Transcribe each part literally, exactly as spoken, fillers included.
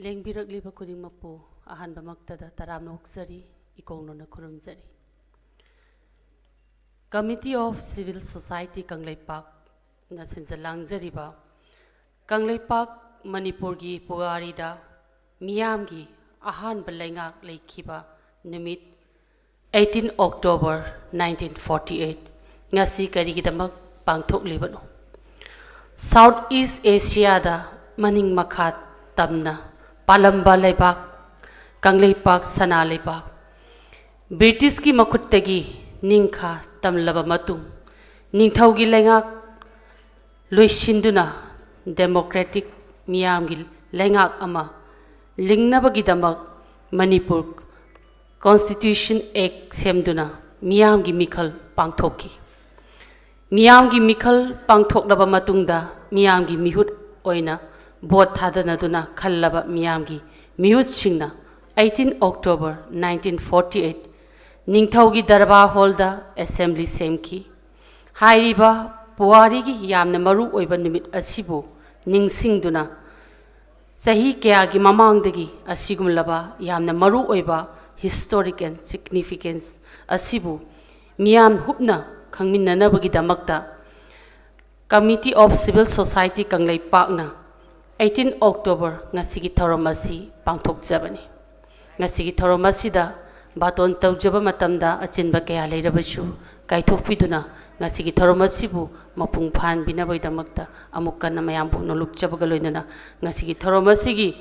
ꯂꯦꯡꯕꯤꯔꯛꯂꯤꯕ ꯈꯨꯗꯤꯡꯃꯛꯄꯨ ꯑꯍꯥꯟꯕꯃꯛꯇꯗ ꯇꯔꯥꯝꯅ ꯑꯣꯛꯆꯔꯤ, ꯏꯀꯣꯡꯅꯅ ꯈꯨꯔꯨꯝꯖꯔꯤ꯫ Committee of Civil Society ꯀꯪꯂꯩꯄꯥꯛꯅ ꯁꯤꯟꯖ ꯂꯥꯡꯖꯔꯤꯕ Kangleipak ꯃꯅꯤꯄꯨꯔꯒꯤ ꯄꯨꯋꯥꯔꯤꯗ ꯃꯤꯌꯥꯝꯒꯤ ꯑꯍꯥꯟꯕ ꯂꯩꯉꯥꯛ ꯂꯩꯈꯤꯕ ꯅꯨꯃꯤꯠ, eighteen October nineteen forty eight, ꯉꯁꯤ ꯀꯔꯤꯒꯤꯗꯃꯛ ꯄꯥꯡꯊꯣꯛꯂꯤꯕꯅꯣ? South East Asiaꯗ ꯃꯅꯤꯡ ꯃꯈꯥ ꯇꯝꯅ ꯄꯥꯜꯂꯝꯕ ꯂꯩꯕꯥꯛ ꯀꯪꯂꯩꯄꯥꯛ ꯁꯅꯥ ꯂꯩꯕꯥꯛ, ꯕ꯭ꯔꯤꯇꯤꯁꯀꯤ ꯃꯈꯨꯠꯇꯒꯤ ꯅꯤꯡꯈꯥ ꯇꯝꯂꯕ ꯃꯇꯨꯡ, ꯅꯤꯡꯊꯧꯒꯤ ꯂꯩꯉꯥꯛ ꯂꯣꯏꯁꯤꯟꯗꯨꯅ democratic ꯃꯤꯌꯥꯝꯒꯤ ꯂꯩꯉꯥꯛ ꯑꯃ ꯂꯤꯡꯅꯕꯒꯤꯗꯃꯛ ꯃꯅꯤꯄꯨꯔ Constitution Act ꯁꯦꯝꯗꯨꯅ ꯃꯤꯌꯥꯝꯒꯤ ꯃꯤꯈꯜ ꯄꯥꯡꯊꯣꯛꯈꯤ꯫ ꯃꯤꯌꯥꯝꯒꯤ ꯃꯤꯈꯜ ꯄꯥꯡꯊꯣꯛꯂꯕ ꯃꯇꯨꯡꯗ ꯃꯤꯌꯥꯝꯒꯤ ꯃꯤꯍꯨꯠ ꯑꯣꯏꯅ ꯚꯣꯠ ꯊꯥꯗꯅꯗꯨꯅ ꯈꯜꯂꯕ ꯃꯤꯌꯥꯝꯒꯤ ꯃꯤꯍꯨꯠꯁꯤꯡꯅ eighteen October nineteen forty eight ꯅꯤꯡꯊꯧꯒꯤ ꯗꯔꯕꯥꯔ ꯍꯣꯜꯗ assembly ꯁꯦꯝꯈꯤ꯫ ꯍꯥꯏꯔꯤꯕ ꯄꯨꯋꯥꯔꯤꯒꯤ ꯌꯥꯝꯅ ꯃꯔꯨ ꯑꯣꯏꯕ ꯅꯨꯃꯤꯠ ꯑꯁꯤꯕꯨ ꯅꯤꯡꯁꯤꯡꯗꯨꯅ ꯆꯍꯤ ꯀꯌꯥꯒꯤ ꯃꯃꯥꯡꯗꯒꯤ ꯑꯁꯤꯒꯨꯝꯂꯕ ꯌꯥꯝꯅ ꯃꯔꯨ ꯑꯣꯏꯕ historical significance ꯑꯁꯤꯕꯨ ꯃꯤꯌꯥꯝ ꯍꯨꯞꯅ ꯈꯪꯃꯤꯟꯅꯅꯕꯒꯤꯗꯃꯛꯇ Committee of Civil Society ꯀꯪꯂꯩꯄꯥꯛꯅ eighteen October ꯉꯁꯤꯒꯤ ꯊꯧꯔꯝ ꯑꯁꯤ ꯄꯥꯡꯊꯣꯛꯆꯕꯅꯤ꯫ ꯉꯁꯤꯒꯤ ꯊꯧꯔꯝ ꯑꯁꯤꯗ ꯕꯥꯇꯣꯟ ꯇꯧꯖꯕ ꯃꯇꯝꯗ ꯑꯆꯤꯟꯕ ꯀꯌꯥ ꯂꯩꯔꯕꯁꯨ ꯀꯥꯏꯊꯣꯛꯄꯤꯗꯨꯅ ꯉꯁꯤꯒꯤ ꯊꯧꯔꯝ ꯑꯁꯤꯕꯨ ꯃꯄꯨꯡ ꯐꯥꯍꯟꯕꯤꯅꯕꯒꯤꯗꯃꯛꯇ ꯑꯃꯨꯛ ꯀꯟꯅ ꯃꯌꯥꯝꯕꯨ ꯅꯣꯂꯨꯛꯆꯕꯒ ꯂꯣꯏꯅꯅ ꯉꯁꯤꯒꯤ ꯊꯧꯔꯝ ꯑꯁꯤꯒꯤ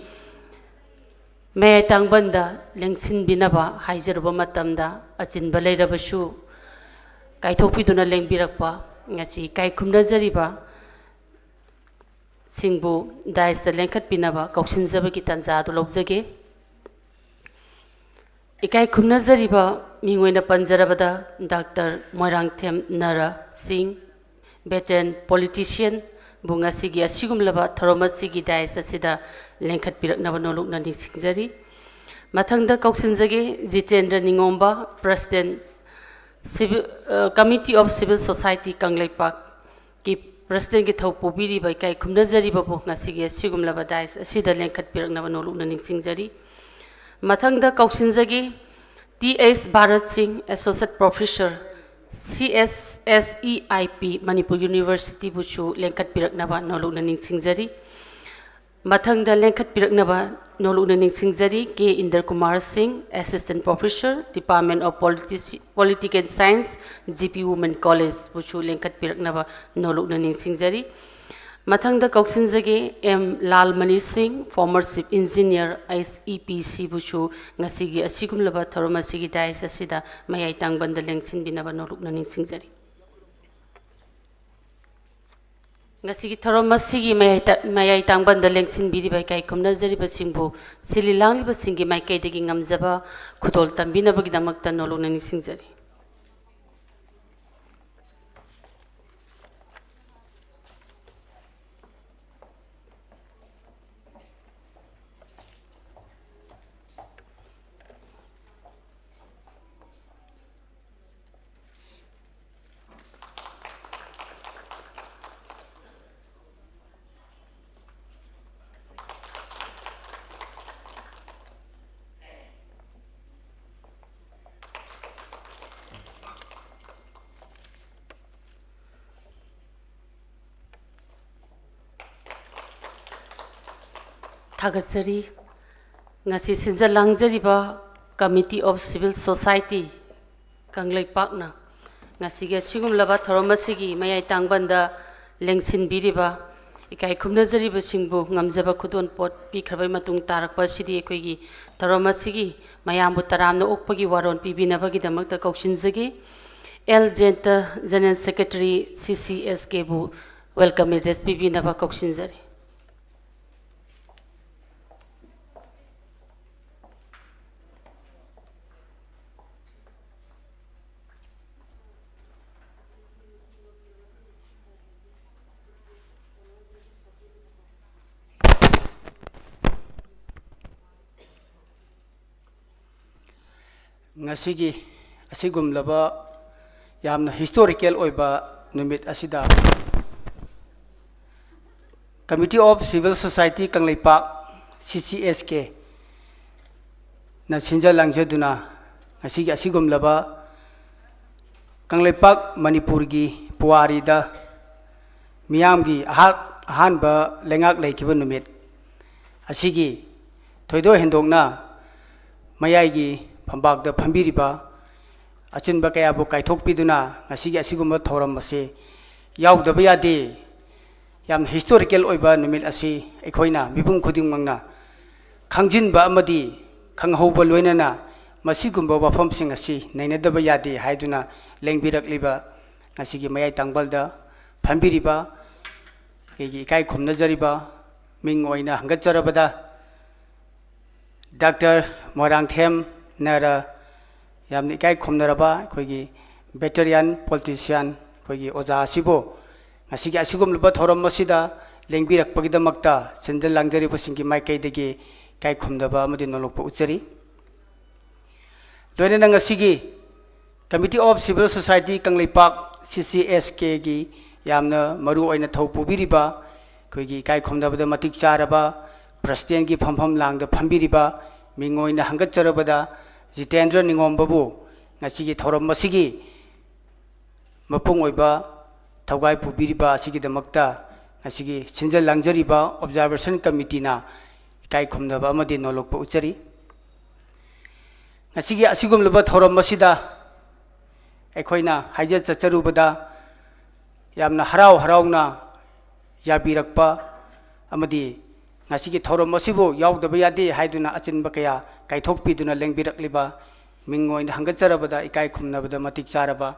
ꯃꯌꯥꯏ ꯇꯥꯡꯕꯟꯗ ꯂꯦꯡꯁꯤꯟꯕꯤꯅꯕ ꯍꯥꯏꯖꯔꯨꯕ ꯃꯇꯝꯗ ꯑꯆꯤꯟꯕ ꯂꯩꯔꯕꯁꯨ ꯀꯥꯏꯊꯣꯛꯄꯤꯗꯨꯅ ꯂꯦꯡꯕꯤꯔꯛꯄ ꯉꯁꯤ ꯏꯀꯥꯏ ꯈꯨꯝꯅꯖꯔꯤꯕ ꯁꯤꯡꯕꯨ dais ꯇ ꯂꯦꯡꯈꯠꯄꯤꯅꯕ ꯀꯧꯁꯤꯟꯖꯕꯒꯤ ꯇꯥꯟꯖꯥ ꯑꯗꯨ ꯂꯧꯖꯒꯦ꯫ ꯏꯀꯥꯏ ꯈꯨꯝꯅꯖꯔꯤꯕ ꯃꯤꯡ ꯑꯣꯏꯅ ꯄꯟꯖꯔꯕꯗ ꯗꯥꯛꯇꯔ ꯃꯣꯏꯔꯥꯡꯊꯦꯝ ꯅꯔꯥ ꯁꯤꯡ, veteran politician ꯕꯨ ꯉꯁꯤꯒꯤ ꯑꯁꯤꯒꯨꯝꯂꯕ ꯊꯧꯔꯝ ꯑꯁꯤꯒꯤ dais ꯑꯁꯤꯗ ꯂꯦꯡꯈꯠꯄꯤꯔꯛꯅꯕ ꯅꯣꯂꯨꯛꯅ ꯅꯤꯡꯁꯤꯡꯖꯔꯤ꯫ ꯃꯊꯪꯗ ꯀꯧꯁꯤꯟꯖꯒꯦ ꯖꯤꯇꯦꯟꯗ꯭ꯔ ꯅꯤꯉꯣꯝꯕ, President, Civil, ꯑ, Committee of Civil Society ꯀꯪꯂꯩꯄꯥꯛꯀꯤ Presidentꯀꯤ ꯊꯧ ꯄꯨꯕꯤꯔꯤꯕ ꯏꯀꯥꯏ ꯈꯨꯝꯅꯖꯔꯤꯕꯕꯨ ꯉꯁꯤꯒꯤ ꯑꯁꯤꯒꯨꯝꯂꯕ dais ꯑꯁꯤꯗ ꯂꯦꯡꯈꯠꯄꯤꯔꯛꯅꯕ ꯅꯣꯂꯨꯛꯅ ꯅꯤꯡꯁꯤꯡꯖꯔꯤ꯫ ꯃꯊꯪꯗ ꯀꯧꯁꯤꯟꯖꯒꯦ ꯇꯤ ꯑꯦꯁ ꯚꯥꯔꯠ ꯁꯤꯡ, Associate Professor, C S S E I P, Manipur Universityꯕꯨꯁꯨ ꯂꯦꯡꯈꯠꯄꯤꯔꯛꯅꯕ ꯅꯣꯂꯨꯛꯅ ꯅꯤꯡꯁꯤꯡꯖꯔꯤ꯫ ꯃꯊꯪꯗ ꯂꯦꯡꯈꯠꯄꯤꯔꯛꯅꯕ ꯅꯣꯂꯨꯛꯅ ꯅꯤꯡꯁꯤꯡꯖꯔꯤ ꯀꯦ ꯏꯟꯗ꯭ꯔ ꯀꯨꯃꯥꯔ ꯁꯤꯡ, Assistant Professor, Department of Politici-, Political Science, G P Women Collegeꯕꯨꯁꯨ ꯂꯦꯡꯈꯠꯄꯤꯔꯛꯅꯕ ꯅꯣꯂꯨꯛꯅ ꯅꯤꯡꯁꯤꯡꯖꯔꯤ꯫ ꯃꯊꯪꯗ ꯀꯧꯁꯤꯟꯖꯒꯦ ꯑꯦꯝ ꯂꯥꯜꯃꯅꯤ ꯁꯤꯡ, former Chief Engineer, H E P Cꯕꯨꯁꯨ ꯉꯁꯤꯒꯤ ꯑꯁꯤꯒꯨꯝꯂꯕ ꯊꯧꯔꯝ ꯑꯁꯤꯒꯤ dais ꯑꯁꯤꯗ ꯃꯌꯥꯏ ꯇꯥꯡꯕꯟꯗ ꯂꯦꯡꯁꯤꯟꯕꯤꯅꯕ ꯅꯣꯂꯨꯛꯅ ꯅꯤꯡꯁꯤꯡꯖꯔꯤ꯫ ꯉꯁꯤꯒꯤ ꯊꯧꯔꯝ ꯑꯁꯤꯒꯤ ꯃꯌꯥꯏ ꯇ-, ꯃꯌꯥꯏ ꯇꯥꯡꯕꯟꯗ ꯂꯦꯡꯁꯤꯟꯕꯤꯔꯤꯕ ꯏꯀꯥꯏ ꯈꯨꯝꯅꯖꯔꯤꯕꯁꯤꯡꯕꯨ ꯁꯤꯜꯂꯤ ꯂꯥꯡꯂꯤꯕꯁꯤꯡꯒꯤ ꯃꯥꯏꯀꯩꯗꯒꯤ ꯉꯝꯖꯕ ꯈꯨꯗꯣꯜ ꯇꯝꯕꯤꯅꯕꯒꯤꯗꯃꯛꯇ ꯅꯣꯂꯨꯛꯅ ꯅꯤꯡꯁꯤꯡꯖꯔꯤ꯫ ꯊꯥꯒꯠꯆꯔꯤ꯫ ꯉꯁꯤ ꯁꯤꯟꯖ ꯂꯥꯡꯖꯔꯤꯕ Committee of Civil Society ꯀꯪꯂꯩꯄꯥꯛꯅ ꯉꯁꯤꯒꯤ ꯑꯁꯤꯒꯨꯝꯂꯕ ꯊꯧꯔꯝ ꯑꯁꯤꯒꯤ ꯃꯌꯥꯏ ꯇꯥꯡꯕꯟꯗ ꯂꯦꯡꯁꯤꯟꯕꯤꯔꯤꯕ ꯏꯀꯥꯏ ꯈꯨꯝꯅꯖꯔꯤꯕꯁꯤꯡꯕꯨ ꯉꯝꯖꯕ ꯈꯨꯗꯣꯜ ꯄꯣꯠ ꯄꯤꯈ꯭ꯔꯕꯩ ꯃꯇꯨꯡ ꯇꯥꯔꯛꯄ ꯑꯁꯤꯗꯤ ꯑꯩꯈꯣꯏꯒꯤ ꯊꯧꯔꯝ ꯑꯁꯤꯒꯤ ꯃꯌꯥꯝꯕꯨ ꯇꯔꯥꯝꯅ ꯑꯣꯛꯄꯒꯤ ꯋꯥꯔꯣꯜ ꯄꯤꯕꯤꯅꯕꯒꯤꯗꯃꯛꯇ ꯀꯧꯁꯤꯟꯖꯒꯦ꯫ L Jayanta, General Secretary, C C S Kꯕꯨ welcome address ꯄꯤꯕꯤꯅꯕ ꯀꯧꯁꯤꯟꯖꯔꯤ꯫ ꯉꯁꯤꯒꯤ ꯑꯁꯤꯒꯨꯝꯂꯕ ꯌꯥꯝꯅ historical ꯑꯣꯏꯕ ꯅꯨꯃꯤꯠ ꯑꯁꯤꯗ Committee of Civil Society Kangleipak, C C S K ꯅ ꯁꯤꯟꯖ ꯂꯥꯡꯖꯗꯨꯅ ꯉꯁꯤꯒꯤ ꯑꯁꯤꯒꯨꯝꯂꯕ ꯀꯪꯂꯩꯄꯥꯛ ꯃꯅꯤꯄꯨꯔꯒꯤ ꯄꯨꯋꯥꯔꯤꯗ ꯃꯤꯌꯥꯝꯒꯤ ꯑꯍꯥꯛ ꯑꯍꯥꯟꯕ ꯂꯩꯉꯥꯛ ꯂꯩꯈꯤꯕ ꯅꯨꯃꯤꯠ ꯑꯁꯤꯒꯤ ꯊꯣꯏꯗꯣꯛ ꯍꯦꯟꯗꯣꯛꯅ ꯃꯌꯥꯏꯒꯤ ꯐꯝꯕꯥꯛꯇ ꯐꯝꯕꯤꯔꯤꯕ ꯑꯆꯤꯟꯕ ꯀꯌꯥꯕꯨ ꯀꯥꯏꯊꯣꯛꯄꯤꯗꯨꯅ ꯉꯁꯤꯒꯤ ꯑꯁꯤꯒꯨꯝꯕ ꯊꯧꯔꯝ ꯑꯁꯤ ꯌꯥꯎꯗꯕ ꯌꯥꯗꯦ꯫ ꯌꯥꯝꯅ historical ꯑꯣꯏꯕ ꯅꯨꯃꯤꯠ ꯑꯁꯤ ꯑꯩꯈꯣꯏꯅ ꯃꯤꯄꯨꯝ ꯈꯨꯗꯤꯡꯃꯛꯅ ꯈꯪꯖꯤꯟꯕ ꯑꯃꯗꯤ ꯈꯪꯍꯧꯕ ꯂꯣꯏꯅꯅ ꯃꯁꯤꯒꯨꯝꯕ ꯋꯥꯐꯝꯁꯤꯡ ꯑꯁꯤ ꯅꯩꯅꯗꯕ ꯌꯥꯗꯦ ꯍꯥꯏꯗꯨꯅ ꯂꯦꯡꯕꯤꯔꯛꯂꯤꯕ ꯉꯁꯤꯒꯤ ꯃꯌꯥꯏ ꯇꯥꯡꯕꯜꯗ ꯐꯝꯕꯤꯔꯤꯕ ꯑꯩꯒꯤ ꯏꯀꯥꯏ ꯈꯨꯝꯅꯖꯔꯤꯕ ꯃꯤꯡ ꯑꯣꯏꯅ ꯍꯪꯒꯠꯆꯔꯕꯗ ꯗꯥꯛꯇꯔ ꯃꯣꯏꯔꯥꯡꯊꯦꯝ ꯅꯔ ꯌꯥꯝꯅ ꯏꯀꯥꯏ ꯈꯨꯝꯅꯔꯕ ꯑꯩꯈꯣꯏꯒꯤ veteran politician ꯑꯩꯈꯣꯏꯒꯤ ꯑꯣꯖꯥ ꯑꯁꯤꯕꯨ ꯉꯁꯤꯒꯤ ꯑꯁꯤꯒꯨꯝꯂꯕ ꯊꯧꯔꯝ ꯑꯁꯤꯗ ꯂꯦꯡꯕꯤꯔꯛꯄꯒꯤꯗꯃꯛꯇ ꯁꯤꯟꯖ ꯂꯥꯡꯖꯔꯤꯕꯁꯤꯡꯒꯤ ꯃꯥꯏꯀꯩꯗꯒꯤ ꯏꯀꯥꯏ ꯈꯨꯝꯅꯕ ꯑꯃꯗꯤ ꯅꯣꯂꯨꯛꯄ ꯎꯠꯆꯔꯤ꯫ ꯂꯣꯏꯅꯅ ꯉꯁꯤꯒꯤ Committee of Civil Society Kangleipak, C C S K ꯒꯤ ꯌꯥꯝꯅ ꯃꯔꯨ ꯑꯣꯏꯅ ꯊꯧ ꯄꯨꯕꯤꯔꯤꯕ ꯑꯩꯈꯣꯏꯒꯤ ꯏꯀꯥꯏ ꯈꯨꯝꯅꯕꯗ ꯃꯇꯤꯛ ꯆꯥꯔꯕ president ꯀꯤ ꯐꯝꯐꯝ ꯂꯥꯡꯗ ꯐꯝꯕꯤꯔꯤꯕ ꯃꯤꯡ ꯑꯣꯏꯅ ꯍꯪꯒꯠꯆꯔꯕꯗ ꯖꯤꯇꯦꯟꯗ꯭ꯔ ꯅꯤꯉꯣꯝꯕꯕꯨ ꯉꯁꯤꯒꯤ ꯊꯧꯔꯝ ꯑꯁꯤꯒꯤ ꯃꯄꯨꯡ ꯑꯣꯏꯕ ꯊꯧꯒꯥꯏ ꯄꯨꯕꯤꯔꯤꯕ ꯑꯁꯤꯒꯤꯗꯃꯛꯇ ꯉꯁꯤꯒꯤ ꯁꯤꯟꯖ ꯂꯥꯡꯖꯔꯤꯕ observation committee ꯅ ꯏꯀꯥꯏ ꯈꯨꯝꯅꯕ ꯑꯃꯗꯤ ꯅꯣꯂꯨꯛꯄ ꯎꯠꯆꯔꯤ꯫ ꯉꯁꯤꯒꯤ ꯑꯁꯤꯒꯨꯝꯂꯕ ꯊꯧꯔꯝ ꯑꯁꯤꯗ ꯑꯩꯈꯣꯏꯅ ꯍꯥꯏꯖ ꯆꯠꯆꯔꯨꯕꯗ ꯌꯥꯝꯅ ꯍꯔꯥꯎ ꯍꯔꯥꯎꯅ ꯌꯥꯕꯤꯔꯛꯄ ꯑꯃꯗꯤ ꯉꯁꯤꯒꯤ ꯊꯧꯔꯝ ꯑꯁꯤꯕꯨ ꯌꯥꯎꯗꯕ ꯌꯥꯗꯦ ꯍꯥꯏꯗꯨꯅ ꯑꯆꯤꯟꯕ ꯀꯌꯥ ꯀꯥꯏꯊꯣꯛꯄꯤꯗꯨꯅ ꯂꯦꯡꯕꯤꯔꯛꯂꯤꯕ ꯃꯤꯡ ꯑꯣꯏꯅ ꯍꯪꯒꯠꯆꯔꯕꯗ ꯏꯀꯥꯏ ꯈꯨꯝꯅꯕꯗ ꯃꯇꯤꯛ ꯆꯥꯔꯕ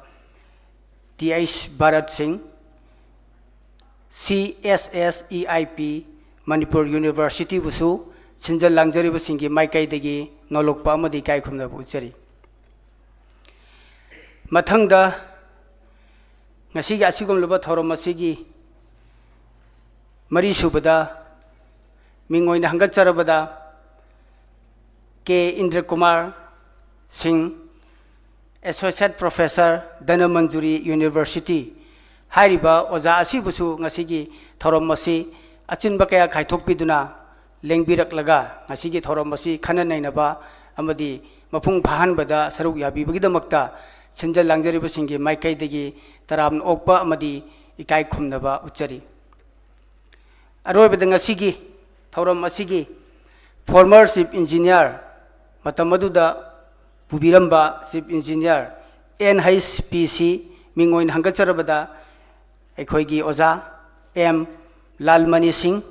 ꯇꯤ ꯑꯩꯆ ꯚꯥꯔꯠ ꯁꯤꯡ, C S S E I P, Manipur University ꯕꯨꯁꯨ ꯁꯤꯟꯖ ꯂꯥꯡꯖꯔꯤꯕꯁꯤꯡꯒꯤ ꯃꯥꯏꯀꯩꯗꯒꯤ ꯅꯣꯂꯨꯛꯄ ꯑꯃꯗꯤ ꯏꯀꯥꯏ ꯈꯨꯝꯅꯕ ꯎꯠꯆꯔꯤ꯫ ꯃꯊꯪꯗ ꯉꯁꯤꯒꯤ ꯑꯁꯤꯒꯨꯝꯂꯕ ꯊꯧꯔꯝ ꯑꯁꯤꯒꯤ ꯃꯔꯤꯁꯨꯕꯗ ꯃꯤꯡ ꯑꯣꯏꯅ ꯍꯪꯒꯠꯆꯔꯕꯗ ꯀꯦ ꯏꯟꯗ꯭ꯔꯀꯨꯃꯥꯔ ꯁꯤꯡ, Associate Professor, ꯙꯅꯃꯟꯖꯨꯔꯤ University ꯍꯥꯏꯔꯤꯕ ꯑꯣꯖꯥ ꯑꯁꯤꯕꯨꯁꯨ ꯉꯁꯤꯒꯤ ꯊꯧꯔꯝ ꯑꯁꯤ ꯑꯆꯤꯟꯕ ꯀꯌꯥ ꯀꯥꯏꯊꯣꯛꯄꯤꯗꯨꯅ ꯂꯦꯡꯕꯤꯔꯛꯂꯒ ꯉꯁꯤꯒꯤ ꯊꯧꯔꯝ ꯑꯁꯤ ꯈꯟꯅ ꯅꯩꯅꯕ ꯑꯃꯗꯤ ꯃꯄꯨꯡ ꯐꯥꯍꯟꯕꯗ ꯁꯔꯨꯛ ꯌꯥꯕꯤꯕꯒꯤꯗꯃꯛꯇ ꯁꯤꯟꯖ ꯂꯥꯡꯖꯔꯤꯕꯁꯤꯡꯒꯤ ꯃꯥꯏꯀꯩꯗꯒꯤ ꯇꯔꯥꯝꯅ ꯑꯣꯛꯄ ꯑꯃꯗꯤ ꯏꯀꯥꯏ ꯈꯨꯝꯅꯕ ꯎꯠꯆꯔꯤ꯫ ꯑꯔꯣꯏꯕꯗ ꯉꯁꯤꯒꯤ ꯊꯧꯔꯝ ꯑꯁꯤꯒꯤ former Chief Engineer, ꯃꯇꯝ ꯑꯗꯨꯗ ꯄꯨꯕꯤꯔꯝꯕ Chief Engineer, N H P C, ꯃꯤꯡ ꯑꯣꯏꯅ ꯍꯪꯒꯠꯆꯔꯕꯗ ꯑꯩꯈꯣꯏꯒꯤ ꯑꯣꯖꯥ ꯑꯦꯝ ꯂꯥꯜꯃꯅꯤ ꯁꯤꯡ,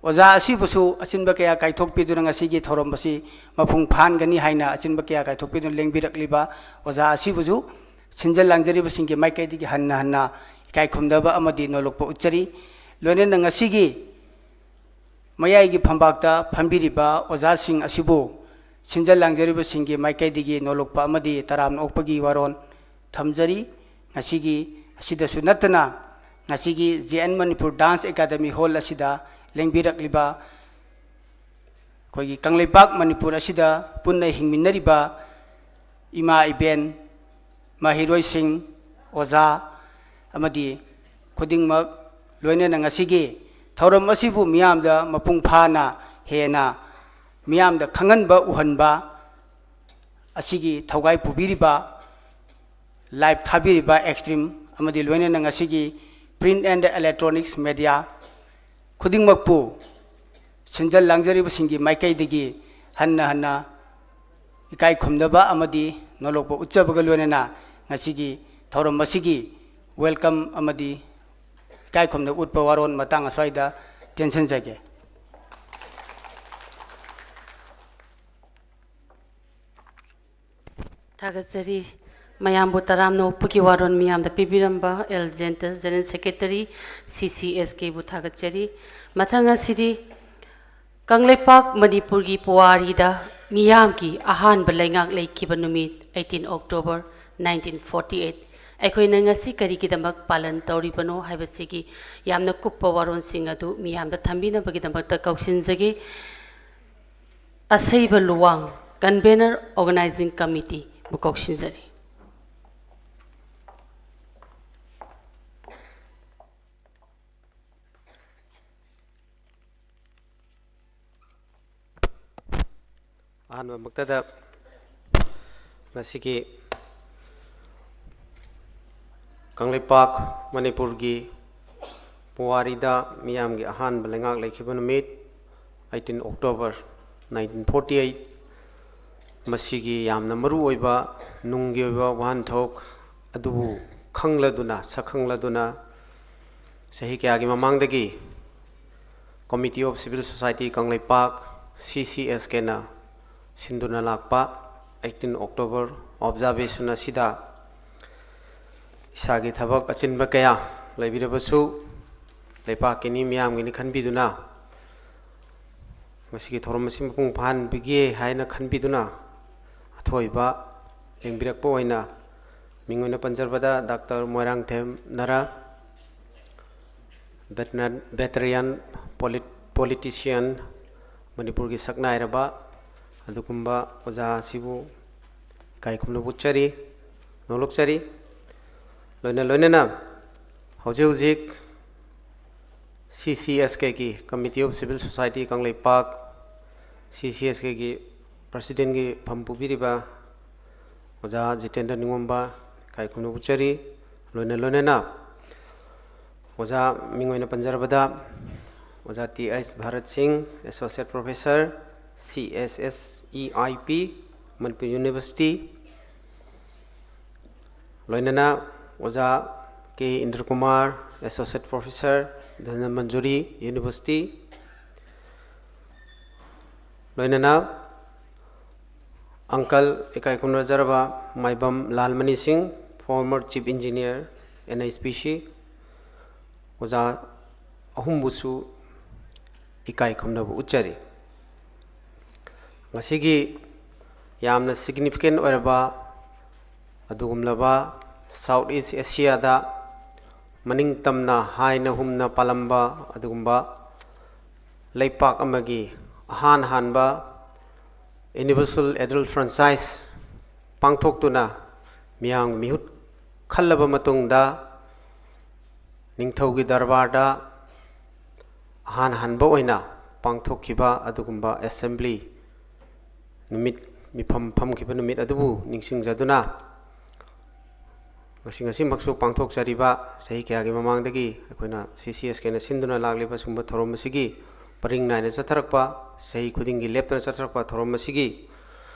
ꯑꯣꯖꯥ ꯑꯁꯤꯕꯨꯁꯨ ꯑꯆꯤꯟꯕ ꯀꯌꯥ ꯀꯥꯏꯊꯣꯛꯄꯤꯗꯨꯅ ꯉꯁꯤꯒꯤ ꯊꯧꯔꯝ ꯑꯁꯤ ꯃꯄꯨꯡ ꯐꯥꯍꯟꯒꯅꯤ ꯍꯥꯏꯅ ꯑꯆꯤꯟꯕ ꯀꯌꯥ ꯀꯥꯏꯊꯣꯛꯄꯤꯗꯨꯅ ꯂꯦꯡꯕꯤꯔꯛꯂꯤꯕ ꯑꯣꯖꯥ ꯑꯁꯤꯕꯨꯁꯨ ꯁꯤꯟꯖ ꯂꯥꯡꯖꯔꯤꯕꯁꯤꯡꯒꯤ ꯃꯥꯏꯀꯩꯗꯒꯤ ꯍꯟꯅ ꯍꯟꯅ ꯏꯀꯥꯏ ꯈꯨꯝꯅꯕ ꯑꯃꯗꯤ ꯅꯣꯂꯨꯛꯄ ꯎꯠꯆꯔꯤ꯫ ꯂꯣꯏꯅꯅ ꯉꯁꯤꯒꯤ ꯃꯌꯥꯏꯒꯤ ꯐꯝꯕꯥꯛꯇ ꯐꯝꯕꯤꯔꯤꯕ ꯑꯣꯖꯥꯁꯤꯡ ꯑꯁꯤꯕꯨ ꯁꯤꯟꯖ ꯂꯥꯡꯖꯔꯤꯕꯁꯤꯡꯒꯤ ꯃꯥꯏꯀꯩꯗꯒꯤ ꯅꯣꯂꯨꯛꯄ ꯑꯃꯗꯤ ꯇꯔꯥꯝꯅ ꯑꯣꯛꯄꯒꯤ ꯋꯥꯔꯣꯜ ꯊꯝꯖꯔꯤ꯫ ꯉꯁꯤꯒꯤ ꯑꯁꯤꯗꯁꯨ ꯅꯠꯇꯅ ꯉꯁꯤꯒꯤ J N Manipur Dance Academy Hall ꯑꯁꯤꯗ ꯂꯦꯡꯕꯤꯔꯛꯂꯤꯕ ꯑꯩꯈꯣꯏꯒꯤ ꯀꯪꯂꯩꯄꯥꯛ ꯃꯅꯤꯄꯨꯔ ꯑꯁꯤꯗ ꯄꯨꯟꯅ ꯍꯤꯡꯃꯤꯟꯅꯔꯤꯕ ꯏꯃꯥ ꯏꯕꯦꯟ, ꯃꯍꯩꯔꯣꯏꯁꯤꯡ, ꯑꯣꯖꯥ ꯑꯃꯗꯤ ꯈꯨꯗꯤꯡꯃꯛ, ꯂꯣꯏꯅꯅ ꯉꯁꯤꯒꯤ ꯊꯧꯔꯝ ꯑꯁꯤꯕꯨ ꯃꯤꯌꯥꯝꯗ ꯃꯄꯨꯡ ꯐꯥꯅ ꯍꯦꯟꯅ ꯃꯤꯌꯥꯝꯗ ꯈꯪꯍꯟꯕ ꯎꯍꯟꯕ ꯑꯁꯤꯒꯤ ꯊꯧꯒꯥꯏ ꯄꯨꯕꯤꯔꯤꯕ, live ꯊꯥꯕꯤꯔꯤꯕ Extreme ꯑꯃꯗꯤ ꯂꯣꯏꯅꯅ ꯉꯁꯤꯒꯤ Print and Electronics Media ꯈꯨꯗꯤꯡꯃꯛꯄꯨ ꯁꯤꯟꯖ ꯂꯥꯡꯖꯔꯤꯕꯁꯤꯡꯒꯤ ꯃꯥꯏꯀꯩꯗꯒꯤ ꯍꯟꯅ ꯍꯟꯅ ꯏꯀꯥꯏ ꯈꯨꯝꯅꯕ ꯑꯃꯗꯤ ꯅꯣꯂꯣꯛꯄ ꯎꯠꯆꯕꯒ ꯂꯣꯏꯅꯅ ꯉꯁꯤꯒꯤ ꯊꯧꯔꯝ ꯑꯁꯤꯒꯤ welcome ꯑꯃꯗꯤ ꯏꯀꯥꯏ ꯈꯨꯝꯅꯕ ꯎꯠꯄ ꯋꯥꯔꯣꯜ ꯃꯇꯥꯡ ꯑꯁ꯭ꯋꯥꯏꯗ ꯇꯦꯟꯁꯤꯟꯖꯒꯦ꯫ ꯊꯥꯒꯠꯆꯔꯤ꯫ ꯃꯌꯥꯝꯕꯨ ꯇꯔꯥꯝꯅ ꯑꯣꯛꯄꯒꯤ ꯋꯥꯔꯣꯜ ꯃꯤꯌꯥꯝꯗ ꯄꯤꯕꯤꯔꯝꯕ L ꯖꯦꯟꯇꯁ, General Secretary, C C S K ꯕꯨ ꯊꯥꯒꯠꯆꯔꯤ꯫ ꯃꯊꯪ ꯑꯁꯤꯗꯤ ꯀꯪꯂꯩꯄꯥꯛ ꯃꯅꯤꯄꯨꯔꯒꯤ ꯄꯨꯋꯥꯔꯤꯗ ꯃꯤꯌꯥꯝꯒꯤ ꯑꯍꯥꯟꯕ ꯂꯩꯉꯥꯛ ꯂꯩꯈꯤꯕ ꯅꯨꯃꯤꯠ, eighteen October nineteen forty eight꯫ ꯑꯩꯈꯣꯏꯅ ꯉꯁꯤ ꯀꯔꯤꯒꯤꯗꯃꯛ ꯄꯥꯂꯟ ꯇꯧꯔꯤꯕꯅꯣ ꯍꯥꯏꯕꯁꯤꯒꯤ ꯌꯥꯝꯅ ꯀꯨꯞꯄ ꯋꯥꯔꯣꯜꯁꯤꯡ ꯑꯗꯨ ꯃꯤꯌꯥꯝꯗ ꯊꯝꯕꯤꯅꯕꯒꯤꯗꯃꯛꯇ ꯀꯧꯁꯤꯟꯖꯒꯦ꯫ ꯑꯁꯩꯕ ꯂꯨꯋꯥꯡ, Convener, Organizing Committee ꯕꯨ ꯀꯧꯁꯤꯟꯖꯔꯤ꯫ ꯑꯍꯥꯟꯕꯃꯛꯇꯗ ꯉꯁꯤꯒꯤ ꯀꯪꯂꯩꯄꯥꯛ ꯃꯅꯤꯄꯨꯔꯒꯤ ꯄꯨꯋꯥꯔꯤꯗ ꯃꯤꯌꯥꯝꯒꯤ ꯑꯍꯥꯟꯕ ꯂꯩꯉꯥꯛ ꯂꯩꯈꯤꯕ ꯅꯨꯃꯤꯠ, eighteen October nineteen forty eight, ꯃꯁꯤꯒꯤ ꯌꯥꯝꯅ ꯃꯔꯨ ꯑꯣꯏꯕ ꯅꯨꯡꯒꯤ ꯑꯣꯏꯕ ꯋꯥꯍꯟꯊꯣꯛ ꯑꯗꯨꯕꯨ ꯈꯪꯂꯗꯨꯅ, ꯁꯛꯈꯪꯂꯗꯨꯅ, ꯆꯍꯤ ꯀꯌꯥꯒꯤ ꯃꯃꯥꯡꯗꯒꯤ Committee of Civil Society Kangleipak, C C S K ꯅ ꯁꯤꯟꯗꯨꯅ ꯂꯥꯛꯄ eighteen October observation ꯑꯁꯤꯗ ꯏꯁꯥꯒꯤ ꯊꯕꯛ ꯑꯆꯤꯟꯕ ꯀꯌꯥ ꯂꯩꯕꯤꯔꯕꯁꯨ, ꯂꯩꯄꯥꯛꯀꯤꯅꯤ, ꯃꯤꯌꯥꯝꯒꯤꯅꯤ ꯈꯟꯕꯤꯗꯨꯅ, ꯃꯁꯤꯒꯤ ꯊꯧꯔꯝ ꯑꯁꯤ ꯃꯄꯨꯡ ꯐꯥꯍꯟꯕꯤꯒꯦ ꯍꯥꯏꯅ ꯈꯟꯕꯤꯗꯨꯅ, ꯑꯊꯣꯏꯕ ꯂꯦꯡꯕꯤꯔꯛꯄ ꯑꯣꯏꯅ ꯃꯤꯡ ꯑꯣꯏꯅ ꯄꯟꯖꯔꯕꯗ, doctor Moirangthem Nara, veteran, veteran polit-, politician, ꯃꯅꯤꯄꯨꯔꯒꯤ ꯁꯛꯅꯥꯏꯔꯕ ꯑꯗꯨꯒꯨꯝꯕ ꯑꯣꯖꯥ ꯑꯁꯤꯕꯨ ꯏꯀꯥꯏ ꯈꯨꯝꯅꯕ ꯎꯠꯆꯔꯤ, ꯅꯣꯂꯨꯛꯆꯔꯤ꯫ ꯂꯣꯏꯅ ꯂꯣꯏꯅꯅ ꯍꯧꯖꯤꯛ ꯍꯧꯖꯤꯛ C C S K ꯒꯤ, Committee of Civil Society Kangleipak, C C S K ꯒꯤ President ꯀꯤ ꯐꯝ ꯄꯨꯕꯤꯔꯤꯕ ꯑꯣꯖꯥ ꯖꯤꯇꯦꯟꯗ꯭ꯔ ꯅꯤꯉꯣꯝꯕ ꯏꯀꯥꯏ ꯈꯨꯝꯅꯕ ꯎꯠꯆꯔꯤ꯫ ꯂꯣꯏꯅ ꯂꯣꯏꯅꯅ ꯑꯣꯖꯥ ꯃꯤꯡ ꯑꯣꯏꯅ ꯄꯟꯖꯔꯕꯗ, ꯑꯣꯖꯥ ꯇꯤ ꯑꯩꯆ ꯚꯥꯔꯠ ꯁꯤꯡ, Associate Professor, C S S E I P, Manipur University, ꯂꯣꯏꯅꯅ ꯑꯣꯖꯥ ꯀꯦ ꯏꯟꯗ꯭ꯔꯀꯨꯃꯥꯔ, Associate Professor, ꯙꯅꯃꯟꯖꯨꯔꯤ University, ꯂꯣꯏꯅꯅ uncle ꯏꯀꯥꯏ ꯈꯨꯝꯅꯖꯔꯕ ꯃꯥꯏꯕꯝ ꯂꯥꯜꯃꯅꯤ ꯁꯤꯡ, former Chief Engineer, N H P C, ꯑꯣꯖꯥ ꯑꯍꯨꯝꯕꯨꯁꯨ ꯏꯀꯥꯏ ꯈꯨꯝꯅꯕ ꯎꯠꯆꯔꯤ꯫ ꯉꯁꯤꯒꯤ ꯌꯥꯝꯅ significant ꯑꯣꯏꯔꯕ ꯑꯗꯨꯒꯨꯝꯂꯕ South East Asia ꯗ ꯃꯅꯤꯡ ꯇꯝꯅ ꯍꯥꯏꯅ ꯍꯨꯝꯅ ꯄꯥꯜꯂꯝꯕ ꯑꯗꯨꯒꯨꯝꯕ ꯂꯩꯄꯥꯛ ꯑꯃꯒꯤ ꯑꯍꯥꯟ ꯍꯥꯟꯕ Universal Adult Franchise ꯄꯥꯡꯊꯣꯛꯇꯨꯅ ꯃꯤꯌꯥꯝꯒꯤ ꯃꯤꯍꯨꯠ ꯈꯜꯂꯕ ꯃꯇꯨꯡꯗ, ꯅꯤꯡꯊꯧꯒꯤ ꯗꯔꯕꯥꯔꯗ ꯑꯍꯥꯟ ꯍꯥꯟꯕ ꯑꯣꯏꯅ ꯄꯥꯡꯊꯣꯛꯈꯤꯕ ꯑꯗꯨꯒꯨꯝꯕ assembly ꯅꯨꯃꯤꯠ, ꯃꯤꯐꯝ ꯐꯝꯈꯤꯕ ꯅꯨꯃꯤꯠ ꯑꯗꯨꯕꯨ ꯅꯤꯡꯁꯤꯡꯖꯗꯨꯅ, ꯉꯁꯤ, ꯉꯁꯤꯃꯛꯁꯨ ꯄꯥꯡꯊꯣꯛꯆꯔꯤꯕ, ꯆꯍꯤ ꯀꯌꯥꯒꯤ ꯃꯃꯥꯡꯗꯒꯤ ꯑꯩꯈꯣꯏꯅ ꯁꯤ ꯁꯤ ꯑꯦꯁ ꯀꯦꯅ ꯁꯤꯟꯗꯨꯅ ꯂꯥꯛꯂꯤꯕ ꯁꯤꯒꯨꯝꯕ ꯊꯧꯔꯝ ꯑꯁꯤꯒꯤ ꯄꯔꯤꯡ ꯅꯥꯏꯅ ꯆꯠꯊꯔꯛꯄ, ꯆꯍꯤ ꯈꯨꯗꯤꯡꯒꯤ ꯂꯦꯞꯇꯅ ꯆꯠꯊꯔꯛꯄ ꯊꯧꯔꯝ ꯑꯁꯤꯒꯤ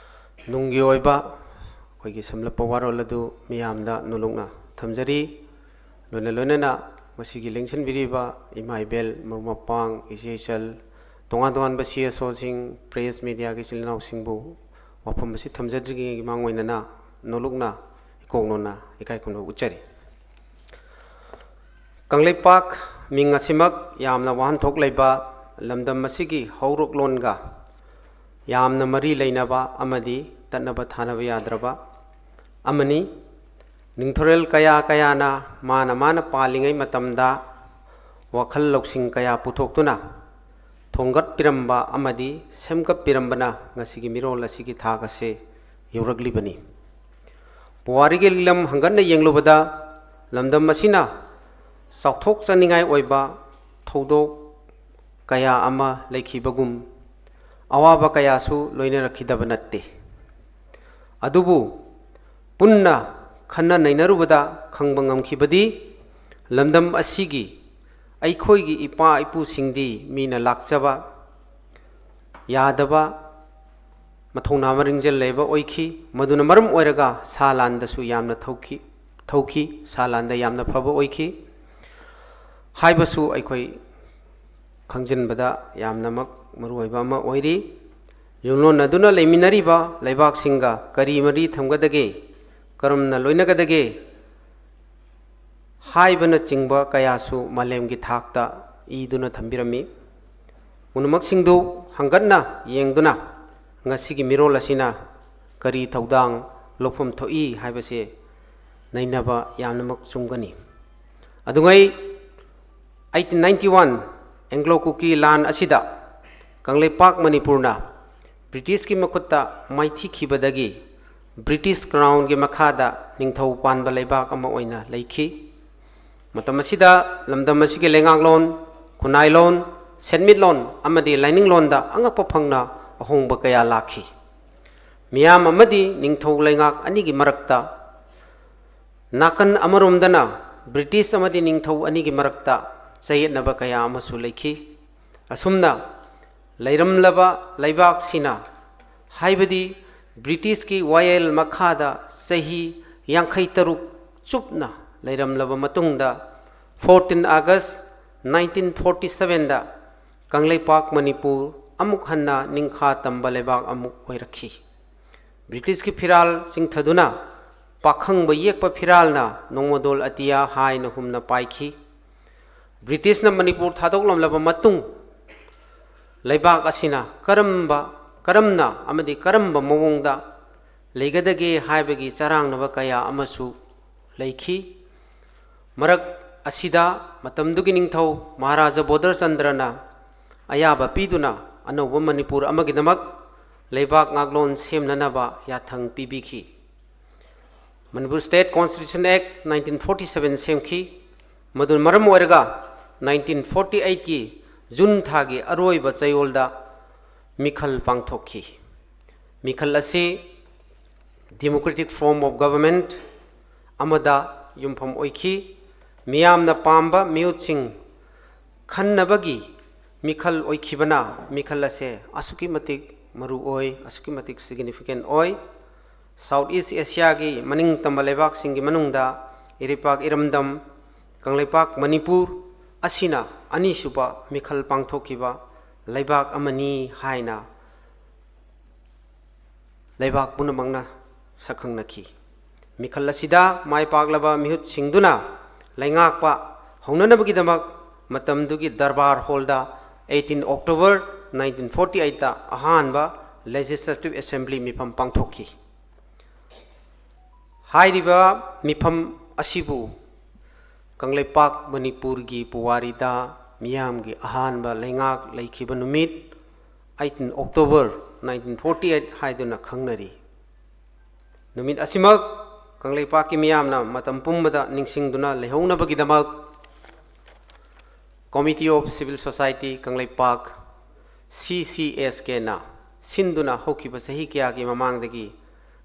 ꯅꯨꯡꯒꯤ ꯑꯣꯏꯕ ꯑꯩꯈꯣꯏꯒꯤ ꯁꯝꯂꯞꯄ ꯋꯥꯔꯣꯜ ꯑꯗꯨ ꯃꯤꯌꯥꯝꯗ ꯅꯣꯂꯨꯛꯅ ꯊꯝꯖꯔꯤ꯫ ꯂꯣꯏꯅ ꯂꯣꯏꯅꯅ ꯉꯁꯤꯒꯤ ꯂꯦꯡꯁꯤꯟꯕꯤꯔꯤꯕ ꯏꯃꯥ ꯏꯕꯦꯜ, ꯃꯔꯨꯞ ꯃꯄꯥꯡ, ꯏꯆꯦ ꯏꯆꯜ, ꯇꯣꯉꯥꯟ ꯇꯣꯉꯥꯟꯕ ꯁꯤ ꯑꯦꯁ ꯑꯣꯁꯤꯡ, ꯄ꯭ꯔꯦꯁ ꯃꯦꯗꯤꯌꯥꯒꯤ ꯏꯆꯤꯜ ꯏꯅꯥꯎꯁꯤꯡꯕꯨ ꯋꯥꯐꯝ ꯑꯁꯤ ꯊꯝꯖꯗ꯭ꯔꯤꯉꯩꯒꯤ ꯃꯥꯡꯑꯣꯏꯅꯅ ꯅꯣꯂꯨꯛꯅ ꯏꯀꯣꯛ ꯅꯣꯟꯅ ꯏꯀꯥꯏ ꯈꯨꯝꯅꯕ ꯎꯠꯆꯔꯤ꯫ ꯀꯪꯂꯩꯄꯥꯛ ꯃꯤꯡ ꯑꯁꯤꯃꯛ ꯌꯥꯝꯅ ꯋꯥꯍꯟꯊꯣꯛ ꯂꯩꯕ, ꯂꯝꯗꯝ ꯑꯁꯤꯒꯤ ꯍꯧꯔꯛꯂꯣꯟꯒ ꯌꯥꯝꯅ ꯃꯔꯤ ꯂꯩꯅꯕ ꯑꯃꯗꯤ ꯇꯠꯅꯕ ꯊꯥꯅꯕ ꯌꯥꯗ꯭ꯔꯕ ꯑꯃꯅꯤ꯫ ꯅꯤꯡꯊꯧꯔꯦꯜ ꯀꯌꯥ ꯀꯌꯥꯅ ꯃꯥꯅ ꯃꯥꯅ ꯄꯥꯜꯂꯤꯉꯩ ꯃꯇꯝꯗ ꯋꯥꯈꯜ ꯂꯧꯁꯤꯡ ꯀꯌꯥ ꯄꯨꯊꯣꯛꯇꯨꯅ ꯊꯣꯡꯒꯠꯄꯤꯔꯝꯕ ꯑꯃꯗꯤ ꯁꯦꯝꯒꯠꯄꯤꯔꯝꯕꯅ ꯉꯁꯤꯒꯤ ꯃꯤꯔꯣꯜ ꯑꯁꯤꯒꯤ ꯊꯥꯛ ꯑꯁꯤ ꯌꯧꯔꯛꯂꯤꯕꯅꯤ꯫ ꯄꯨꯋꯥꯔꯤꯒꯤ ꯂꯤꯂꯝ ꯍꯪꯒꯠꯅ ꯌꯦꯡꯂꯨꯕꯗ ꯂꯝꯗꯝ ꯑꯁꯤꯅ ꯆꯥꯎꯊꯣꯛꯆꯅꯤꯡꯉꯥꯏ ꯑꯣꯏꯕ ꯊꯧꯗꯣꯛ ꯀꯌꯥ ꯑꯃ ꯂꯩꯈꯤꯕꯒꯨꯝ, ꯑꯋꯥꯕ ꯀꯌꯥꯁꯨ ꯂꯣꯏꯅꯔꯛꯈꯤꯗꯕ ꯅꯠꯇꯦ꯫ ꯑꯗꯨꯕꯨ ꯄꯨꯟꯅ ꯈꯟꯅ ꯅꯩꯅꯔꯨꯕꯗ ꯈꯪꯕ ꯉꯝꯈꯤꯕꯗꯤ, ꯂꯝꯗꯝ ꯑꯁꯤꯒꯤ ꯑꯩꯈꯣꯏꯒꯤ ꯏꯄꯥ ꯏꯄꯨꯁꯤꯡꯗꯤ ꯃꯤꯅ ꯂꯥꯛꯆꯕ ꯌꯥꯗꯕ ꯃꯊꯧꯅꯥ ꯃꯔꯤꯡꯖꯦꯜ ꯂꯩꯕ ꯑꯣꯏꯈꯤ꯫ ꯃꯗꯨꯅ ꯃꯔꯝ ꯑꯣꯏꯔꯒ ꯁꯥ ꯂꯥꯟꯗꯁꯨ ꯌꯥꯝꯅ ꯊꯧꯈꯤ, ꯊꯧꯈꯤ, ꯁꯥ ꯂꯥꯟꯗ ꯌꯥꯝꯅ ꯐꯕ ꯑꯣꯏꯈꯤ ꯍꯥꯏꯕꯁꯨ ꯑꯩꯈꯣꯏ ꯈꯪꯖꯤꯟꯕꯗ ꯌꯥꯝꯅꯃꯛ ꯃꯔꯨꯑꯣꯏꯕ ꯑꯃ ꯑꯣꯏꯔꯤ꯫ ꯌꯨꯝꯂꯣꯟꯅꯗꯨꯅ ꯂꯩꯃꯤꯟꯅꯔꯤꯕ ꯂꯩꯕꯥꯛꯁꯤꯡꯒ ꯀꯔꯤ ꯃꯔꯤ ꯊꯝꯒꯗꯒꯦ, ꯀꯔꯝꯅ ꯂꯣꯏꯅꯒꯗꯒꯦ ꯍꯥꯏꯕꯅꯆꯤꯡꯕ ꯀꯌꯥꯁꯨ ꯃꯥꯂꯦꯝꯒꯤ ꯊꯥꯛꯇ ꯏꯗꯨꯅ ꯊꯝꯕꯤꯔꯝꯃꯤ꯫ ꯄꯨꯝꯅꯃꯛꯁꯤꯡꯗꯨ ꯍꯪꯒꯠꯅ ꯌꯦꯡꯗꯨꯅ ꯉꯁꯤꯒꯤ ꯃꯤꯔꯣꯜ ꯑꯁꯤꯅ ꯀꯔꯤ ꯊꯧꯗꯥꯡ ꯂꯧꯐꯝ ꯊꯣꯛꯏ ꯍꯥꯏꯕꯁꯦ ꯅꯩꯅꯕ ꯌꯥꯝꯅꯃꯛ ꯆꯨꯝꯒꯅꯤ꯫ ꯑꯗꯨꯉꯩ eighteen ninety one Anglo Kuki ꯂꯥꯟ ꯑꯁꯤꯗ ꯀꯪꯂꯩꯄꯥꯛ ꯃꯅꯤꯄꯨꯔꯅ ꯕ꯭ꯔꯤꯇꯤꯁꯀꯤ ꯃꯈꯨꯠꯇ ꯃꯥꯏꯊꯤꯈꯤꯕꯗꯒꯤ ꯕ꯭ꯔꯤꯇꯤꯁ ꯀ꯭ꯔꯥꯎꯟꯒꯤ ꯃꯈꯥꯗ ꯅꯤꯡꯊꯧ ꯄꯥꯟꯕ ꯂꯩꯕꯥꯛ ꯑꯃ ꯑꯣꯏꯅ ꯂꯩꯈꯤ꯫ ꯃꯇꯝ ꯑꯁꯤꯗ ꯂꯝꯗꯝ ꯑꯁꯤꯒꯤ ꯂꯩꯉꯥꯛꯂꯣꯟ, ꯈꯨꯟꯅꯥꯏꯂꯣꯟ, ꯁꯦꯟꯃꯤꯠꯂꯣꯟ ꯑꯃꯗꯤ ꯂꯥꯏꯅꯤꯡꯂꯣꯟꯗ ꯑꯉꯛꯄ ꯐꯪꯅ ꯑꯍꯣꯡꯕ ꯀꯌꯥ ꯂꯥꯛꯈꯤ꯫ ꯃꯤꯌꯥꯝ ꯑꯃꯗꯤ ꯅꯤꯡꯊꯧ ꯂꯩꯉꯥꯛ ꯑꯅꯤꯒꯤ ꯃꯔꯛꯇ, ꯅꯥꯀꯟ ꯑꯃꯔꯣꯝꯗꯅ ꯕ꯭ꯔꯤꯇꯤꯁ ꯑꯃꯗꯤ ꯅꯤꯡꯊꯧ ꯑꯅꯤꯒꯤ ꯃꯔꯛꯇ ꯆꯌꯦꯠꯅꯕ ꯀꯌꯥ ꯑꯃꯁꯨ ꯂꯩꯈꯤ꯫ ꯑꯁꯨꯝꯅ ꯂꯩꯔꯝꯂꯕ ꯂꯩꯕꯥꯛꯁꯤꯅ, ꯍꯥꯏꯕꯗꯤ ꯕ꯭ꯔꯤꯇꯤꯁꯀꯤ ꯋꯥꯌꯦꯜ ꯃꯈꯥꯗ ꯆꯍꯤ ꯌꯥꯡꯈꯩ ꯇꯔꯨꯛ ꯆꯨꯞꯅ ꯂꯩꯔꯝꯂꯕ ꯃꯇꯨꯡꯗ, fourteen August nineteen forty sevenꯗ Kangleipak Manipur ꯑꯃꯨꯛ ꯍꯟꯅ ꯅꯤꯡꯈꯥ ꯇꯝꯕ ꯂꯩꯕꯥꯛ ꯑꯃꯨꯛ ꯑꯣꯏꯔꯛꯈꯤ꯫ ꯕ꯭ꯔꯤꯇꯤꯁꯀꯤ ꯐꯤꯔꯥꯜ ꯆꯤꯡꯊꯗꯨꯅ ꯄꯥꯈꯪꯕ ꯌꯦꯛꯄ ꯐꯤꯔꯥꯜꯅ ꯅꯣꯡꯃꯗꯣꯜ ꯑꯇꯤꯌꯥ ꯍꯥꯏꯅ ꯍꯨꯝꯅ ꯄꯥꯏꯈꯤ꯫ ꯕ꯭ꯔꯤꯇꯤꯁꯅ ꯃꯅꯤꯄꯨꯔ ꯊꯥꯗꯣꯛꯂꯝꯂꯕ ꯃꯇꯨꯡ, ꯂꯩꯕꯥꯛ ꯑꯁꯤꯅ ꯀꯔꯝꯕ, ꯀꯔꯝꯅ ꯑꯃꯗꯤ ꯀꯔꯝꯕ ꯃꯑꯣꯡꯗ ꯂꯩꯒꯗꯒꯦ ꯍꯥꯏꯕꯒꯤ ꯆꯔꯥꯡꯅꯕ ꯀꯌꯥ ꯑꯃꯁꯨ ꯂꯩꯈꯤ꯫ ꯃꯔꯛ ꯑꯁꯤꯗ ꯃꯇꯝꯗꯨꯒꯤ ꯅꯤꯡꯊꯧ ꯃꯍꯥꯔꯥꯖꯥ ꯕꯣꯙꯔ ꯆꯟꯗ꯭ꯔꯅ ꯑꯌꯥꯕ ꯄꯤꯗꯨꯅ ꯑꯅꯧꯕ ꯃꯅꯤꯄꯨꯔ ꯑꯃꯒꯤꯗꯃꯛ ꯂꯩꯕꯥꯛ ꯉꯥꯛꯂꯣꯟ ꯁꯦꯝꯅꯅꯕ ꯌꯥꯊꯪ ꯄꯤꯕꯤꯈꯤ꯫ Manipur State Constitution Act nineteen forty seven ꯁꯦꯝꯈꯤ꯫ ꯃꯗꯨꯅ ꯃꯔꯝ ꯑꯣꯏꯔꯒ nineteen forty eightꯀꯤ ꯖꯨꯟ ꯊꯥꯒꯤ ꯑꯔꯣꯏꯕ ꯆꯌꯣꯜꯗ ꯃꯤꯈꯜ ꯄꯥꯡꯊꯣꯛꯈꯤ꯫ ꯃꯤꯈꯜ ꯑꯁꯤ democratic form of government ꯑꯃꯗ ꯌꯨꯝꯐꯝ ꯑꯣꯏꯈꯤ꯫ ꯃꯤꯌꯥꯝꯅ ꯄꯥꯝꯕ ꯃꯤꯍꯨꯠꯁꯤꯡ ꯈꯟꯅꯕꯒꯤ ꯃꯤꯈꯜ ꯑꯣꯏꯈꯤꯕꯅ ꯃꯤꯈꯜ ꯑꯁꯦ ꯑꯁꯨꯛꯀꯤ ꯃꯇꯤꯛ ꯃꯔꯨ ꯑꯣꯏ, ꯑꯁꯨꯛꯀꯤ ꯃꯇꯤꯛ significant ꯑꯣꯏ꯫ South East Asiaꯒꯤ ꯃꯅꯤꯡ ꯇꯝꯕ ꯂꯩꯕꯥꯛꯁꯤꯡꯒꯤ ꯃꯅꯨꯡꯗ ꯏꯔꯩꯄꯥꯛ ꯏꯔꯝꯗꯝ, ꯀꯪꯂꯩꯄꯥꯛ ꯃꯅꯤꯄꯨꯔ ꯑꯁꯤꯅ ꯑꯅꯤꯁꯨꯕ ꯃꯤꯈꯜ ꯄꯥꯡꯊꯣꯛꯈꯤꯕ ꯂꯩꯕꯥꯛ ꯑꯃꯅꯤ ꯍꯥꯏꯅ ꯂꯩꯕꯥꯛ ꯄꯨꯝꯅꯃꯛꯅ ꯁꯛꯈꯪꯅꯈꯤ꯫ ꯃꯤꯈꯜ ꯑꯁꯤꯗ ꯃꯥꯏ ꯄꯥꯛꯂꯕ ꯃꯤꯍꯨꯠꯁꯤꯡꯗꯨꯅ ꯂꯩꯉꯥꯛꯄ ꯍꯧꯅꯅꯕꯒꯤꯗꯃꯛ ꯃꯇꯝꯗꯨꯒꯤ ꯗꯔꯕꯥꯔ ꯍꯣꯜꯗ eighteen October nineteen forty eightꯇ ꯑꯍꯥꯟꯕ Legislative Assembly ꯃꯤꯐꯝ ꯄꯥꯡꯊꯣꯛꯈꯤ꯫ ꯍꯥꯏꯔꯤꯕ ꯃꯤꯐꯝ ꯑꯁꯤꯕꯨ ꯀꯪꯂꯩꯄꯥꯛ ꯃꯅꯤꯄꯨꯔꯒꯤ ꯄꯨꯋꯥꯔꯤꯗ ꯃꯤꯌꯥꯝꯒꯤ ꯑꯍꯥꯟꯕ ꯂꯩꯉꯥꯛ ꯂꯩꯈꯤꯕ ꯅꯨꯃꯤꯠ eighteen October nineteen forty eight ꯍꯥꯏꯗꯨꯅ ꯈꯪꯅꯔꯤ꯫ ꯅꯨꯃꯤꯠ ꯑꯁꯤꯃꯛ ꯀꯪꯂꯩꯄꯥꯛꯀꯤ ꯃꯤꯌꯥꯝꯅ ꯃꯇꯝ ꯄꯨꯝꯕꯗ ꯅꯤꯡꯁꯤꯡꯗꯨꯅ ꯂꯩꯍꯧꯅꯕꯒꯤꯗꯃꯛ Committee of Civil Society Kangleipak, C C S Kꯅ ꯁꯤꯟꯗꯨꯅ ꯍꯧꯈꯤꯕ ꯆꯍꯤ ꯀꯌꯥꯒꯤ ꯃꯃꯥꯡꯗꯒꯤ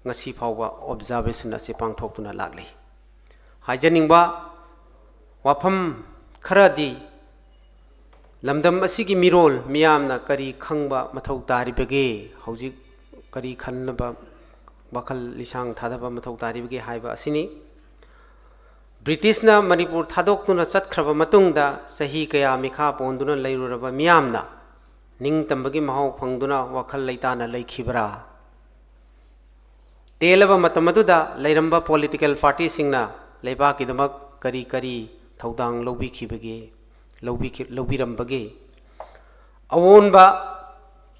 ꯉꯁꯤ ꯐꯥꯎꯕ observation ꯑꯁꯤ ꯄꯥꯡꯊꯣꯛꯇꯨꯅ ꯂꯥꯛꯂꯤ꯫ ꯍꯥꯏꯖꯅꯤꯡꯕ ꯋꯥꯐꯝ ꯈꯔꯗꯤ, ꯂꯝꯗꯝ ꯑꯁꯤꯒꯤ ꯃꯤꯔꯣꯜ ꯃꯤꯌꯥꯝꯅ ꯀꯔꯤ ꯈꯪꯕ ꯃꯊꯧ ꯇꯥꯔꯤꯕꯒꯦ, ꯍꯧꯖꯤꯛ ꯀꯔꯤ ꯈꯟꯅꯕ ꯋꯥꯈꯜ ꯂꯤꯁꯥꯡ ꯊꯥꯗꯕ ꯃꯊꯧ ꯇꯥꯔꯤꯕꯒꯦ ꯍꯥꯏꯕ ꯑꯁꯤꯅꯤ꯫ ꯕ꯭ꯔꯤꯇꯤꯁꯅ ꯃꯅꯤꯄꯨꯔ ꯊꯥꯗꯣꯛꯇꯨꯅ ꯆꯠꯈ꯭ꯔꯕ ꯃꯇꯨꯡꯗ ꯆꯍꯤ ꯀꯌꯥ ꯃꯤꯈꯥ ꯄꯣꯟꯗꯨꯅ ꯂꯩꯔꯨꯔꯕ ꯃꯤꯌꯥꯝꯅ ꯅꯤꯡꯇꯝꯕꯒꯤ ꯃꯍꯥꯎ ꯐꯪꯗꯨꯅ ꯋꯥꯈꯜ ꯂꯩꯇꯥꯅ ꯂꯩꯈꯤꯕ꯭ꯔꯥ? ꯇꯦꯜꯂꯕ ꯃꯇꯝ ꯑꯗꯨꯗ ꯂꯩꯔꯝꯕ political partyꯁꯤꯡꯅ ꯂꯩꯕꯥꯛꯀꯤꯗꯃꯛ ꯀꯔꯤ ꯀꯔꯤ ꯊꯧꯗꯥꯡ ꯂꯧꯕꯤꯈꯤꯕꯒꯦ, ꯂꯧꯕꯤꯈꯤ-, ꯂꯧꯕꯤꯔꯝꯕꯒꯦ? ꯑꯑꯣꯟꯕ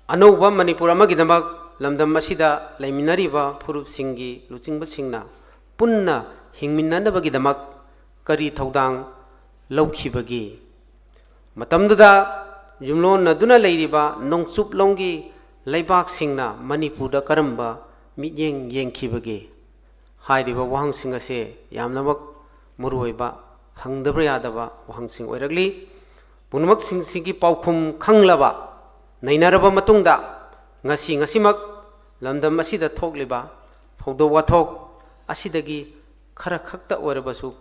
ꯑꯅꯧꯕ ꯃꯅꯤꯄꯨꯔ ꯑꯃꯒꯤꯗꯃꯛ ꯂꯝꯗꯝ ꯑꯁꯤꯗ ꯂꯩꯃꯤꯟꯅꯔꯤꯕ ꯐꯨꯔꯨꯞꯁꯤꯡꯒꯤ ꯂꯨꯆꯤꯡꯕꯁꯤꯡꯅ ꯄꯨꯟꯅ ꯍꯤꯡꯃꯤꯟꯅꯅꯕꯒꯤꯗꯃꯛ ꯀꯔꯤ ꯊꯧꯗꯥꯡ ꯂꯧꯈꯤꯕꯒꯦ? ꯃꯇꯝꯗꯨꯗ ꯌꯨꯝꯂꯣꯟꯅꯗꯨꯅ ꯂꯩꯔꯤꯕ ꯅꯣꯡꯆꯨꯞꯂꯣꯝꯒꯤ ꯂꯩꯕꯥꯛꯁꯤꯡꯅ ꯃꯅꯤꯄꯨꯔꯗ ꯀꯔꯝꯕ ꯃꯤꯠꯌꯦꯡ ꯌꯦꯡꯈꯤꯕꯒꯦ? ꯍꯥꯏꯔꯤꯕ ꯋꯥꯍꯪꯁꯤꯡ ꯑꯁꯦ ꯌꯥꯝꯅꯃꯛ ꯃꯔꯨꯑꯣꯏꯕ, ꯍꯪꯗꯕ ꯌꯥꯗꯕ ꯋꯥꯍꯪꯁꯤꯡ ꯑꯣꯏꯔꯛꯂꯤ꯫ ꯄꯨꯝꯅꯃꯛꯁꯤꯡꯁꯤꯒꯤ ꯄꯥꯎꯈꯨꯝ ꯈꯪꯂꯕ, ꯅꯩꯅꯔꯕ ꯃꯇꯨꯡꯗ, ꯉꯁꯤ ꯉꯁꯤꯃꯛ ꯂꯝꯗꯝ ꯑꯁꯤꯗ ꯊꯣꯛꯂꯤꯕ ꯊꯧꯗꯣꯛ ꯋꯥꯊꯣꯛ ꯑꯁꯤꯗꯒꯤ ꯈꯔ ꯈꯛꯇ ꯑꯣꯏꯔꯕꯁꯨ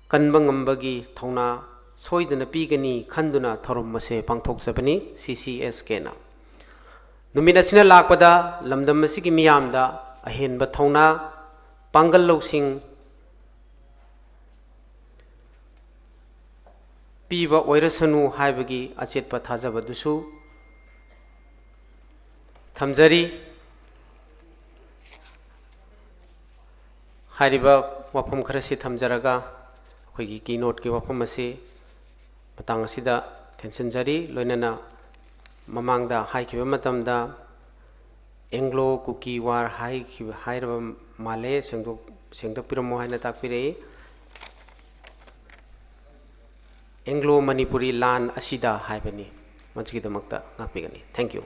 ꯀꯟꯕ ꯉꯝꯕꯒꯤ ꯊꯧꯅꯥ ꯁꯣꯏꯗꯅ ꯄꯤꯒꯅꯤ ꯈꯟꯗꯨꯅ ꯊꯧꯔꯝ ꯑꯁꯦ ꯄꯥꯡꯊꯣꯛꯆꯕꯅꯤ, ꯁꯤ ꯁꯤ ꯑꯦꯁ ꯀꯦꯅ꯫ ꯅꯨꯃꯤꯠ ꯑꯁꯤꯅ ꯂꯥꯛꯄꯗ ꯂꯝꯗꯝ ꯑꯁꯤꯒꯤ ꯃꯤꯌꯥꯝꯗ ꯑꯍꯦꯟꯕ ꯊꯧꯅꯥ, ꯄꯥꯡꯒꯜ ꯂꯧꯁꯤꯡ ꯄꯤꯕ ꯑꯣꯏꯔꯁꯅꯨ ꯍꯥꯏꯕꯒꯤ ꯑꯆꯦꯠꯄ ꯊꯥꯖꯕꯗꯨꯁꯨ ꯊꯝꯖꯔꯤ꯫ ꯍꯥꯏꯔꯤꯕ ꯋꯥꯐꯝ ꯈꯔꯁꯤ ꯊꯝꯖꯔꯒ ꯑꯩꯈꯣꯏꯒꯤ keynoteꯀꯤ ꯋꯥꯐꯝ ꯑꯁꯤ ꯃꯇꯥꯡ ꯑꯁꯤꯗ ꯇꯦꯟꯁꯤꯟꯖꯔꯤ꯫ ꯂꯣꯏꯅꯅ ꯃꯃꯥꯡꯗ ꯍꯥꯏꯈꯤꯕ ꯃꯇꯝꯗ Anglo Kuki War ꯍꯥꯏꯈꯤꯕ, ꯍꯥꯏꯔꯕ ꯃꯥꯜꯂꯦ, ꯁꯦꯡꯗꯣꯛ-, ꯁꯦꯡꯗꯣꯛꯄꯤꯔꯝꯃꯣ ꯍꯥꯏꯅ ꯇꯥꯛꯄꯤꯔꯛꯏ꯫ Anglo Manipuri ꯂꯥꯟ ꯑꯁꯤꯗ ꯍꯥꯏꯕꯅꯤ꯫ ꯃꯁꯤꯒꯤꯗꯃꯛꯇ ꯉꯥꯛꯄꯤꯒꯅꯤ꯫ Thank you꯫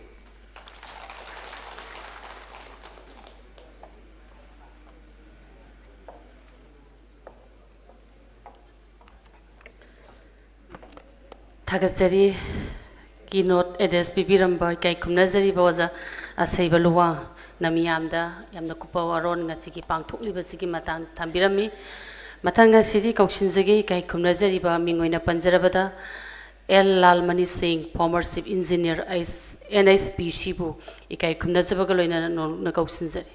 ꯊꯥꯒꯠꯆꯔꯤ꯫ Keynote address ꯄꯤꯕꯤꯔꯝꯕ ꯏꯀꯥꯏ ꯈꯨꯝꯅꯖꯔꯤꯕ ꯑꯣꯖꯥ ꯑꯁꯩꯕ ꯂꯨꯋꯥꯡꯅ ꯃꯤꯌꯥꯝꯗ ꯌꯥꯝꯅ ꯀꯨꯞꯄ ꯋꯥꯔꯣꯜ ꯉꯁꯤꯒꯤ ꯄꯥꯡꯊꯣꯛꯂꯤꯕꯁꯤꯒꯤ ꯃꯇꯥꯡꯗ ꯊꯝꯕꯤꯔꯝꯃꯤ꯫ ꯃꯊꯪ ꯑꯁꯤꯗꯤ ꯀꯧꯁꯤꯟꯖꯒꯦ ꯏꯀꯥꯏ ꯈꯨꯝꯅꯖꯔꯤꯕ ꯃꯤꯡ ꯑꯣꯏꯅ ꯄꯟꯖꯔꯕꯗ ꯑꯦꯜ ꯂꯥꯜꯃꯅꯤ ꯁꯤꯡ, former Chief Engineer, ꯑꯩꯁ-, ꯑꯦꯟ ꯑꯩꯆ ꯄꯤ ꯁꯤꯕꯨ ꯏꯀꯥꯏ ꯈꯨꯝꯅꯖꯕꯒ ꯂꯣꯏꯅꯅ ꯅꯣꯜꯂꯨꯛꯅ ꯀꯧꯁꯤꯟꯖꯔꯤ꯫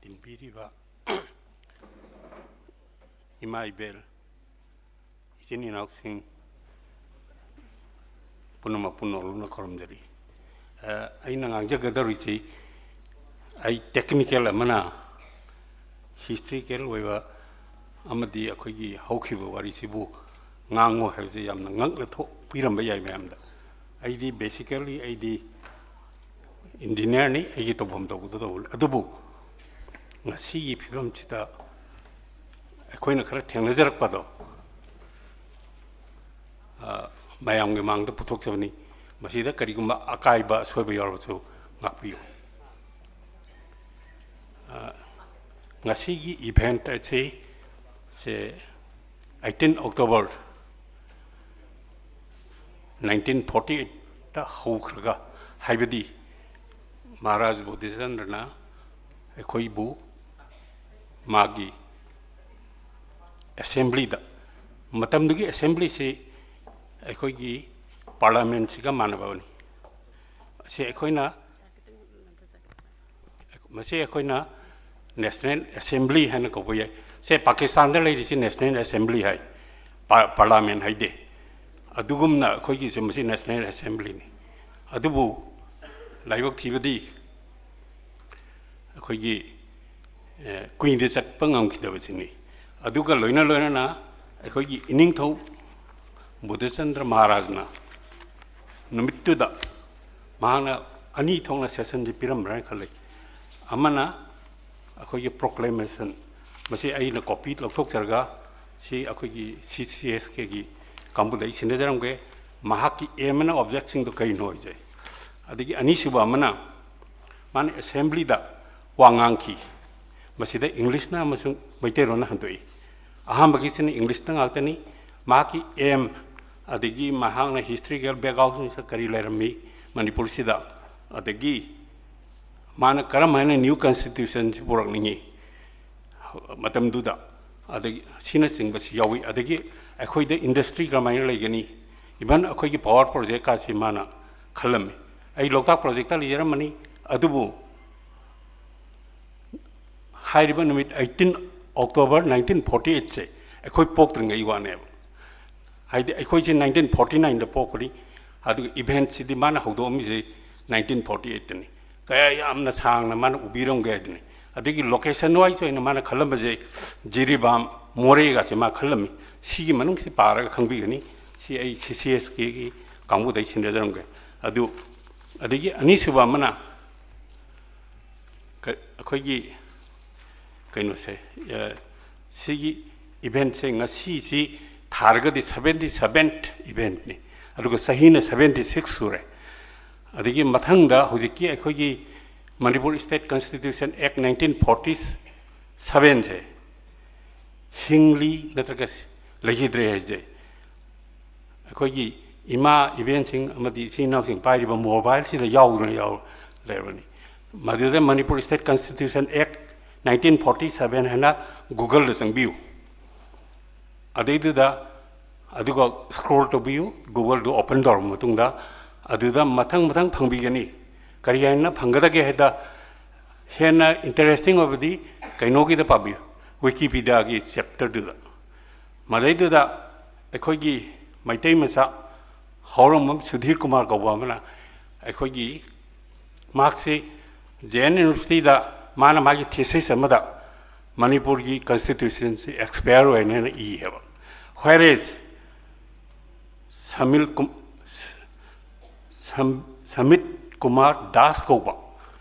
ꯇꯤꯟꯕꯤꯔꯤꯕ ꯏꯃꯥ ꯏꯕꯦꯜ, ꯏꯆꯤꯟ ꯏꯅꯥꯎꯁꯤꯡ ꯄꯨꯝꯅꯃꯛꯄꯨ ꯅꯣꯜꯂꯨꯛꯅ ꯈꯨꯔꯨꯝꯖꯔꯤ꯫ ꯑ, ꯑꯩꯅ ꯉꯥꯡꯖꯒꯗꯧꯔꯤꯁꯤ ꯑꯩ technical ꯑꯃꯅ historical ꯑꯣꯏꯕ ꯑꯃꯗꯤ ꯑꯩꯈꯣꯏꯒꯤ ꯍꯧꯈꯤꯕ ꯋꯥꯔꯤꯁꯤꯕꯨ ꯉꯥꯡꯉꯨ ꯍꯥꯏꯕꯁꯤ ꯌꯥꯝꯅ ꯉꯛꯅ ꯊꯣꯛꯄꯤꯔꯝꯕ ꯌꯥꯏ ꯃꯌꯥꯝꯗ꯫ ꯑꯩꯗꯤ basically ꯑꯩꯗꯤ engineerꯅꯤ, ꯑꯩꯒꯤ ꯇꯧꯐꯝ ꯇꯧꯕꯗ ꯇꯧꯕꯅꯤ꯫ ꯑꯗꯨꯕꯨ ꯉꯁꯤꯒꯤ ꯐꯤꯕꯝꯁꯤꯗ ꯑꯩꯈꯣꯏꯅ ꯈꯔ ꯊꯦꯡꯅꯖꯔꯛꯄꯗꯣ, ꯑ, ꯃꯌꯥꯝꯒꯤ ꯃꯥꯡꯗ ꯄꯨꯊꯣꯛꯆꯕꯅꯤ꯫ ꯃꯁꯤꯗ ꯀꯔꯤꯒꯨꯝꯕ ꯑꯀꯥꯏꯕ ꯑꯁꯣꯏꯕ ꯌꯥꯎꯔꯕꯁꯨ ꯉꯥꯛꯄꯤꯌꯨ꯫ ꯑ, ꯉꯁꯤꯒꯤ event ꯑꯁꯤ ꯁꯦ eighteen October nineteen forty eightꯇ ꯍꯧꯈ꯭ꯔꯒ, ꯍꯥꯏꯕꯗꯤ ꯃꯍꯥꯔꯥꯖ ꯕꯣꯙꯤꯆꯟꯗ꯭ꯔꯅ ꯑꯩꯈꯣꯏꯕꯨ ꯃꯥꯒꯤ assemblyꯗ, ꯃꯇꯝꯗꯨꯒꯤ assemblyꯁꯤ ꯑꯩꯈꯣꯏꯒꯤ parliamentꯁꯤꯒ ꯃꯥꯟꯅꯕꯅꯤ꯫ ꯑꯁꯤ ꯑꯩꯈꯣꯏꯅ ꯃꯁꯤ ꯑꯩꯈꯣꯏꯅ National Assembly ꯍꯥꯏꯅ ꯀꯧꯕ ꯌꯥꯏ꯫ ꯁꯦ ꯄꯥꯀꯤꯁꯇꯥꯟꯗ ꯂꯩꯔꯤꯁꯤ National Assembly ꯍꯥꯏ, ꯄꯥ-, parliament ꯍꯥꯏꯗꯦ꯫ ꯑꯗꯨꯒꯨꯝꯅ ꯑꯩꯈꯣꯏꯒꯤꯁꯨ ꯃꯁꯤ National Assemblyꯅꯤ꯫ ꯑꯗꯨꯕꯨ ꯂꯥꯏꯕꯛ ꯊꯤꯕꯗꯤ ꯑꯩꯈꯣꯏꯒꯤ, ꯑꯦ, ꯀꯨꯏꯅ ꯆꯠꯄ ꯉꯝꯈꯤꯗꯕꯁꯤꯅꯤ꯫ ꯑꯗꯨꯒ ꯂꯣꯏꯅ ꯂꯣꯏꯅꯅ ꯑꯩꯈꯣꯏꯒꯤ ꯏꯅꯤꯡꯊꯧ ꯕꯨꯙꯆꯟꯗ꯭ꯔ ꯃꯍꯥꯔꯥꯖꯅ ꯅꯨꯃꯤꯠꯇꯨꯗ ꯃꯍꯥꯛꯅ ꯑꯅꯤ ꯊꯣꯛꯅ sessionꯁꯤ ꯄꯤꯔꯝꯕ꯭ꯔꯥ ꯍꯥꯏꯅ ꯈꯜꯂꯤ꯫ ꯑꯃꯅ ꯑꯩꯈꯣꯏꯒꯤ proclamation, ꯃꯁꯤ ꯑꯩꯅ copy ꯂꯧꯊꯣꯛꯆꯔꯒ ꯁꯤ ꯑꯩꯈꯣꯏꯒꯤ C C S Kꯒꯤ ꯀꯥꯡꯕꯨꯗ ꯑꯩ ꯁꯤꯟꯅꯖꯔꯝꯒꯦ꯫ ꯃꯍꯥꯛꯀꯤ ꯑꯦꯝ ꯑꯃꯅ ꯑꯣꯕꯖꯦꯛꯁꯤꯡꯗꯣ ꯀꯔꯤꯅꯣ ꯍꯥꯏꯁꯦ꯫ ꯑꯗꯒꯤ ꯑꯅꯤꯁꯨꯕ ꯑꯃꯅ ꯃꯥꯅ ꯑꯦꯁꯦꯝꯕ꯭ꯂꯤꯗ ꯋꯥ ꯉꯥꯡꯈꯤ꯫ ꯃꯁꯤꯗ ꯏꯪꯂꯤꯁꯅ ꯑꯃꯁꯨꯡ ꯃꯩꯇꯩꯂꯣꯟꯅ ꯍꯟꯗꯣꯛꯏ꯫ ꯑꯍꯥꯟꯕꯒꯤꯁꯤꯅ ꯏꯪꯂꯤꯁꯇ ꯉꯥꯛꯇꯅꯤ꯫ ꯃꯍꯥꯛꯀꯤ ꯑꯦꯝ, ꯑꯗꯒꯤ ꯃꯍꯥꯛꯅ ꯍꯤꯁꯇ꯭ꯔꯤꯀꯦꯜ ꯕꯦꯛꯒ꯭ꯔꯥꯎꯟꯁꯤꯡꯁꯤꯗ ꯀꯔꯤ ꯂꯩꯔꯝꯃꯤ ꯃꯅꯤꯄꯨꯔꯁꯤꯗ, ꯑꯗꯒꯤ ꯃꯥꯅ ꯀꯔꯝ ꯍꯥꯏꯅ ꯅ꯭ꯌꯨ ꯀꯟꯁꯇꯤꯇ꯭ꯌꯨꯁꯟꯁꯤ ꯄꯨꯔꯛꯅꯤꯡꯉꯤ ꯃꯇꯝꯗꯨꯗ, ꯑꯗꯒꯤ ꯁꯤꯅꯆꯤꯡꯕꯁꯤ ꯌꯥꯎꯏ꯫ ꯑꯗꯒꯤ ꯑꯩꯈꯣꯏꯗ ꯏꯟꯗꯁꯇ꯭ꯔꯤ ꯀꯔꯝꯍꯥꯏꯅ ꯂꯩꯒꯅꯤ, ꯏꯚꯟ ꯑꯩꯈꯣꯏꯒꯤ ꯄꯥꯋꯔ ꯄ꯭ꯔꯣꯖꯦꯛꯀꯥꯁꯤ ꯃꯥꯅ ꯈꯜꯂꯝꯃꯤ꯫ ꯑꯩ ꯂꯣꯛꯇꯥꯛ ꯄ꯭ꯔꯣꯖꯦꯛꯇ ꯂꯩꯖꯔꯝꯕꯅꯤ, ꯑꯗꯨꯕꯨ ꯍꯥꯏꯔꯤꯕ ꯅꯨꯃꯤꯠ eighteen October nineteen forty eightꯁꯦ ꯑꯩꯈꯣꯏ ꯄꯣꯛꯇ꯭ꯔꯤꯉꯩ ꯋꯥꯅꯦꯕ꯫ ꯍꯥꯏꯗꯤ ꯑꯩꯈꯣꯏꯁꯦ nineteen forty nineꯗ ꯄꯣꯛꯄꯅꯤ, ꯑꯗꯨꯒ ꯏꯚꯦꯟꯠꯁꯤꯗꯤ ꯃꯥꯅ ꯍꯧꯗꯣꯛꯑꯝꯃꯤꯁꯦ nineteen forty eightꯇꯅꯤ꯫ ꯀꯌꯥ ꯌꯥꯝꯅ ꯁꯥꯡꯅ ꯃꯥꯅ ꯎꯕꯤꯔꯝꯒꯦ ꯍꯥꯏꯗꯨꯅꯤ꯫ ꯑꯗꯒꯤ ꯂꯣꯀꯦꯁꯟ ꯋꯥꯏꯁ ꯑꯣꯏꯅ ꯃꯥꯅ ꯈꯜꯂꯝꯕꯁꯦ ꯖꯤꯔꯤꯕꯥꯝ, ꯃꯣꯔꯦꯒꯁꯦ ꯃꯥ ꯈꯜꯂꯝꯃꯤ꯫ ꯁꯤꯒꯤ ꯃꯅꯨꯡꯁꯤ ꯄꯥꯔꯒ ꯈꯪꯕꯤꯒꯅꯤ꯫ ꯁꯤ ꯑꯩ ꯁꯤ ꯁꯤ ꯑꯦꯁ ꯀꯦꯒꯤ ꯀꯥꯡꯕꯨꯗ ꯑꯩ ꯁꯤꯟꯅꯖꯔꯝꯒꯦ꯫ ꯑꯗꯨ, ꯑꯗꯒꯤ ꯑꯅꯤꯁꯨꯕ ꯑꯃꯅ ꯀ-, ꯑꯩꯈꯣꯏꯒꯤ ꯀꯩꯅꯣꯁꯦ, ꯑ, ꯁꯤꯒꯤ ꯏꯚꯦꯟꯠꯁꯦ ꯉꯁꯤꯁꯤ ꯊꯥꯔꯒꯗꯤ seventy seventh ꯏꯚꯦꯟꯠꯅꯤ, ꯑꯗꯨꯒ ꯆꯍꯤꯅ seventy six ꯁꯨꯔꯦ꯫ ꯑꯗꯒꯤ ꯃꯊꯪꯗ ꯍꯧꯖꯤꯛꯀꯤ ꯑꯩꯈꯣꯏꯒꯤ Manipur State Constitution Act nineteen forty sevenꯁꯦ ꯍꯤꯡꯂꯤ ꯅꯠꯇ꯭ꯔꯒ ꯂꯩꯈꯤꯗ꯭ꯔꯦ ꯍꯥꯏꯁꯦ꯫ ꯑꯩꯈꯣꯏꯒꯤ ꯏꯃꯥ ꯏꯕꯦꯟꯁꯤꯡ ꯑꯃꯗꯤ ꯏꯆꯤꯟ ꯏꯅꯥꯎꯁꯤꯡ ꯄꯥꯏꯔꯤꯕ ꯃꯣꯕꯥꯏꯜꯁꯤꯗ ꯌꯥꯎꯗꯨꯅ ꯌꯥꯎ ꯂꯩꯔꯕꯅꯤ꯫ ꯃꯗꯨꯗ Manipur State Constitution Act nineteen forty seven ꯍꯥꯏꯅ Googleꯗ ꯆꯪꯕꯤꯌꯨ꯫ ꯑꯗꯩꯗꯨꯗ ꯑꯗꯨꯒ scroll ꯇꯧꯕꯤꯌꯨ, Googleꯗꯨ open ꯇꯧꯔꯕ ꯃꯇꯨꯡꯗ ꯑꯗꯨꯗ ꯃꯊꯪ ꯃꯊꯪ ꯐꯪꯕꯤꯒꯅꯤ꯫ ꯀꯔꯤ ꯍꯥꯏꯅ ꯐꯪꯒꯗꯒꯦ ꯍꯥꯏꯗ, ꯍꯦꯟꯅ interesting ꯑꯣꯏꯕꯗꯤ ꯀꯩꯅꯣꯒꯤꯗ ꯄꯥꯕꯤꯌꯨ, Wikipediaꯒꯤ chapterꯗꯨꯗ꯫ ꯃꯗꯩꯗꯨꯗ ꯑꯩꯈꯣꯏꯒꯤ ꯃꯩꯇꯩ ꯃꯆꯥ ꯍꯧꯔꯝꯕꯝ ꯁꯨꯙꯤꯔ ꯀꯨꯃꯥꯔ ꯀꯧꯕ ꯑꯃꯅ ꯑꯩꯈꯣꯏꯒꯤ ꯃꯍꯥꯛꯁꯤ ꯖꯦ ꯑꯦꯟ ꯌꯨꯅꯤꯚꯔꯁꯤꯇꯤꯗ ꯃꯥꯅ ꯃꯥꯒꯤ thesis ꯑꯃꯗ ꯃꯅꯤꯄꯨꯔꯒꯤ constitutionꯁꯤ expire ꯑꯣꯏꯅ ꯏꯌꯦꯕ꯫ Whereas ꯁꯃꯤꯜ ꯀꯨꯝ-, ꯁꯝ-, ꯁꯃꯤꯠ ꯀꯨꯃꯥꯔ ꯗꯥꯁ ꯀꯧꯕ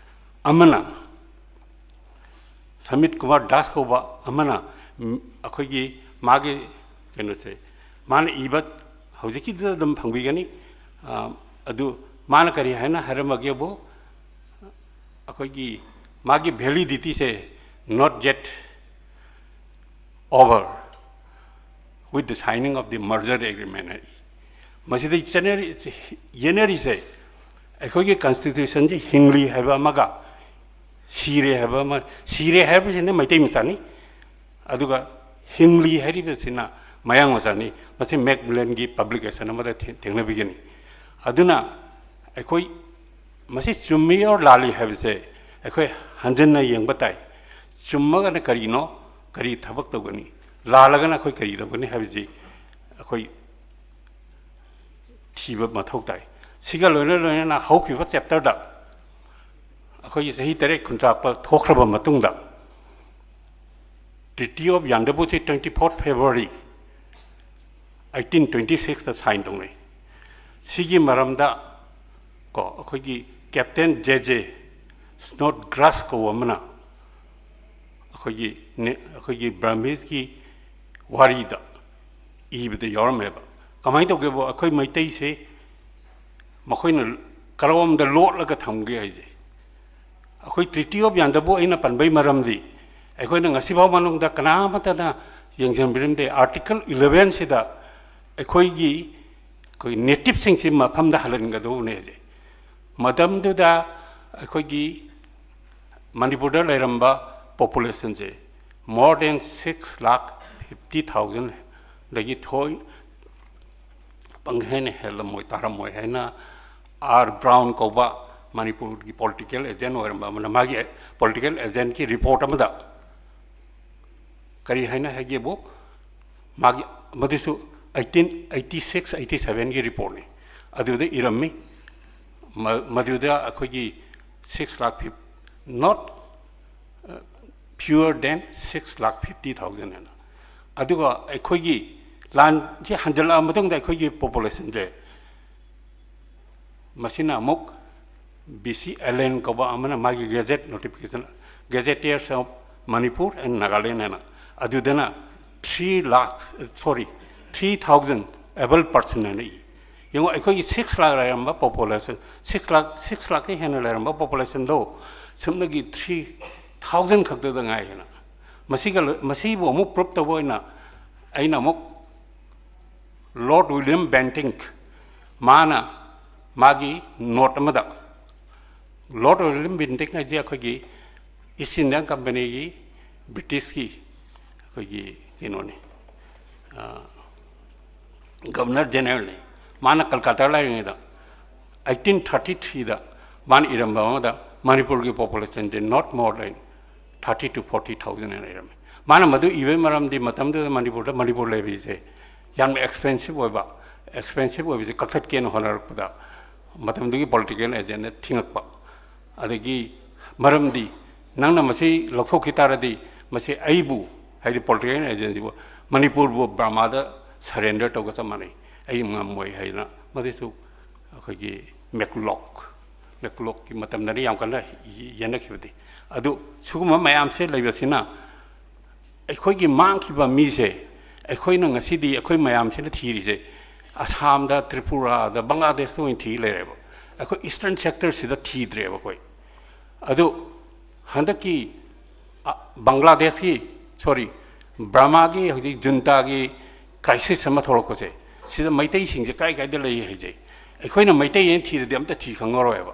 ꯑꯃꯅ, ꯁꯃꯤꯠ ꯀꯨꯃꯥꯔ ꯗꯥꯁ ꯀꯧꯕ ꯑꯃꯅ, ꯎꯝ, ꯑꯩꯈꯣꯏꯒꯤ ꯃꯥꯒꯤ ꯀꯩꯅꯣꯁꯦ, ꯃꯥꯅ ꯏꯕ ꯍꯧꯖꯤꯛꯀꯤꯗꯨꯗ ꯑꯗꯨꯝ ꯐꯪꯕꯤꯒꯅꯤ꯫ ꯑ, ꯑꯗꯨ ꯃꯥꯅ ꯀꯔꯤ ꯍꯥꯏꯅ ꯍꯥꯏꯔꯝꯃꯒꯦꯕꯨ, ꯑꯩꯈꯣꯏꯒꯤ ꯃꯥꯒꯤ validity say not yet over with the signing of the merger agreement ꯍꯥꯏ꯫ ꯃꯁꯤꯗ ꯆꯠꯅꯔꯤ-, ꯌꯦꯠꯅꯔꯤꯁꯦ ꯑꯩꯈꯣꯏꯒꯤ constitution ꯁꯦ ꯍꯤꯡꯂꯤ ꯍꯥꯏꯕ ꯑꯃꯒ ꯁꯤꯔꯦ ꯍꯥꯏꯕ ꯑꯃ, ꯁꯤꯔꯦ ꯍꯥꯏꯕꯁꯤꯅ ꯃꯩꯇꯩ ꯃꯆꯥꯅꯤ, ꯑꯗꯨꯒ ꯍꯤꯡꯂꯤ ꯍꯥꯏꯔꯤꯕꯁꯤꯅ ꯃꯌꯥꯡ ꯃꯆꯥꯅꯤ꯫ ꯃꯁꯤ ꯃꯦꯛꯃꯤꯂꯟꯒꯤ publication ꯑꯃꯗ ꯊꯦ-, ꯊꯦꯡꯅꯕꯤꯒꯅꯤ꯫ ꯑꯗꯨꯅ ꯑꯩꯈꯣꯏ ꯃꯁꯤ ꯆꯨꯝꯃꯤ ꯑꯣꯔ ꯂꯥꯜꯂꯤ ꯍꯥꯏꯕꯁꯦ ꯑꯩꯈꯣꯏ ꯍꯟꯖꯟꯅ ꯌꯦꯡꯕ ꯇꯥꯏ꯫ ꯆꯨꯝꯃꯒꯅ ꯀꯔꯤꯅꯣ, ꯀꯔꯤ ꯊꯕꯛ ꯇꯧꯒꯅꯤ, ꯂꯥꯜꯂꯒꯅ ꯑꯩꯈꯣꯏ ꯀꯔꯤ ꯇꯧꯒꯅꯤ ꯍꯥꯏꯕꯁꯤ ꯑꯩꯈꯣꯏ ꯊꯤꯕ ꯃꯊꯧ ꯇꯥꯏ꯫ ꯁꯤꯒ ꯂꯣꯏꯅ ꯂꯣꯏꯅꯅ ꯍꯧꯈꯤꯕ chapter ꯗ ꯑꯩꯈꯣꯏꯒꯤ ꯆꯍꯤ ꯇꯔꯦꯠ ꯈꯨꯟꯇꯥꯛꯄ ꯊꯣꯛꯈ꯭ꯔꯕ ꯃꯇꯨꯡꯗ, Treaty of Yandabo ꯁꯤ twenty fourth February eighteen twenty six ꯇ sign ꯇꯧꯅꯩ꯫ ꯁꯤꯒꯤ ꯃꯔꯝꯗ ꯀꯣ, ꯑꯩꯈꯣꯏꯒꯤ Captain J J Snodgrass ꯀꯧꯕ ꯑꯃꯅ ꯑꯩꯈꯣꯏꯒꯤ ꯅꯦ-, ꯑꯩꯈꯣꯏꯒꯤ Burmese ꯀꯤ ꯋꯥꯔꯤꯗ ꯏꯕꯗ ꯌꯥꯎꯔꯝꯃꯦꯕ꯫ ꯀꯃꯥꯏꯅ ꯇꯧꯒꯦꯕꯨ, ꯑꯩꯈꯣꯏ ꯃꯩꯇꯩꯁꯦ ꯃꯈꯣꯏꯅ ꯀꯔꯣꯝꯗ ꯂꯣꯠꯂꯒ ꯊꯝꯒꯦ ꯍꯥꯏꯁꯦ꯫ ꯑꯩꯈꯣꯏ Treaty of Yandabo ꯑꯩꯅ ꯄꯟꯕꯩ ꯃꯔꯝꯗꯤ, ꯑꯩꯈꯣꯏꯅ ꯉꯁꯤꯐꯥꯎ ꯃꯅꯨꯡꯗ ꯀꯅꯥꯃꯠꯇꯅ ꯌꯦꯡꯁꯤꯟꯕꯤꯔꯝꯗꯦ꯫ Article eleven ꯁꯤꯗ ꯑꯩꯈꯣꯏꯒꯤ, ꯑꯩꯈꯣꯏ native ꯁꯤꯡꯁꯤ ꯃꯐꯝꯗ ꯍꯜꯍꯟꯒꯗꯧꯕꯅꯦ ꯍꯥꯏꯁꯦ꯫ ꯃꯇꯝꯗꯨꯗ ꯑꯩꯈꯣꯏꯒꯤ ꯃꯅꯤꯄꯨꯔꯗ ꯂꯩꯔꯝꯕ population ꯁꯦ more than six lakh fifty thousand ꯗꯒꯤ ꯊꯣꯏ ꯄꯪꯍꯦꯟꯅ ꯍꯦꯜꯂꯝꯃꯣꯏ ꯇꯥꯔꯝꯃꯣꯏ ꯍꯥꯏꯅ R Brown ꯀꯧꯕ ꯃꯅꯤꯄꯨꯔꯒꯤ political agent ꯑꯣꯏꯔꯝꯕ ꯑꯃꯅ ꯃꯥꯒꯤ political agent ꯀꯤ report ꯑꯃꯗ ꯀꯔꯤ ꯍꯥꯏꯅ ꯍꯥꯏꯒꯦꯕꯨ, ꯃꯥꯒꯤ, ꯃꯗꯨꯁꯨ eighteen eighty six eighty seven ꯒꯤ report ꯅꯤ꯫ ꯑꯗꯨꯗ ꯏꯔꯝꯃꯤ, ꯃ-, ꯃꯗꯨꯗ ꯑꯩꯈꯣꯏꯒꯤ six lakh fif-, not, uh, fewer than six lakh fifty thousand ꯍꯥꯏꯅ꯫ ꯑꯗꯨꯒ ꯑꯩꯈꯣꯏꯒꯤ ꯂꯥꯟꯁꯤ ꯍꯟꯖꯜꯂꯛꯑ ꯃꯇꯨꯡꯗ ꯑꯩꯈꯣꯏꯒꯤ population ꯁꯦ, ꯃꯁꯤꯅ ꯑꯃꯨꯛ B C Allen ꯀꯧꯕ ꯑꯃꯅ ꯃꯥꯒꯤ gazette notification, Gazetteers of Manipur and Nagaland ꯍꯥꯏꯅ, ꯑꯗꯨꯗꯅ three lakhs, sorry, three thousand able person ꯍꯥꯏꯅ ꯏ꯫ ꯌꯦꯡꯉꯣ, ꯑꯩꯈꯣꯏꯒꯤ ꯁꯤꯛꯁ ꯂꯥꯛ ꯂꯩꯔꯝꯕ ꯄꯣꯄꯨꯂꯦꯁꯟ, ꯁꯤꯛꯁ ꯂꯥꯛ, ꯁꯤꯛꯁ ꯂꯥꯛꯀꯤ ꯍꯦꯟꯅ ꯂꯩꯔꯝꯕ ꯄꯣꯄꯨꯂꯦꯁꯟꯗꯣ ꯁꯨꯞꯅꯒꯤ ꯊ꯭ꯔꯤ ꯊꯥꯎꯖꯟ ꯈꯛꯇꯗ ꯉꯥꯏ ꯍꯥꯏꯅ꯫ ꯃꯁꯤꯒ ꯂꯣ-, ꯃꯁꯤꯕꯨ ꯑꯃꯨꯛ ꯄ꯭ꯔꯨꯞ ꯇꯧꯕ ꯑꯣꯏꯅ ꯑꯩꯅ ꯑꯃꯨꯛ ꯂꯣꯔꯗ ꯋꯤꯂꯤꯌꯝ ꯕꯦꯟꯇꯤꯡ, ꯃꯥꯅ ꯃꯥꯒꯤ ꯅꯣꯠ ꯑꯃꯗ, ꯂꯣꯔꯗ ꯋꯤꯂꯤꯌꯝ ꯕꯦꯟꯇꯤꯡ ꯍꯥꯏꯁꯦ ꯑꯩꯈꯣꯏꯒꯤ ꯏꯁ ꯏꯟꯗꯤꯌꯥꯟ ꯀꯝꯄꯅꯤꯒꯤ, ꯕ꯭ꯔꯤꯇꯤꯁꯀꯤ ꯑꯩꯈꯣꯏꯒꯤ ꯀꯩꯅꯣꯅꯤ, ꯒꯕꯔꯅꯔ ꯖꯦꯅꯔꯦꯜꯅꯤ꯫ ꯃꯥꯅ ꯀꯜꯀꯇꯥ ꯂꯩꯔꯤꯉꯩꯗ ꯑꯩꯠꯇꯤꯟ ꯊꯥꯔꯇꯤ ꯊ꯭ꯔꯤꯗ ꯃꯥꯅ ꯏꯔꯝꯕ ꯑꯃꯗ ꯃꯅꯤꯄꯨꯔꯒꯤ ꯄꯣꯄꯨꯂꯦꯁꯟꯁꯦ not more than thirty to forty thousand ꯍꯥꯏꯅ ꯏꯔꯝꯃꯤ꯫ ꯃꯥꯅ ꯃꯗꯨ ꯏꯕꯒꯤ ꯃꯔꯝꯗꯤ ꯃꯇꯝꯗꯨꯗ ꯃꯅꯤꯄꯨꯔꯗ ꯃꯅꯤꯄꯨꯔ ꯂꯩꯕꯤꯁꯦ ꯌꯥꯝꯅ ꯑꯦꯛꯁꯄꯦꯟꯁꯤꯞ ꯑꯣꯏꯕ, ꯑꯦꯛꯁꯄꯦꯟꯁꯤꯞ ꯑꯣꯏꯕꯁꯦ ꯀꯛꯊꯠꯀꯦꯅ ꯍꯣꯠꯅꯔꯛꯄꯗ ꯃꯇꯝꯗꯨꯒꯤ ꯄꯣꯂꯤꯇꯤꯀꯦꯜ ꯑꯦꯖꯦꯟꯗ ꯊꯤꯡꯉꯛꯄ꯫ ꯑꯗꯒꯤ ꯃꯔꯝꯗꯤ ꯅꯪꯅ ꯃꯁꯤ ꯂꯧꯊꯣꯛꯈꯤ ꯇꯥꯔꯗꯤ ꯃꯁꯤ ꯑꯩꯕꯨ, ꯍꯥꯏꯗꯤ ꯄꯣꯂꯤꯇꯤꯀꯦꯜ ꯑꯦꯖꯦꯟꯁꯤꯕꯨ, ꯃꯅꯤꯄꯨꯔꯕꯨ ꯕꯔꯃꯥꯗ ꯁꯔꯦꯟꯗꯔ ꯇꯧꯒ ꯆꯞ ꯃꯥꯟꯅꯩ, ꯑꯩ ꯉꯝꯃꯣꯏ ꯍꯥꯏꯅ ꯃꯗꯨꯁꯨ ꯑꯩꯈꯣꯏꯒꯤ ꯃꯦꯛꯂꯣꯛ, ꯃꯦꯛꯂꯣꯛꯀꯤ ꯃꯇꯝꯗꯅꯤ ꯌꯥꯝ ꯀꯟꯅ ꯌꯦꯟꯅꯈꯤꯕꯗꯤ꯫ ꯑꯗꯨ ꯁꯤꯒꯨꯝꯕ ꯃꯌꯥꯝꯁꯦ ꯂꯩꯕꯁꯤꯅ ꯑꯩꯈꯣꯏꯒꯤ ꯃꯥꯡꯈꯤꯕ ꯃꯤꯁꯦ ꯑꯩꯈꯣꯏꯅ ꯉꯁꯤꯗꯤ ꯑꯩꯈꯣꯏ ꯃꯌꯥꯝꯁꯤꯅ ꯊꯤꯔꯤꯁꯦ ꯑꯁꯥꯝꯗ, ꯇ꯭ꯔꯤꯄꯨꯔꯥꯗ, ꯕꯪꯒ꯭ꯂꯥꯗꯦꯁꯇ ꯑꯣꯏꯅ ꯊꯤ ꯂꯩꯔꯦꯕ꯫ ꯑꯩꯈꯣꯏ ꯏꯁꯇꯔꯟ ꯁꯦꯛꯇꯔꯁꯤꯗ ꯊꯤꯗ꯭ꯔꯦꯕ ꯑꯩꯈꯣꯏ꯫ ꯑꯗꯨ ꯍꯟꯗꯛꯀꯤ, ꯑ, ꯕꯪꯒ꯭ꯂꯥꯗꯦꯁꯀꯤ, ꯁꯣꯔꯤ, ꯕꯔꯃꯥꯒꯤ ꯍꯧꯖꯤꯛ ꯖꯨꯟꯇꯥꯒꯤ ꯀ꯭ꯔꯥꯏꯁꯤꯁ ꯑꯃ ꯊꯣꯛꯂꯛꯄꯁꯦ, ꯁꯤꯗ ꯃꯩꯇꯩꯁꯤꯡꯁꯦ ꯀꯥꯏ ꯀꯥꯏꯗ ꯂꯩ ꯍꯥꯏꯁꯦ ꯑꯩꯈꯣꯏꯅ ꯃꯩꯇꯩ ꯍꯥꯏꯅ ꯊꯤꯔꯗꯤ ꯑꯝꯇ ꯊꯤ ꯈꯪꯉꯔꯣꯏꯕ꯫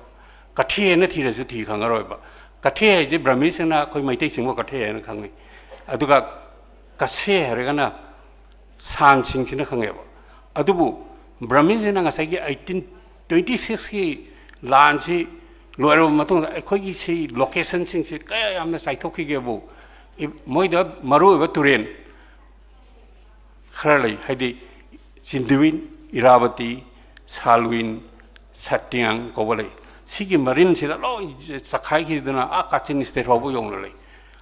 ꯀꯊꯦ ꯍꯥꯏꯅ ꯊꯤꯔꯁꯨ ꯊꯤ ꯈꯪꯉꯔꯣꯏꯕ꯫ ꯀꯊꯦ ꯍꯥꯏꯁꯦ ꯕ꯭ꯔꯃꯤꯁꯤꯡꯅ ꯑꯩꯈꯣꯏ ꯃꯩꯇꯩꯁꯤꯡꯕꯨ ꯀꯊꯦ ꯍꯥꯏꯅ ꯈꯪꯉꯤ꯫ ꯑꯗꯨꯒ ꯀꯁꯦ ꯍꯥꯏꯔꯒꯅ ꯁꯥꯟꯁꯤꯡꯁꯤꯅ ꯈꯪꯉꯦꯕ꯫ ꯑꯗꯨꯕꯨ ꯕ꯭ꯔꯃꯤꯁꯤꯅ ꯉꯁꯥꯏꯒꯤ ꯑꯩꯠꯇꯤꯟ ꯇ꯭ꯋꯦꯟꯇꯤ ꯁꯤꯛꯁꯀꯤ ꯂꯥꯟꯁꯤ ꯂꯣꯏꯔꯕ ꯃꯇꯨꯡꯗ ꯑꯩꯈꯣꯏꯒꯤ ꯁꯤ ꯂꯣꯀꯦꯁꯟꯁꯤꯡꯁꯤ ꯀꯌꯥ ꯌꯥꯝꯅ ꯆꯥꯏꯊꯣꯛꯈꯤꯒꯦꯕꯨ, ꯏ-, ꯃꯣꯏꯗ ꯃꯔꯨꯑꯣꯏꯕ ꯇꯨꯔꯦꯟ ꯈꯔ ꯂꯩ, ꯍꯥꯏꯗꯤ ꯆꯤꯟꯗꯨꯋꯤꯟ, ꯏꯔꯥꯕꯇꯤ, ꯁꯥꯜꯋꯤꯟ, ꯁꯠꯇꯤꯌꯥꯡ ꯀꯧꯕ ꯂꯩ꯫ ꯁꯤꯒꯤ ꯃꯔꯤꯟꯁꯤꯗ ꯂꯣꯏ ꯆꯈꯥꯏꯈꯤꯗꯅ ꯑꯥ ꯀꯥꯆꯤꯟ ꯁ꯭ꯇꯦꯠ ꯐꯥꯎꯕ ꯌꯧꯅ ꯂꯩ꯫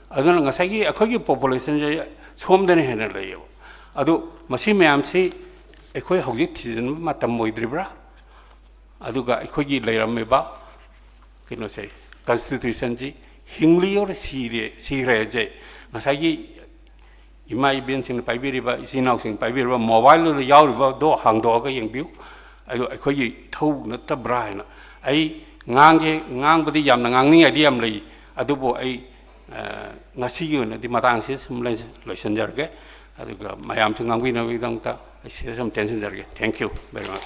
ꯑꯗꯨꯅ ꯉꯁꯥꯏꯒꯤ ꯑꯩꯈꯣꯏꯒꯤ ꯄꯣꯄꯨꯂꯦꯁꯟꯁꯦ ꯁꯣꯝꯗꯅ ꯍꯦꯟꯅ ꯂꯩꯌꯦꯕ꯫ ꯑꯗꯨ ꯃꯁꯤ ꯃꯌꯥꯝꯁꯤ ꯑꯩꯈꯣꯏ ꯍꯧꯖꯤꯛ ꯊꯤꯖꯤꯟꯕ ꯃꯇꯝ ꯑꯣꯏꯗ꯭ꯔꯤꯕ꯭ꯔꯥ? ꯑꯗꯨꯒ ꯑꯩꯈꯣꯏꯒꯤ ꯂꯩꯔꯝꯃꯤꯕ ꯀꯩꯅꯣꯁꯦ, ꯀꯟꯁꯇꯤꯇ꯭ꯌꯨꯁꯟꯁꯤ ꯍꯤꯡꯂꯤ ꯑꯣꯔ ꯁꯤꯔꯦ, ꯁꯤꯈ꯭ꯔꯦꯁꯦ ꯉꯁꯥꯏꯒꯤ ꯏꯃꯥ ꯏꯕꯦꯟꯁꯤꯡꯅ ꯄꯥꯏꯕꯤꯔꯤꯕ, ꯏꯆꯤꯟ ꯏꯅꯥꯎꯁꯤꯡꯅ ꯄꯥꯏꯕꯤꯔꯤꯕ mobileꯗꯨꯗ ꯌꯥꯎꯔꯤꯕꯗꯣ ꯍꯥꯡꯗꯣꯛꯑꯒ ꯌꯦꯡꯕꯤꯌꯨ꯫ ꯑꯗꯨ ꯑꯩꯈꯣꯏꯒꯤ ꯏꯊꯧ ꯅꯠꯇꯕ꯭ꯔꯥ ꯍꯥꯏꯅ꯫ ꯑꯩ ꯉꯥꯡꯒꯦ, ꯉꯥꯡꯕꯗꯤ ꯌꯥꯝꯅ ꯉꯥꯡꯅꯤꯡꯉꯥꯏꯗꯤ ꯌꯥꯝ ꯂꯩ, ꯑꯗꯨꯕꯨ ꯑꯩ, ꯑ, ꯉꯁꯤꯒꯤ ꯑꯣꯏꯅꯗꯤ ꯃꯇꯥꯡꯁꯤꯗ ꯁꯨꯝ ꯂꯣꯏꯁꯤꯟꯖꯔꯒꯦ, ꯑꯗꯨꯒ ꯃꯌꯥꯝꯁꯨ ꯉꯥꯡꯕꯤꯅꯕꯒꯤꯗꯃꯛꯇ ꯑꯩ ꯁꯤꯗ ꯁꯨꯝ ꯇꯦꯟꯁꯤꯟꯖꯔꯒꯦ꯫ Thank you very much.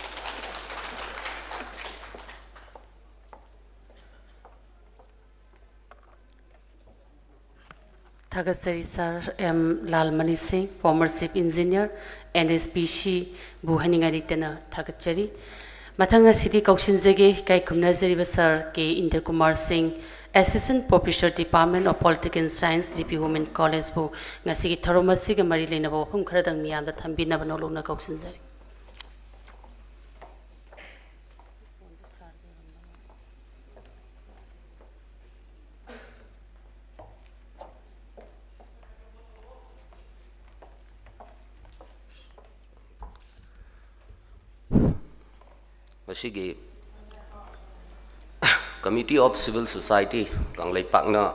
ꯊꯥꯒꯠꯆꯔꯤ ꯁꯥꯔ ꯑꯦꯝ ꯂꯥꯜꯃꯅꯤ ꯁꯤꯡ, former chief engineer, NHPCꯕꯨ ꯍꯥꯏꯅꯤꯡꯉꯥꯏ ꯂꯩꯇꯅ ꯊꯥꯒꯠꯆꯔꯤ꯫ ꯃꯊꯪ ꯑꯁꯤꯗꯤ ꯀꯧꯁꯤꯟꯖꯒꯦ ꯏꯀꯥꯏ ꯈꯨꯝꯅꯖꯔꯤꯕ ꯁꯥꯔ ꯀꯦ ꯏꯟꯗ꯭ꯔ ꯀꯨꯃꯥꯔ ꯁꯤꯡ, Assistant Professor, Department of Political Science, GP Women Collegeꯕꯨ ꯉꯁꯤꯒꯤ ꯊꯧꯔꯝ ꯑꯁꯤꯒ ꯃꯔꯤ ꯂꯩꯅꯕ ꯋꯥꯐꯝ ꯈꯔꯗꯪ ꯃꯤꯌꯥꯝꯗ ꯊꯝꯕꯤꯅꯕ ꯅꯣꯂꯨꯛꯅ ꯀꯧꯁꯤꯟꯖꯔꯤ꯫ ꯃꯁꯤꯒꯤ Committee of Civil Society ꯀꯪꯂꯩꯄꯥꯛꯅ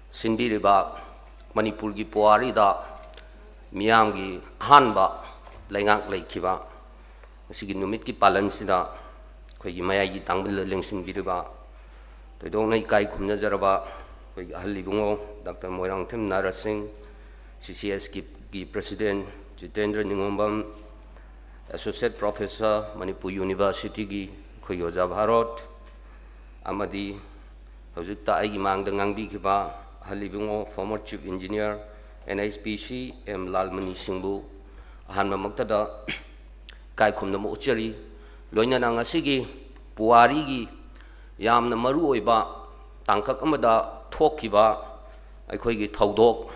ꯁꯤꯟꯕꯤꯔꯤꯕ ꯃꯅꯤꯄꯨꯔꯒꯤ ꯄꯨꯋꯥꯔꯤꯗ ꯃꯤꯌꯥꯝꯒꯤ ꯑꯍꯥꯟꯕ ꯂꯩꯉꯥꯛ ꯂꯩꯈꯤꯕ ꯉꯁꯤꯒꯤ ꯅꯨꯃꯤꯠꯀꯤ ꯄꯥꯂꯟꯁꯤꯗ ꯑꯩꯈꯣꯏꯒꯤ ꯃꯌꯥꯏꯒꯤ ꯇꯥꯡꯕꯜꯗ ꯂꯦꯡꯁꯤꯟꯕꯤꯔꯤꯕ ꯊꯣꯏꯗꯣꯛꯅ ꯏꯀꯥꯏ ꯈꯨꯝꯅꯖꯔꯕ ꯑꯩꯈꯣꯏꯒꯤ ꯑꯍꯜ ꯏꯕꯨꯡꯉꯣ ꯗꯥꯛꯇꯔ ꯃꯣꯏꯔꯥꯡꯊꯦꯝ ꯅꯥꯔꯥ ꯁꯤꯡ, CCSꯀꯤ President Jitendra ꯅꯤꯉꯣꯝꯕꯝ, Associate Professor, Manipur Universityꯒꯤ ꯑꯩꯈꯣꯏꯒꯤ ꯑꯣꯖꯥ ꯚꯥꯔꯠ, ꯑꯃꯗꯤ ꯍꯧꯖꯤꯛꯇ ꯑꯩꯒꯤ ꯃꯥꯡꯗ ꯉꯥꯡꯕꯤꯈꯤꯕ ꯑꯍꯜ Ibungo, former Chief Engineer, NHPC, M Lalmani ꯁꯤꯡꯕꯨ ꯑꯍꯥꯟꯕꯃꯛꯇꯗ ꯏꯀꯥꯏ ꯈꯨꯝꯅꯕ ꯎꯠꯆꯔꯤ꯫ ꯂꯣꯏꯅꯅ ꯉꯁꯤꯒꯤ ꯄꯨꯋꯥꯔꯤꯒꯤ ꯌꯥꯝꯅ ꯃꯔꯨ ꯑꯣꯏꯕ ꯇꯥꯡꯀꯛ ꯑꯃꯗ ꯊꯣꯛꯈꯤꯕ ꯑꯩꯈꯣꯏꯒꯤ ꯊꯧꯗꯣꯛ,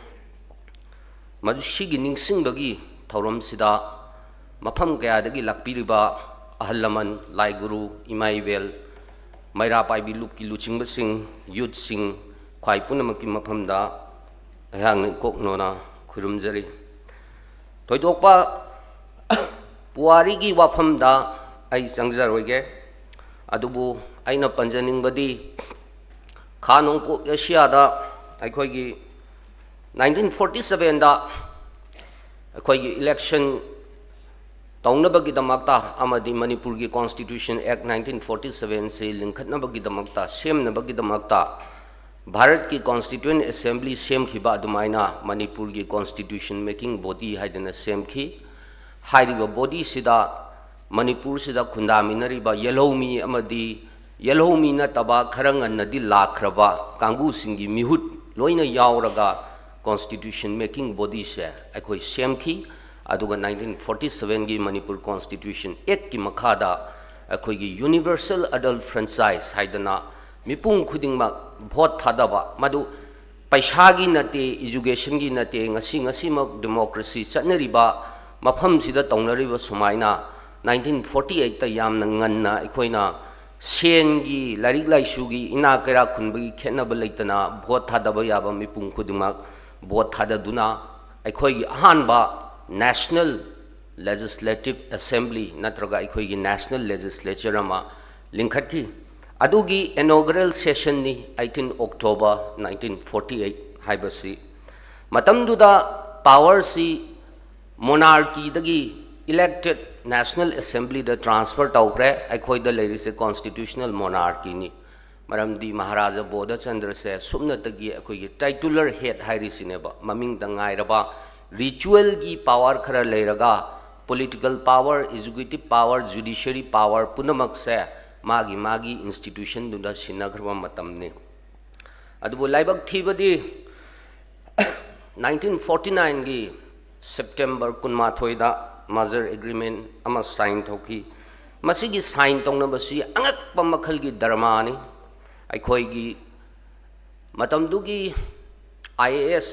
ꯃꯗꯨ ꯁꯤꯒꯤ ꯅꯤꯡꯁꯤꯡꯕꯒꯤ ꯊꯧꯔꯝꯁꯤꯗ ꯃꯐꯝ ꯀꯌꯥꯗꯒꯤ ꯂꯥꯛꯄꯤꯔꯤꯕ ꯑꯍꯜ ꯂꯃꯟ, ꯂꯥꯏ ꯒꯨꯔꯨ, ꯏꯃꯥ ꯏꯕꯦꯜ, ꯃꯩꯔꯥ ꯄꯥꯏꯕꯤ ꯂꯨꯞꯀꯤ ꯂꯨꯆꯤꯡꯕꯁꯤꯡ, youthꯁꯤꯡ, ꯈ꯭ꯋꯥꯏ ꯄꯨꯝꯅꯃꯛꯀꯤ ꯃꯐꯝꯗ ꯑꯩꯍꯥꯛꯅ ꯏꯀꯣꯛ ꯅꯣꯅ ꯈꯨꯔꯨꯝꯖꯔꯤ꯫ ꯊꯣꯏꯗꯣꯛꯄ ꯄꯨꯋꯥꯔꯤꯒꯤ ꯋꯥꯐꯝꯗ ꯑꯩ ꯆꯪꯖꯔꯣꯏꯒꯦ, ꯑꯗꯨꯕꯨ ꯑꯩꯅ ꯄꯟꯖꯅꯤꯡꯕꯗꯤ ꯈꯥ ꯅꯣꯡꯄꯣꯛ ꯑꯦꯁꯤꯌꯥꯗ ꯑꯩꯈꯣꯏꯒꯤ ꯅꯥꯏꯟꯇꯤꯟ ꯐꯣꯔꯇꯤ ꯁꯕꯦꯟꯗ ꯑꯩꯈꯣꯏꯒꯤ ꯏꯂꯦꯛꯁꯟ ꯇꯧꯅꯕꯒꯤꯗꯃꯛꯇ ꯑꯃꯗꯤ ꯃꯅꯤꯄꯨꯔꯒꯤ Constitution Act ꯅꯥꯏꯟꯇꯤꯟ ꯐꯣꯔꯇꯤ ꯁꯕꯦꯟꯁꯤ ꯂꯤꯡꯈꯠꯅꯕꯒꯤꯗꯃꯛꯇ, ꯁꯦꯝꯅꯕꯒꯤꯗꯃꯛꯇ ꯚꯥꯔꯠꯀꯤ Constituent Assembly ꯁꯦꯝꯈꯤꯕ ꯑꯗꯨꯃꯥꯏꯅ ꯃꯅꯤꯄꯨꯔꯒꯤ Constitution Making Body ꯍꯥꯏꯗꯅ ꯁꯦꯝꯈꯤ꯫ ꯍꯥꯏꯔꯤꯕ bodyꯁꯤꯗ ꯃꯅꯤꯄꯨꯔꯁꯤꯗ ꯈꯨꯟꯗꯥꯃꯤꯟꯅꯔꯤꯕ ꯌꯦꯜꯍꯧꯃꯤ ꯑꯃꯗꯤ ꯌꯦꯜꯍꯧꯃꯤ ꯅꯠꯇꯕ ꯈꯔ ꯉꯟꯅꯗꯤ ꯂꯥꯛꯈ꯭ꯔꯕ ꯀꯥꯡꯕꯨꯁꯤꯡꯒꯤ ꯃꯤꯍꯨꯠ ꯂꯣꯏꯅ ꯌꯥꯎꯔꯒ Constitution Making Bodyꯁꯦ ꯑꯩꯈꯣꯏ ꯁꯦꯝꯈꯤ꯫ ꯑꯗꯨꯒ ꯅꯥꯏꯟꯇꯤꯟ ꯐꯣꯔꯇꯤ ꯁꯕꯦꯟꯒꯤ ꯃꯅꯤꯄꯨꯔ Constitution Actꯀꯤ ꯃꯈꯥꯗ ꯑꯩꯈꯣꯏꯒꯤ Universal Adult Franchise ꯍꯥꯏꯗꯅ ꯃꯤꯄꯨꯝ ꯈꯨꯗꯤꯡꯃꯛ vote ꯊꯥꯗꯕ, ꯃꯗꯨ ꯄꯩꯁꯥꯒꯤ ꯅꯠꯇꯦ, educationꯒꯤ ꯅꯠꯇꯦ, ꯉꯁꯤ ꯉꯁꯤꯃꯛ democracy ꯆꯠꯅꯔꯤꯕ ꯃꯐꯝꯁꯤꯗ ꯇꯧꯅꯔꯤꯕ ꯁꯨꯃꯥꯏꯅ ꯅꯥꯏꯟꯇꯤꯟ ꯐꯣꯔꯇꯤ ꯑꯩꯠꯇ ꯌꯥꯝꯅ ꯉꯟꯅ ꯑꯩꯈꯣꯏꯅ ꯁꯦꯟꯒꯤ, ꯂꯥꯏꯔꯤꯛ ꯂꯥꯏꯁꯨꯒꯤ, ꯏꯅꯥ ꯀꯩꯔꯥꯛ ꯈꯨꯟꯕꯒꯤ ꯈꯦꯠꯅꯕ ꯂꯩꯇꯅ vote ꯊꯥꯗꯕ ꯌꯥꯕ ꯃꯤꯄꯨꯝ ꯈꯨꯗꯤꯡꯃꯛ vote ꯊꯥꯗꯗꯨꯅ ꯑꯩꯈꯣꯏꯒꯤ ꯑꯍꯥꯟꯕ National Legislative Assembly ꯅꯠꯇ꯭ꯔꯒ ꯑꯩꯈꯣꯏꯒꯤ National Legislature ꯑꯃ ꯂꯤꯡꯈꯠꯈꯤ꯫ ꯑꯗꯨꯒꯤ inaugural sessionꯅꯤ eighteen October nineteen forty eight ꯍꯥꯏꯕꯁꯤ꯫ ꯃꯇꯝꯗꯨꯗ powerꯁꯤ monarchyꯗꯒꯤ elected National Assemblyꯗ transfer ꯇꯧꯈ꯭ꯔꯦ꯫ ꯑꯩꯈꯣꯏꯗ ꯂꯩꯔꯤꯁꯦ constitutional monarchyꯅꯤ꯫ ꯃꯔꯝꯗꯤ ꯃꯍꯥꯔꯥꯖꯥ ꯕꯣꯙꯆꯟꯗ꯭ꯔꯁꯦ ꯁꯨꯞꯅꯇꯒꯤ ꯑꯩꯈꯣꯏꯒꯤ titular head ꯍꯥꯏꯔꯤꯁꯤꯅꯦꯕ, ꯃꯃꯤꯡꯗ ꯉꯥꯏꯔꯕ ritualꯒꯤ power ꯈꯔ ꯂꯩꯔꯒ political power, executive power, judiciary power ꯄꯨꯝꯅꯃꯛꯁꯦ ꯃꯥꯒꯤ ꯃꯥꯒꯤ institutionꯗꯨꯗ ꯁꯤꯟꯅꯈ꯭ꯔꯕ ꯃꯇꯝꯅꯤ꯫ ꯑꯗꯨꯕꯨ ꯂꯥꯏꯕꯛ ꯊꯤꯕꯗꯤ nineteen forty nineꯒꯤ September ꯀꯨꯟꯃꯥꯊꯣꯏꯗ merger agreement ꯑꯃ sign ꯇꯧꯈꯤ꯫ ꯃꯁꯤꯒꯤ sign ꯇꯧꯅꯕꯁꯤ ꯑꯉꯛꯄ ꯃꯈꯜꯒꯤ dramaꯅꯤ꯫ ꯑꯩꯈꯣꯏꯒꯤ ꯃꯇꯝꯗꯨꯒꯤ I A S,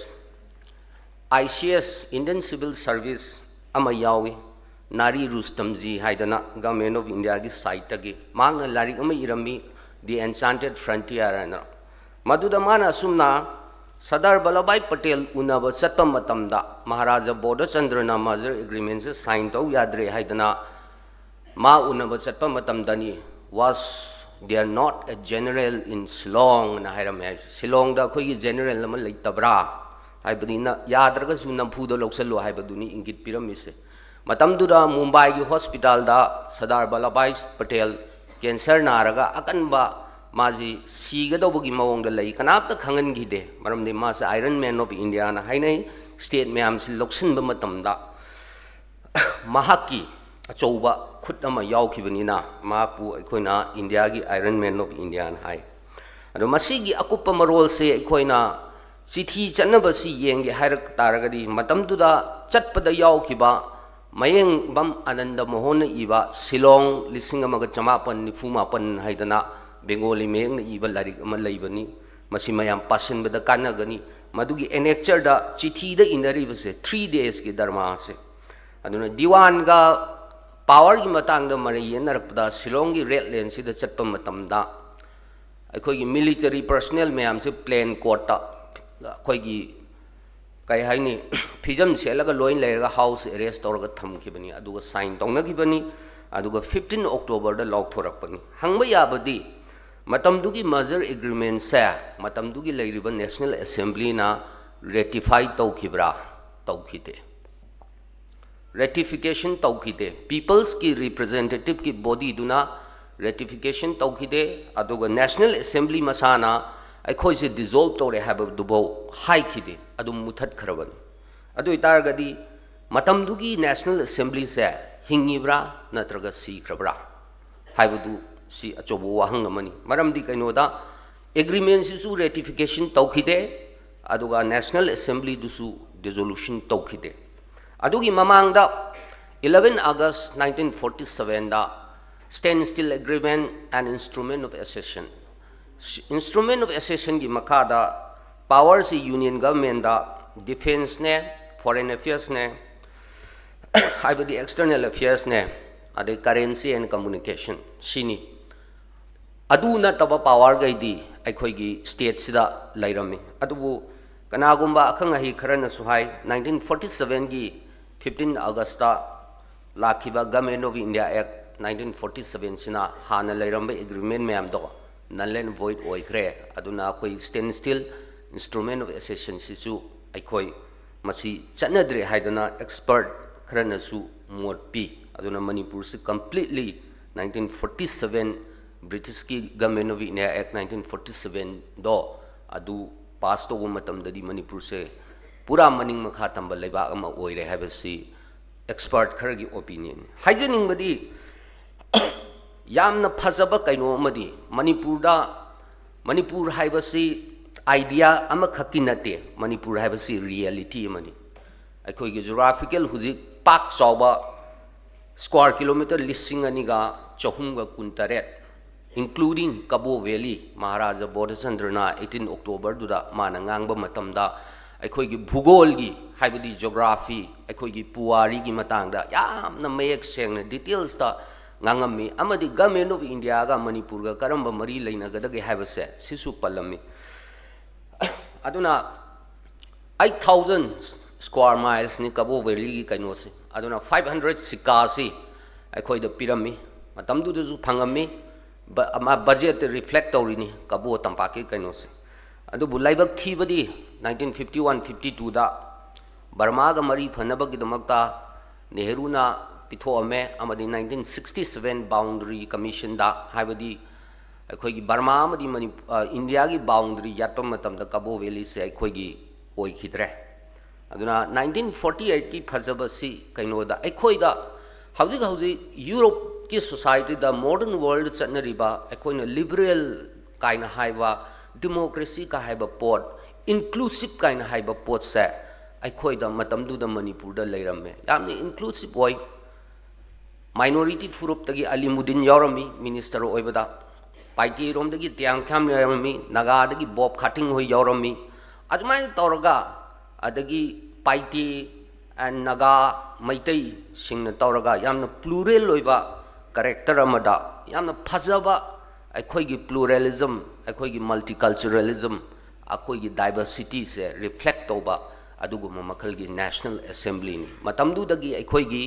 I C S, Indian Civil Service ꯑꯃ ꯌꯥꯎꯏ, ꯅꯥꯔꯤ ꯔꯨꯁꯇꯝꯖꯤ ꯍꯥꯏꯗꯅ, Government of Indiaꯒꯤ sideꯇꯒꯤ꯫ ꯃꯍꯥꯛꯅ ꯂꯥꯏꯔꯤꯛ ꯑꯃ ꯏꯔꯝꯃꯤ, The Enchanted Frontier ꯍꯥꯏꯅ꯫ ꯃꯗꯨꯗ ꯃꯥꯅ ꯑꯁꯨꯝꯅ ꯁꯔꯗꯥꯔ ꯚꯜꯂꯚꯚꯥꯏ ꯄꯇꯦꯜ ꯎꯅꯕ ꯆꯠꯄ ꯃꯇꯝꯗ ꯃꯍꯥꯔꯥꯖꯥ ꯕꯣꯙꯆꯟꯗ꯭ꯔꯅ merger agreementꯁꯦ sign ꯇꯧ ꯌꯥꯗ꯭ꯔꯦ ꯍꯥꯏꯗꯅ ꯃꯥ ꯎꯅꯕ ꯆꯠꯄ ꯃꯇꯝꯗꯅꯤ, "Was there not a general in Shillong?" ꯍꯥꯏꯅ ꯍꯥꯏꯔꯝꯃꯦ ꯍꯥꯏꯁꯦ꯫ "ꯁꯤꯂꯣꯡꯗ ꯑꯩꯈꯣꯏꯒꯤ general ꯑꯃ ꯂꯩꯇꯕ꯭ꯔꯥ?" ꯍꯥꯏꯕꯗꯤ ꯅ-, ꯌꯥꯗ꯭ꯔꯒꯁꯨ ꯅꯝꯐꯨꯗ ꯂꯧꯁꯤꯜꯂꯨ ꯍꯥꯏꯕꯗꯨꯅꯤ ꯏꯪꯒꯤꯠ ꯄꯤꯔꯝꯃꯤꯁꯦ꯫ ꯃꯇꯝꯗꯨꯗ ꯃꯨꯝꯕꯥꯏꯒꯤ ꯍꯣꯁꯄꯤꯇꯥꯜꯗ ꯁꯔꯗꯥꯔ ꯚꯜꯂꯚꯚꯥꯏ ꯄꯇꯦꯜ ꯀꯦꯟꯁꯔ ꯅꯥꯔꯒ ꯑꯀꯟꯕ ꯃꯥꯁꯤ ꯁꯤꯒꯗꯧꯕꯒꯤ ꯃꯑꯣꯡꯗ ꯂꯩ, ꯀꯅꯥꯝꯇ ꯈꯪꯍꯟꯈꯤꯗꯦ꯫ ꯃꯔꯝꯗꯤ ꯃꯥꯁꯦ Iron Man of Indiaꯅ ꯍꯥꯏꯅꯩ꯫ ꯁ꯭ꯇꯦꯠ ꯃꯌꯥꯝꯁꯤ ꯂꯧꯁꯤꯟꯕ ꯃꯇꯝꯗ ꯃꯍꯥꯛꯀꯤ ꯑꯆꯧꯕ ꯈꯨꯠ ꯑꯃ ꯌꯥꯎꯈꯤꯕꯅꯤꯅ ꯃꯍꯥꯛꯄꯨ ꯑꯩꯈꯣꯏꯅ ꯏꯟꯗꯤꯌꯥꯒꯤ Iron Man of Indiaꯅ ꯍꯥꯏ꯫ ꯑꯗꯣ ꯃꯁꯤꯒꯤ ꯑꯀꯨꯞꯄ ꯃꯔꯣꯜꯁꯦ ꯑꯩꯈꯣꯏꯅ ꯆꯤꯊꯤ ꯆꯠꯅꯕꯁꯤ ꯌꯦꯡꯒꯦ ꯍꯥꯏꯔꯛ ꯇꯥꯔꯒꯗꯤ, ꯃꯇꯝꯗꯨꯗ ꯆꯠꯄꯗ ꯌꯥꯎꯈꯤꯕ ꯃꯌꯦꯡꯕꯝ ꯑꯅꯟꯗ ꯃꯣꯍꯟꯅ ꯏꯕ ꯁꯤꯂꯣꯡ ꯂꯤꯁꯤꯡ ꯑꯃꯒ ꯆꯃꯥꯄꯟ ꯅꯤꯐꯨ ꯃꯥꯄꯟ ꯍꯥꯏꯗꯅ ꯕꯦꯡꯒꯣꯂꯤ ꯃꯌꯦꯛꯅ ꯏꯕ ꯂꯥꯏꯔꯤꯛ ꯑꯃ ꯂꯩꯕꯅꯤ꯫ ꯃꯁꯤ ꯃꯌꯥꯝ ꯄꯥꯁꯤꯟꯕꯗ ꯀꯥꯟꯅꯒꯅꯤ꯫ ꯃꯗꯨꯒꯤ annexureꯗ ꯆꯤꯊꯤꯗ ꯏꯅꯔꯤꯕꯁꯦ three daysꯀꯤ ꯙꯔꯃꯥꯁꯦ꯫ ꯑꯗꯨꯅ ꯗꯤꯋꯥꯟꯒ powerꯒꯤ ꯃꯇꯥꯡꯗ ꯃꯔꯩ ꯌꯦꯠꯅꯔꯛꯄꯗ ꯁꯤꯂꯣꯡꯒꯤ Red Laneꯁꯤꯗ ꯆꯠꯄ ꯃꯇꯝꯗ ꯑꯩꯈꯣꯏꯒꯤ military personnel ꯃꯌꯥꯝꯁꯦ plain coatꯇ ꯑꯩꯈꯣꯏꯒꯤ ꯀꯩ ꯍꯥꯏꯅꯤ, ꯐꯤꯖꯝ ꯁꯦꯠꯂꯒ ꯂꯣꯏ ꯂꯩꯔꯒ house arrest ꯇꯧꯔꯒ ꯊꯝꯈꯤꯕꯅꯤ꯫ ꯑꯗꯨꯒ sign ꯇꯧꯅꯈꯤꯕꯅꯤ꯫ ꯑꯗꯨꯒ fifteen Octoberꯗ ꯂꯥꯎꯊꯣꯔꯛꯄꯅꯤ꯫ ꯍꯪꯕ ꯌꯥꯕꯗꯤ, ꯃꯇꯝꯗꯨꯒꯤ merger agreementꯁꯦ ꯃꯇꯝꯗꯨꯒꯤ ꯂꯩꯔꯤꯕ National Assemblyꯅ ratify ꯇꯧꯈꯤꯕ꯭ꯔꯥ? ꯇꯧꯈꯤꯗꯦ꯫ Ratification ꯇꯧꯈꯤꯗꯦ꯫ People's ꯀꯤ representative ꯀꯤ bodyꯗꯨꯅ ratification ꯇꯧꯈꯤꯗꯦ꯫ ꯑꯗꯨꯒ National Assembly ꯃꯁꯥꯅ ꯑꯩꯈꯣꯏꯁꯦ dissolve ꯇꯧꯔꯦ ꯍꯥꯏꯕꯗꯨꯐꯥꯎ ꯍꯥꯏꯈꯤꯗꯦ꯫ ꯑꯗꯨꯝ ꯃꯨꯊꯠꯈ꯭ꯔꯕꯅꯤ꯫ ꯑꯗꯨ ꯑꯣꯏꯇꯥꯔꯒꯗꯤ ꯃꯇꯝꯗꯨꯒꯤ National Assemblyꯁꯦ ꯍꯤꯡꯉꯤꯕ꯭ꯔꯥ ꯅꯠꯇ꯭ꯔꯒ ꯁꯤꯈ꯭ꯔꯕ꯭ꯔꯥ ꯍꯥꯏꯕꯗꯨ ꯁꯤ ꯑꯆꯧꯕ ꯋꯥꯍꯪ ꯑꯃꯅꯤ꯫ ꯃꯔꯝꯗꯤ ꯀꯩꯅꯣꯗ, agreementꯁꯤꯁꯨ ratification ꯇꯧꯈꯤꯗꯦ, ꯑꯗꯨꯒ National Assemblyꯗꯨꯁꯨ dissolution ꯇꯧꯈꯤꯗꯦ꯫ ꯑꯗꯨꯒꯤ ꯃꯃꯥꯡꯗ eleven August nineteen forty sevenꯗ Standstill Agreement and Instrument of Accession, Instrument of Accessionꯒꯤ ꯃꯈꯥꯗ powerꯁꯤ Union Governmentꯗ defenceꯅꯦ, foreign affairsꯅꯦ, ꯍꯥꯏꯕꯗꯤ external affairsꯅꯦ, ꯑꯗꯩ currency and communication ꯁꯤꯅꯤ꯫ ꯑꯗꯨ ꯅꯠꯇꯕ powerꯈꯩꯗꯤ ꯑꯩꯈꯣꯏꯒꯤ stateꯁꯤꯗ ꯂꯩꯔꯝꯃꯤ꯫ ꯑꯗꯨꯕꯨ ꯀꯅꯥꯒꯨꯝꯕ ꯑꯈꯪ ꯑꯍꯩ ꯈꯔꯅꯁꯨ ꯍꯥꯏ, nineteen forty sevenꯒꯤ fifteen Augustꯇ ꯂꯥꯛꯈꯤꯕ Government of India Act nineteen forty sevenꯁꯤꯅ ꯍꯥꯟꯅ ꯂꯩꯔꯝꯕ agreement ꯃꯌꯥꯝꯗꯣ null and void ꯑꯣꯏꯈ꯭ꯔꯦ꯫ ꯑꯗꯨꯅ ꯑꯩꯈꯣꯏ standstill, instrument of accessionꯁꯤꯁꯨ ꯑꯩꯈꯣꯏ ꯃꯁꯤ ꯆꯠꯅꯗ꯭ꯔꯦ ꯍꯥꯏꯗꯅ expert ꯈꯔꯅꯁꯨ ꯃꯣꯠ ꯄꯤ꯫ ꯑꯗꯨꯅ ꯃꯅꯤꯄꯨꯔꯁꯤ completely nineteen forty seven British ꯀꯤ Government of India Act nineteen forty seven ꯗꯣ ꯑꯗꯨ pass ꯇꯧꯕ ꯃꯇꯝꯗꯗꯤ ꯃꯅꯤꯄꯨꯔꯁꯦ ꯄꯨꯔꯥ ꯃꯅꯤꯡ ꯃꯈꯥ ꯊꯝꯕ ꯂꯩꯕꯥꯛ ꯑꯃ ꯑꯣꯏꯔꯦ ꯍꯥꯏꯕꯁꯤ expert ꯈꯔꯒꯤ opinion꯫ ꯍꯥꯏꯖꯅꯤꯡꯕꯗꯤ ꯌꯥꯝꯅ ꯐꯖꯕ ꯀꯩꯅꯣ ꯑꯃꯗꯤ ꯃꯅꯤꯄꯨꯔꯗ, ꯃꯅꯤꯄꯨꯔ ꯍꯥꯏꯕꯁꯤ idea ꯑꯃꯈꯛꯀꯤ ꯅꯠꯇꯦ, ꯃꯅꯤꯄꯨꯔ ꯍꯥꯏꯕꯁꯤ reality ꯑꯃꯅꯤ꯫ ꯑꯩꯈꯣꯏꯒꯤ geographical ꯍꯧꯖꯤꯛ ꯄꯥꯛ ꯆꯥꯎꯕ square kilometre ꯂꯤꯁꯤꯡ ꯑꯅꯤꯒ ꯆꯍꯨꯝꯒ ꯀꯨꯟꯇꯔꯦꯠ, including ꯀꯕꯣ Valley, Maharaja ꯕꯣꯙꯆꯟꯗ꯭ꯔꯅ eighteen October ꯗꯨꯗ ꯃꯥꯅ ꯉꯥꯡꯕ ꯃꯇꯝꯗ ꯑꯩꯈꯣꯏꯒꯤ ꯚꯨꯒꯣꯜꯒꯤ, ꯍꯥꯏꯕꯗꯤ geography, ꯑꯩꯈꯣꯏꯒꯤ ꯄꯨꯋꯥꯔꯤꯒꯤ ꯃꯇꯥꯡꯗ ꯌꯥꯝꯅ ꯃꯌꯦꯛ ꯁꯦꯡꯅ details ꯇ ꯉꯥꯡꯉꯝꯃꯤ꯫ ꯑꯃꯗꯤ Government of India ꯒ ꯃꯅꯤꯄꯨꯔꯒ ꯀꯔꯝꯕ ꯃꯔꯤ ꯂꯩꯅꯒꯗꯒꯦ ꯍꯥꯏꯕꯁꯦ ꯁꯤꯁꯨ ꯄꯜꯂꯝꯃꯤ꯫ ꯑꯗꯨꯅ eight thousand square miles ꯅꯤ ꯀꯕꯣ Valley ꯒꯤ ꯀꯩꯅꯣꯁꯤ꯫ ꯑꯗꯨꯅ five hundred ꯁꯤꯀꯥꯁꯤ ꯑꯩꯈꯣꯏꯗ ꯄꯤꯔꯝꯃꯤ, ꯃꯇꯝꯗꯨꯗꯁꯨ ꯐꯪꯉꯝꯃꯤ꯫ ꯕ-, ꯑꯃ budget ꯇ reflect ꯇꯧꯔꯤꯅꯤ ꯀꯕꯣ ꯇꯝꯄꯥꯛꯀꯤ ꯀꯩꯅꯣꯁꯦ꯫ ꯑꯗꯨꯕꯨ ꯂꯥꯏꯕꯛ ꯊꯤꯕꯗꯤ nineteen fifty one fifty two ꯗ ꯕꯔꯃꯥꯒ ꯃꯔꯤ ꯐꯅꯕꯒꯤꯗꯃꯛꯇ ꯅꯦꯍꯔꯨꯅ ꯄꯤꯊꯣꯛꯑꯝꯃꯦ, ꯑꯃꯗꯤ nineteen sixty seven Boundary Commission ꯗ, ꯍꯥꯏꯕꯗꯤ ꯑꯩꯈꯣꯏꯒꯤ ꯕꯔꯃꯥ ꯑꯃꯗꯤ ꯃꯅꯤ-, ꯑ, ꯏꯟꯗꯤꯌꯥꯒꯤ boundary ꯌꯥꯠꯄ ꯃꯇꯝꯗ ꯀꯕꯣ Valley ꯁꯦ ꯑꯩꯈꯣꯏꯒꯤ ꯑꯣꯏꯈꯤꯗ꯭ꯔꯦ꯫ ꯑꯗꯨꯅ nineteen forty eight ꯀꯤ ꯐꯖꯕꯁꯤ ꯀꯩꯅꯣꯗ, ꯑꯩꯈꯣꯏꯗ ꯍꯧꯖꯤꯛ ꯍꯧꯖꯤꯛ Europe ꯀꯤ society ꯗ, modern world ꯆꯠꯅꯔꯤꯕ, ꯑꯩꯈꯣꯏꯅ liberal ꯀꯥꯏꯅ ꯍꯥꯏꯕ, democracy ꯀꯥꯏ ꯍꯥꯏꯕ ꯄꯣꯠ, inclusive ꯀꯥꯏꯅ ꯍꯥꯏꯕ ꯄꯣꯠꯁꯦ ꯑꯩꯈꯣꯏꯗ ꯃꯇꯝꯗꯨꯗ ꯃꯅꯤꯄꯨꯔꯗ ꯂꯩꯔꯝꯃꯦ꯫ ꯌꯥꯝꯅ inclusive ꯑꯣꯏ꯫ Minority ꯐꯨꯔꯨꯞꯇꯒꯤ ꯑꯂꯤꯃꯨꯗꯤꯟ ꯌꯥꯎꯔꯝꯃꯤ minister ꯑꯣꯏꯕꯗ, ꯄꯥꯏꯇꯦꯔꯣꯝꯗꯒꯤ ꯇꯤꯌꯥꯡꯈ꯭ꯌꯥꯝ ꯌꯥꯎꯔꯝꯃꯤ, ꯅꯥꯒꯥꯗꯒꯤ ꯕꯣꯕ ꯈꯥꯇꯤꯡ ꯍꯣꯏ ꯌꯥꯎꯔꯝꯃꯤ꯫ ꯑꯗꯨꯃꯥꯏꯅ ꯇꯧꯔꯒ, ꯑꯗꯒꯤ ꯄꯥꯏꯇꯦ and ꯅꯥꯒꯥ, ꯃꯩꯇꯩꯁꯤꯡꯅ ꯇꯧꯔꯒ ꯌꯥꯝꯅ plural ꯑꯣꯏꯕ character ꯑꯃꯗ, ꯌꯥꯝꯅ ꯐꯖꯕ ꯑꯩꯈꯣꯏꯒꯤ pluralism, ꯑꯩꯈꯣꯏꯒꯤ multiculturalism, ꯑꯩꯈꯣꯏꯒꯤ diversity ꯁꯦ reflect ꯇꯧꯕ ꯑꯗꯨꯒꯨꯝꯕ ꯃꯈꯜꯒꯤ National Assembly ꯅꯤ꯫ ꯃꯇꯝꯗꯨꯗꯒꯤ ꯑꯩꯈꯣꯏꯒꯤ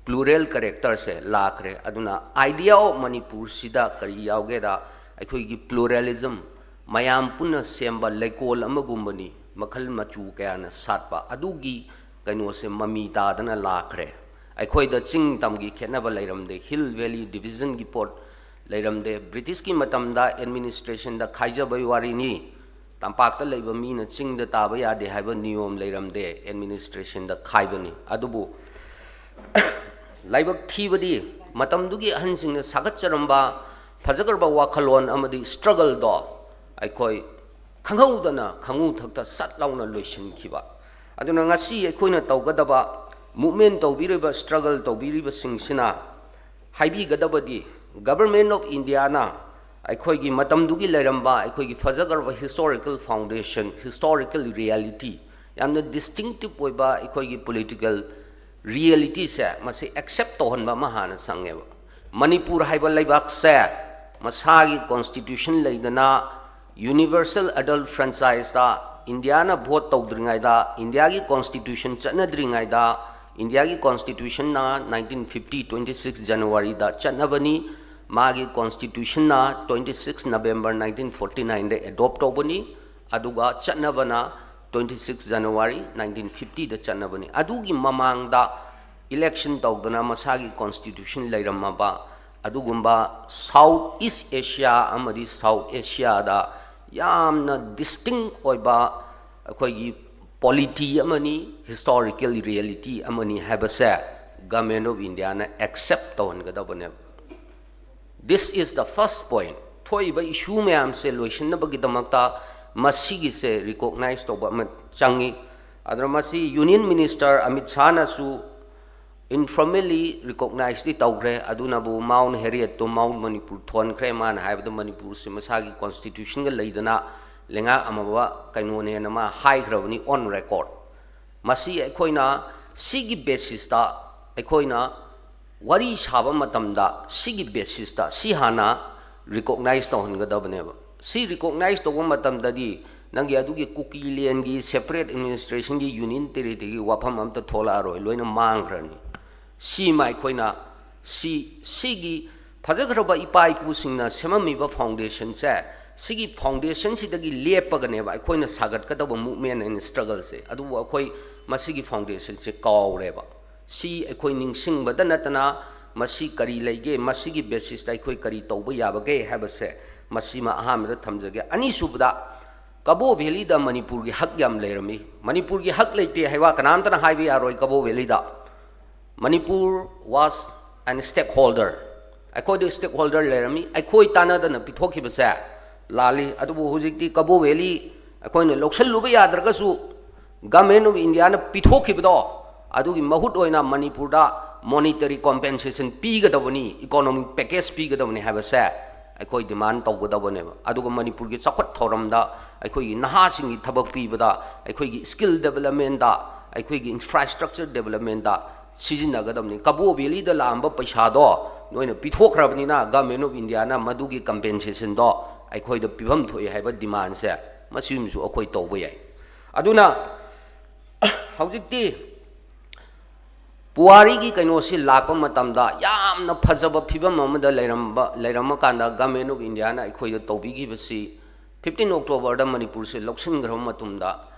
plural character ꯁꯦ ꯂꯥꯛꯈ꯭ꯔꯦ꯫ ꯑꯗꯨꯅ idea of ꯃꯅꯤꯄꯨꯔꯁꯤꯗ ꯀꯔꯤ ꯌꯥꯎꯒꯦꯗ, ꯑꯩꯈꯣꯏꯒꯤ pluralism, ꯃꯌꯥꯝ ꯄꯨꯟꯅ ꯁꯦꯝꯕ ꯂꯩꯀꯣꯜ ꯑꯃꯒꯨꯝꯕꯅꯤ꯫ ꯃꯈꯜ ꯃꯆꯨ ꯀꯌꯥꯅ ꯁꯥꯠꯄ ꯑꯗꯨꯒꯤ ꯀꯩꯅꯣꯁꯦ ꯃꯃꯤ ꯇꯥꯗꯅ ꯂꯥꯛꯈ꯭ꯔꯦ꯫ ꯑꯩꯈꯣꯏꯗ ꯆꯤꯡ ꯇꯝꯒꯤ ꯈꯦꯠꯅꯕ ꯂꯩꯔꯝꯗꯦ, Hill Valley Division ꯒꯤ ꯄꯣꯠ ꯂꯩꯔꯝꯗꯦ꯫ ꯕ꯭ꯔꯤꯇꯤꯁꯀꯤ ꯃꯇꯝꯗ administration ꯗ ꯈꯥꯏꯖꯕꯒꯤ ꯋꯥꯔꯤꯅꯤ꯫ ꯇꯝꯄꯥꯛꯇ ꯂꯩꯕ ꯃꯤꯅ ꯆꯤꯡꯗ ꯇꯥꯕ ꯌꯥꯗꯦ ꯍꯥꯏꯕ ꯅꯤꯌꯣꯝ ꯂꯩꯔꯝꯗꯦ, administration ꯗ ꯈꯥꯏꯕꯅꯤ꯫ ꯑꯗꯨꯕꯨ ꯂꯥꯏꯕꯛ ꯊꯤꯕꯗꯤ ꯃꯇꯝꯗꯨꯒꯤ ꯑꯍꯟꯁꯤꯡꯅ ꯁꯥꯒꯠꯆꯔꯝꯕ ꯐꯖꯈ꯭ꯔꯕ ꯋꯥꯈꯜꯂꯣꯟ ꯑꯃꯗꯤ struggle ꯗꯣ ꯑꯩꯈꯣꯏ ꯈꯪꯍꯧꯗꯅ ꯈꯪꯉꯨ ꯊꯛꯇ ꯁꯠ ꯂꯥꯎꯅ ꯂꯣꯏꯁꯤꯟꯈꯤꯕ꯫ ꯑꯗꯨꯅ ꯉꯁꯤ ꯑꯩꯈꯣꯏꯅ ꯇꯧꯒꯗꯕ, movement ꯇꯧꯕꯤꯔꯤꯕ, struggle ꯇꯧꯕꯤꯔꯤꯕꯁꯤꯡꯁꯤꯅ ꯍꯥꯏꯕꯤꯒꯗꯕꯗꯤ, Government of India ꯅ ꯑꯩꯈꯣꯏꯒꯤ ꯃꯇꯝꯗꯨꯒꯤ ꯂꯩꯔꯝꯕ ꯑꯩꯈꯣꯏꯒꯤ ꯐꯖꯈ꯭ꯔꯕ historical foundation, historical reality, ꯌꯥꯝꯅ distinctive ꯑꯣꯏꯕ ꯑꯩꯈꯣꯏꯒꯤ political reality ꯁꯦ ꯃꯁꯤ accept ꯇꯧꯍꯟꯕ ꯑꯃ ꯍꯥꯟꯅ ꯆꯪꯉꯦꯕ꯫ ꯃꯅꯤꯄꯨꯔ ꯍꯥꯏꯕ ꯂꯩꯕꯥꯛꯁꯦ ꯃꯁꯥꯒꯤ constitution ꯂꯩꯗꯅ, universal adult franchise ꯇ ꯏꯟꯗꯤꯌꯥꯅ vote ꯇꯧꯗ꯭ꯔꯤꯉꯩꯗ, ꯏꯟꯗꯤꯌꯥꯒꯤ constitution ꯆꯠꯅꯗ꯭ꯔꯤꯉꯩꯗ, ꯏꯟꯗꯤꯌꯥꯒꯤ constitution ꯅ nineteen fifty twenty six January ꯗ ꯆꯠꯅꯕꯅꯤ, ꯃꯥꯒꯤ constitution ꯅ twenty six November nineteen forty nine ꯗ adopt ꯇꯧꯕꯅꯤ, ꯑꯗꯨꯒ ꯆꯠꯅꯕꯅ twenty six January nineteen fifty ꯗ ꯆꯠꯅꯕꯅꯤ꯫ ꯑꯗꯨꯒꯤ ꯃꯃꯥꯡꯗ election ꯇꯧꯗꯅ ꯃꯁꯥꯒꯤ constitution ꯂꯩꯔꯝꯃꯕ ꯑꯗꯨꯒꯨꯝꯕ South East Asia ꯑꯃꯗꯤ South Asia ꯗ ꯌꯥꯝꯅ distinct ꯑꯣꯏꯕ ꯑꯩꯈꯣꯏꯒꯤ polity ꯑꯃꯅꯤ, historical reality ꯑꯃꯅꯤ ꯍꯥꯏꯕꯁꯦ Government of India ꯅ accept ꯇꯧꯍꯟꯒꯗꯕꯅꯦꯕ꯫ This is the first point꯫ ꯊꯣꯛꯏꯕ issue ꯃꯌꯥꯝꯁꯦ ꯂꯣꯏꯁꯤꯟꯅꯕꯒꯤꯗꯃꯛꯇ ꯃꯁꯤꯒꯤꯁꯦ recognize ꯇꯧꯕ ꯑꯃ ꯆꯪꯉꯤ꯫ ꯑꯗꯨꯅ ꯃꯁꯤ Union Minister ꯑꯃꯤꯠ ꯁꯥꯍꯅꯁꯨ informally recognize ꯇꯤ ꯇꯧꯈ꯭ꯔꯦ, ꯑꯗꯨꯅꯕꯨ Mount Harriet ꯇꯣ Mount Manipur ꯊꯣꯟꯈ꯭ꯔꯦ꯫ ꯃꯥꯅ ꯍꯥꯏꯕꯗ ꯃꯅꯤꯄꯨꯔꯁꯦ ꯃꯁꯥꯒꯤ constitution ꯒ ꯂꯩꯗꯅ ꯂꯩꯉꯥꯛ ꯑꯃ ꯀꯩꯅꯣꯅꯦꯅ ꯃꯥ ꯍꯥꯏꯈ꯭ꯔꯕꯅꯤ on record꯫ ꯃꯁꯤ ꯑꯩꯈꯣꯏꯅ ꯁꯤꯒꯤ basis ꯇ ꯑꯩꯈꯣꯏꯅ ꯋꯥꯔꯤ ꯁꯥꯕ ꯃꯇꯝꯗ ꯁꯤꯒꯤ basis ꯇ ꯁꯤ ꯍꯥꯟꯅ recognize ꯇꯧꯍꯟꯒꯗꯕꯅꯦꯕ꯫ ꯁꯤ recognize ꯇꯧꯕ ꯃꯇꯝꯗꯗꯤ ꯅꯪꯒꯤ ꯑꯗꯨꯒꯤ ꯀꯨꯀꯤꯂꯦꯟꯒꯤ separate administration ꯒꯤ Union Territory ꯒꯤ ꯋꯥꯐꯝ ꯑꯝꯇ ꯊꯣꯛꯂꯛꯑꯔꯣꯏ, ꯂꯣꯏꯅ ꯃꯥꯡꯈ꯭ꯔꯅꯤ꯫ ꯁꯤꯃ ꯑꯩꯈꯣꯏꯅ ꯁꯤ, ꯁꯤꯒꯤ ꯐꯖꯈ꯭ꯔꯕ ꯏꯄꯥ ꯏꯄꯨꯁꯤꯡꯅ ꯁꯦꯝꯃꯝꯃꯤꯕ foundation ꯁꯦ ꯁꯤꯒꯤ ꯐꯥꯎꯟꯗꯦꯁꯟꯁꯤꯗꯒꯤ ꯂꯦꯞꯄꯒꯅꯦꯕ ꯑꯩꯈꯣꯏꯅ ꯁꯥꯒꯠꯀꯗꯕ ꯃꯨꯞꯃꯦꯟ ꯑꯦꯟ ꯁ꯭ꯇ꯭ꯔꯒꯜꯁꯦ꯫ ꯑꯗꯨꯕꯨ ꯑꯩꯈꯣꯏ ꯃꯁꯤꯒꯤ ꯐꯥꯎꯟꯗꯦꯁꯟꯁꯦ ꯀꯥꯎꯔꯦꯕ꯫ ꯁꯤ ꯑꯩꯈꯣꯏ ꯅꯤꯡꯁꯤꯡꯕꯗ ꯅꯠꯇꯅ ꯃꯁꯤ ꯀꯔꯤ ꯂꯩꯒꯦ, ꯃꯁꯤꯒꯤ ꯕꯦꯁꯤꯁꯇ ꯑꯩꯈꯣꯏ ꯀꯔꯤ ꯇꯧꯕ ꯌꯥꯕꯒꯦ ꯍꯥꯏꯕꯁꯦ, ꯃꯁꯤꯃ ꯑꯍꯥꯟꯕꯗ ꯊꯝꯖꯒꯦ꯫ ꯑꯅꯤꯁꯨꯕꯗ, ꯀꯕꯣ ꯚꯦꯂꯤꯗ ꯃꯅꯤꯄꯨꯔꯒꯤ ꯍꯛ ꯌꯥꯝ ꯂꯩꯔꯝꯃꯤ꯫ ꯃꯅꯤꯄꯨꯔꯒꯤ ꯍꯛ ꯂꯩꯇꯦ ꯍꯥꯏꯕ ꯀꯅꯥꯝꯇꯅ ꯍꯥꯏꯕ ꯌꯥꯔꯣꯏ ꯀꯕꯣ valid. Manipur was an stakeholder꯫ ꯑꯩꯈꯣꯏꯗ ꯁ꯭ꯇꯦꯛ ꯍꯣꯜꯗꯔ ꯂꯩꯔꯝꯃꯤ꯫ ꯑꯩꯈꯣꯏ ꯇꯥꯟꯅꯗꯅ ꯄꯤꯊꯣꯛꯈꯤꯕꯁꯦ ꯂꯥꯜꯂꯤ꯫ ꯑꯗꯨꯕꯨ ꯍꯧꯖꯤꯛꯇꯤ ꯀꯕꯣ ꯚꯦꯂꯤ ꯑꯩꯈꯣꯏꯅ ꯂꯧꯁꯤꯜꯂꯨꯕ ꯌꯥꯗ꯭ꯔꯒꯁꯨ, Government of Indiaꯅ ꯄꯤꯊꯣꯛꯈꯤꯕꯗꯣ, ꯑꯗꯨꯒꯤ ꯃꯍꯨꯠ ꯑꯣꯏꯅ ꯃꯅꯤꯄꯨꯔꯗ ꯃꯣꯅꯤꯇꯔꯤ ꯀꯣꯝꯄꯦꯟꯁꯦꯁꯟ ꯄꯤꯒꯗꯕꯅꯤ, ꯏꯀꯣꯅꯣꯃꯤꯛ ꯄꯦꯀꯦꯖ ꯄꯤꯒꯗꯕꯅꯤ ꯍꯥꯏꯕꯁꯦ ꯑꯩꯈꯣꯏ ꯗꯤꯃꯥꯟ ꯇꯧꯒꯗꯕꯅꯦꯕ꯫ ꯑꯗꯨꯒ ꯃꯅꯤꯄꯨꯔꯒꯤ ꯆꯥꯎꯈꯠ ꯊꯧꯔꯝꯗ, ꯑꯩꯈꯣꯏꯒꯤ ꯅꯍꯥꯁꯤꯡꯒꯤ ꯊꯕꯛ ꯄꯤꯕꯗ, ꯑꯩꯈꯣꯏꯒꯤ ꯁ꯭ꯀꯤꯜ ꯗꯦꯕꯂꯞꯃꯦꯟꯗ, ꯑꯩꯈꯣꯏꯒꯤ ꯏꯟꯐ꯭ꯔꯥꯁ꯭ꯇ꯭ꯔꯛꯆꯔ ꯗꯦꯕꯂꯞꯃꯦꯟꯗ ꯁꯤꯖꯤꯟꯅꯒꯗꯕꯅꯤ꯫ ꯀꯕꯣ ꯚꯦꯂꯤꯗ ꯂꯥꯛꯑꯝꯕ ꯄꯩꯁꯥꯗꯣ ꯅꯣꯏꯅ ꯄꯤꯊꯣꯛꯈ꯭ꯔꯕꯅꯤꯅ, Government of Indiaꯅ ꯃꯗꯨꯒꯤ ꯀꯝꯄꯦꯟꯁꯦꯁꯟꯗꯣ ꯑꯩꯈꯣꯏꯗ ꯄꯤꯐꯝ ꯊꯣꯛꯏ ꯍꯥꯏꯕ ꯗꯤꯃꯥꯟꯁꯦ, ꯃꯁꯤꯃꯁꯨ ꯑꯩꯈꯣꯏ ꯇꯧꯕ ꯌꯥꯏ꯫ ꯑꯗꯨꯅ ꯍꯧꯖꯤꯛꯇꯤ ꯄꯨꯋꯥꯔꯤꯒꯤ ꯀꯩꯅꯣꯁꯤ ꯂꯥꯛꯄ ꯃꯇꯝꯗ ꯌꯥꯝꯅ ꯐꯖꯕ ꯐꯤꯕꯝ ꯑꯃꯗ ꯂꯩꯔꯝꯕ, ꯂꯩꯔꯝꯃꯀꯥꯟꯗ Government of Indiaꯅ ꯑꯩꯈꯣꯏꯗ ꯇꯧꯕꯤꯈꯤꯕꯁꯤ, fifteen Octoberꯗ ꯃꯅꯤꯄꯨꯔꯁꯦ ꯂꯧꯁꯤꯟꯈ꯭ꯔꯕ ꯃꯇꯨꯡꯗ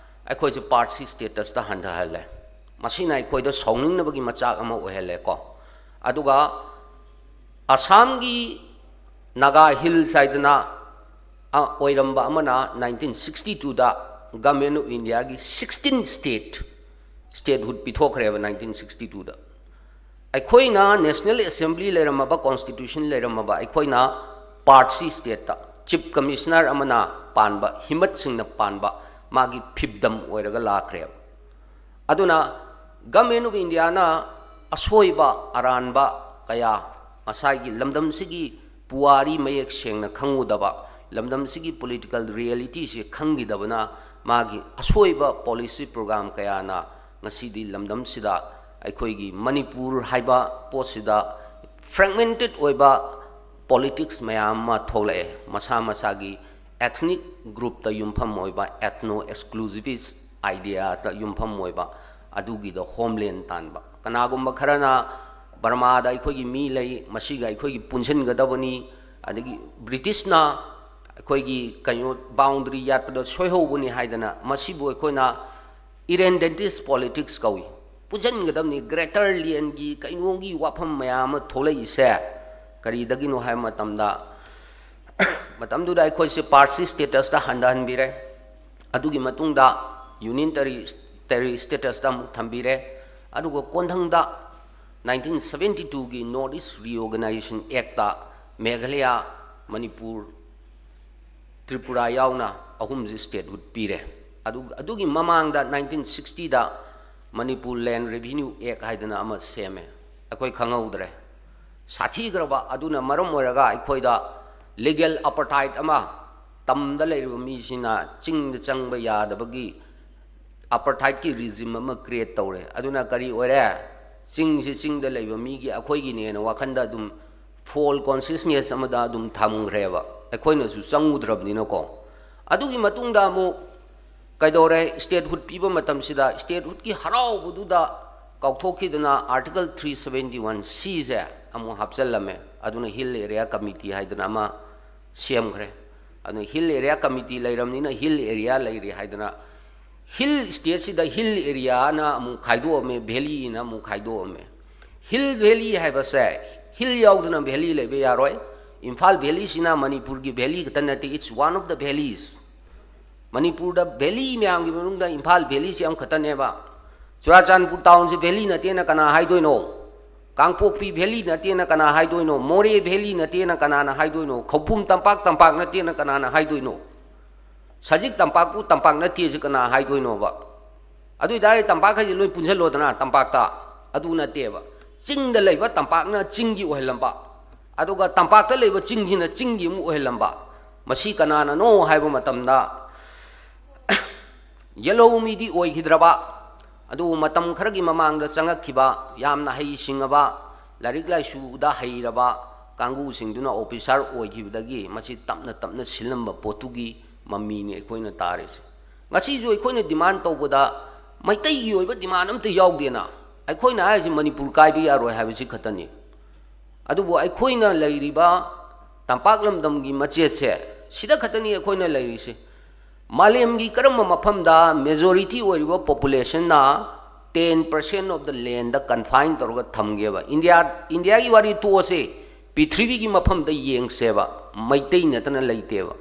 ꯑꯩꯈꯣꯏꯁꯦ ꯄꯥꯔꯠ ꯁꯤ ꯁ꯭ꯇꯦꯇꯁꯇ ꯍꯟꯊꯍꯜꯂꯦ꯫ ꯃꯁꯤꯅ ꯑꯩꯈꯣꯏꯗ ꯁꯥꯎꯅꯤꯡꯅꯕꯒꯤ ꯃꯆꯥꯛ ꯑꯃ ꯑꯣꯏꯍꯜꯂꯦꯀꯣ꯫ ꯑꯗꯨꯒ ꯑꯁꯥꯝꯒꯤ ꯅꯥꯒꯥ ꯍꯤꯜꯁ ꯍꯥꯏꯗꯅ ꯑ, ꯑꯣꯏꯔꯝꯕ ꯑꯃꯅ nineteen sixty twoꯗ Government of Indiaꯒꯤ sixteen state, statehood ꯄꯤꯊꯣꯛꯈ꯭ꯔꯦꯕ nineteen sixty twoꯗ꯫ ꯑꯩꯈꯣꯏꯅ National Assembly ꯂꯩꯔꯝꯃꯕ, Constitution ꯂꯩꯔꯝꯃꯕ, ꯑꯩꯈꯣꯏꯅ ꯄꯥꯔꯠ ꯁꯤ ꯁ꯭ꯇꯦꯠꯇ Chief Commissioner ꯑꯃꯅ ꯄꯥꯟꯕ, ꯍꯤꯃꯠ ꯁꯤꯡꯅ ꯄꯥꯟꯕ, ꯃꯥꯒꯤ ꯐꯤꯞꯗꯝ ꯑꯣꯏꯔꯒ ꯂꯥꯛꯈ꯭ꯔꯦꯕ꯫ ꯑꯗꯨꯅ Government of Indiaꯅ ꯑꯁꯣꯏꯕ ꯑꯔꯥꯟꯕ ꯀꯌꯥ, ꯉꯁꯥꯏꯒꯤ ꯂꯝꯗꯝꯁꯤꯒꯤ ꯄꯨꯋꯥꯔꯤ ꯃꯌꯦꯛ ꯁꯦꯡꯅ ꯈꯪꯉꯨꯗꯕ, ꯂꯝꯗꯝꯁꯤꯒꯤ political realityꯁꯤ ꯈꯪꯈꯤꯗꯕꯅ ꯃꯥꯒꯤ ꯑꯁꯣꯏꯕ policy program ꯀꯌꯥꯅ ꯉꯁꯤꯗꯤ ꯂꯝꯗꯝꯁꯤꯗ, ꯑꯩꯈꯣꯏꯒꯤ ꯃꯅꯤꯄꯨꯔ ꯍꯥꯏꯕ ꯄꯣꯠꯁꯤꯗ fragmented ꯑꯣꯏꯕ politics ꯃꯌꯥꯝ ꯑꯃ ꯊꯣꯛꯂꯛꯑꯦ꯫ ꯃꯁꯥ ꯃꯁꯥꯒꯤ ethnic groupꯇ ꯌꯨꯝꯐꯝ ꯑꯣꯏꯕ ethno exclusivist ideaꯗ ꯌꯨꯝꯐꯝ ꯑꯣꯏꯕ, ꯑꯗꯨꯒꯤꯗ homeland ꯇꯥꯟꯕ꯫ ꯀꯅꯥꯒꯨꯝꯕ ꯈꯔꯅ ꯕꯔꯃꯥꯗ ꯑꯩꯈꯣꯏꯒꯤ ꯃꯤ ꯂꯩ, ꯃꯁꯤꯒ ꯑꯩꯈꯣꯏꯒꯤ ꯄꯨꯟꯁꯤꯟꯒꯗꯕꯅꯤ, ꯑꯗꯒꯤ ꯕ꯭ꯔꯤꯇꯤꯁꯅ ꯑꯩꯈꯣꯏꯒꯤ ꯀꯩꯅꯣ ꯕꯥꯎꯟꯗꯔꯤ ꯌꯥꯠꯄꯗ ꯁꯣꯏꯍꯧꯕꯅꯤ ꯍꯥꯏꯗꯅ ꯃꯁꯤꯕꯨ ꯑꯩꯈꯣꯏꯅ ꯏꯔꯦꯟꯗꯦꯟꯇꯤꯁ ꯄꯣꯂꯤꯇꯤꯛꯁ ꯀꯧꯏ꯫ ꯄꯨꯟꯁꯤꯟꯒꯗꯕꯅꯤ꯫ ꯒ꯭ꯔꯦꯇꯔ ꯂꯦꯟꯒꯤ ꯀꯩꯅꯣꯒꯤ ꯋꯥꯐꯝ ꯃꯌꯥꯝ ꯑꯃ ꯊꯣꯛꯂꯛꯏꯁꯦ ꯀꯔꯤꯗꯒꯤꯅꯣ ꯍꯥꯏꯕ ꯃꯇꯝꯗ, ꯃꯇꯝꯗꯨꯗ ꯑꯩꯈꯣꯏꯁꯦ ꯄꯥꯔꯁꯤ ꯁ꯭ꯇꯦꯇꯁꯇ ꯍꯟꯊꯍꯟꯕꯤꯔꯦ꯫ ꯑꯗꯨꯒꯤ ꯃꯇꯨꯡꯗ ꯌꯨꯅꯤꯌꯟ ꯇꯦꯔꯤ ꯇꯦꯔꯤ ꯁ꯭ꯇꯦꯇꯁꯇ ꯑꯃꯨꯛ ꯊꯝꯕꯤꯔꯦ꯫ ꯑꯗꯨꯒ ꯀꯣꯟꯊꯪꯗ ꯅꯥꯏꯟꯇꯤꯟ ꯁꯕꯦꯟꯇꯤ ꯇꯨꯒꯤ north east reorganisation act Meghalaya, Manipur, Tripura ꯌꯥꯎꯅ ꯑꯍꯨꯝꯁꯤ ꯁ꯭ꯇꯦꯠꯍꯨꯗ ꯄꯤꯔꯦ꯫ ꯑꯗꯨ ꯑꯗꯨꯒꯤ ꯃꯃꯥꯡꯗ ꯅꯥꯏꯟꯇꯤꯟ ꯁꯤꯛꯁꯇꯤꯗ ꯃꯅꯤꯄꯨꯔ ꯂꯦꯟ ꯔꯦꯚꯤꯅ꯭ꯌꯨ ꯑꯦꯛ ꯍꯥꯏꯗꯅ ꯑꯃ ꯁꯦꯝꯃꯦ꯫ ꯑꯩꯈꯣꯏ ꯈꯪꯍꯧꯗ꯭ꯔꯦ꯫ ꯁꯥꯊꯤꯈ꯭ꯔꯕ ꯑꯗꯨꯅ ꯃꯔꯝ ꯑꯣꯏꯔꯒ ꯑꯩꯈꯣꯏꯗ ꯂꯤꯒꯦꯜ ꯑꯄꯔꯊꯥꯏꯠ ꯑꯃ, ꯇꯝꯗ ꯂꯩꯔꯤꯕ ꯃꯤꯁꯤꯅ ꯆꯤꯡꯗ ꯆꯪꯕ ꯌꯥꯗꯕꯒꯤ ꯑꯄꯔꯊꯥꯏꯠꯀꯤ ꯔꯤꯖꯤꯝ ꯑꯃ ꯀ꯭ꯔꯤꯌꯦꯠ ꯇꯧꯔꯦ꯫ ꯑꯗꯨꯅ ꯀꯔꯤ ꯑꯣꯏꯔꯦ? ꯆꯤꯡꯁꯤ ꯆꯤꯡꯗ ꯂꯩꯕ ꯃꯤꯒꯤ, ꯑꯩꯈꯣꯏꯒꯤꯅꯦꯅ ꯋꯥꯈꯟꯗ ꯑꯗꯨꯝ ꯐꯣꯜ ꯀꯣꯟꯁꯤꯌꯁꯅꯦꯁ ꯑꯃꯗ ꯑꯗꯨꯝ ꯊꯝꯈ꯭ꯔꯦꯕ꯫ ꯑꯩꯈꯣꯏꯅꯁꯨ ꯆꯪꯉꯨꯗ꯭ꯔꯕꯅꯤꯅꯀꯣ꯫ ꯑꯗꯨꯒꯤ ꯃꯇꯨꯡꯗ ꯑꯃꯨꯛ ꯀꯩꯗꯧꯔꯦ? ꯁ꯭ꯇꯦꯠꯍꯨꯗ ꯄꯤꯕ ꯃꯇꯝꯁꯤꯗ ꯁ꯭ꯇꯦꯠꯍꯨꯗꯀꯤ ꯍꯔꯥꯎꯕꯗꯨꯗ ꯀꯥꯎꯊꯣꯛꯈꯤꯗꯅ ꯑꯥꯔꯇꯤꯀꯜ ꯊ꯭ꯔꯤ ꯁꯕꯦꯟꯇꯤ ꯋꯥꯟ ꯁꯤꯁꯦ ꯑꯃꯨꯛ ꯍꯥꯞꯆꯤꯜꯂꯝꯃꯦ꯫ ꯑꯗꯨꯅ ꯍꯤꯜ ꯑꯦꯔꯤꯌꯥ ꯀꯃꯤꯇꯤ ꯍꯥꯏꯗꯅ ꯑꯃ ꯁꯦꯝꯈ꯭ꯔꯦ꯫ ꯑꯗꯨꯅ ꯍꯤꯜ ꯑꯦꯔꯤꯌꯥ ꯀꯃꯤꯇꯤ ꯂꯩꯔꯕꯅꯤꯅ ꯍꯤꯜ ꯑꯦꯔꯤꯌꯥ ꯂꯩꯔꯦ ꯍꯥꯏꯗꯅ, ꯍꯤꯜ ꯁ꯭ꯇꯦꯠꯁꯤꯗ ꯍꯤꯜ ꯑꯦꯔꯤꯌꯥꯅ ꯑꯃꯨꯛ ꯈꯥꯏꯗꯣꯛꯑꯝꯃꯦ, ꯚꯦꯂꯤꯅ ꯑꯃꯨꯛ ꯈꯥꯏꯗꯣꯛꯑꯝꯃꯦ꯫ ꯍꯤꯜ ꯚꯦꯂꯤ ꯍꯥꯏꯕꯁꯦ, ꯍꯤꯜ ꯌꯥꯎꯗꯅ ꯚꯦꯂꯤ ꯂꯩꯕ ꯌꯥꯔꯣꯏ꯫ ꯏꯝꯐꯥꯜ ꯚꯦꯂꯤꯁꯤꯅ ꯃꯅꯤꯄꯨꯔꯒꯤ ꯚꯦꯂꯤ ꯈꯛꯇ ꯅꯠꯇꯦ, it's one of the valleys꯫ ꯃꯅꯤꯄꯨꯔꯗ ꯚꯦꯂꯤ ꯃꯌꯥꯝꯒꯤ ꯃꯅꯨꯡꯗ ꯏꯝꯐꯥꯜ ꯚꯦꯂꯤꯁꯤ ꯑꯃꯈꯛꯇꯅꯦꯕ꯫ ꯆꯨꯔꯥꯆꯥꯟꯄꯨꯔ ꯇꯥꯎꯟꯁꯤ ꯚꯦꯂꯤ ꯅꯠꯇꯦꯅ ꯀꯅꯥ ꯍꯥꯏꯗꯣꯏꯅꯣ? ꯀꯥꯡꯄꯣꯛꯄꯤ ꯚꯦꯂꯤ ꯅꯠꯇꯦꯅ ꯀꯅꯥ ꯍꯥꯏꯗꯣꯏꯅꯣ? ꯃꯣꯔꯦ ꯚꯦꯂꯤ ꯅꯠꯇꯦꯅ ꯀꯅꯥꯅ ꯍꯥꯏꯗꯣꯏꯅꯣ? ꯈꯧꯄꯨꯝ ꯇꯝꯄꯥꯛ ꯇꯝꯄꯥꯛ ꯅꯠꯇꯦꯅ ꯀꯅꯥꯅ ꯍꯥꯏꯗꯣꯏꯅꯣ? ꯁꯖꯤꯛ ꯇꯝꯄꯥꯛꯄꯨ ꯇꯝꯄꯥꯛ ꯅꯠꯇꯦꯁꯤ ꯀꯅꯥ ꯍꯥꯏꯗꯣꯏꯅꯣꯕ? ꯑꯗꯨ ꯑꯣꯏꯇꯥꯔꯗꯤ ꯇꯝꯄꯥꯛꯈꯩꯁꯦ ꯂꯣꯏ ꯄꯨꯟꯁꯤꯜꯂꯣꯗꯅ ꯇꯝꯄꯥꯛꯇ꯫ ꯑꯗꯨ ꯅꯠꯇꯦꯕ꯫ ꯆꯤꯡꯗ ꯂꯩꯕ ꯇꯝꯄꯥꯛꯅ ꯆꯤꯡꯒꯤ ꯑꯣꯏꯍꯜꯂꯝꯕ, ꯑꯗꯨꯒ ꯇꯝꯄꯥꯛꯇ ꯂꯩꯕ ꯆꯤꯡꯁꯤꯅ ꯆꯤꯡꯒꯤ ꯑꯃꯨꯛ ꯑꯣꯏꯍꯜꯂꯝꯕ, ꯃꯁꯤ ꯀꯅꯥꯅꯅꯣ ꯍꯥꯏꯕ ꯃꯇꯝꯗ, ꯌꯦꯜꯍꯧꯃꯤꯗꯤ ꯑꯣꯏꯈꯤꯗ꯭ꯔꯕ, ꯑꯗꯨꯕꯨ ꯃꯇꯝ ꯈꯔꯒꯤ ꯃꯃꯥꯡꯗ ꯆꯪꯉꯛꯈꯤꯕ ꯌꯥꯝꯅ ꯍꯩꯁꯤꯡꯉꯕ, ꯂꯥꯏꯔꯤꯛ ꯂꯥꯏꯁꯨꯗ ꯍꯩꯔꯕ ꯀꯥꯡꯕꯨꯁꯤꯡꯗꯨꯅ ꯑꯣꯐꯤꯁꯥꯔ ꯑꯣꯏꯈꯤꯕꯗꯒꯤ ꯃꯁꯤ ꯇꯞꯅ ꯇꯞꯅ ꯁꯤꯜꯂꯝꯕ ꯄꯣꯠꯇꯨꯒꯤ ꯃꯃꯤꯅꯤ ꯑꯩꯈꯣꯏꯅ ꯇꯥꯔꯤꯁꯦ꯫ ꯉꯁꯤꯁꯨ ꯑꯩꯈꯣꯏꯅ ꯗꯤꯃꯥꯟ ꯇꯧꯕꯗ ꯃꯩꯇꯩꯒꯤ ꯑꯣꯏꯕ ꯗꯤꯃꯥꯟ ꯑꯝꯇ ꯌꯥꯎꯗꯦꯅ꯫ ꯑꯩꯈꯣꯏꯅ ꯍꯥꯏꯔꯤꯁꯤ ꯃꯅꯤꯄꯨꯔ ꯀꯥꯏꯕ ꯌꯥꯔꯣꯏ ꯍꯥꯏꯕꯁꯤ ꯈꯛꯇꯅꯤ꯫ ꯑꯗꯨꯕꯨ ꯑꯩꯈꯣꯏꯅ ꯂꯩꯔꯤꯕ ꯇꯝꯄꯥꯛ ꯂꯝꯗꯝꯒꯤ ꯃꯆꯦꯠꯁꯦ, ꯁꯤꯗ ꯈꯛꯇꯅꯤ ꯑꯩꯈꯣꯏꯅ ꯂꯩꯔꯤꯁꯦ꯫ ꯃꯥꯂꯦꯝꯒꯤ ꯀꯔꯝꯕ ꯃꯐꯝꯗ majority ꯑꯣꯏꯔꯤꯕ populationꯅ ten percent of the landꯗ confine ꯇꯧꯔꯒ ꯊꯝꯒꯦꯕ? ꯏꯟꯗꯤꯌꯥ, ꯏꯟꯗꯤꯌꯥꯒꯤ ꯋꯥꯔꯤ ꯇꯣꯛꯑꯁꯦ, ꯄ꯭ꯔꯤꯊꯤꯕꯤꯒꯤ ꯃꯐꯝꯗ ꯌꯦꯡꯁꯦꯕ, ꯃꯩꯇꯩ ꯅꯠꯇꯅ ꯂꯩꯇꯦꯕ꯫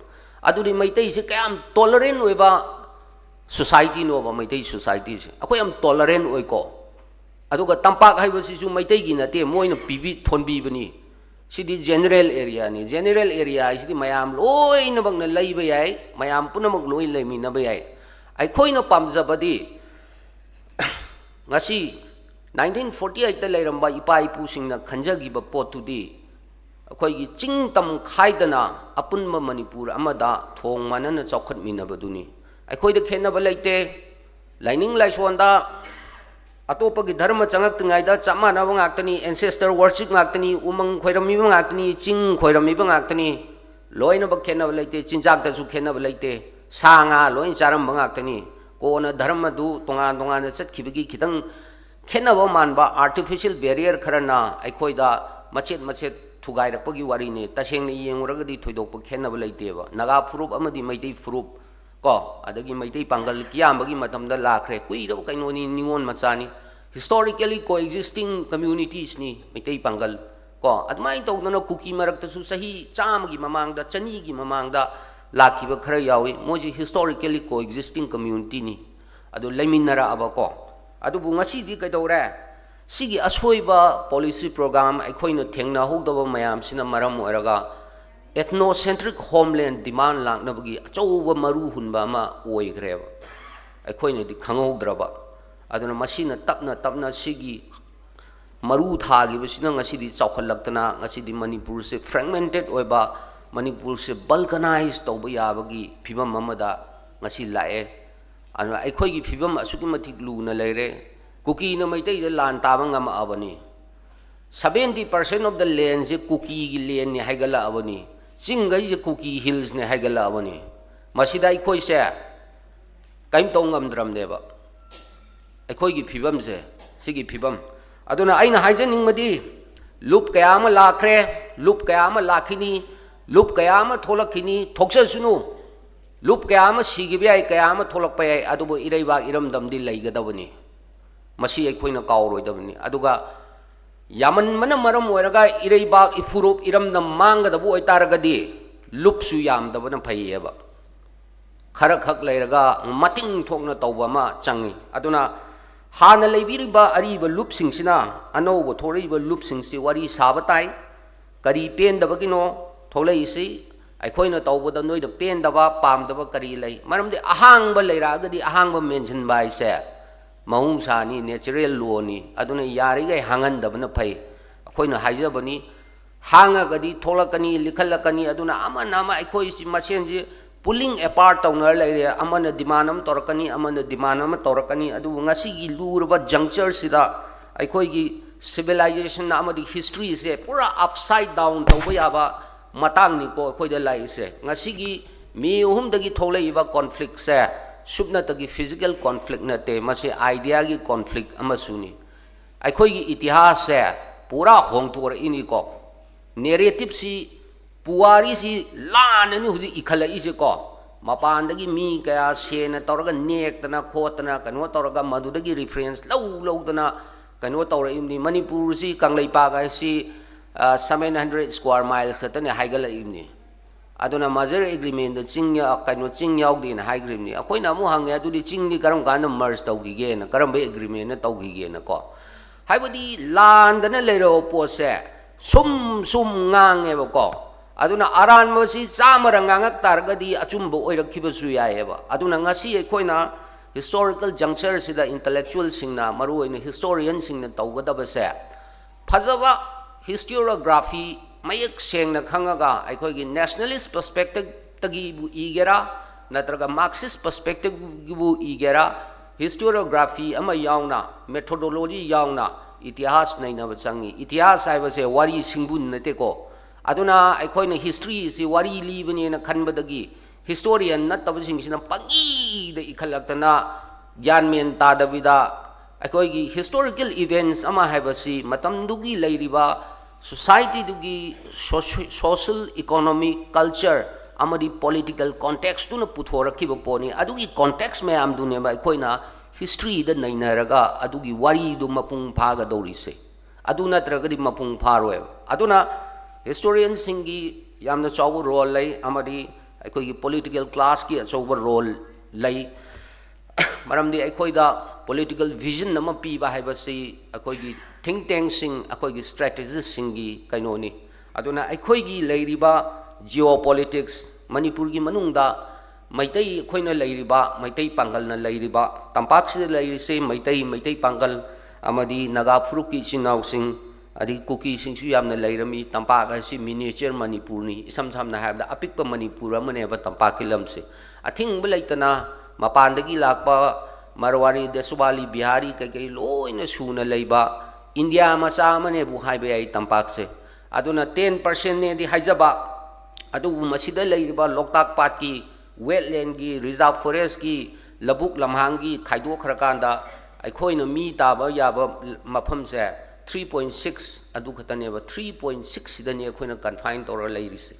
ꯑꯗꯨꯗꯤ ꯃꯩꯇꯩꯁꯦ ꯀꯌꯥꯝ tolerant ꯑꯣꯏꯕ societyꯅꯣꯕ ꯃꯩꯇꯩ societyꯁꯦ? ꯑꯩꯈꯣꯏ ꯌꯥꯝ tolerant ꯑꯣꯏꯀꯣ꯫ ꯑꯗꯨꯒ ꯇꯝꯄꯥꯛ ꯍꯥꯏꯕꯁꯤꯁꯨ ꯃꯩꯇꯩꯒꯤ ꯅꯠꯇꯦ, ꯃꯣꯏꯅ ꯄꯤꯕꯤ ꯊꯣꯟꯕꯤꯕꯅꯤ꯫ ꯁꯤꯗꯤ general areaꯅꯤ꯫ General area ꯍꯥꯏꯁꯤꯗꯤ ꯃꯌꯥꯝ ꯂꯣꯏꯅꯃꯛꯅ ꯂꯩꯕ ꯌꯥꯏ, ꯃꯌꯥꯝ ꯄꯨꯝꯅꯃꯛ ꯂꯣꯏ ꯂꯩꯃꯤꯟꯅꯕ ꯌꯥꯏ꯫ ꯑꯩꯈꯣꯏꯅ ꯄꯥꯝꯖꯕꯗꯤ ꯉꯁꯤ nineteen forty eightꯇ ꯂꯩꯔꯝꯕ ꯏꯄꯥ ꯏꯄꯨꯁꯤꯡꯅ ꯈꯟꯖꯈꯤꯕ ꯄꯣꯠꯇꯨꯗꯤ ꯑꯩꯈꯣꯏꯒꯤ ꯆꯤꯡ ꯇꯝ ꯈꯥꯏꯗꯅ ꯑꯄꯨꯟꯕ ꯃꯅꯤꯄꯨꯔ ꯑꯃꯗ ꯊꯣꯡ ꯃꯥꯟꯅꯅ ꯆꯥꯎꯈꯠꯃꯤꯟꯅꯕꯗꯨꯅꯤ꯫ ꯑꯩꯈꯣꯏꯗ ꯈꯦꯠꯅꯕ ꯂꯩꯇꯦ꯫ ꯂꯥꯏꯅꯤꯡ ꯂꯥꯏꯁꯣꯟꯗ ꯑꯇꯣꯞꯄꯒꯤ ꯙꯔꯃ ꯆꯪꯉꯛꯇ꯭ꯔꯤꯉꯩꯗ ꯆꯞ ꯃꯥꯟꯅꯕ ꯉꯥꯛꯇꯅꯤ, ancestor worship ꯉꯥꯛꯇꯅꯤ, ꯎꯃꯪ ꯈꯣꯏꯔꯝꯃꯤꯕ ꯉꯥꯛꯇꯅꯤ, ꯆꯤꯡ ꯈꯣꯏꯔꯝꯃꯤꯕ ꯉꯥꯛꯇꯅꯤ꯫ ꯂꯣꯏꯅꯃꯛ ꯈꯦꯠꯅꯕ ꯂꯩꯇꯦ, ꯆꯤꯟꯖꯥꯛꯇꯁꯨ ꯈꯦꯠꯅꯕ ꯂꯩꯇꯦ, ꯁꯥ ꯉꯥ ꯂꯣꯏ ꯆꯥꯔꯝꯕ ꯉꯥꯛꯇꯅꯤ꯫ ꯀꯣꯟꯅ ꯙꯔꯃꯗꯨ ꯇꯣꯉꯥꯟ ꯇꯣꯉꯥꯟꯅ ꯆꯠꯈꯤꯕꯒꯤ ꯈꯤꯇꯪ ꯈꯦꯠꯅꯕ ꯃꯥꯟꯕ artificial barrier ꯈꯔꯅ ꯑꯩꯈꯣꯏꯗ ꯃꯆꯦꯠ ꯃꯆꯦꯠ ꯊꯨꯒꯥꯏꯔꯛꯄꯒꯤ ꯋꯥꯔꯤꯅꯤ꯫ ꯇꯁꯦꯡꯅ ꯌꯦꯡꯉꯨꯔꯒꯗꯤ ꯊꯣꯏꯗꯣꯛꯄ ꯈꯦꯠꯅꯕ ꯂꯩꯇꯦꯕ꯫ ꯅꯥꯒꯥ ꯐꯨꯔꯨꯞ ꯑꯃꯗꯤ ꯃꯩꯇꯩ ꯐꯨꯔꯨꯞ ꯀꯣ, ꯑꯗꯒꯤ ꯃꯩꯇꯩ ꯄꯥꯡꯒꯜ ꯀꯤꯌꯥꯝꯕꯒꯤ ꯃꯇꯝꯗ ꯂꯥꯛꯈ꯭ꯔꯦ, ꯀꯨꯏꯔꯕ ꯀꯩꯅꯣꯅꯤ, ꯅꯤꯉꯣꯜ ꯃꯆꯥꯅꯤ꯫ Historically coexisting communitiesꯅꯤ ꯃꯩꯇꯩ ꯄꯥꯡꯒꯜ ꯀꯣ꯫ ꯑꯗꯨꯃꯥꯏꯅ ꯇꯧꯗꯅ ꯀꯨꯀꯤ ꯃꯔꯛꯇꯁꯨ ꯆꯍꯤ ꯆꯥꯝꯃꯒꯤ ꯃꯃꯥꯡꯗ, ꯆꯅꯤꯒꯤ ꯃꯃꯥꯡꯗ ꯂꯥꯛꯈꯤꯕ ꯈꯔ ꯌꯥꯎꯏ꯫ ꯃꯣꯏꯁꯤ historically coexisting communityꯅꯤ꯫ ꯑꯗꯨ ꯂꯩꯃꯤꯟꯅꯔꯛꯑꯕꯀꯣ꯫ ꯑꯗꯨꯕꯨ ꯉꯁꯤꯗꯤ ꯀꯩꯗꯧꯔꯦ? ꯁꯤꯒꯤ ꯑꯁꯣꯏꯕ policy program ꯑꯩꯈꯣꯏꯅ ꯊꯦꯡꯅꯍꯧꯗꯕ ꯃꯌꯥꯝꯁꯤꯅ ꯃꯔꯝ ꯑꯣꯏꯔꯒ ethnocentric homeland demand ꯂꯥꯛꯅꯕꯒꯤ ꯑꯆꯧꯕ ꯃꯔꯨ ꯍꯨꯟꯕ ꯑꯃ ꯑꯣꯏꯈ꯭ꯔꯦꯕ꯫ ꯑꯩꯈꯣꯏꯅꯗꯤ ꯈꯪꯍꯧꯗ꯭ꯔꯕ꯫ ꯑꯗꯨꯅ ꯃꯁꯤꯅ ꯇꯞꯅ ꯇꯞꯅ ꯁꯤꯒꯤ ꯃꯔꯨ ꯊꯥꯈꯤꯕꯁꯤꯅ ꯉꯁꯤꯗꯤ ꯆꯥꯎꯈꯠꯂꯛꯇꯅ ꯉꯁꯤꯗꯤ ꯃꯅꯤꯄꯨꯔꯁꯦ fragmented ꯑꯣꯏꯕ, ꯃꯅꯤꯄꯨꯔꯁꯦ balkanize ꯇꯧꯕ ꯌꯥꯕꯒꯤ ꯐꯤꯕꯝ ꯑꯃꯗ ꯉꯁꯤ ꯂꯥꯛꯑꯦ꯫ ꯑꯗꯨꯅ ꯑꯩꯈꯣꯏꯒꯤ ꯐꯤꯕꯝ ꯑꯁꯨꯛꯀꯤ ꯃꯇꯤꯛ ꯂꯨꯅ ꯂꯩꯔꯦ꯫ ꯀꯨꯀꯤꯅ ꯃꯩꯇꯩꯗ ꯂꯥꯟ ꯇꯥꯕ ꯉꯝꯃꯛꯑꯕꯅꯤ꯫ Seventy percent of the landꯁꯦ ꯀꯨꯀꯤꯒꯤ landꯅꯤ ꯍꯥꯏꯒꯠꯂꯛꯑꯕꯅꯤ꯫ ꯆꯤꯡꯈꯩꯁꯦ ꯀꯨꯀꯤ hillsꯅꯤ ꯍꯥꯏꯒꯠꯂꯛꯑꯕꯅꯤ꯫ ꯃꯁꯤꯗ ꯑꯩꯈꯣꯏꯁꯦ ꯀꯔꯤꯝ ꯇꯧ ꯉꯝꯗ꯭ꯔꯕꯅꯦꯕ꯫ ꯑꯩꯈꯣꯏꯒꯤ ꯐꯤꯕꯝꯁꯦ, ꯁꯤꯒꯤ ꯐꯤꯕꯝ꯫ ꯑꯗꯨꯅ ꯑꯩꯅ ꯍꯥꯏꯖꯅꯤꯡꯕꯗꯤ, ꯂꯨꯞ ꯀꯌꯥ ꯑꯃ ꯂꯥꯛꯈ꯭ꯔꯦ, ꯂꯨꯞ ꯀꯌꯥ ꯑꯃ ꯂꯥꯛꯈꯤꯅꯤ꯫ ꯂꯨꯞ ꯀꯌꯥ ꯑꯃ ꯊꯣꯛꯂꯛꯈꯤꯅꯤ, ꯊꯣꯛꯆꯁꯅꯨ꯫ ꯂꯨꯞ ꯀꯌꯥ ꯑꯃ ꯁꯤꯈꯤꯕ ꯌꯥꯏ, ꯀꯌꯥ ꯑꯃ ꯊꯣꯛꯂꯛꯄ ꯌꯥꯏ, ꯑꯗꯨꯕꯨ ꯏꯔꯩꯕꯥꯛ ꯏꯔꯝꯗꯝꯗꯤ ꯂꯩꯒꯗꯕꯅꯤ꯫ ꯃꯁꯤ ꯑꯩꯈꯣꯏꯅ ꯀꯥꯎꯔꯣꯏꯗꯕꯅꯤ꯫ ꯑꯗꯨꯒ ꯌꯥꯝꯃꯟꯕꯅ ꯃꯔꯝ ꯑꯣꯏꯔꯒ ꯏꯔꯩꯕꯥꯛ, ꯏꯐꯨꯔꯨꯞ, ꯏꯔꯝꯗꯝ ꯃꯥꯡꯒꯗꯕ ꯑꯣꯏꯇꯥꯔꯒꯗꯤ ꯂꯨꯞꯁꯨ ꯌꯥꯝꯗꯕꯅ ꯐꯩꯌꯦꯕ꯫ ꯈꯔꯈꯛ ꯂꯩꯔꯒ ꯃꯇꯤꯡ ꯊꯣꯛꯅ ꯇꯧꯕ ꯑꯃ ꯆꯪꯉꯤ꯫ ꯑꯗꯨꯅ ꯍꯥꯟꯅ ꯂꯩꯕꯤꯔꯤꯕ ꯑꯔꯤꯕ ꯂꯨꯞꯁꯤꯡꯁꯤꯅ ꯑꯅꯧꯕ ꯊꯣꯛꯂꯛꯏꯕ ꯂꯨꯞꯁꯤꯡꯁꯤ ꯋꯥꯔꯤ ꯁꯥꯕ ꯇꯥꯏ꯫ ꯀꯔꯤ ꯄꯦꯟꯗꯕꯒꯤꯅꯣ ꯊꯣꯛꯂꯛꯏꯁꯤ? ꯑꯩꯈꯣꯏꯅ ꯇꯧꯕꯗ ꯅꯣꯏꯅ ꯄꯦꯟꯗꯕ, ꯄꯥꯝꯗꯕ ꯀꯔꯤ ꯂꯩ? ꯃꯔꯝꯗꯤ ꯑꯍꯥꯡꯕ ꯂꯩꯔꯛꯑꯒꯗꯤ ꯑꯍꯥꯡꯕ ꯃꯦꯟꯁꯤꯟꯕ ꯍꯥꯏꯁꯦ ꯃꯍꯧꯁꯥꯅꯤ, natural lawꯅꯤ꯫ ꯑꯗꯨꯅ ꯌꯥꯔꯤꯈꯩ ꯍꯥꯡꯍꯟꯗꯕꯅ ꯐꯩ꯫ ꯑꯩꯈꯣꯏꯅ ꯍꯥꯏꯖꯕꯅꯤ, ꯍꯥꯡꯉꯒꯗꯤ ꯊꯣꯛꯂꯛꯀꯅꯤ, ꯂꯤꯈꯠꯂꯛꯀꯅꯤ꯫ ꯑꯗꯨꯅ ꯑꯃꯅ ꯑꯃ, ꯑꯩꯈꯣꯏꯁꯤ ꯃꯁꯦꯟꯁꯤ pulling apart ꯇꯧꯅꯔ ꯂꯩꯔꯦ꯫ ꯑꯃꯅ demand ꯑꯃ ꯇꯧꯔꯛꯀꯅꯤ, ꯑꯃꯅ demand ꯑꯃ ꯇꯧꯔꯛꯀꯅꯤ꯫ ꯑꯗꯨꯕꯨ ꯉꯁꯤꯒꯤ ꯂꯨꯔꯕ junctureꯁꯤꯗ ꯑꯩꯈꯣꯏꯒꯤ civilization ꯑꯃꯗꯤ historyꯁꯦ ꯄꯨꯔꯥ upside down ꯇꯧꯕ ꯌꯥꯕ ꯃꯇꯥꯡꯅꯤꯀꯣ ꯑꯩꯈꯣꯏꯗ ꯂꯥꯛꯏꯁꯦ꯫ ꯉꯁꯤꯒꯤ ꯃꯤ ꯑꯍꯨꯝꯗꯒꯤ ꯊꯣꯛꯂꯛꯏꯕ conflictꯁꯦ ꯁꯨꯞꯅꯇꯒꯤ physical conflict ꯅꯠꯇꯦ, ꯃꯁꯤ ideaꯒꯤ conflict ꯑꯃꯁꯨꯅꯤ꯫ ꯑꯩꯈꯣꯏꯒꯤ ꯏꯇꯤꯍꯥꯁꯁꯦ ꯄꯨꯔꯥ ꯍꯣꯡꯗꯣꯔꯛꯏꯅꯤꯀꯣ꯫ Narrativeꯁꯤ, ꯄꯨꯋꯥꯔꯤꯁꯤ ꯂꯥꯟꯅꯅꯤ ꯍꯧꯖꯤꯛ ꯏꯈꯠꯂꯛꯏꯁꯦꯀꯣ꯫ ꯃꯄꯥꯟꯗꯒꯤ ꯃꯤ ꯀꯌꯥ ꯁꯦꯟꯅ ꯇꯧꯔꯒ ꯅꯦꯛꯇꯅ ꯈꯣꯠꯇꯅ ꯀꯩꯅꯣ ꯇꯧꯔꯒ ꯃꯗꯨꯗꯒꯤ reference ꯂꯧ ꯂꯧꯗꯅ ꯀꯩꯅꯣ ꯇꯧꯔꯛꯏꯕꯅꯤ꯫ ꯃꯅꯤꯄꯨꯔꯁꯤ, ꯀꯪꯂꯩꯄꯥꯛ ꯍꯥꯏꯁꯤ, ꯑ, seven hundred square miles ꯈꯛꯇꯅꯦ ꯍꯥꯏꯒꯠꯂꯛꯏꯕꯅꯤ꯫ ꯑꯗꯨꯅ merger agreementꯗ ꯆꯤꯡ ꯌꯥ-, ꯀꯩꯅꯣ, ꯆꯤꯡ ꯌꯥꯎꯗꯦꯅ ꯍꯥꯏꯈ꯭ꯔꯤꯕꯅꯤ꯫ ꯑꯩꯈꯣꯏꯅ ꯑꯃꯨꯛ ꯍꯪꯉꯦ, "ꯑꯗꯨꯗꯤ ꯆꯤꯡꯗꯤ ꯀꯔꯝ ꯀꯥꯟꯗ merge ꯇꯧꯈꯤꯒꯦꯅ, ꯀꯔꯝꯕ agreementꯅ ꯇꯧꯈꯤꯒꯦꯅꯀꯣ?" ꯍꯥꯏꯕꯗꯤ ꯂꯥꯟꯗꯅ ꯂꯩꯔꯕ ꯄꯣꯠꯁꯦ ꯁꯨꯝ ꯁꯨꯝ ꯉꯥꯡꯉꯦꯕꯀꯣ꯫ ꯑꯗꯨꯅ ꯑꯔꯥꯟꯕꯁꯤ ꯆꯥꯝꯃꯔ ꯉꯥꯡꯉꯛ ꯇꯥꯔꯒꯗꯤ ꯑꯆꯨꯝꯕ ꯑꯣꯏꯔꯛꯈꯤꯕꯁꯨ ꯌꯥꯏꯑꯕ꯫ ꯑꯗꯨꯅ ꯉꯁꯤ ꯑꯩꯈꯣꯏꯅ historical junctureꯁꯤꯗ intellectualꯁꯤꯡꯅ, ꯃꯔꯨꯑꯣꯏꯅ historianꯁꯤꯡꯅ ꯇꯧꯒꯗꯕꯁꯦ, ꯐꯖꯕ historiography ꯃꯌꯦꯛ ꯁꯦꯡꯅ ꯈꯪꯉꯒ, ꯑꯩꯈꯣꯏꯒꯤ nationalist perspectiveꯇꯒꯤꯕꯨ ꯏꯒꯦꯔꯥ, ꯅꯠꯇ꯭ꯔꯒ Marxist perspectiveꯒꯤꯕꯨ ꯏꯒꯦꯔꯥ, historiography ꯑꯃ ꯌꯥꯎꯅ, methodology ꯌꯥꯎꯅ ꯏꯇꯤꯍꯥꯁ ꯅꯩꯅꯕ ꯆꯪꯉꯤ꯫ ꯏꯇꯤꯍꯥꯁ ꯍꯥꯏꯕꯁꯦ ꯋꯥꯔꯤ ꯁꯤꯡꯕꯨꯟ ꯅꯠꯇꯦꯀꯣ꯫ ꯑꯗꯨꯅ ꯑꯩꯈꯣꯏꯅ historyꯁꯤ ꯋꯥꯔꯤ ꯂꯤꯕꯅꯦꯅ ꯈꯟꯕꯗꯒꯤ historian ꯅꯠꯇꯕꯁꯤꯡꯁꯤꯅ ꯄꯪꯏꯗ ꯏꯈꯠꯂꯛꯇꯅ ꯒ꯭ꯌꯥꯟ ꯃꯦꯟ ꯇꯥꯗꯕꯤꯗ ꯑꯩꯈꯣꯏꯒꯤ historical events ꯑꯃ ꯍꯥꯏꯕꯁꯤ ꯃꯇꯝꯗꯨꯒꯤ ꯂꯩꯔꯤꯕ ꯁꯣꯁꯥꯏꯇꯤꯗꯨꯒꯤ ꯁꯣꯁꯤ-, social, economic, culture ꯑꯃꯗꯤ political context-ꯇꯨꯅ ꯄꯨꯊꯣꯔꯛꯈꯤꯕ ꯄꯣꯠꯅꯤ꯫ ꯑꯗꯨꯒꯤ context ꯃꯌꯥꯝꯗꯨꯅꯦꯕ ꯑꯩꯈꯣꯏꯅ history-ꯗ ꯅꯩꯅꯔꯒ ꯑꯗꯨꯒꯤ ꯋꯥꯔꯤꯗꯨ ꯃꯄꯨꯡ ꯐꯥꯒꯗꯧꯔꯤꯁꯦ꯫ ꯑꯗꯨ ꯅꯠꯇ꯭ꯔꯒꯗꯤ ꯃꯄꯨꯡ ꯐꯥꯔꯣꯏꯕ꯫ ꯑꯗꯨꯅ historian-ꯁꯤꯡꯒꯤ ꯌꯥꯝꯅ ꯆꯥꯎꯕ role ꯂꯩ, ꯑꯃꯗꯤ ꯑꯩꯈꯣꯏꯒꯤ political class-ꯀꯤ ꯑꯆꯧꯕ role ꯂꯩ꯫ ꯃꯔꯝꯗꯤ ꯑꯩꯈꯣꯏꯗ political vision ꯑꯃ ꯄꯤꯕ ꯍꯥꯏꯕꯁꯤ ꯑꯩꯈꯣꯏꯒꯤ think tank-ꯁꯤꯡ, ꯑꯩꯈꯣꯏꯒꯤ strategist-ꯁꯤꯡꯒꯤ ꯀꯩꯅꯣꯅꯤ꯫ ꯑꯗꯨꯅ ꯑꯩꯈꯣꯏꯒꯤ ꯂꯩꯔꯤꯕ geopolitics, ꯃꯅꯤꯄꯨꯔꯒꯤ ꯃꯅꯨꯡꯗ ꯃꯩꯇꯩ, ꯑꯩꯈꯣꯏꯅ ꯂꯩꯔꯤꯕ, ꯃꯩꯇꯩ ꯄꯥꯡꯒꯜꯅ ꯂꯩꯔꯤꯕ, ꯇꯝꯄꯥꯛꯁꯤꯗ ꯂꯩꯔꯤꯁꯦ ꯃꯩꯇꯩ, ꯃꯩꯇꯩ ꯄꯥꯡꯒꯜ ꯑꯃꯗꯤ ꯅꯥꯒꯥ ꯐꯨꯔꯨꯞꯀꯤ ꯏꯆꯤꯟ ꯏꯅꯥꯎꯁꯤꯡ, ꯑꯗꯒꯤ ꯀꯨꯀꯤꯁꯤꯡꯁꯨ ꯌꯥꯝꯅ ꯂꯩꯔꯝꯃꯤ꯫ ꯇꯝꯄꯥꯛ ꯑꯁꯤ miniature ꯃꯅꯤꯄꯨꯔꯅꯤ꯫ ꯏꯁꯝ ꯁꯝꯅ ꯍꯥꯏꯔꯕꯗ ꯑꯄꯤꯛꯄ ꯃꯅꯤꯄꯨꯔ ꯑꯃꯅꯦꯕ ꯇꯝꯄꯥꯛꯀꯤ ꯂꯝꯁꯦ꯫ ꯑꯊꯤꯡꯕ ꯂꯩꯇꯅ ꯃꯄꯥꯟꯗꯒꯤ ꯂꯥꯛꯄ ꯃꯔꯋꯥꯔꯤ, ꯗꯦꯁꯋꯥꯂꯤ, ꯕꯤꯍꯥꯔꯤ ꯀꯩꯀꯩ ꯂꯣꯏꯅ ꯁꯨꯅ ꯂꯩꯕ ꯏꯟꯗꯤꯌꯥ ꯃꯆꯥ ꯑꯃꯅꯦꯕꯨ ꯍꯥꯏꯕ ꯌꯥꯏ ꯇꯝꯄꯥꯛꯁꯦ꯫ ꯑꯗꯨꯅ ten percent-ꯅꯦꯗꯤ ꯍꯥꯏꯖꯕ, ꯑꯗꯨꯕꯨ ꯃꯁꯤꯗ ꯂꯩꯔꯤꯕ ꯂꯣꯛꯇꯥꯛ ꯄꯥꯠꯀꯤ, wetland-ꯒꯤ, reserve forest-ꯀꯤ, ꯂꯧꯕꯨꯛ ꯂꯝꯍꯥꯡꯒꯤ ꯈꯥꯏꯗꯣꯛꯈ꯭ꯔꯀꯥꯟꯗ ꯑꯩꯈꯣꯏꯅ ꯃꯤ ꯇꯥꯕ ꯌꯥꯕ ꯃꯐꯝꯁꯦ three point six ꯑꯗꯨ ꯈꯛꯇꯅꯦꯕ꯫ Three point six-ꯁꯤꯗꯅꯤ ꯑꯩꯈꯣꯏꯅ confine ꯇꯧꯔꯒ ꯂꯩꯔꯤꯁꯦ꯫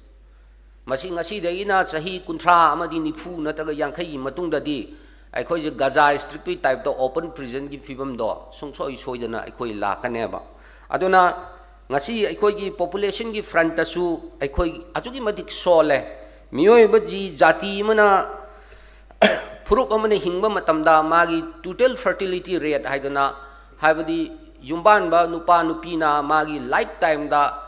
ꯃꯁꯤ ꯉꯁꯤꯗꯒꯤꯅ ꯆꯍꯤ ꯀꯨꯟꯊ꯭ꯔꯥ ꯑꯃꯗꯤ ꯅꯤꯐꯨ ꯅꯠꯇ꯭ꯔꯒ ꯌꯥꯡꯈꯩꯒꯤ ꯃꯇꯨꯡꯗꯗꯤ ꯑꯩꯈꯣꯏꯁꯦ ꯒꯖꯥ ꯏꯁꯇ꯭ꯔꯤꯞꯀꯤ type-ꯇ open prison-ꯒꯤ ꯐꯤꯕꯝꯗꯣ ꯁꯨꯡꯁꯣꯏ ꯁꯣꯏꯗꯅ ꯑꯩꯈꯣꯏ ꯂꯥꯛꯀꯅꯦꯕ꯫ ꯑꯗꯨꯅ ꯉꯁꯤ ꯑꯩꯈꯣꯏꯒꯤ population-ꯒꯤ front-ꯇꯁꯨ ꯑꯩꯈꯣꯏ ꯑꯗꯨꯛꯀꯤ ꯃꯇꯤꯛ ꯁꯣꯜꯂꯦ꯫ ꯃꯤꯑꯣꯏꯕ ꯖꯤ-, ꯖꯥꯇꯤ ꯑꯃꯅ, ꯐꯨꯔꯨꯞ ꯑꯃꯅ ꯍꯤꯡꯕ ꯃꯇꯝꯗ ꯃꯥꯒꯤ total fertility rate ꯍꯥꯏꯗꯅ, ꯍꯥꯏꯕꯗꯤ ꯌꯨꯝꯕꯥꯟꯕ ꯅꯨꯄꯥ ꯅꯨꯄꯤꯅ ꯃꯥꯒꯤ lifetime-ꯗ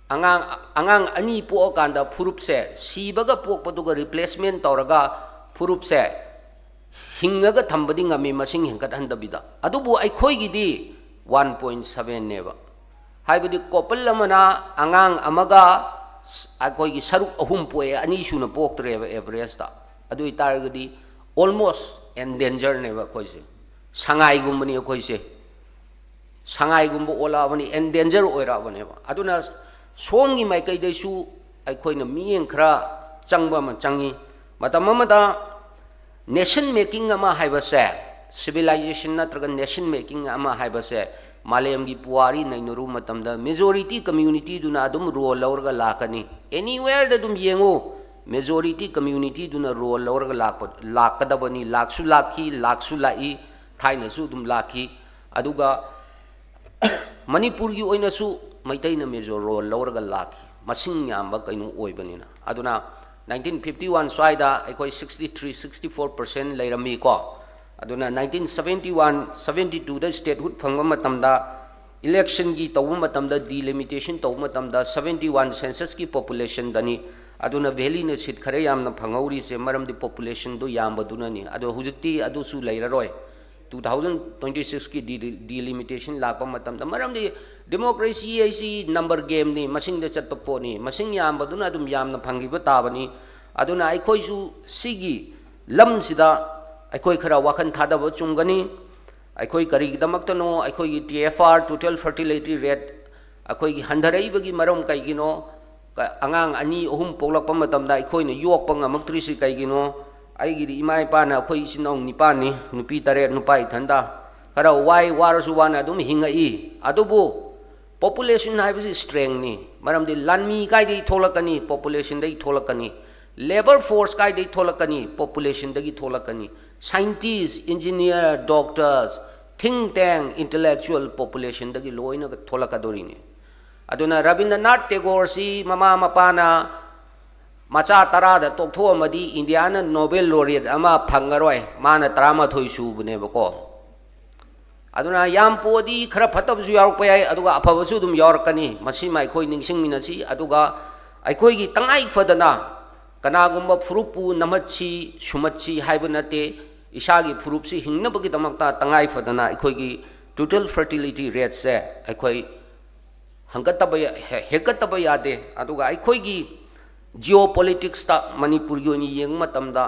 ꯑꯉꯥꯡ, ꯑꯉꯥꯡ ꯑꯅꯤ ꯄꯣꯛꯑꯀꯥꯟꯗ ꯐꯨꯔꯨꯞꯁꯦ, ꯁꯤꯕꯒ ꯄꯣꯛꯄꯗꯨꯒ replacement ꯇꯧꯔꯒ ꯐꯨꯔꯨꯞꯁꯦ ꯍꯤꯡꯉꯒ ꯊꯝꯕꯗꯤ ꯉꯝꯃꯤ, ꯃꯁꯤꯡ ꯍꯦꯟꯒꯠꯍꯟꯗꯕꯤꯗ꯫ ꯑꯗꯨꯕꯨ ꯑꯩꯈꯣꯏꯒꯤꯗꯤ one point seven-ꯅꯦꯕ꯫ ꯍꯥꯏꯕꯗꯤ couple ꯑꯃꯅ ꯑꯉꯥꯡ ꯑꯃꯒ ꯁ-, ꯑꯩꯈꯣꯏꯒꯤ ꯁꯔꯨꯛ ꯑꯍꯨꯝ ꯄꯣꯛꯑꯦ, ꯑꯅꯤ ꯁꯨꯅ ꯄꯣꯛꯇ꯭ꯔꯦꯕ average-ꯇ꯫ ꯑꯗꯨ ꯑꯣꯏꯇꯥꯔꯒꯗꯤ almost endanger-ꯅꯦꯕ ꯑꯩꯈꯣꯏꯁꯦ꯫ ꯁꯉꯥꯏꯒꯨꯝꯕꯅꯤ ꯑꯩꯈꯣꯏꯁꯦ꯫ ꯁꯉꯥꯏꯒꯨꯝꯕ ꯑꯣꯜꯂꯛꯑꯕꯅꯤ, endanger ꯑꯣꯏꯔꯛꯑꯕꯅꯦꯕ꯫ ꯑꯗꯨꯅ ꯁꯣꯝꯒꯤ ꯃꯥꯏꯀꯩꯗꯩꯁꯨ ꯑꯩꯈꯣꯏꯅ ꯃꯤꯠꯌꯦꯡ ꯈꯔ ꯆꯪꯕ ꯑꯃ ꯆꯪꯉꯤ꯫ ꯃꯇꯝ ꯑꯃꯗ nation making ꯑꯃ ꯍꯥꯏꯕꯁꯦ, civilization ꯅꯠꯇ꯭ꯔꯒ nation making ꯑꯃ ꯍꯥꯏꯕꯁꯦ ꯃꯥꯂꯦꯝꯒꯤ ꯄꯨꯋꯥꯔꯤ ꯅꯩꯅꯔꯨꯕ ꯃꯇꯝꯗ majority communityꯗꯨꯅ ꯑꯗꯨꯝ role ꯂꯧꯔꯒ ꯂꯥꯛꯀꯅꯤ꯫ Anywhereꯗ ꯑꯗꯨꯝ ꯌꯦꯡꯉꯨ, majority communityꯗꯨꯅ role ꯂꯧꯔꯒ ꯂꯥꯛꯄ, ꯂꯥꯛꯀꯗꯕꯅꯤ꯫ ꯂꯥꯛꯁꯨ ꯂꯥꯛꯈꯤ, ꯂꯥꯛꯁꯨ ꯂꯥꯛꯏ, ꯊꯥꯏꯅꯁꯨ ꯑꯗꯨꯝ ꯂꯥꯛꯈꯤ꯫ ꯑꯗꯨꯒ ꯃꯅꯤꯄꯨꯔꯒꯤ ꯑꯣꯏꯅꯁꯨ ꯃꯩꯇꯩꯅ major role ꯂꯧꯔꯒ ꯂꯥꯛꯈꯤ꯫ ꯃꯁꯤꯡ ꯌꯥꯝꯕ ꯀꯩꯅꯣ ꯑꯣꯏꯕꯅꯤꯅ꯫ ꯑꯗꯨꯅ nineteen fifty one ꯁ꯭ꯋꯥꯏꯗ ꯑꯩꯈꯣꯏ sixty three, sixty four percent ꯂꯩꯔꯝꯃꯤꯀꯣ꯫ ꯑꯗꯨꯅ nineteen seventy one, seventy twoꯗ statehood ꯐꯪꯕ ꯃꯇꯝꯗ, electionꯒꯤ ꯇꯧꯕ ꯃꯇꯝꯗ, delimitation ꯇꯧꯕ ꯃꯇꯝꯗ seventy one censusꯀꯤ populationꯗꯅꯤ꯫ ꯑꯗꯨꯅ valleyꯅ seat ꯈꯔ ꯌꯥꯝꯅ ꯐꯪꯍꯧꯔꯤꯁꯦ ꯃꯔꯝꯗꯤ populationꯗꯣ ꯌꯥꯝꯕꯗꯨꯅꯅꯤ꯫ ꯑꯗꯣ ꯍꯧꯖꯤꯛꯇꯤ ꯑꯗꯨꯁꯨ ꯂꯩꯔꯔꯣꯏ꯫ Two thousand twenty sixꯀꯤ de-, delimitation ꯂꯥꯛꯄ ꯃꯇꯝꯗ, ꯃꯔꯝꯗꯤ democracy ꯍꯥꯏꯁꯤ number gameꯅꯤ, ꯃꯁꯤꯡꯗ ꯆꯠꯄ ꯄꯣꯠꯅꯤ꯫ ꯃꯁꯤꯡ ꯌꯥꯝꯕꯗꯨꯅ ꯑꯗꯨꯝ ꯌꯥꯝꯅ ꯐꯪꯈꯤꯕ ꯇꯥꯕꯅꯤ꯫ ꯑꯗꯨꯅ ꯑꯩꯈꯣꯏꯁꯨ ꯁꯤꯒꯤ ꯂꯝꯁꯤꯗ ꯑꯩꯈꯣꯏ ꯈꯔ ꯋꯥꯈꯜ ꯊꯥꯗꯕ ꯆꯨꯝꯒꯅꯤ꯫ ꯑꯩꯈꯣꯏ ꯀꯔꯤꯒꯤꯗꯃꯛꯇꯅꯣ ꯑꯩꯈꯣꯏꯒꯤ T F R, total fertility rate, ꯑꯩꯈꯣꯏꯒꯤ ꯍꯟꯊꯔꯛꯏꯕꯒꯤ ꯃꯔꯝ ꯀꯩꯒꯤꯅꯣ? ꯀ-, ꯑꯉꯥꯡ ꯑꯅꯤ ꯑꯍꯨꯝ ꯄꯣꯛꯂꯛꯄ ꯃꯇꯝꯗ ꯑꯩꯈꯣꯏꯅ ꯌꯣꯛꯄ ꯉꯝꯃꯛꯇ꯭ꯔꯤꯁꯤ ꯀꯩꯒꯤꯅꯣ? ꯑꯩꯒꯤꯗꯤ ꯏꯃꯥ ꯏꯄꯥꯅ, ꯑꯩꯈꯣꯏ ꯏꯆꯤꯟ ꯏꯅꯥꯎ ꯅꯤꯄꯥꯟꯅꯤ, ꯅꯨꯄꯤ ꯇꯔꯦꯠ, ꯅꯨꯄꯥ ꯏꯊꯟꯗ꯫ ꯈꯔ ꯋꯥꯏ, ꯋꯥꯔꯁꯨ ꯋꯥꯅ ꯑꯗꯨꯝ ꯍꯤꯡꯉꯛꯏ꯫ ꯑꯗꯨꯕꯨ population ꯍꯥꯏꯕꯁꯤ strengthꯅꯤ꯫ ꯃꯔꯝꯗꯤ ꯂꯥꯟꯃꯤ ꯀꯥꯏꯗꯒꯤ ꯊꯣꯛꯂꯛꯀꯅꯤ? Populationꯗꯒꯤ ꯊꯣꯛꯂꯛꯀꯅꯤ꯫ Labour force ꯀꯥꯏꯗꯒꯤ ꯊꯣꯛꯂꯛꯀꯅꯤ? Populationꯗꯒꯤ ꯊꯣꯛꯂꯛꯀꯅꯤ꯫ Scientist, engineer, doctors, think tank, intellectual populationꯗꯒꯤ ꯂꯣꯏꯅ ꯊꯣꯛꯂꯛꯀꯗꯣꯔꯤꯅꯤ꯫ ꯑꯗꯨꯅ ꯔꯕꯤꯟꯗ꯭ꯔꯅꯥꯊ ꯇꯦꯒꯣꯔꯁꯤ ꯃꯃꯥ ꯃꯄꯥꯅ ꯃꯆꯥ ꯇꯔꯥꯗ ꯇꯣꯛꯊꯣꯛꯑꯝꯃꯗꯤ ꯏꯟꯗꯤꯌꯥꯅ Nobel laureate ꯑꯃ ꯐꯪꯉꯔꯣꯏ, ꯃꯥꯅ ꯇꯔꯥꯃꯥꯊꯣꯏ ꯁꯨꯕꯅꯦꯕꯀꯣ꯫ ꯑꯗꯨꯅ ꯌꯥꯝ ꯄꯣꯛꯑꯗꯤ ꯈꯔ ꯐꯠꯇꯕꯁꯨ ꯌꯥꯎꯔꯛꯄ ꯌꯥꯏ, ꯑꯗꯨꯒ ꯑꯐꯕꯁꯨ ꯑꯗꯨꯝ ꯌꯥꯎꯔꯛꯀꯅꯤ꯫ ꯃꯁꯤꯃ ꯑꯩꯈꯣꯏ ꯅꯤꯡꯁꯤꯡꯃꯤꯟꯅꯁꯤ꯫ ꯑꯗꯨꯒ ꯑꯩꯈꯣꯏꯒꯤ ꯇꯉꯥꯏ ꯐꯗꯅ ꯀꯅꯥꯒꯨꯝꯕ ꯐꯨꯔꯨꯞꯄꯨ ꯅꯝꯍꯠꯁꯤ, ꯁꯨꯝꯍꯠꯁꯤ ꯍꯥꯏꯕ ꯅꯠꯇꯦ, ꯏꯁꯥꯒꯤ ꯐꯨꯔꯨꯞꯁꯤ ꯍꯤꯡꯅꯕꯒꯤꯗꯃꯛꯇ ꯇꯉꯥꯏ ꯐꯗꯅ ꯑꯩꯈꯣꯏꯒꯤ total fertility rateꯁꯦ ꯑꯩꯈꯣꯏ ꯍꯪꯒꯠꯇꯕ ꯌꯥ-, ꯍꯦ-, ꯍꯦꯛꯀꯠꯇꯕ ꯌꯥꯗꯦ꯫ ꯑꯗꯨꯒ ꯑꯩꯈꯣꯏꯒꯤ geopoliticsꯇ ꯃꯅꯤꯄꯨꯔꯒꯤ ꯑꯣꯏꯅ ꯌꯦꯡꯕ ꯃꯇꯝꯗ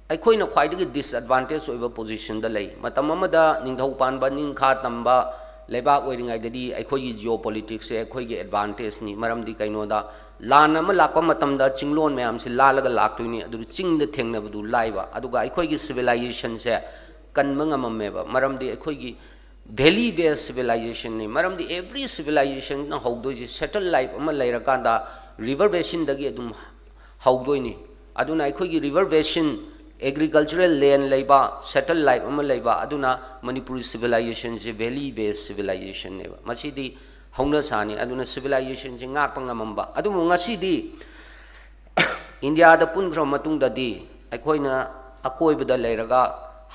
ꯑꯩꯈꯣꯏꯅ ꯈ꯭ꯋꯥꯏꯗꯒꯤ disadvantage ꯑꯣꯏꯕ positionꯗ ꯂꯩ꯫ ꯃꯇꯝ ꯑꯃꯗ ꯅꯤꯡꯊꯧ ꯄꯥꯟꯕ, ꯅꯤꯡꯈꯥ ꯇꯝꯕ ꯂꯩꯕꯥꯛ ꯑꯣꯏꯔꯤꯉꯩꯗꯗꯤ ꯑꯩꯈꯣꯏꯒꯤ geopoliticsꯁꯦ ꯑꯩꯈꯣꯏꯒꯤ advantageꯅꯤ꯫ ꯃꯔꯝꯗꯤ ꯀꯩꯅꯣꯗ, ꯂꯥꯟ ꯑꯃ ꯂꯥꯛꯄ ꯃꯇꯝꯗ ꯆꯤꯡꯂꯣꯟ ꯃꯌꯥꯝꯁꯤ ꯂꯥꯜꯂꯒ ꯂꯥꯛꯇꯣꯏꯅꯤ꯫ ꯑꯗꯨ ꯆꯤꯡꯗ ꯊꯦꯡꯅꯕꯗꯨ ꯂꯥꯏꯕ꯫ ꯑꯗꯨꯒ ꯑꯩꯈꯣꯏꯒꯤ civilizationꯁꯦ ꯀꯟꯕ ꯉꯝꯃꯝꯃꯦꯕ꯫ ꯃꯔꯝꯗꯤ ꯑꯩꯈꯣꯏꯒꯤ valley based civilizationꯅꯤ꯫ ꯃꯔꯝꯗꯤ every civilizationꯅ ꯍꯧꯗꯣꯏꯁꯦ satellite life ꯑꯃ ꯂꯩꯔꯀꯥꯟꯗ river basinꯗꯒꯤ ꯑꯗꯨꯝ ꯍꯧꯗꯣꯏꯅꯤ꯫ ꯑꯗꯨꯅ ꯑꯩꯈꯣꯏꯒꯤ river basin, agricultural land ꯂꯩꯕ, satellite life ꯑꯃ ꯂꯩꯕ, ꯑꯗꯨꯅ ꯃꯅꯤꯄꯨꯔꯤ civilizationꯁꯦ valley based civilizationꯅꯦꯕ꯫ ꯃꯁꯤꯗꯤ ꯍꯧꯅ ꯁꯥꯅꯤ꯫ ꯑꯗꯨꯅ civilizationꯁꯦ ꯉꯥꯛꯄ ꯉꯝꯃꯝꯕ꯫ ꯑꯗꯨꯕꯨ ꯉꯁꯤꯗꯤ ꯏꯟꯗꯤꯌꯥꯗ ꯄꯨꯟꯈ꯭ꯔꯕ ꯃꯇꯨꯡꯗꯗꯤ ꯑꯩꯈꯣꯏꯅ ꯑꯀꯣꯏꯕꯗ ꯂꯩꯔꯒ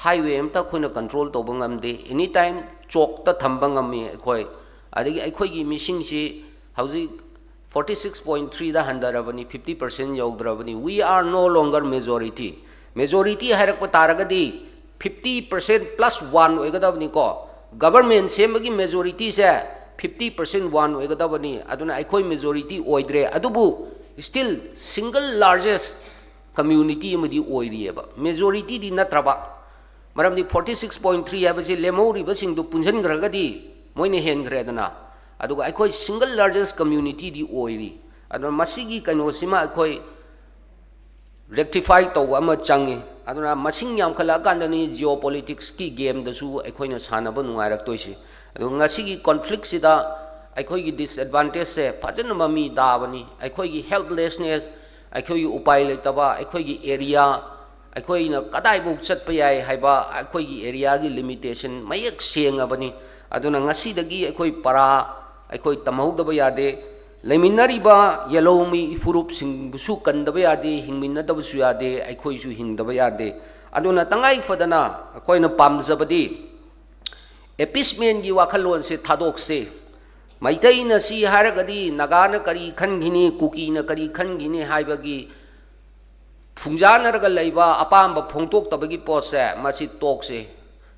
highway ꯑꯝꯇ ꯑꯩꯈꯣꯏꯅ control ꯇꯧꯕ ꯉꯝꯗꯦ꯫ Anytime ꯆꯣꯛꯇ ꯊꯝꯕ ꯉꯝꯃꯤ ꯑꯩꯈꯣꯏ꯫ ꯑꯗꯒꯤ ꯑꯩꯈꯣꯏꯒꯤ ꯃꯤꯁꯤꯡꯁꯤ ꯍꯧꯖꯤꯛ forty six point threeꯗ ꯍꯟꯊꯔꯕꯅꯤ, fifty percent ꯌꯧꯗ꯭ꯔꯕꯅꯤ꯫ We are no longer majority꯫ Majority ꯍꯥꯏꯔꯛꯄ ꯇꯥꯔꯒꯗꯤ fifty percent plus one ꯑꯣꯏꯒꯗꯕꯅꯤꯀꯣ꯫ Government ꯁꯦꯝꯕꯒꯤ majorityꯁꯦ fifty percent one ꯑꯣꯏꯒꯗꯕꯅꯤ꯫ ꯑꯗꯨꯅ ꯑꯩꯈꯣꯏ majority ꯑꯣꯏꯗ꯭ꯔꯦ꯫ ꯑꯗꯨꯕꯨ still single largest community ꯑꯃꯗꯤ ꯑꯣꯏꯔꯤꯑꯕ, majorityꯗꯤ ꯅꯠꯇ꯭ꯔꯕ꯫ ꯃꯔꯝꯗꯤ forty six point three ꯍꯥꯏꯕꯁꯤ ꯂꯦꯝꯍꯧꯔꯤꯕꯁꯤꯡꯗꯨ ꯄꯨꯟꯁꯤꯟꯈ꯭ꯔꯒꯗꯤ ꯃꯣꯏꯅ ꯍꯦꯟꯈ꯭ꯔꯦꯗꯅ꯫ ꯑꯗꯨꯒ ꯑꯩꯈꯣꯏ single largest communityꯗꯤ ꯑꯣꯏꯔꯤ꯫ ꯑꯗꯨꯅ ꯃꯁꯤꯒꯤ ꯀꯩꯅꯣꯁꯤꯃ ꯑꯩꯈꯣꯏ rectify ꯇꯧꯕ ꯑꯃ ꯆꯪꯉꯤ꯫ ꯑꯗꯨꯅ ꯃꯁꯤꯡ ꯌꯥꯝꯈꯠꯂꯛꯑꯀꯥꯟꯗꯅꯤ geopoliticsꯀꯤ gameꯗꯁꯨ ꯑꯩꯈꯣꯏꯅ ꯁꯥꯟꯅꯕ ꯅꯨꯡꯉꯥꯏꯔꯛꯇꯣꯏꯁꯤ꯫ ꯑꯗꯨ ꯉꯁꯤꯒꯤ conflictꯁꯤꯗ ꯑꯩꯈꯣꯏꯒꯤ disadvantageꯁꯦ ꯐꯖꯅ ꯃꯃꯤ ꯇꯥꯕꯅꯤ꯫ ꯑꯩꯈꯣꯏꯒꯤ helplessness, ꯑꯩꯈꯣꯏꯒꯤ ꯎꯄꯥꯏ ꯂꯩꯇꯕ, ꯑꯩꯈꯣꯏꯒꯤ area, ꯑꯩꯈꯣꯏꯅ ꯀꯗꯥꯏꯐꯥꯎ ꯆꯠꯄ ꯌꯥꯏ ꯍꯥꯏꯕ ꯑꯩꯈꯣꯏꯒꯤ areaꯒꯤ limitation ꯃꯌꯦꯛ ꯁꯦꯡꯉꯕꯅꯤ꯫ ꯑꯗꯨꯅ ꯉꯁꯤꯗꯒꯤ ꯑꯩꯈꯣꯏ ꯄꯔꯥ ꯑꯩꯈꯣꯏ ꯇꯝꯍꯧꯗꯕ ꯌꯥꯗꯦ꯫ ꯂꯩꯃꯤꯟꯅꯔꯤꯕ ꯌꯦꯜꯍꯧꯃꯤ ꯏꯐꯨꯔꯨꯞꯁꯤꯡꯕꯨꯁꯨ ꯀꯟꯗꯕ ꯌꯥꯗꯦ, ꯍꯤꯡꯃꯤꯟꯅꯗꯕꯁꯨ ꯌꯥꯗꯦ, ꯑꯩꯈꯣꯏꯁꯨ ꯍꯤꯡꯗꯕ ꯌꯥꯗꯦ꯫ ꯑꯗꯨꯅ ꯇꯉꯥꯏ ꯐꯗꯅ ꯑꯩꯈꯣꯏꯅ ꯄꯥꯝꯖꯕꯗꯤ appeasementꯀꯤ ꯋꯥꯈꯜꯂꯣꯟꯁꯦ ꯊꯥꯗꯣꯛꯁꯦ꯫ ꯃꯩꯇꯩꯅ ꯁꯤ ꯍꯥꯏꯔꯒꯗꯤ ꯅꯥꯒꯥꯅ ꯀꯔꯤ ꯈꯟꯈꯤꯅꯤ, ꯀꯨꯀꯤꯅ ꯀꯔꯤ ꯈꯟꯈꯤꯅꯤ ꯍꯥꯏꯕꯒꯤ ꯐꯨꯡꯖꯥꯅꯔꯒ ꯂꯩꯕ ꯑꯄꯥꯝꯕ ꯐꯣꯡꯗꯣꯛꯇꯕꯒꯤ ꯄꯣꯠꯁꯦ ꯃꯁꯤ ꯇꯣꯛꯁꯦ꯫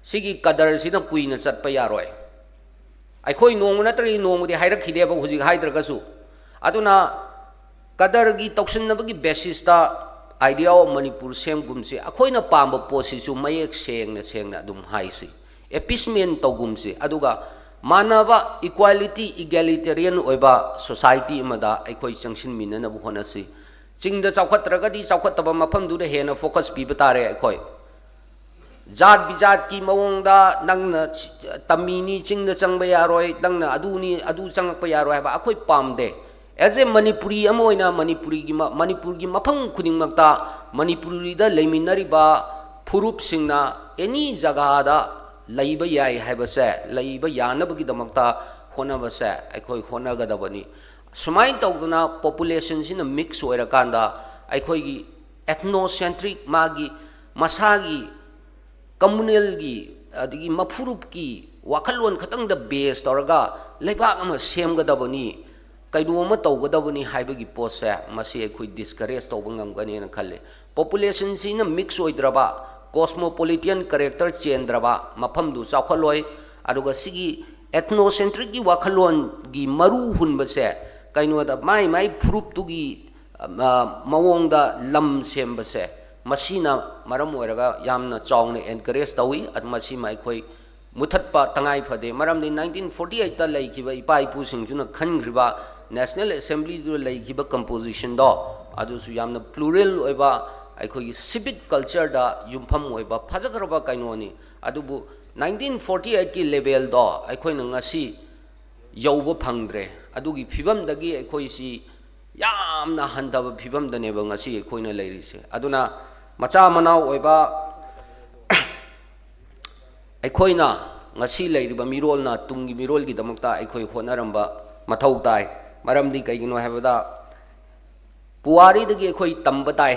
ꯁꯤꯒꯤ ꯀꯗꯔꯁꯤꯅ ꯀꯨꯏꯅ ꯆꯠꯄ ꯌꯥꯔꯣꯏ꯫ ꯑꯩꯈꯣꯏ ꯅꯣꯡꯃ ꯅꯠꯇ꯭ꯔꯒ ꯅꯣꯡꯃꯗꯤ ꯍꯥꯏꯔꯛꯈꯤꯗꯦꯕ, ꯍꯧꯖꯤꯛ ꯍꯥꯏꯗ꯭ꯔꯒꯁꯨ꯫ ꯑꯗꯨꯅ ꯀꯗꯔꯒꯤ ꯇꯧꯁꯤꯟꯅꯕꯒꯤ basisꯇ Idea of Manipur ꯁꯦꯝꯒꯨꯝꯁꯤ꯫ ꯑꯩꯈꯣꯏꯅ ꯄꯥꯝꯕ ꯄꯣꯠꯁꯤꯁꯨ ꯃꯌꯦꯛ ꯁꯦꯡꯅ ꯁꯦꯡꯅ ꯑꯗꯨꯝ ꯍꯥꯏꯁꯤ꯫ Appeasement ꯇꯧꯒꯨꯝꯁꯤ꯫ ꯑꯗꯨꯒ ꯃꯥꯟꯅꯕ equality, egalitarian ꯑꯣꯏꯕ society ꯑꯃꯗ ꯑꯩꯈꯣꯏ ꯆꯪꯁꯤꯟꯃꯤꯟꯅꯅꯕ ꯍꯣꯠꯅꯁꯤ꯫ ꯆꯤꯡꯗ ꯆꯥꯎꯈꯠꯇ꯭ꯔꯒꯗꯤ ꯆꯥꯎꯈꯠꯇꯕ ꯃꯐꯝꯗꯨꯗ ꯍꯦꯟꯅ focus ꯄꯤꯕ ꯇꯥꯔꯦ ꯑꯩꯈꯣꯏ꯫ ꯖꯥꯠ ꯕꯤꯖꯥꯠꯀꯤ ꯃꯑꯣꯡꯗ ꯅꯪꯅ ꯇꯝꯃꯤꯅꯤ, ꯆꯤꯡꯗ ꯆꯪꯕ ꯌꯥꯔꯣꯏ, ꯅꯪꯅ ꯑꯗꯨꯅꯤ, ꯑꯗꯨ ꯆꯪꯉꯛꯄ ꯌꯥꯔꯣꯏ ꯍꯥꯏꯕ ꯑꯩꯈꯣꯏ ꯄꯥꯝꯗꯦ꯫ As a ꯃꯅꯤꯄꯨꯔꯤ ꯑꯃ ꯑꯣꯏꯅ ꯃꯅꯤꯄꯨꯔꯤꯒꯤ ꯃ-, ꯃꯅꯤꯄꯨꯔꯒꯤ ꯃꯐꯝ ꯈꯨꯗꯤꯡꯃꯛꯇ ꯃꯅꯤꯄꯨꯔꯤꯗ ꯂꯩꯃꯤꯟꯅꯔꯤꯕ ꯐꯨꯔꯨꯞꯁꯤꯡꯅ any ꯖꯒꯥꯗ ꯂꯩꯕ ꯌꯥꯏ ꯍꯥꯏꯕꯁꯦ, ꯂꯩꯕ ꯌꯥꯅꯕꯒꯤꯗꯃꯛꯇ ꯍꯣꯠꯅꯕꯁꯦ ꯑꯩꯈꯣꯏ ꯍꯣꯠꯅꯒꯗꯕꯅꯤ꯫ ꯁꯨꯃꯥꯏꯅ ꯇꯧꯗꯅ populationꯁꯤꯅ mix ꯑꯣꯏꯔꯀꯥꯟꯗ ꯑꯩꯈꯣꯏꯒꯤ ethnocentric, ꯃꯥꯒꯤ ꯃꯁꯥꯒꯤ communalꯒꯤ, ꯑꯗꯒꯤ ꯃꯐꯨꯔꯨꯞꯀꯤ ꯋꯥꯈꯜꯂꯣꯟ ꯈꯛꯇꯪꯗ base ꯇꯧꯔꯒ ꯂꯩꯕꯥꯛ ꯑꯃ ꯁꯦꯝꯒꯗꯕꯅꯤ, ꯀꯩꯅꯣ ꯑꯃ ꯇꯧꯒꯗꯕꯅꯤ ꯍꯥꯏꯕꯒꯤ ꯄꯣꯠꯁꯦ, ꯃꯁꯤ ꯑꯩꯈꯣꯏ discourage ꯇꯧꯕ ꯉꯝꯒꯅꯦꯅ ꯈꯜꯂꯤ꯫ Populationꯁꯤꯅ mix ꯑꯣꯏꯗ꯭ꯔꯕ, cosmopolitan character ꯆꯦꯟꯗ꯭ꯔꯕ ꯃꯐꯝꯗꯨ ꯆꯥꯎꯈꯠꯂꯣꯏ꯫ ꯑꯗꯨꯒ ꯁꯤꯒꯤ ethnocentricꯀꯤ ꯋꯥꯈꯜꯂꯣꯟꯒꯤ ꯃꯔꯨ ꯍꯨꯟꯕꯁꯦ ꯀꯩꯅꯣꯗ, ꯃꯥꯏ ꯃꯥꯏ ꯐꯨꯔꯨꯞꯇꯨꯒꯤ ꯑ, ꯃꯑꯣꯡꯗ ꯂꯝ ꯁꯦꯝꯕꯁꯦ, ꯃꯁꯤꯅ ꯃꯔꯝ ꯑꯣꯏꯔꯒ ꯌꯥꯝꯅ ꯆꯥꯎꯅ encourage ꯇꯧꯏ꯫ ꯑꯗꯨ ꯃꯁꯤꯃ ꯑꯩꯈꯣꯏ ꯃꯨꯊꯠꯄ ꯇꯉꯥꯏ ꯐꯗꯦ꯫ ꯃꯔꯝꯗꯤ nineteen forty eightꯇ ꯂꯩꯈꯤꯕ ꯏꯄꯥ ꯏꯄꯨꯁꯤꯡꯗꯨꯅ ꯈꯟꯈ꯭ꯔꯤꯕ National Assemblyꯗꯨꯗ ꯂꯩꯈꯤꯕ compositionꯗꯣ, ꯑꯗꯨꯁꯨ ꯌꯥꯝꯅ plural ꯑꯣꯏꯕ, ꯑꯩꯈꯣꯏꯒꯤ civic cultureꯗ ꯌꯨꯝꯐꯝ ꯑꯣꯏꯕ ꯐꯖꯈ꯭ꯔꯕ ꯀꯩꯅꯣꯅꯤ꯫ ꯑꯗꯨꯕꯨ nineteen forty eightꯀꯤ levelꯗꯣ ꯑꯩꯈꯣꯏꯅ ꯉꯁꯤ ꯌꯧꯕ ꯐꯪꯗ꯭ꯔꯦ꯫ ꯑꯗꯨꯒꯤ ꯐꯤꯕꯝꯗꯒꯤ ꯑꯩꯈꯣꯏꯁꯤ ꯌꯥꯝꯅ ꯍꯟꯊꯕ ꯐꯤꯕꯝꯗꯅꯦꯕ ꯉꯁꯤ ꯑꯩꯈꯣꯏꯅ ꯂꯩꯔꯤꯁꯦ꯫ ꯑꯗꯨꯅ ꯃꯆꯥ ꯃꯅꯥꯎ ꯑꯣꯏꯕ ꯑꯩꯈꯣꯏꯅ ꯉꯁꯤ ꯂꯩꯔꯤꯕ ꯃꯤꯔꯣꯜꯅ ꯇꯨꯡꯒꯤ ꯃꯤꯔꯣꯜꯒꯤꯗꯃꯛꯇ ꯑꯩꯈꯣꯏ ꯍꯣꯠꯅꯔꯝꯕ ꯃꯊꯧ ꯇꯥꯏ꯫ ꯃꯔꯝꯗꯤ ꯀꯩꯒꯤꯅꯣ ꯍꯥꯏꯕꯗ, ꯄꯨꯋꯥꯔꯤꯗꯒꯤ ꯑꯩꯈꯣꯏ ꯇꯝꯕ ꯇꯥꯏ꯫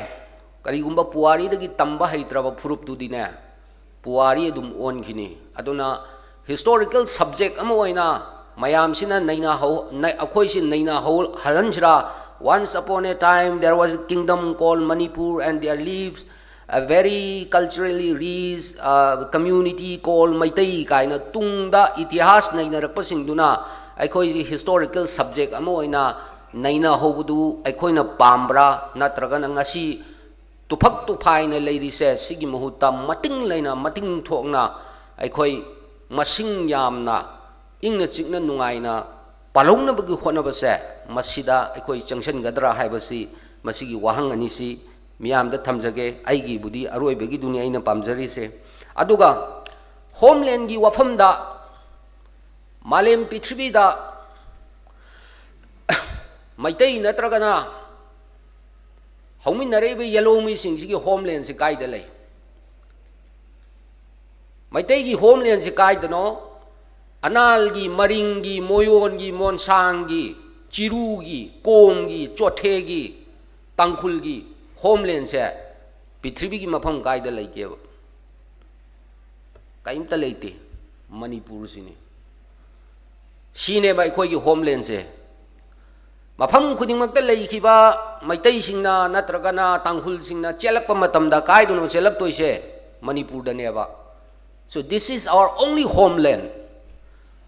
ꯀꯔꯤꯒꯨꯝꯕ ꯄꯨꯋꯥꯔꯤꯗꯒꯤ ꯇꯝꯕ ꯍꯩꯇ꯭ꯔꯕ ꯐꯨꯔꯨꯞꯇꯨꯗꯤꯅꯦ, ꯄꯨꯋꯥꯔꯤ ꯑꯗꯨꯝ ꯑꯣꯟꯈꯤꯅꯤ꯫ ꯑꯗꯨꯅ historical subject ꯑꯃ ꯑꯣꯏꯅ ꯃꯌꯥꯝꯁꯤꯅ ꯅꯩꯅꯍꯧ-, ꯅ-, ꯑꯩꯈꯣꯏꯁꯤ ꯅꯩꯅꯍꯧ-, ꯍꯜꯍꯟꯁꯤꯔꯥ? Once upon a time there was a kingdom called Manipur and there lives a very culturally rich, uh, community called Meitei ꯀꯥꯏꯅ ꯇꯨꯡꯗ ꯏꯇꯤꯍꯥꯁ ꯅꯩꯅꯔꯛꯄꯁꯤꯡꯗꯨꯅ ꯑꯩꯈꯣꯏꯁꯤ historical subject ꯑꯃ ꯑꯣꯏꯅ ꯅꯩꯅꯍꯧꯕꯗꯨ ꯑꯩꯈꯣꯏꯅ ꯄꯥꯝꯕ꯭ꯔꯥ? ꯅꯠꯇ꯭ꯔꯒꯅ ꯉꯁꯤ ꯇꯨꯐꯛ ꯇꯨꯐꯥꯏꯅ ꯂꯩꯔꯤꯁꯦ, ꯁꯤꯒꯤ ꯃꯍꯨꯠꯇ ꯃꯇꯤꯡ ꯂꯩꯅ, ꯃꯇꯤꯡ ꯊꯣꯛꯅ ꯑꯩꯈꯣꯏ ꯃꯁꯤꯡ ꯌꯥꯝꯅ ꯏꯪꯅ ꯆꯤꯛꯅ ꯅꯨꯡꯉꯥꯏꯅ ꯄꯥꯜꯍꯧꯅꯕꯒꯤ ꯍꯣꯠꯅꯕꯁꯦ, ꯃꯁꯤꯗ ꯑꯩꯈꯣꯏ ꯆꯪꯁꯤꯟꯒꯗ꯭ꯔꯥ ꯍꯥꯏꯕꯁꯤ, ꯃꯁꯤꯒꯤ ꯋꯥꯍꯪ ꯑꯅꯤꯁꯤ ꯃꯤꯌꯥꯝꯗ ꯊꯝꯖꯒꯦ꯫ ꯑꯩꯒꯤꯕꯨꯗꯤ ꯑꯔꯣꯏꯕꯒꯤꯗꯨꯅꯤ ꯑꯩꯅ ꯄꯥꯝꯖꯔꯤꯁꯦ꯫ ꯑꯗꯨꯒ ꯍꯣꯝꯂꯦꯟꯒꯤ ꯋꯥꯐꯝꯗ ꯃꯥꯂꯦꯝ ꯄ꯭ꯔꯤꯊꯤꯕꯤꯗ ꯃꯩꯇꯩ ꯅꯠꯇ꯭ꯔꯒꯅ ꯍꯧꯃꯤꯟꯅꯔꯛꯏꯕ ꯌꯦꯜꯍꯧꯃꯤꯁꯤꯡꯁꯤꯒꯤ ꯍꯣꯝꯂꯦꯟꯁꯤ ꯀꯥꯏꯗ ꯂꯩ? ꯃꯩꯇꯩꯒꯤ ꯍꯣꯝꯂꯦꯟꯁꯤ ꯀꯥꯏꯗꯅꯣ? ꯑꯅꯥꯜꯒꯤ, ꯃꯔꯤꯡꯒꯤ, ꯃꯣꯌꯣꯟꯒꯤ, ꯃꯣꯟꯁꯥꯡꯒꯤ, ꯆꯤꯔꯨꯒꯤ, ꯀꯣꯝꯒꯤ, ꯆꯣꯊꯦꯒꯤ, ꯇꯥꯡꯈꯨꯜꯒꯤ ꯍꯣꯝꯂꯦꯟꯁꯦ ꯄ꯭ꯔꯤꯊꯤꯕꯤꯒꯤ ꯃꯐꯝ ꯀꯥꯏꯗ ꯂꯩꯒꯦꯕ? ꯀꯔꯤꯝꯇ ꯂꯩꯇꯦ꯫ ꯃꯅꯤꯄꯨꯔꯁꯤꯅꯤ꯫ ꯁꯤꯅꯦꯕ ꯑꯩꯈꯣꯏꯒꯤ ꯍꯣꯝꯂꯦꯟꯁꯦ꯫ ꯃꯐꯝ ꯈꯨꯗꯤꯡꯃꯛꯇ ꯂꯩꯈꯤꯕ ꯃꯩꯇꯩꯁꯤꯡꯅ ꯅꯠꯇ꯭ꯔꯒꯅ ꯇꯥꯡꯈꯨꯜꯁꯤꯡꯅ ꯆꯦꯜꯂꯛꯄ ꯃꯇꯝꯗ ꯀꯥꯏꯗꯅꯣ ꯆꯦꯜꯂꯛꯇꯣꯏꯁꯦ? ꯃꯅꯤꯄꯨꯔꯗꯅꯦꯕ꯫ So this is our only homeland.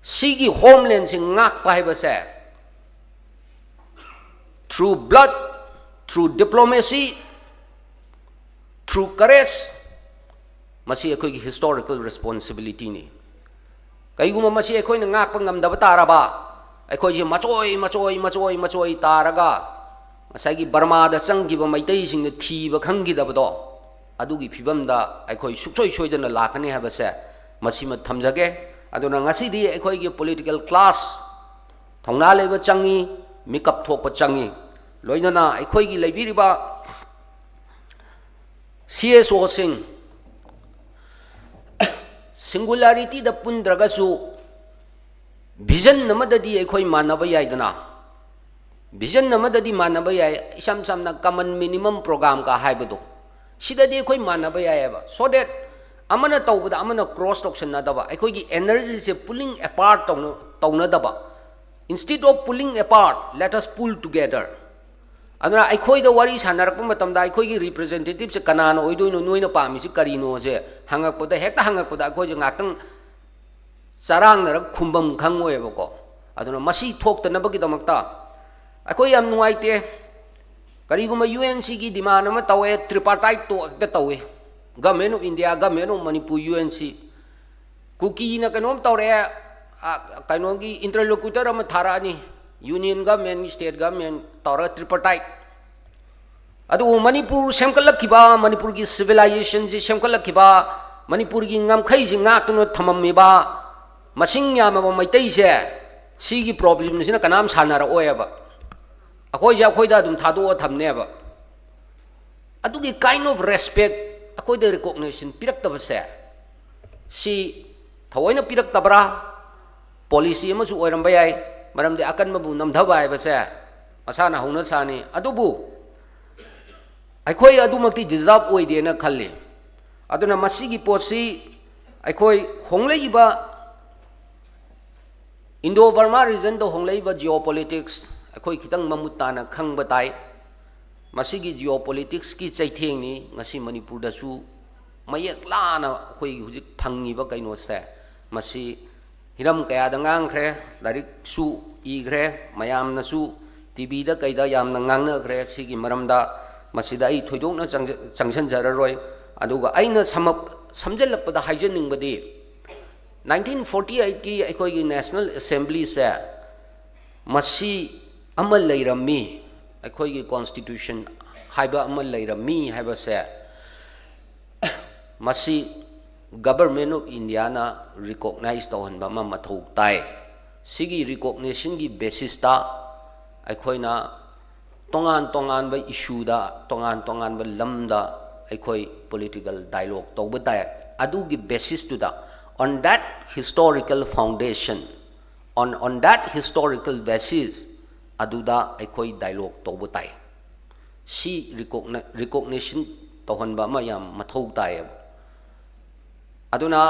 ꯁꯤꯒꯤ ꯍꯣꯝꯂꯦꯟꯁꯤ ꯉꯥꯛꯄ ꯍꯥꯏꯕꯁꯦ through blood, through diplomacy, through courage, ꯃꯁꯤ ꯑꯩꯈꯣꯏꯒꯤ historical responsibilityꯅꯤ꯫ ꯀꯩꯒꯨꯝꯕ ꯃꯁꯤ ꯑꯩꯈꯣꯏꯅ ꯉꯥꯛꯄ ꯉꯝꯗꯕ ꯇꯥꯔꯕ, ꯑꯩꯈꯣꯏꯁꯦ ꯃꯆꯣꯏ ꯃꯆꯣꯏ ꯃꯆꯣꯏ ꯃꯆꯣꯏ ꯇꯥꯔꯒ ꯉꯁꯥꯏꯒꯤ ꯕꯔꯃꯥꯗ ꯆꯪꯈꯤꯕ ꯃꯩꯇꯩꯁꯤꯡꯅ ꯊꯤꯕ ꯈꯪꯈꯤꯗꯕꯗꯣ, ꯑꯗꯨꯒꯤ ꯐꯤꯕꯝꯗ ꯑꯩꯈꯣꯏ ꯁꯨꯡꯁꯣꯏ ꯁꯣꯏꯗꯅ ꯂꯥꯛꯀꯅꯤ ꯍꯥꯏꯕꯁꯦ ꯃꯁꯤꯃ ꯊꯝꯖꯒꯦ꯫ ꯑꯗꯨꯅ ꯉꯁꯤꯗꯤ ꯑꯩꯈꯣꯏꯒꯤ political class ꯊꯧꯅꯥ ꯂꯩꯕ ꯆꯪꯉꯤ, ꯃꯤꯀꯞ ꯊꯣꯛꯄ ꯆꯪꯉꯤ꯫ ꯂꯣꯏꯅꯅ ꯑꯩꯈꯣꯏꯒꯤ ꯂꯩꯕꯤꯔꯤꯕ C S Oꯁꯤꯡ singularityꯗ ꯄꯨꯟꯗ꯭ꯔꯒꯁꯨ vision ꯑꯃꯗꯗꯤ ꯑꯩꯈꯣꯏ ꯃꯥꯟꯅꯕ ꯌꯥꯏꯗꯅ꯫ Vision ꯑꯃꯗꯗꯤ ꯃꯥꯟꯅꯕ ꯌꯥꯏ, ꯏꯁꯝ ꯁꯝꯅ common minimum programmeꯒ ꯍꯥꯏꯕꯗꯣ, ꯁꯤꯗꯗꯤ ꯑꯩꯈꯣꯏ ꯃꯥꯟꯅꯕ ꯌꯥꯏꯑꯕ꯫ So that ꯑꯃꯅ ꯇꯧꯕꯗ ꯑꯃꯅ cross ꯇꯧꯁꯟꯅꯗꯕ, ꯑꯩꯈꯣꯏꯒꯤ energyꯁꯦ pulling apart ꯇꯧꯅ-, ꯇꯧꯅꯗꯕ꯫ Instead of pulling apart, let us pull together. ꯑꯗꯨꯅ ꯑꯩꯈꯣꯏꯗ ꯋꯥꯔꯤ ꯁꯥꯟꯅꯔꯛꯄ ꯃꯇꯝꯗ ꯑꯩꯈꯣꯏꯒꯤ representativeꯁꯦ ꯀꯅꯥꯅ ꯑꯣꯏꯗꯣꯏꯅꯣ, ꯅꯣꯏꯅ ꯄꯥꯝꯃꯤꯁꯤ ꯀꯔꯤꯅꯣꯁꯦ ꯍꯪꯉꯛꯄꯗ, ꯍꯦꯛꯇ ꯍꯪꯉꯛꯄꯗ ꯑꯩꯈꯣꯏꯁꯦ ꯉꯥꯛꯇꯪ ꯆꯔꯥꯡꯅꯔꯒ ꯈꯨꯝꯐꯝ ꯈꯪꯉꯣꯏꯕꯀꯣ꯫ ꯑꯗꯨꯅ ꯃꯁꯤ ꯊꯣꯛꯇꯅꯕꯒꯤꯗꯃꯛꯇ ꯑꯩꯈꯣꯏ ꯌꯥꯝ ꯅꯨꯡꯉꯥꯏꯇꯦ꯫ ꯀꯔꯤꯒꯨꯝꯕ UNCꯒꯤ demand ꯑꯃ ꯇꯧꯋꯦ, tripartiteꯇꯣ ꯍꯦꯛꯇ ꯇꯧꯋꯦ꯫ Government of India, Government of Manipur, UNC꯫ ꯀꯨꯀꯤꯅ ꯀꯩꯅꯣꯝ ꯇꯧꯔꯛꯑꯦ, ꯑ, ꯀꯩꯅꯣꯒꯤ interlocutor ꯑꯃ ꯊꯥꯔꯛꯑꯅꯤ, union government, state government ꯇꯧꯔꯒ tripartite꯫ ꯑꯗꯨꯕꯨ ꯃꯅꯤꯄꯨꯔ ꯁꯦꯝꯒꯠꯂꯛꯈꯤꯕ, ꯃꯅꯤꯄꯨꯔꯒꯤ civilizationꯁꯤ ꯁꯦꯝꯒꯠꯂꯛꯈꯤꯕ, ꯃꯅꯤꯄꯨꯔꯒꯤ ꯉꯝꯈꯩꯁꯤ ꯉꯥꯛꯇꯨꯅ ꯊꯝꯃꯝꯃꯤꯕ ꯃꯁꯤꯡ ꯌꯥꯝꯂꯕ ꯃꯩꯇꯩꯁꯦ, ꯁꯤꯒꯤ problemꯁꯤꯅ ꯀꯅꯥꯝ ꯁꯥꯟꯅꯔꯛꯑꯣꯏꯕ꯫ ꯑꯩꯈꯣꯏꯁꯦ ꯑꯩꯈꯣꯏꯗ ꯑꯗꯨꯝ ꯊꯥꯗꯣꯛꯑ ꯊꯝꯅꯦꯕ꯫ ꯑꯗꯨꯒꯤ kind of respect, ꯑꯩꯈꯣꯏꯗ recognition ꯄꯤꯔꯛꯇꯕꯁꯦ, ꯁꯤ ꯊꯑꯣꯏꯅ ꯄꯤꯔꯛꯇꯕ꯭ꯔꯥ, policy ꯑꯃꯁꯨ ꯑꯣꯏꯔꯝꯕ ꯌꯥꯏ꯫ ꯃꯔꯝꯗꯤ ꯑꯀꯟꯕꯕꯨ ꯅꯝꯊꯕ ꯍꯥꯏꯕꯁꯦ ꯃꯁꯥꯅ ꯍꯧꯅ ꯁꯥꯅꯤ꯫ ꯑꯗꯨꯕꯨ ꯑꯩꯈꯣꯏ ꯑꯗꯨꯃꯛꯇꯤ deserve ꯑꯣꯏꯗꯦꯅ ꯈꯜꯂꯤ꯫ ꯑꯗꯨꯅ ꯃꯁꯤꯒꯤ ꯄꯣꯠꯁꯤ ꯑꯩꯈꯣꯏ ꯍꯣꯡꯂꯛꯏꯕ Indo-Burma regionꯗ ꯍꯣꯡꯂꯛꯏꯕ geopolitics ꯑꯩꯈꯣꯏ ꯈꯤꯇꯪ ꯃꯃꯨꯠ ꯇꯥꯅ ꯈꯪꯕ ꯇꯥꯏ꯫ ꯃꯁꯤꯒꯤ geopoliticsꯀꯤ ꯆꯩꯊꯦꯡꯅꯤ ꯉꯁꯤ ꯃꯅꯤꯄꯨꯔꯗꯁꯨ ꯃꯌꯦꯛ ꯂꯥꯅ ꯑꯩꯈꯣꯏ ꯍꯧꯖꯤꯛ ꯐꯪꯉꯤꯕ ꯀꯩꯅꯣꯁꯦ꯫ ꯃꯁꯤ ꯍꯤꯔꯝ ꯀꯌꯥꯗ ꯉꯥꯡꯈ꯭ꯔꯦ, ꯂꯥꯏꯔꯤꯛꯁꯨ ꯏꯈ꯭ꯔꯦ, ꯃꯌꯥꯝꯅꯁꯨ TVꯗ ꯀꯩꯗ ꯌꯥꯝꯅ ꯉꯥꯡꯅꯈ꯭ꯔꯦ ꯁꯤꯒꯤ ꯃꯔꯝꯗ꯫ ꯃꯁꯤꯗ ꯑꯩ ꯊꯣꯏꯗꯣꯛꯅ ꯆꯪꯖ-, ꯆꯪꯁꯤꯟꯖꯔꯔꯣꯏ꯫ ꯑꯗꯨꯒ ꯑꯩꯅ ꯁꯝꯃꯞ-, ꯁꯝꯖꯤꯜꯂꯛꯄꯗ ꯍꯥꯏꯖꯅꯤꯡꯕꯗꯤ, nineteen forty eightꯀꯤ ꯑꯩꯈꯣꯏꯒꯤ National Assemblyꯁꯦ ꯃꯁꯤ ꯑꯃ ꯂꯩꯔꯝꯃꯤ, ꯑꯩꯈꯣꯏꯒꯤ constitution ꯍꯥꯏꯕ ꯑꯃ ꯂꯩꯔꯝꯃꯤ ꯍꯥꯏꯕꯁꯦ, ꯃꯁꯤ Government of Indiaꯅ recognize ꯇꯧꯍꯟꯕ ꯑꯃ ꯃꯊꯧ ꯇꯥꯏ꯫ ꯁꯤꯒꯤ recognitionꯒꯤ basisꯇ ꯑꯩꯈꯣꯏꯅ ꯇꯣꯉꯥꯟ ꯇꯣꯉꯥꯟꯕ issueꯗ, ꯇꯣꯉꯥꯟ ꯇꯣꯉꯥꯟꯕ ꯂꯝꯗ ꯑꯩꯈꯣꯏ political dialogue ꯇꯧꯕ ꯇꯥꯏ꯫ ꯑꯗꯨꯒꯤ basisꯇꯨꯗ, on that historical foundation, on, on that historical basis, ꯑꯗꯨꯗ ꯑꯩꯈꯣꯏ dialogue ꯇꯧꯕ ꯇꯥꯏ꯫ ꯁꯤ recogni-, recognition ꯇꯧꯍꯟꯕ ꯑꯃ ꯌꯥꯝ ꯃꯊꯧ ꯇꯥꯏꯌꯦꯕ꯫ ꯑꯗꯨꯅ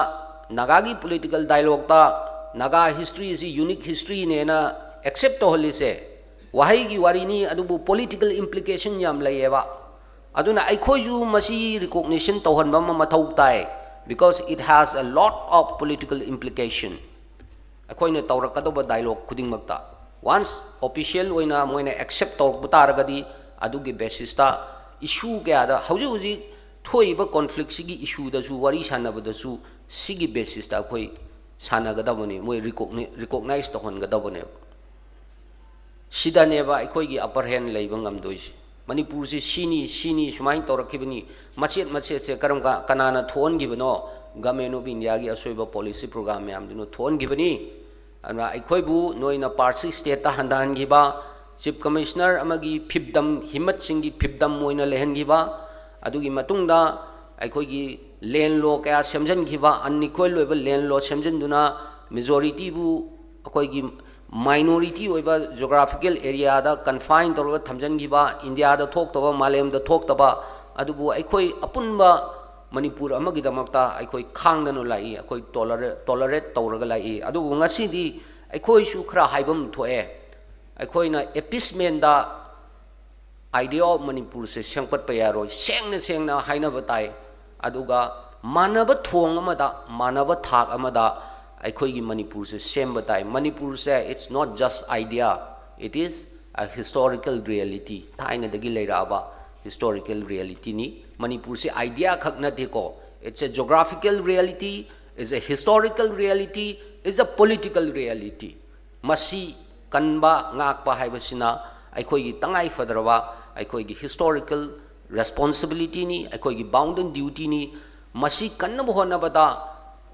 ꯅꯥꯒꯥꯒꯤ political dialogueꯇ ꯅꯥꯒꯥ historyꯁꯤ unique historyꯅꯦꯅ accept ꯇꯧꯍꯜꯂꯤꯁꯦ ꯋꯥꯍꯩꯒꯤ ꯋꯥꯔꯤꯅꯤ, ꯑꯗꯨꯕꯨ political implication ꯌꯥꯝ ꯂꯩꯌꯦꯕ꯫ ꯑꯗꯨꯅ ꯑꯩꯈꯣꯏꯁꯨ ꯃꯁꯤ recognition ꯇꯧꯍꯟꯕ ꯑꯃ ꯃꯊꯧ ꯇꯥꯏ, because it has a lot of political implication꯫ ꯑꯩꯈꯣꯏꯅ ꯇꯧꯔꯛꯀꯗꯧꯕ dialogue ꯈꯨꯗꯤꯡꯃꯛꯇ, once official ꯑꯣꯏꯅ ꯃꯣꯏꯅ accept ꯇꯧꯔꯛꯄ ꯇꯥꯔꯒꯗꯤ, ꯑꯗꯨꯒꯤ basisꯇ issue ꯀꯌꯥꯗ, ꯍꯧꯖꯤꯛ ꯍꯧꯖꯤꯛ ꯊꯣꯛꯏꯕ conflictꯁꯤꯒꯤ issueꯗꯁꯨ ꯋꯥꯔꯤ ꯁꯥꯟꯅꯕꯗꯁꯨ ꯁꯤꯒꯤ basisꯇ ꯑꯩꯈꯣꯏ ꯁꯥꯟꯅꯒꯗꯕꯅꯤ, ꯃꯣꯏ recogni-, recognize ꯇꯧꯍꯟꯒꯗꯕꯅꯦꯕ꯫ ꯁꯤꯗꯅꯦꯕ ꯑꯩꯈꯣꯏꯒꯤ upper hand ꯂꯩꯕ ꯉꯝꯗꯣꯏꯁꯦ꯫ ꯃꯅꯤꯄꯨꯔꯁꯤ ꯁꯤꯅꯤ, ꯁꯤꯅꯤ, ꯁꯨꯃꯥꯏꯅ ꯇꯧꯔꯛꯈꯤꯕꯅꯤ, ꯃꯆꯦꯠ ꯃꯆꯦꯠꯁꯦ ꯀꯔꯝ ꯀꯥ-, ꯀꯅꯥꯅ ꯊꯣꯛꯍꯟꯈꯤꯕꯅꯣ? Government of Indiaꯒꯤ ꯑꯁꯣꯏꯕ policy program ꯃꯌꯥꯝꯗꯨꯅ ꯊꯣꯛꯍꯟꯈꯤꯕꯅꯤ꯫ ꯑꯗꯨꯅ ꯑꯩꯈꯣꯏꯕꯨ ꯅꯣꯏꯅ ꯄꯥꯔꯁꯤ ꯁ꯭ꯇꯦꯠꯇ ꯍꯟꯊꯍꯟꯈꯤꯕ, Chief Commissioner ꯑꯃꯒꯤ ꯐꯤꯞꯗꯝ, ꯍꯤꯃꯠꯁꯤꯡꯒꯤ ꯐꯤꯞꯗꯝ ꯑꯣꯏꯅ ꯂꯩꯍꯟꯈꯤꯕ, ꯑꯗꯨꯒꯤ ꯃꯇꯨꯡꯗ ꯑꯩꯈꯣꯏꯒꯤ land law ꯀꯌꯥ ꯁꯦꯝꯖꯤꯟꯈꯤꯕ, unequal ꯑꯣꯏꯕ land law ꯁꯦꯝꯖꯤꯟꯗꯨꯅ majorityꯕꯨ, ꯑꯩꯈꯣꯏꯒꯤ minority ꯑꯣꯏꯕ geographical areaꯗ confine ꯇꯧꯔꯒ ꯊꯝꯖꯤꯟꯈꯤꯕ, ꯏꯟꯗꯤꯌꯥꯗ ꯊꯣꯛꯇꯕ, ꯃꯥꯂꯦꯝꯗ ꯊꯣꯛꯇꯕ, ꯑꯗꯨꯕꯨ ꯑꯩꯈꯣꯏ ꯑꯄꯨꯟꯕ ꯃꯅꯤꯄꯨꯔ ꯑꯃꯒꯤꯗꯃꯛꯇ ꯑꯩꯈꯣꯏ ꯈꯥꯡꯗꯅ ꯂꯥꯛꯏ, ꯑꯩꯈꯣꯏ ꯇꯣꯂꯔꯦ-, tolerate ꯇꯧꯔꯒ ꯂꯥꯛꯏ꯫ ꯑꯗꯨꯕꯨ ꯉꯁꯤꯗꯤ ꯑꯩꯈꯣꯏꯁꯨ ꯈꯔ ꯍꯥꯏꯐꯝ ꯊꯣꯛꯑꯦ꯫ ꯑꯩꯈꯣꯏꯅ appeasementꯗ idea of ꯃꯅꯤꯄꯨꯔꯁꯦ ꯁꯦꯝꯒꯠꯄ ꯌꯥꯔꯣꯏ, ꯁꯦꯡꯅ ꯁꯦꯡꯅ ꯍꯥꯏꯅꯕ ꯇꯥꯏ꯫ ꯑꯗꯨꯒ ꯃꯥꯟꯅꯕ ꯊꯣꯡ ꯑꯃꯗ, ꯃꯥꯟꯅꯕ ꯊꯥꯛ ꯑꯃꯗ ꯑꯩꯈꯣꯏꯒꯤ ꯃꯅꯤꯄꯨꯔꯁꯦ ꯁꯦꯝꯕ ꯇꯥꯏ꯫ ꯃꯅꯤꯄꯨꯔꯁꯦ, it's not just idea, it is a historical reality꯫ ꯊꯥꯏꯅꯗꯒꯤ ꯂꯩꯔꯛꯑꯕ historical realityꯅꯤ꯫ ꯃꯅꯤꯄꯨꯔꯁꯦ idea ꯈꯛ ꯅꯠꯇꯦꯀꯣ, it's a geographical reality, it's a historical reality, it's a political reality꯫ ꯃꯁꯤ ꯀꯟꯕ, ꯉꯥꯛꯄ ꯍꯥꯏꯕꯁꯤꯅ ꯑꯩꯈꯣꯏꯒꯤ ꯇꯉꯥꯏ ꯐꯗ꯭ꯔꯕ, ꯑꯩꯈꯣꯏꯒꯤ historical responsibilityꯅꯤ, ꯑꯩꯈꯣꯏꯒꯤ bounden dutyꯅꯤ꯫ ꯃꯁꯤ ꯀꯟꯅꯕ ꯍꯣꯠꯅꯕꯗ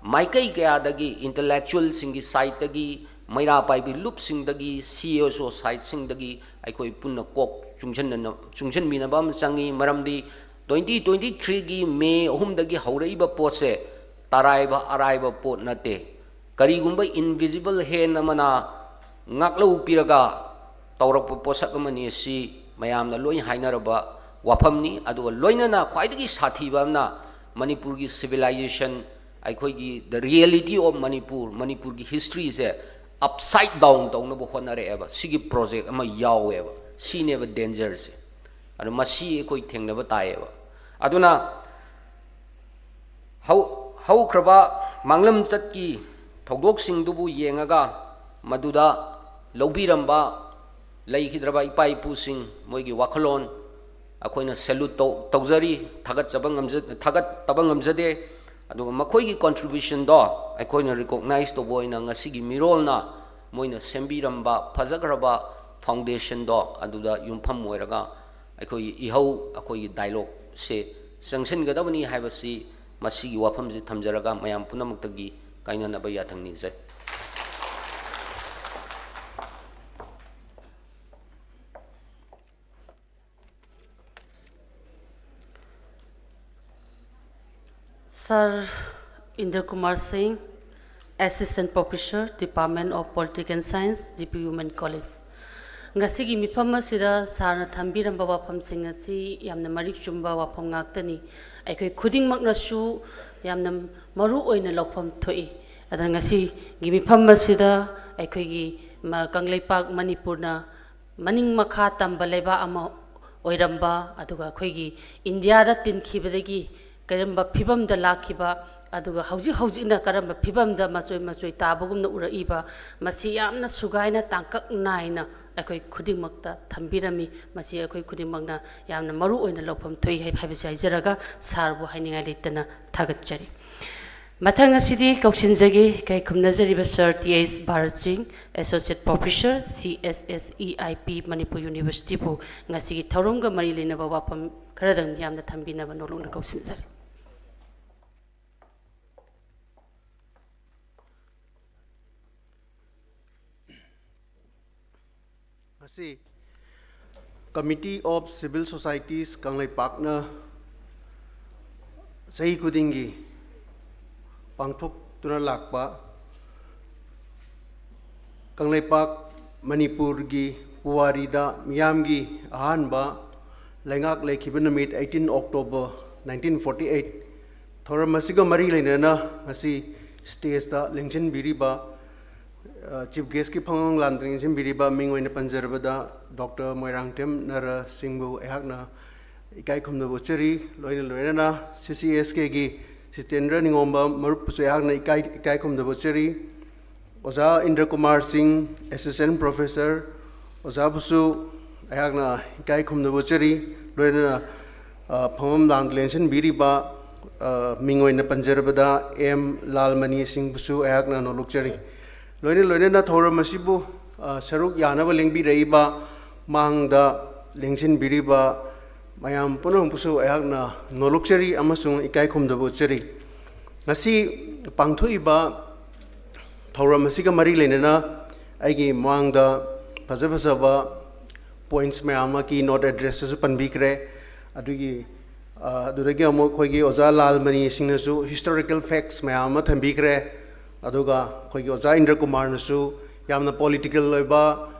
ꯃꯥꯏꯀꯩ ꯀꯌꯥꯗꯒꯤ, intellectualꯁꯤꯡꯒꯤ sideꯇꯒꯤ, ꯃꯩꯔꯥ ꯄꯥꯏꯕꯤ ꯂꯨꯞꯁꯤꯡꯗꯒꯤ, CSO sideꯁꯤꯡꯗꯒꯤ ꯑꯩꯈꯣꯏ ꯄꯨꯟꯅ ꯀꯣꯛ ꯆꯨꯡꯁꯤꯟꯅꯅ-, ꯆꯨꯡꯁꯤꯟꯃꯤꯟꯅꯕ ꯑꯃ ꯆꯪꯉꯤ꯫ ꯃꯔꯝꯗꯤ twenty twenty-threeꯒꯤ May ꯑꯍꯨꯝꯗꯒꯤ ꯍꯧꯔꯛꯏꯕ ꯄꯣꯠꯁꯦ ꯇꯔꯥꯏꯕ ꯑꯔꯥꯏꯕ ꯄꯣꯠ ꯅꯠꯇꯦ꯫ ꯀꯔꯤꯒꯨꯝꯕ invisible hand ꯑꯃꯅ ꯉꯥꯛꯂꯧ ꯄꯤꯔꯒ ꯇꯧꯔꯛꯄ ꯄꯣꯠꯁꯛ ꯑꯃꯅꯤ꯫ ꯑꯁꯤ ꯃꯌꯥꯝꯅ ꯂꯣꯏ ꯍꯥꯏꯅꯔꯕ ꯋꯥꯐꯝꯅꯤ꯫ ꯑꯗꯨꯒ ꯂꯣꯏꯅꯅ ꯈ꯭ꯋꯥꯏꯗꯒꯤ ꯁꯥꯊꯤꯕ ꯑꯃꯅ ꯃꯅꯤꯄꯨꯔꯒꯤ civilization, ꯑꯩꯈꯣꯏꯒꯤ the reality of Manipur, ꯃꯅꯤꯄꯨꯔꯒꯤ historyꯁꯦ upside down ꯇꯧꯅꯕ ꯍꯣꯠꯅꯔꯛꯑꯦꯕ꯫ ꯁꯤꯒꯤ project ꯑꯃ ꯌꯥꯎꯋꯦꯕ꯫ ꯁꯤꯅꯦꯕ dangerꯁꯦ꯫ ꯑꯗꯨ ꯃꯁꯤ ꯑꯩꯈꯣꯏ ꯊꯦꯡꯅꯕ ꯇꯥꯏꯌꯦꯕ꯫ ꯑꯗꯨꯅ ꯍꯧ-, ꯍꯧꯈ꯭ꯔꯕ ꯃꯥꯡꯂꯝꯆꯠꯀꯤ ꯊꯧꯗꯣꯛꯁꯤꯡꯗꯨꯕꯨ ꯌꯦꯡꯉꯒ ꯃꯗꯨꯗ ꯂꯧꯕꯤꯔꯝꯕ ꯂꯩꯈꯤꯗ꯭ꯔꯕ ꯏꯄꯥ ꯏꯄꯨꯁꯤꯡ, ꯃꯣꯏꯒꯤ ꯋꯥꯈꯜꯂꯣꯟ ꯑꯩꯈꯣꯏꯅ salute ꯇꯧ-, ꯇꯧꯖꯔꯤ, ꯊꯥꯒꯠꯆꯕ ꯉꯝꯖ-, ꯊꯥꯒꯠꯇꯕ ꯉꯝꯖꯗꯦ꯫ ꯑꯗꯨꯒ ꯃꯈꯣꯏꯒꯤ contributionꯗꯣ ꯑꯩꯈꯣꯏꯅ recognize ꯇꯧꯕ ꯑꯣꯏꯅ ꯉꯁꯤꯒꯤ ꯃꯤꯔꯣꯜꯅ ꯃꯣꯏꯅ ꯁꯦꯝꯕꯤꯔꯝꯕ ꯐꯖꯈ꯭ꯔꯕ foundationꯗꯣ ꯑꯗꯨꯗ ꯌꯨꯝꯐꯝ ꯑꯣꯏꯔꯒ ꯑꯩꯈꯣꯏꯒꯤ ꯏꯍꯧ, ꯑꯩꯈꯣꯏꯒꯤ ꯗꯥꯏꯂꯣꯒꯁꯦ ꯆꯪꯁꯤꯟꯒꯗꯕꯅꯤ ꯍꯥꯏꯕꯁꯤ ꯃꯁꯤꯒꯤ ꯋꯥꯐꯝꯁꯤ ꯊꯝꯖꯔꯒ ꯃꯌꯥꯝ ꯄꯨꯝꯅꯃꯛꯇꯒꯤ ꯀꯥꯏꯅꯅꯕ ꯌꯥꯊꯪ ꯅꯤꯖꯔꯤ꯫ Sir Indra Kumar Singh, Assistant Professor, Department of Political Science, G P Women College꯫ ꯉꯁꯤꯒꯤ ꯃꯤꯐꯝ ꯑꯁꯤꯗ ꯁꯥꯔꯅ ꯊꯝꯕꯤꯔꯝꯕ ꯋꯥꯐꯝꯁꯤꯡ ꯑꯁꯤ ꯌꯥꯝꯅ ꯃꯔꯤꯛ ꯆꯨꯝꯕ ꯋꯥꯐꯝ ꯉꯥꯛꯇꯅꯤ꯫ ꯑꯩꯈꯣꯏ ꯈꯨꯗꯤꯡꯃꯛꯅꯁꯨ ꯌꯥꯝꯅ ꯃꯔꯨ ꯑꯣꯏꯅ ꯂꯧꯐꯝ ꯊꯣꯛꯏ꯫ ꯑꯗꯨꯅ ꯉꯁꯤꯒꯤ ꯃꯤꯐꯝ ꯑꯁꯤꯗ ꯑꯩꯈꯣꯏꯒꯤ ꯃ-, ꯀꯪꯂꯩꯄꯥꯛ ꯃꯅꯤꯄꯨꯔꯅ ꯃꯅꯤꯡ ꯃꯈꯥ ꯇꯝꯕ ꯂꯩꯕꯥꯛ ꯑꯃ ꯑꯣꯏꯔꯝꯕ, ꯑꯗꯨꯒ ꯑꯩꯈꯣꯏꯒꯤ ꯏꯟꯗꯤꯌꯥꯗ ꯇꯤꯟꯈꯤꯕꯗꯒꯤ ꯀꯔꯝꯕ ꯐꯤꯕꯝꯗ ꯂꯥꯛꯈꯤꯕ, ꯑꯗꯨꯒ ꯍꯧꯖꯤꯛ ꯍꯧꯖꯤꯛꯅ ꯀꯔꯝꯕ ꯐꯤꯕꯝꯗ ꯃꯆꯣꯏ ꯃꯆꯣꯏ ꯇꯥꯕꯒꯨꯝꯅ ꯎꯔꯛꯏꯕ, ꯃꯁꯤ ꯌꯥꯝꯅ ꯁꯨꯒꯥꯏꯅ ꯇꯥꯡꯀꯛ ꯅꯥꯏꯅ ꯑꯩꯈꯣꯏ ꯈꯨꯗꯤꯡꯃꯛꯇ ꯊꯝꯕꯤꯔꯝꯃꯤ꯫ ꯃꯁꯤ ꯑꯩꯈꯣꯏ ꯈꯨꯗꯤꯡꯃꯛꯅ ꯌꯥꯝꯅ ꯃꯔꯨ ꯑꯣꯏꯅ ꯂꯧꯐꯝ ꯊꯣꯛꯏ ꯍꯥꯏ-, ꯍꯥꯏꯕꯁꯤ ꯍꯥꯏꯖꯔꯒ ꯁꯥꯔꯕꯨ ꯍꯥꯏꯅꯤꯡꯉꯥꯏ ꯂꯩꯇꯅ ꯊꯥꯒꯠꯆꯔꯤ꯫ ꯃꯊꯪ ꯑꯁꯤꯗꯤ ꯀꯧꯁꯤꯟꯖꯒꯦ ꯏꯀꯥꯏ ꯈꯨꯝꯅꯖꯔꯤꯕ ꯁꯥꯔ ꯇꯤ ꯑꯩꯆ ꯚꯥꯔꯠ ꯁꯤꯡ, Associate Professor, C S S E I P, Manipur ꯌꯨꯅꯤꯚꯔꯁꯤꯇꯤꯕꯨ ꯉꯁꯤꯒꯤ ꯊꯧꯔꯝꯒ ꯃꯔꯤ ꯂꯩꯅꯕ ꯋꯥꯐꯝ ꯈꯔꯗꯪ ꯌꯥꯝꯅ ꯊꯝꯕꯤꯅꯕ ꯅꯣꯂꯨꯛꯅ ꯀꯧꯁꯤꯟꯖꯔꯤ꯫ ꯉꯁꯤ Committee of Civil Societies ꯀꯪꯂꯩꯄꯥꯛꯅ ꯆꯍꯤ ꯈꯨꯗꯤꯡꯒꯤ ꯄꯥꯡꯊꯣꯛꯇꯨꯅ ꯂꯥꯛꯄ ꯀꯪꯂꯩꯄꯥꯛ ꯃꯅꯤꯄꯨꯔꯒꯤ ꯄꯨꯋꯥꯔꯤꯗ ꯃꯤꯌꯥꯝꯒꯤ ꯑꯍꯥꯟꯕ ꯂꯩꯉꯥꯛ ꯂꯩꯈꯤꯕ ꯅꯨꯃꯤꯠ, eighteen October nineteen forty eight, ꯊꯧꯔꯝ ꯑꯁꯤꯒ ꯃꯔꯤ ꯂꯩꯅꯅ ꯉꯁꯤ ꯁ꯭ꯇꯦꯖꯇ ꯂꯦꯡꯁꯤꯟꯕꯤꯔꯤꯕ, ꯑ, ꯆꯤꯐ ꯒꯦꯁꯀꯤ ꯐꯝꯐꯝ ꯂꯥꯟꯗ ꯂꯦꯡꯁꯤꯟꯕꯤꯔꯤꯕ ꯃꯤꯡ ꯑꯣꯏꯅ ꯄꯟꯖꯔꯕꯗ ꯗꯣꯛꯇꯔ ꯃꯣꯏꯔꯥꯡꯊꯦꯝ ꯅꯔ ꯁꯤꯡꯕꯨ ꯑꯩꯍꯥꯛꯅ ꯏꯀꯥꯏ ꯈꯨꯝꯅꯕ ꯎꯠꯆꯔꯤ꯫ ꯂꯣꯏꯅ ꯂꯣꯏꯅꯅ ꯁꯤ ꯁꯤ ꯑꯦꯁ ꯀꯦꯒꯤ ꯁꯤꯇꯦꯟꯗ꯭ꯔ ꯅꯤꯉꯣꯝꯕ ꯃꯔꯨꯞꯄꯨꯁꯨ ꯑꯩꯍꯥꯛꯅ ꯏꯀꯥꯏ, ꯏꯀꯥꯏ ꯈꯨꯝꯅꯕ ꯎꯠꯆꯔꯤ꯫ ꯑꯣꯖꯥ ꯏꯟꯗ꯭ꯔ ꯀꯨꯃꯥꯔ ꯁꯤꯡ, Assistant Professor, ꯑꯣꯖꯥꯕꯨꯁꯨ ꯑꯩꯍꯥꯛꯅ ꯏꯀꯥꯏ ꯈꯨꯝꯅꯕ ꯎꯠꯆꯔꯤ꯫ ꯂꯣꯏꯅꯅ, ꯑ, ꯐꯝꯐꯝ ꯂꯥꯟꯗ ꯂꯦꯡꯁꯤꯟꯕꯤꯔꯤꯕ, ꯑ, ꯃꯤꯡ ꯑꯣꯏꯅ ꯄꯟꯖꯔꯕꯗ ꯑꯦꯝ ꯂꯥꯜꯃꯅꯤ ꯁꯤꯡꯕꯨꯁꯨ ꯑꯩꯍꯥꯛꯅ ꯅꯣꯂꯨꯛꯆꯔꯤ꯫ ꯂꯣꯏꯅ ꯂꯣꯏꯅꯅ ꯊꯧꯔꯝ ꯑꯁꯤꯕꯨ, ꯑ, ꯁꯔꯨꯛ ꯌꯥꯅꯕ ꯂꯦꯡꯕꯤꯔꯛꯏꯕ ꯃꯥꯡꯗ ꯂꯦꯡꯁꯤꯟꯕꯤꯔꯤꯕ ꯃꯌꯥꯝ ꯄꯨꯝꯅꯃꯛꯄꯨꯁꯨ ꯑꯩꯍꯥꯛꯅ ꯅꯣꯂꯨꯛꯆꯔꯤ ꯑꯃꯁꯨꯡ ꯏꯀꯥꯏ ꯈꯨꯝꯅꯕ ꯎꯠꯆꯔꯤ꯫ ꯉꯁꯤ ꯄꯥꯡꯊꯣꯛꯏꯕ ꯊꯧꯔꯝ ꯑꯁꯤꯒ ꯃꯔꯤ ꯂꯩꯅꯅ ꯑꯩꯒꯤ ꯃꯃꯥꯡꯗ ꯐꯖ ꯐꯖꯕ points ꯃꯌꯥꯝ ꯑꯃ keynote addressꯇꯁꯨ ꯄꯟꯕꯤꯈ꯭ꯔꯦ꯫ ꯑꯗꯨꯒꯤ ꯑ, ꯑꯗꯨꯗꯒꯤ ꯑꯃꯨꯛ ꯑꯩꯈꯣꯏꯒꯤ ꯑꯣꯖꯥ ꯂꯥꯜꯃꯅꯤ ꯁꯤꯡꯅꯁꯨ historical facts ꯃꯌꯥꯝ ꯑꯃ ꯊꯝꯕꯤꯈ꯭ꯔꯦ꯫ ꯑꯗꯨꯒ ꯑꯩꯈꯣꯏꯒꯤ ꯑꯣꯖꯥ ꯏꯟꯗ꯭ꯔ ꯀꯨꯃꯥꯔꯅꯁꯨ ꯌꯥꯝꯅ political ꯑꯣꯏꯕ,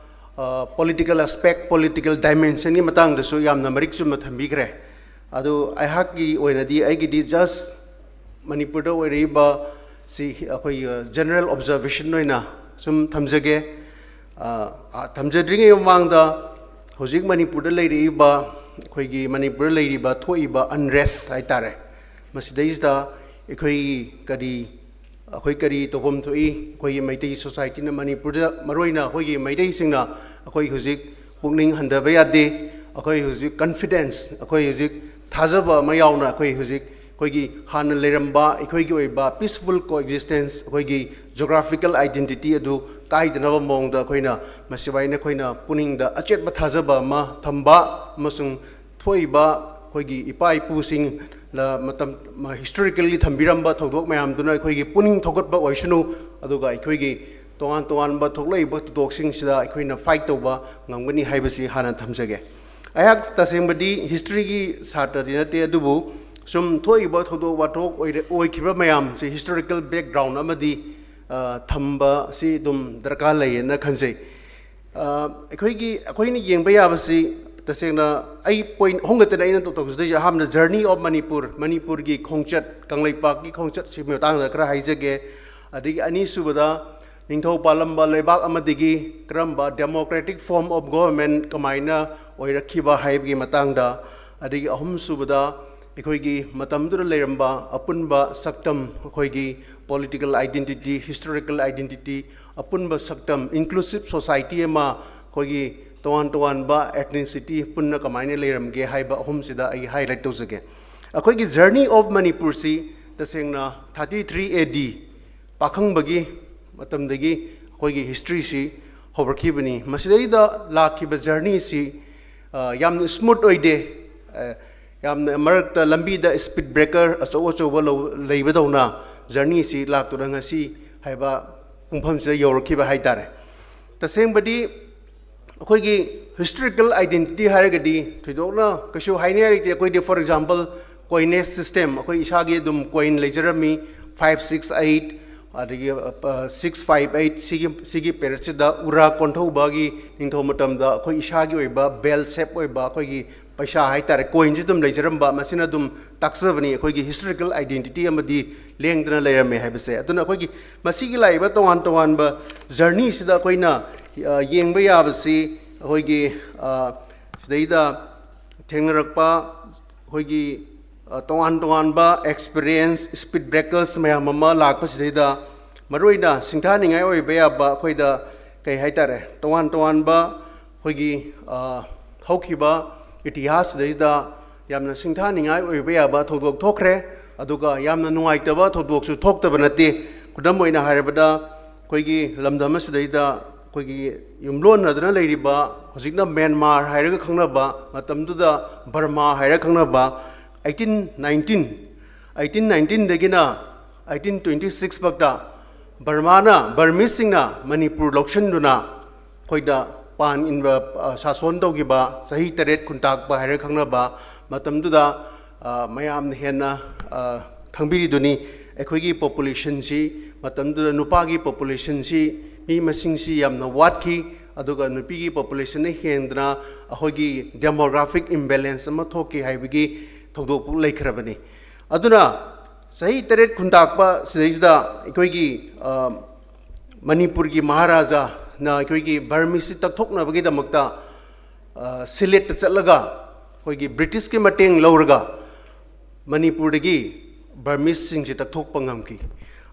ꯑ, political aspect, political dimensionꯒꯤ ꯃꯇꯥꯡꯗꯁꯨ ꯌꯥꯝꯅ ꯃꯔꯤꯛ ꯆꯨꯝꯅ ꯊꯝꯕꯤꯈ꯭ꯔꯦ꯫ ꯑꯗꯨ ꯑꯩꯍꯥꯛꯀꯤ ꯑꯣꯏꯅꯗꯤ, ꯑꯩꯒꯤꯗꯤ just ꯃꯅꯤꯄꯨꯔꯗ ꯑꯣꯏꯔꯛꯏꯕ ꯁꯤ ꯑꯩꯈꯣꯏꯒꯤ general observation ꯑꯣꯏꯅ ꯁꯨꯝ ꯊꯝꯖꯒꯦ꯫ ꯑ, ꯑ, ꯊꯝꯖꯗ꯭ꯔꯤꯉꯩ ꯃꯃꯥꯡꯗ ꯍꯧꯖꯤꯛ ꯃꯅꯤꯄꯨꯔꯗ ꯂꯩꯔꯛꯏꯕ, ꯑꯩꯈꯣꯏꯒꯤ ꯃꯅꯤꯄꯨꯔꯗ ꯂꯩꯔꯤꯕ, ꯊꯣꯛꯏꯕ unrest ꯍꯥꯏꯇꯥꯔꯦ, ꯃꯁꯤꯗꯩꯁꯤꯗ ꯑꯩꯈꯣꯏ ꯀꯔꯤ, ꯑꯩꯈꯣꯏ ꯀꯔꯤ ꯇꯧꯐꯝ ꯊꯣꯛꯏ? ꯑꯩꯈꯣꯏꯒꯤ ꯃꯩꯇꯩ societyꯅ, ꯃꯅꯤꯄꯨꯔꯗ ꯃꯔꯨꯑꯣꯏꯅ ꯑꯩꯈꯣꯏꯒꯤ ꯃꯩꯇꯩꯁꯤꯡꯅ ꯑꯩꯈꯣꯏ ꯍꯧꯖꯤꯛ ꯄꯨꯛꯅꯤꯡ ꯍꯟꯊꯕ ꯌꯥꯗꯦ꯫ ꯑꯩꯈꯣꯏ ꯍꯧꯖꯤꯛ confidence, ꯑꯩꯈꯣꯏ ꯍꯧꯖꯤꯛ ꯊꯥꯖꯕ ꯑꯃ ꯌꯥꯎꯅ ꯑꯩꯈꯣꯏ ꯍꯧꯖꯤꯛ ꯑꯩꯈꯣꯏꯒꯤ ꯍꯥꯟꯅ ꯂꯩꯔꯝꯕ ꯑꯩꯈꯣꯏꯒꯤ ꯑꯣꯏꯕ peaceful coexistence, ꯑꯩꯈꯣꯏꯒꯤ geographical identity ꯑꯗꯨ ꯀꯥꯏꯗꯅꯕ ꯃꯑꯣꯡꯗ ꯑꯩꯈꯣꯏꯅ ꯃꯁꯤꯐꯥꯏꯅ ꯑꯩꯈꯣꯏꯅ ꯄꯨꯛꯅꯤꯡꯗ ꯑꯆꯦꯠꯄ ꯊꯥꯖꯕ ꯑꯃ ꯊꯝꯕ ꯑꯃꯁꯨꯡ ꯊꯣꯛꯏꯕ ꯑꯩꯈꯣꯏꯒꯤ ꯏꯄꯥ ꯏꯄꯨꯁꯤꯡꯅ ꯃꯇꯝ, historically ꯊꯝꯕꯤꯔꯝꯕ ꯊꯧꯗꯣꯛ ꯃꯌꯥꯝꯗꯨꯅ ꯑꯩꯈꯣꯏꯒꯤ ꯄꯨꯛꯅꯤꯡ ꯊꯧꯒꯠꯄ ꯑꯣꯏꯁꯅꯨ, ꯑꯗꯨꯒ ꯑꯩꯈꯣꯏꯒꯤ ꯇꯣꯉꯥꯟ ꯇꯣꯉꯥꯟꯕ ꯊꯣꯛꯂꯛꯏꯕ ꯊꯧꯗꯣꯛꯁꯤꯡꯁꯤꯗ ꯑꯩꯈꯣꯏꯅ fight ꯇꯧꯕ ꯉꯝꯒꯅꯤ ꯍꯥꯏꯕꯁꯤ ꯍꯥꯟꯅ ꯊꯝꯖꯒꯦ꯫ ꯑꯩꯍꯥꯛ ꯇꯁꯦꯡꯕꯗꯤ historyꯒꯤ ꯁꯥꯇ꯭ꯔꯗꯤ ꯅꯠꯇꯦ, ꯑꯗꯨꯕꯨ ꯁꯨꯝ ꯊꯣꯛꯏꯕ ꯊꯧꯗꯣꯛ ꯋꯥꯊꯣꯛ ꯑꯣꯏꯔ-, ꯑꯣꯏꯈꯤꯕ ꯃꯌꯥꯝꯁꯦ historical background ꯑꯃꯗꯤ, ꯑ, ꯊꯝꯕ ꯑꯁꯤ ꯑꯗꯨꯝ ꯗꯔꯀꯥꯔ ꯂꯩꯌꯦꯅ ꯈꯟꯖꯩ꯫ ꯑ, ꯑꯩꯈꯣꯏꯒꯤ, ꯑꯩꯈꯣꯏꯅ ꯌꯦꯡꯕ ꯌꯥꯕꯁꯤ ꯇꯁꯦꯡꯅ ꯑꯩ point ꯑꯍꯨꯝ ꯈꯛꯇꯅꯦ ꯑꯩꯅ ꯇꯧ-, ꯇꯧꯖꯗꯣꯏꯁꯦ꯫ ꯑꯍꯥꯟꯕꯗ, journey of ꯃꯅꯤꯄꯨꯔ, ꯃꯅꯤꯄꯨꯔꯒꯤ ꯈꯣꯡꯆꯠ, ꯀꯪꯂꯩꯄꯥꯛꯀꯤ ꯈꯣꯡꯆꯠꯁꯤꯒꯤ ꯃꯇꯥꯡꯗ ꯈꯔ ꯍꯥꯏꯖꯒꯦ꯫ ꯑꯗꯒꯤ ꯑꯅꯤꯁꯨꯕꯗ, ꯅꯤꯡꯊꯧ ꯄꯥꯜꯂꯝꯕ ꯂꯩꯕꯥꯛ ꯑꯃꯗꯒꯤ ꯀꯔꯝꯕ democratic form of government ꯀꯃꯥꯏꯅ ꯑꯣꯏꯔꯛꯈꯤꯕ ꯍꯥꯏꯕꯒꯤ ꯃꯇꯥꯡꯗ, ꯑꯗꯒꯤ ꯑꯍꯨꯝꯁꯨꯕꯗ, ꯑꯩꯈꯣꯏꯒꯤ ꯃꯇꯝꯗꯨꯗ ꯂꯩꯔꯝꯕ ꯑꯄꯨꯟꯕ ꯁꯛꯇꯝ, ꯑꯩꯈꯣꯏꯒꯤ political identity, historical identity, ꯑꯄꯨꯟꯕ ꯁꯛꯇꯝ, inclusive society ꯑꯃ, ꯑꯩꯈꯣꯏꯒꯤ ꯇꯣꯉꯥꯟ ꯇꯣꯉꯥꯟꯕ ethnicity ꯄꯨꯟꯅ ꯀꯃꯥꯏꯅ ꯂꯩꯔꯝꯒꯦ ꯍꯥꯏꯕ ꯑꯍꯨꯝꯁꯤꯗ ꯑꯩ highlight ꯇꯧꯖꯒꯦ꯫ ꯑꯩꯈꯣꯏꯒꯤ journey of ꯃꯅꯤꯄꯨꯔꯁꯤ ꯇꯁꯦꯡꯅ thirty three A D ꯄꯥꯈꯪꯕꯒꯤ ꯃꯇꯝꯗꯒꯤ ꯑꯩꯈꯣꯏꯒꯤ historyꯁꯤ ꯍꯧꯔꯛꯈꯤꯕꯅꯤ꯫ ꯃꯁꯤꯗꯩꯗ ꯂꯥꯛꯈꯤꯕ journeyꯁꯤ ꯑ, ꯌꯥꯝꯅ ꯁ꯭ꯃꯨꯠ ꯑꯣꯏꯗꯦ꯫ ꯑ, ꯌꯥꯝꯅ ꯃꯔꯛꯇ ꯂꯝꯕꯤꯗ ꯁ꯭ꯄꯤꯗ ꯕ꯭ꯔꯦꯀꯔ ꯑꯆꯧ ꯑꯆꯧꯕ ꯂꯧ-, ꯂꯩꯕꯗꯧꯅ ꯖꯔꯅꯤꯁꯤ ꯂꯥꯛꯇꯨꯅ ꯉꯁꯤ ꯍꯥꯏꯕ ꯄꯨꯡꯐꯝꯁꯤꯗ ꯌꯧꯔꯛꯈꯤꯕ ꯍꯥꯏ ꯇꯥꯔꯦ꯫ ꯇꯁꯦꯡꯕꯗꯤ ꯑꯩꯈꯣꯏꯒꯤ ꯍꯤꯁꯇꯣꯔꯤꯀꯦꯜ ꯑꯥꯏꯗꯦꯟꯇꯤꯇꯤ ꯍꯥꯏꯔꯒꯗꯤ ꯊꯣꯏꯗꯣꯛꯅ ꯀꯩꯁꯨ ꯍꯥꯏꯅꯤꯡꯉꯥꯏ ꯂꯩꯇꯦ꯫ ꯑꯩꯈꯣꯏꯗꯤ, ꯐꯣꯔ ꯑꯦꯛꯖꯥꯝꯄꯜ, ꯀꯣꯏꯅꯦꯖ ꯁꯤꯁꯇꯦꯝ, ꯑꯩꯈꯣꯏ ꯏꯁꯥꯒꯤ ꯑꯗꯨꯝ ꯀꯣꯏꯟ ꯂꯩꯖꯔꯝꯃꯤ, ꯐꯥꯏꯚ ꯁꯤꯛꯁ ꯑꯩꯠ, ꯑꯗꯒꯤ ꯁꯤꯛꯁ ꯐꯥꯏꯚ ꯑꯩꯠ, ꯁꯤꯒꯤ, ꯁꯤꯒꯤ ꯄꯦꯔꯦꯠꯁꯤꯗ ꯎꯔꯥ ꯀꯣꯟꯊꯧꯕꯒꯤ ꯅꯤꯡꯊꯧ ꯃꯇꯝꯗ ꯑꯩꯈꯣꯏ ꯏꯁꯥꯒꯤ ꯑꯣꯏꯕ ꯕꯦꯜ ꯁꯦꯞ ꯑꯣꯏꯕ ꯑꯩꯈꯣꯏꯒꯤ ꯄꯩꯁꯥ ꯍꯥꯏ ꯇꯥꯔꯦ, ꯀꯣꯏꯟꯁꯤ ꯑꯗꯨꯝ ꯂꯩꯖꯔꯝꯕ, ꯃꯁꯤꯅ ꯑꯗꯨꯝ ꯇꯥꯛꯆꯕꯅꯤ ꯑꯩꯈꯣꯏꯒꯤ ꯍꯤꯁꯇꯣꯔꯤꯀꯦꯜ ꯑꯥꯏꯗꯦꯟꯇꯤꯇꯤ ꯑꯃꯗꯤ ꯂꯦꯡꯗꯅ ꯂꯩꯔꯝꯃꯦ ꯍꯥꯏꯕꯁꯦ꯫ ꯑꯗꯨꯅ ꯑꯩꯈꯣꯏꯒꯤ ꯃꯁꯤꯒꯤ ꯂꯥꯛꯏꯕ ꯇꯣꯉꯥꯟ ꯇꯣꯉꯥꯟꯕ ꯖꯔꯅꯤꯁꯤꯗ ꯑꯩꯈꯣꯏꯅ, ꯑ, ꯌꯦꯡꯕ ꯌꯥꯕꯁꯤ ꯑꯩꯈꯣꯏꯒꯤ, ꯑ, ꯁꯤꯗꯩꯗ ꯊꯦꯡꯅꯔꯛꯄ ꯑꯩꯈꯣꯏꯒꯤ, ꯑ, ꯇꯣꯉꯥꯟ ꯇꯣꯉꯥꯟꯕ ꯑꯦꯛꯁꯄꯤꯔꯤꯌꯦꯟꯁ, ꯁ꯭ꯄꯤꯗ ꯕ꯭ꯔꯦꯀꯔꯁ ꯃꯌꯥꯝ ꯑꯃ ꯂꯥꯛꯄꯁꯤꯗꯩꯗ ꯃꯔꯨꯑꯣꯏꯅ ꯁꯤꯡꯊꯥꯅꯤꯡꯉꯥꯏ ꯑꯣꯏꯕ ꯌꯥꯕ ꯑꯩꯈꯣꯏꯗ ꯀꯩ ꯍꯥꯏ ꯇꯥꯔꯦ, ꯇꯣꯉꯥꯟ ꯇꯣꯉꯥꯟꯕ ꯑꯩꯈꯣꯏꯒꯤ, ꯑ, ꯍꯧꯈꯤꯕ ꯏꯇꯤꯍꯥꯁꯁꯤꯗꯩꯗ ꯌꯥꯝꯅ ꯁꯤꯡꯊꯥꯅꯤꯡꯉꯥꯏ ꯑꯣꯏꯕ ꯌꯥꯕ ꯊꯧꯗꯣꯛ ꯊꯣꯛꯈ꯭ꯔꯦ, ꯑꯗꯨꯒ ꯌꯥꯝꯅ ꯅꯨꯡꯉꯥꯏꯇꯕ ꯊꯧꯗꯣꯛꯁꯨ ꯊꯣꯛꯇꯕ ꯅꯠꯇꯦ꯫ ꯈꯨꯗꯝ ꯑꯣꯏꯅ ꯍꯥꯏꯔꯕꯗ, ꯑꯩꯈꯣꯏꯒꯤ ꯂꯝꯗꯝ ꯑꯁꯤꯗꯩꯗ ꯑꯩꯈꯣꯏꯒꯤ ꯌꯨꯝꯂꯣꯟꯅꯗꯅ ꯂꯩꯔꯤꯕ, ꯍꯧꯖꯤꯛꯅ ꯃ꯭ꯌꯥꯟꯃꯥꯔ ꯍꯥꯏꯔꯒ ꯈꯪꯅꯕ, ꯃꯇꯝꯗꯨꯗ ꯕꯔꯃꯥ ꯍꯥꯏꯔꯒ ꯈꯪꯅꯕ, ꯑꯩꯠꯇꯤꯟ ꯅꯥꯏꯟꯇꯤꯟ, ꯑꯩꯠꯇꯤꯟ ꯅꯥꯏꯟꯇꯤꯟꯗꯒꯤꯅ ꯑꯩꯠꯇꯤꯟ ꯇ꯭ꯋꯦꯟꯇꯤ ꯁꯤꯛꯁ ꯐꯥꯎꯗ ꯕꯔꯃꯥꯅ, ꯕꯔꯃꯤꯁꯁꯤꯡꯅ ꯃꯅꯤꯄꯨꯔ ꯂꯧꯁꯤꯟꯗꯨꯅ ꯑꯩꯈꯣꯏꯗ ꯄꯥꯟ ꯏꯟꯕ, ꯑ, ꯁꯥꯁꯣꯟ ꯇꯧꯈꯤꯕ ꯆꯍꯤ ꯇꯔꯦꯠ ꯈꯨꯟꯇꯥꯛꯄ ꯍꯥꯏꯔꯒ ꯈꯪꯅꯕ ꯃꯇꯝꯗꯨꯗ, ꯑ, ꯃꯌꯥꯝꯅ ꯍꯦꯟꯅ, ꯑ, ꯈꯪꯕꯤꯔꯤꯗꯨꯅꯤ꯫ ꯑꯩꯈꯣꯏꯒꯤ ꯄꯣꯄꯨꯂꯦꯁꯟꯁꯤ, ꯃꯇꯝꯗꯨꯗ ꯅꯨꯄꯥꯒꯤ ꯄꯣꯄꯨꯂꯦꯁꯟꯁꯤ, ꯃꯤ ꯃꯁꯤꯡꯁꯤ ꯌꯥꯝꯅ ꯋꯥꯠꯈꯤ, ꯑꯗꯨꯒ ꯅꯨꯄꯤꯒꯤ ꯄꯣꯄꯨꯂꯦꯁꯟꯅ ꯍꯦꯟꯗꯅ ꯑꯩꯈꯣꯏꯒꯤ ꯗꯦꯃꯣꯒ꯭ꯔꯥꯐꯤꯛ ꯏꯝꯕꯦꯂꯦꯟꯁ ꯑꯃ ꯊꯣꯛꯈꯤ ꯍꯥꯏꯕꯒꯤ ꯊꯧꯗꯣꯛ ꯂꯩꯈ꯭ꯔꯕꯅꯤ꯫ ꯑꯗꯨꯅ ꯆꯍꯤ ꯇꯔꯦꯠ ꯈꯨꯟꯇꯥꯛꯄ ꯁꯤꯗꯩꯁꯤꯗ ꯑꯩꯈꯣꯏꯒꯤ, ꯑ, ꯃꯅꯤꯄꯨꯔꯒꯤ ꯃꯍꯥꯔꯥꯖꯥꯅ ꯑꯩꯈꯣꯏꯒꯤ ꯕꯔꯃꯤꯁꯤ ꯇꯛꯊꯣꯛꯅꯕꯒꯤꯗꯃꯛꯇ, ꯑ, ꯁꯤꯂꯦꯠꯇ ꯆꯠꯂꯒ ꯑꯩꯈꯣꯏꯒꯤ ꯕ꯭ꯔꯤꯇꯤꯁꯀꯤ ꯃꯇꯦꯡ ꯂꯧꯔꯒ ꯃꯅꯤꯄꯨꯔꯗꯒꯤ ꯕꯔꯃꯤꯁꯁꯤꯡꯁꯤ ꯇꯛꯊꯣꯛꯄ ꯉꯝꯈꯤ꯫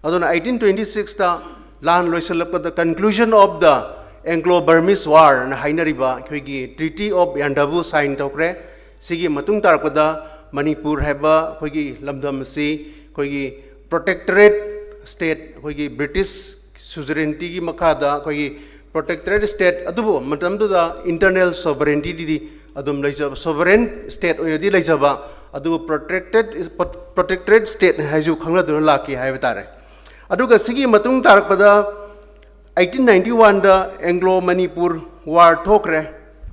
ꯑꯗꯨꯅ ꯑꯩꯠꯇꯤꯟ ꯇ꯭ꯋꯦꯟꯇꯤ ꯁꯤꯛꯁꯇ ꯂꯥꯟ ꯂꯣꯏꯁꯤꯜꯂꯛꯄꯗ, conclusion of the Anglo Burmese War ꯅ ꯍꯥꯏꯅꯔꯤꯕ ꯑꯩꯈꯣꯏꯒꯤ Treaty of Rendezvous sign ꯇꯧꯈ꯭ꯔꯦ꯫ ꯁꯤꯒꯤ ꯃꯇꯨꯡ ꯇꯥꯔꯛꯄꯗ ꯃꯅꯤꯄꯨꯔ ꯍꯥꯏꯕ ꯑꯩꯈꯣꯏꯒꯤ ꯂꯝꯗꯝ ꯑꯁꯤ ꯑꯩꯈꯣꯏꯒꯤ protectorate state, ꯑꯩꯈꯣꯏꯒꯤ ꯕ꯭ꯔꯤꯇꯤꯁ ꯁꯨꯖꯔꯦꯟꯇꯤꯒꯤ ꯃꯈꯥꯗ ꯑꯩꯈꯣꯏꯒꯤ protectorate state, ꯑꯗꯨꯕꯨ ꯃꯇꯝꯗꯨꯗ internal sovereignty ꯗꯤ ꯑꯗꯨꯝ ꯂꯩꯖꯕ, sovereign state ꯑꯣꯏꯅꯗꯤ ꯂꯩꯖꯕ, ꯑꯗꯨꯕꯨ protected, protectorate state ꯍꯥꯏꯁꯨ ꯈꯪꯅꯗꯨꯅ ꯂꯥꯛꯈꯤ ꯍꯥꯏꯕ ꯇꯥꯔꯦ꯫ ꯑꯗꯨꯒ ꯁꯤꯒꯤ ꯃꯇꯨꯡ ꯇꯥꯔꯛꯄꯗ eighteen ninety one ꯗ Anglo Manipur War ꯊꯣꯛꯈ꯭ꯔꯦ꯫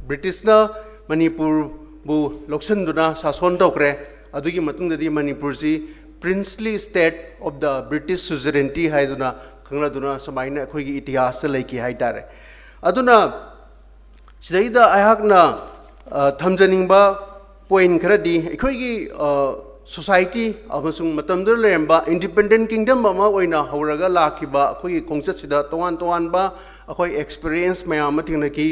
ꯕ꯭ꯔꯤꯇꯤꯁꯅ ꯃꯅꯤꯄꯨꯔꯕꯨ ꯂꯧꯁꯤꯟꯗꯨꯅ ꯁꯥꯁꯣꯟ ꯇꯧꯈ꯭ꯔꯦ꯫ ꯑꯗꯨꯒꯤ ꯃꯇꯨꯡꯗꯗꯤ ꯃꯅꯤꯄꯨꯔꯁꯤ princely state of the British suzerainty ꯍꯥꯏꯗꯨꯅ ꯈꯪꯅꯗꯨꯅ ꯁꯨꯃꯥꯏꯅ ꯑꯩꯈꯣꯏꯒꯤ ꯏꯇꯤꯍꯥꯁꯇ ꯂꯩꯈꯤ ꯍꯥꯏ ꯇꯥꯔꯦ꯫ ꯑꯗꯨꯅ ꯁꯤꯗꯩꯗ ꯑꯩꯍꯥꯛꯅ, ꯑ, ꯊꯝꯖꯅꯤꯡꯕ point ꯈꯔꯗꯤ, ꯑꯩꯈꯣꯏꯒꯤ, ꯑ, society ꯑꯃꯁꯨꯡ ꯃꯇꯝꯗꯨꯗ ꯂꯩꯔꯝꯕ independent kingdom ꯑꯃ ꯑꯣꯏꯅ ꯍꯧꯔꯒ ꯂꯥꯛꯈꯤꯕ ꯑꯩꯈꯣꯏꯒꯤ ꯈꯣꯡꯆꯠꯁꯤꯗ ꯇꯣꯉꯥꯟ ꯇꯣꯉꯥꯟꯕ ꯑꯩꯈꯣꯏ experience ꯃꯌꯥꯝ ꯑꯃ ꯊꯦꯡꯅꯈꯤ꯫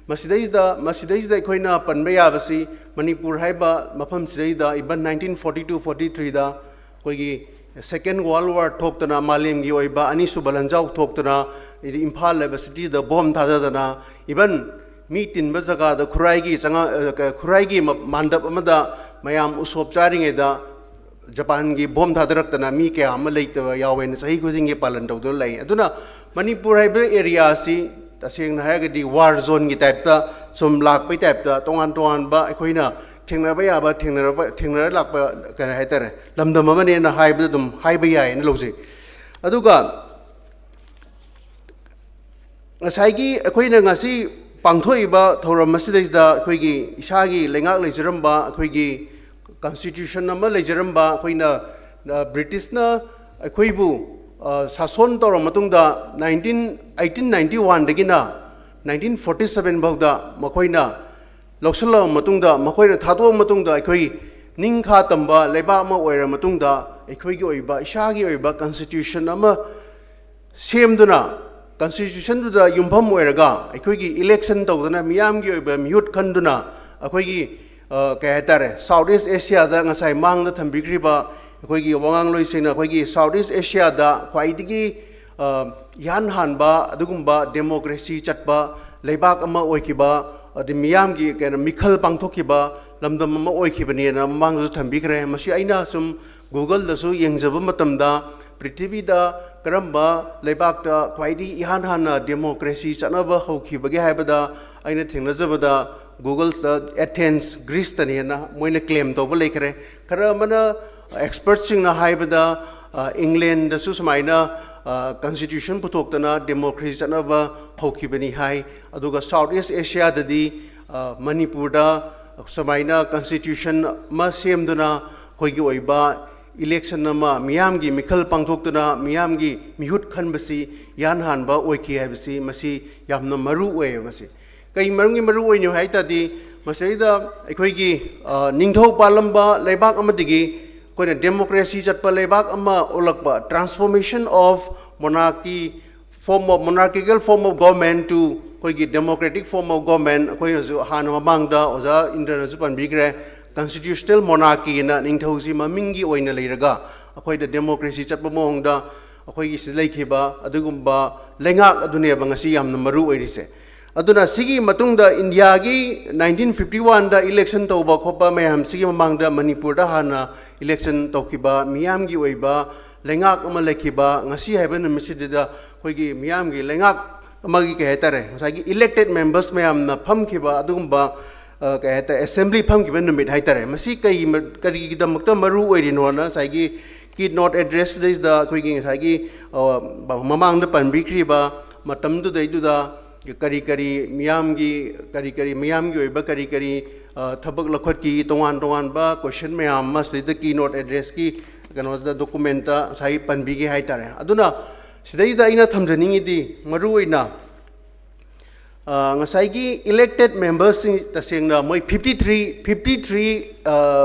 ꯃꯁꯤꯗꯩꯁꯤꯗ, ꯃꯁꯤꯗꯩꯁꯤꯗ ꯑꯩꯈꯣꯏꯅ ꯄꯟꯕ ꯌꯥꯕꯁꯤ, ꯃꯅꯤꯄꯨꯔ ꯍꯥꯏꯕ ꯃꯐꯝꯁꯤꯗꯩꯗ even nineteen forty two forty three ꯗ ꯑꯩꯈꯣꯏꯒꯤ Second World War ꯊꯣꯛꯇꯅ, ꯃꯥꯂꯦꯝꯒꯤ ꯑꯣꯏꯕ ꯑꯅꯤꯁꯨꯕ ꯂꯥꯟꯖꯥꯎ ꯊꯣꯛꯇꯅ, ꯏꯝꯐꯥꯜ ꯍꯥꯏꯕ cityꯗ bomb ꯊꯥꯗꯗꯅ, even ꯃꯤ ꯇꯤꯟꯕ ꯖꯒꯥꯗ ꯈꯨꯔꯥꯏꯒꯤ ꯆꯉꯥ-, ꯑ, ꯈꯨꯔꯥꯏꯒꯤ ꯃ-, ꯃꯥꯟꯗꯞ ꯑꯃꯗ ꯃꯌꯥꯝ ꯎꯁꯣꯞ ꯆꯥꯔꯤꯉꯩꯗ ꯖꯄꯥꯟꯒꯤ bomb ꯊꯥꯗꯔꯛꯇꯅ ꯃꯤ ꯀꯌꯥ ꯑꯃ ꯂꯩꯇꯕ ꯌꯥꯎꯋꯦꯅ ꯆꯍꯤ ꯈꯨꯗꯤꯡꯒꯤ ꯄꯥꯂꯟ ꯇꯧꯗꯨꯅ ꯂꯩ꯫ ꯑꯗꯨꯅ ꯃꯅꯤꯄꯨꯔ ꯍꯥꯏꯕ area ꯑꯁꯤ ꯇꯁꯦꯡꯅ ꯍꯥꯏꯔꯒꯗꯤ war zoneꯒꯤ typeꯇ ꯁꯨꯝ ꯂꯥꯛꯄꯩ typeꯇ ꯇꯣꯉꯥꯟ ꯇꯣꯉꯥꯟꯕ ꯑꯩꯈꯣꯏꯅ ꯊꯦꯡꯅꯕ ꯌꯥꯕ, ꯊꯦꯡꯅꯔꯕ-, ꯊꯦꯡꯅꯔ ꯂꯥꯛꯄ, ꯀꯔꯤ ꯍꯥꯏꯇꯥꯔꯦ, ꯂꯝꯗꯝ ꯑꯃꯅꯦꯅ ꯍꯥꯏꯕꯗ ꯑꯗꯨꯝ ꯍꯥꯏꯕ ꯌꯥꯏꯌꯦꯅ ꯂꯧꯖꯩ꯫ ꯑꯗꯨꯒ ꯉꯁꯥꯏꯒꯤ ꯑꯩꯈꯣꯏꯅ ꯉꯁꯤ ꯄꯥꯡꯊꯣꯛꯏꯕ ꯊꯧꯔꯝ ꯑꯁꯤꯗꯩꯁꯤꯗ ꯑꯩꯈꯣꯏꯒꯤ ꯏꯁꯥꯒꯤ ꯂꯩꯉꯥꯛ ꯂꯩꯖꯔꯝꯕ, ꯑꯩꯈꯣꯏꯒꯤ constitution ꯑꯃ ꯂꯩꯖꯔꯝꯕ, ꯑꯩꯈꯣꯏꯅ, ꯑ, ꯕ꯭ꯔꯤꯇꯤꯁꯅ ꯑꯩꯈꯣꯏꯕꯨ, ꯑ, ꯁꯥꯁꯣꯟ ꯇꯧꯔ ꯃꯇꯨꯡꯗ nineteen, eighteen ninety oneꯗꯒꯤꯅ nineteen forty seven ꯐꯥꯎꯗ ꯃꯈꯣꯏꯅ ꯂꯧꯁꯤꯜꯂꯕ ꯃꯇꯨꯡꯗ, ꯃꯈꯣꯏꯅ ꯊꯥꯗꯣꯛꯑ ꯃꯇꯨꯡꯗ, ꯑꯩꯈꯣꯏ ꯅꯤꯡꯈꯥ ꯇꯝꯕ ꯂꯩꯕꯥꯛ ꯑꯃ ꯑꯣꯏꯔ ꯃꯇꯨꯡꯗ, ꯑꯩꯈꯣꯏꯒꯤ ꯑꯣꯏꯕ, ꯏꯁꯥꯒꯤ ꯑꯣꯏꯕ constitution ꯑꯃ ꯁꯦꯝꯗꯨꯅ, constitutionꯗꯨꯗ ꯌꯨꯝꯐꯝ ꯑꯣꯏꯔꯒ ꯑꯩꯈꯣꯏꯒꯤ election ꯇꯧꯗꯅ, ꯃꯤꯌꯥꯝꯒꯤ ꯑꯣꯏꯕ ꯃꯤꯍꯨꯠ ꯈꯟꯗꯨꯅ, ꯑꯩꯈꯣꯏꯒꯤ, ꯑ, ꯀꯩ ꯍꯥꯏꯇꯥꯔꯦ, South East Asiaꯗ ꯉꯁꯥꯏ ꯃꯥꯡꯗ ꯊꯝꯕꯤꯈ꯭ꯔꯤꯕ ꯑꯩꯈꯣꯏꯒꯤ ꯋꯥꯉꯥꯡꯂꯣꯏꯁꯤꯡꯅ ꯑꯩꯈꯣꯏꯒꯤ South East Asiaꯗ ꯈ꯭ꯋꯥꯏꯗꯒꯤ, ꯑ, ꯏꯍꯥꯟ ꯍꯥꯟꯕ ꯑꯗꯨꯒꯨꯝꯕ democracy ꯆꯠꯄ ꯂꯩꯕꯥꯛ ꯑꯃ ꯑꯣꯏꯈꯤꯕ, ꯑꯗꯩ ꯃꯤꯌꯥꯝꯒꯤ ꯀꯩꯅꯣ ꯃꯤꯈꯜ ꯄꯥꯡꯊꯣꯛꯈꯤꯕ ꯂꯝꯗꯝ ꯑꯃ ꯑꯣꯏꯈꯤꯕꯅꯦꯅ ꯃꯃꯥꯡꯗꯁꯨ ꯊꯝꯕꯤꯈ꯭ꯔꯦ꯫ ꯃꯁꯤ ꯑꯩꯅ ꯁꯨꯝ Googleꯗꯁꯨ ꯌꯦꯡꯖꯕ ꯃꯇꯝꯗ, ꯄ꯭ꯔꯤꯊꯤꯕꯤꯗ ꯀꯔꯝꯕ ꯂꯩꯕꯥꯛꯇ ꯈ꯭ꯋꯥꯏꯗꯒꯤ ꯏꯍꯥꯟ ꯍꯥꯟꯅ democracy ꯆꯠꯅꯕ ꯍꯧꯈꯤꯕꯒꯦ ꯍꯥꯏꯕꯗ, ꯑꯩꯅ ꯊꯦꯡꯅꯖꯕꯗ ꯒꯨꯒꯜꯁꯇ ꯑꯦꯊꯦꯟꯁ, ꯒ꯭ꯔꯤꯁꯇꯅꯦꯅ ꯃꯣꯏꯅ ꯀ꯭ꯂꯦꯝ ꯇꯧꯕ ꯂꯩꯈ꯭ꯔꯦ꯫ ꯈꯔ ꯑꯃꯅ, ꯑꯦꯛꯁꯄꯔꯠꯁꯤꯡꯅ ꯍꯥꯏꯕꯗ, ꯑ, ꯏꯪꯂꯦꯟꯗꯁꯨ ꯁꯨꯃꯥꯏꯅ, ꯑ, ꯀꯟꯁꯇꯤꯇ꯭ꯌꯨꯁꯟ ꯄꯨꯊꯣꯛꯇꯅ ꯗꯦꯃꯣꯀ꯭ꯔꯦꯁꯤ ꯆꯠꯅꯕ ꯍꯧꯈꯤꯕꯅꯤ ꯍꯥꯏ꯫ ꯑꯗꯨꯒ ꯁꯥꯎꯠ ꯏꯁ ꯑꯦꯁꯤꯌꯥꯗꯗꯤ, ꯑ, ꯃꯅꯤꯄꯨꯔꯗ ꯁꯨꯃꯥꯏꯅ ꯀꯟꯁꯇꯤꯇ꯭ꯌꯨꯁꯟ ꯑꯃ ꯁꯦꯝꯗꯨꯅ ꯑꯩꯈꯣꯏꯒꯤ ꯑꯣꯏꯕ ꯏꯂꯦꯛꯁꯟ ꯑꯃ ꯃꯤꯌꯥꯝꯒꯤ ꯃꯤꯈꯜ ꯄꯥꯡꯊꯣꯛꯇꯨꯅ ꯃꯤꯌꯥꯝꯒꯤ ꯃꯤꯍꯨꯠ ꯈꯟꯕꯁꯤ ꯏꯍꯥꯟ ꯍꯥꯟꯕ ꯑꯣꯏꯈꯤ ꯍꯥꯏꯕꯁꯤ ꯃꯁꯤ ꯌꯥꯝꯅ ꯃꯔꯨ ꯑꯣꯏꯌꯦꯕ꯫ ꯃꯁꯤ ꯀꯩ ꯃꯔꯝꯒꯤ ꯃꯔꯨ ꯑꯣꯏꯅꯣ ꯍꯥꯏ ꯇꯥꯔꯗꯤ, ꯃꯁꯤꯗꯩꯗ ꯑꯩꯈꯣꯏꯒꯤ, ꯑ, ꯅꯤꯡꯊꯧ ꯄꯥꯜꯂꯝꯕ ꯂꯩꯕꯥꯛ ꯑꯃꯗꯒꯤ ꯑꯩꯈꯣꯏꯅ ꯗꯦꯃꯣꯀ꯭ꯔꯦꯁꯤ ꯆꯠꯄ ꯂꯩꯕꯥꯛ ꯑꯃ ꯑꯣꯜꯂꯛꯄ, transformation of monarchy, form of monarchical form of government to ꯑꯩꯈꯣꯏꯒꯤ democratic form of government, ꯑꯩꯈꯣꯏꯅꯁꯨ ꯍꯥꯟꯅ ꯃꯃꯥꯡꯗ ꯑꯣꯖꯥ ꯏꯟꯗ꯭ꯔꯅꯁꯨ ꯄꯟꯕꯤꯈ꯭ꯔꯦ, constitutional monarchy ꯑꯅ ꯅꯤꯡꯊꯧꯁꯤ ꯃꯃꯤꯡꯒꯤ ꯑꯣꯏꯅ ꯂꯩꯔꯒ ꯑꯩꯈꯣꯏꯗ ꯗꯦꯃꯣꯀ꯭ꯔꯦꯁꯤ ꯆꯠꯄ ꯃꯑꯣꯡꯗ ꯑꯩꯈꯣꯏꯒꯤ ꯁꯤꯗ ꯂꯩꯈꯤꯕ ꯑꯗꯨꯒꯨꯝꯕ ꯂꯩꯉꯥꯛ ꯑꯗꯨꯅꯦꯕ ꯉꯁꯤ ꯌꯥꯝꯅ ꯃꯔꯨ ꯑꯣꯏꯔꯤꯁꯦ꯫ ꯑꯗꯨꯅ ꯁꯤꯒꯤ ꯃꯇꯨꯡꯗ ꯏꯟꯗꯤꯌꯥꯒꯤ ꯅꯥꯏꯟꯇꯤꯟ ꯐꯤꯐꯇꯤ ꯋꯥꯟꯗ ꯏꯂꯦꯛꯁꯟ ꯇꯧꯕ ꯈꯣꯠꯄ ꯃꯌꯥꯝꯁꯤꯒꯤ ꯃꯃꯥꯡꯗ ꯃꯅꯤꯄꯨꯔꯗ ꯍꯥꯟꯅ ꯏꯂꯦꯛꯁꯟ ꯇꯧꯈꯤꯕ, ꯃꯤꯌꯥꯝꯒꯤ ꯑꯣꯏꯕ ꯂꯩꯉꯥꯛ ꯑꯃ ꯂꯩꯈꯤꯕ, ꯉꯁꯤ ꯍꯥꯏꯕ ꯅꯨꯃꯤꯠꯁꯤꯗ ꯑꯩꯈꯣꯏꯒꯤ ꯃꯤꯌꯥꯝꯒꯤ ꯂꯩꯉꯥꯛ ꯑꯃꯒꯤ, ꯀꯩ ꯍꯥꯏꯇꯥꯔꯦ, ꯉꯁꯥꯏꯒꯤ elected members ꯃꯌꯥꯝꯅ ꯐꯝꯈꯤꯕ ꯑꯗꯨꯒꯨꯝꯕ, ꯑ, ꯀꯩ ꯍꯥꯏꯇꯥꯔꯦ, ꯑꯦꯁꯦꯝꯕ꯭ꯂꯤ ꯐꯝꯈꯤꯕ ꯅꯨꯃꯤꯠ ꯍꯥꯏꯇꯥꯔꯦ꯫ ꯃꯁꯤ ꯀꯩ ꯃ-, ꯀꯔꯤꯒꯤꯗꯃꯛꯇ ꯃꯔꯨ ꯑꯣꯏꯔꯤꯅꯣꯅ ꯉꯁꯥꯏꯒꯤ keynote address ꯁꯤꯗꯩꯁꯤꯗ ꯑꯩꯈꯣꯏꯒꯤ ꯉꯁꯥꯏꯒꯤ, ꯑ, ꯃꯃꯥꯡꯗ ꯄꯟꯕꯤꯈ꯭ꯔꯤꯕ ꯃꯇꯝꯗꯨꯗꯩꯗꯨꯗ ꯀꯔꯤ ꯀꯔꯤ ꯃꯤꯌꯥꯝꯒꯤ, ꯀꯔꯤ ꯀꯔꯤ ꯃꯤꯌꯥꯝꯒꯤ ꯑꯣꯏꯕ ꯀꯔꯤ ꯀꯔꯤ, ꯑ, ꯊꯕꯛ ꯂꯧꯈꯠꯈꯤ, ꯇꯣꯉꯥꯟ ꯇꯣꯉꯥꯟꯕ question ꯃꯌꯥꯝ ꯑꯃ ꯁꯤꯗꯩꯗ keynote address ꯀꯤ ꯀꯩꯅꯣꯗ, document ꯇ ꯉꯁꯥꯏ ꯄꯟꯕꯤꯒꯦ ꯍꯥꯏꯇꯥꯔꯦ꯫ ꯑꯗꯨꯅ ꯁꯤꯗꯩꯗ ꯑꯩꯅ ꯊꯝꯖꯅꯤꯡꯉꯤꯗꯤ ꯃꯔꯨ ꯑꯣꯏꯅ, ꯑ, ꯉꯁꯥꯏꯒꯤ elected members ꯁꯤꯡ ꯇꯁꯦꯡꯅ ꯃꯣꯏ fifty three, fifty three, ꯑ,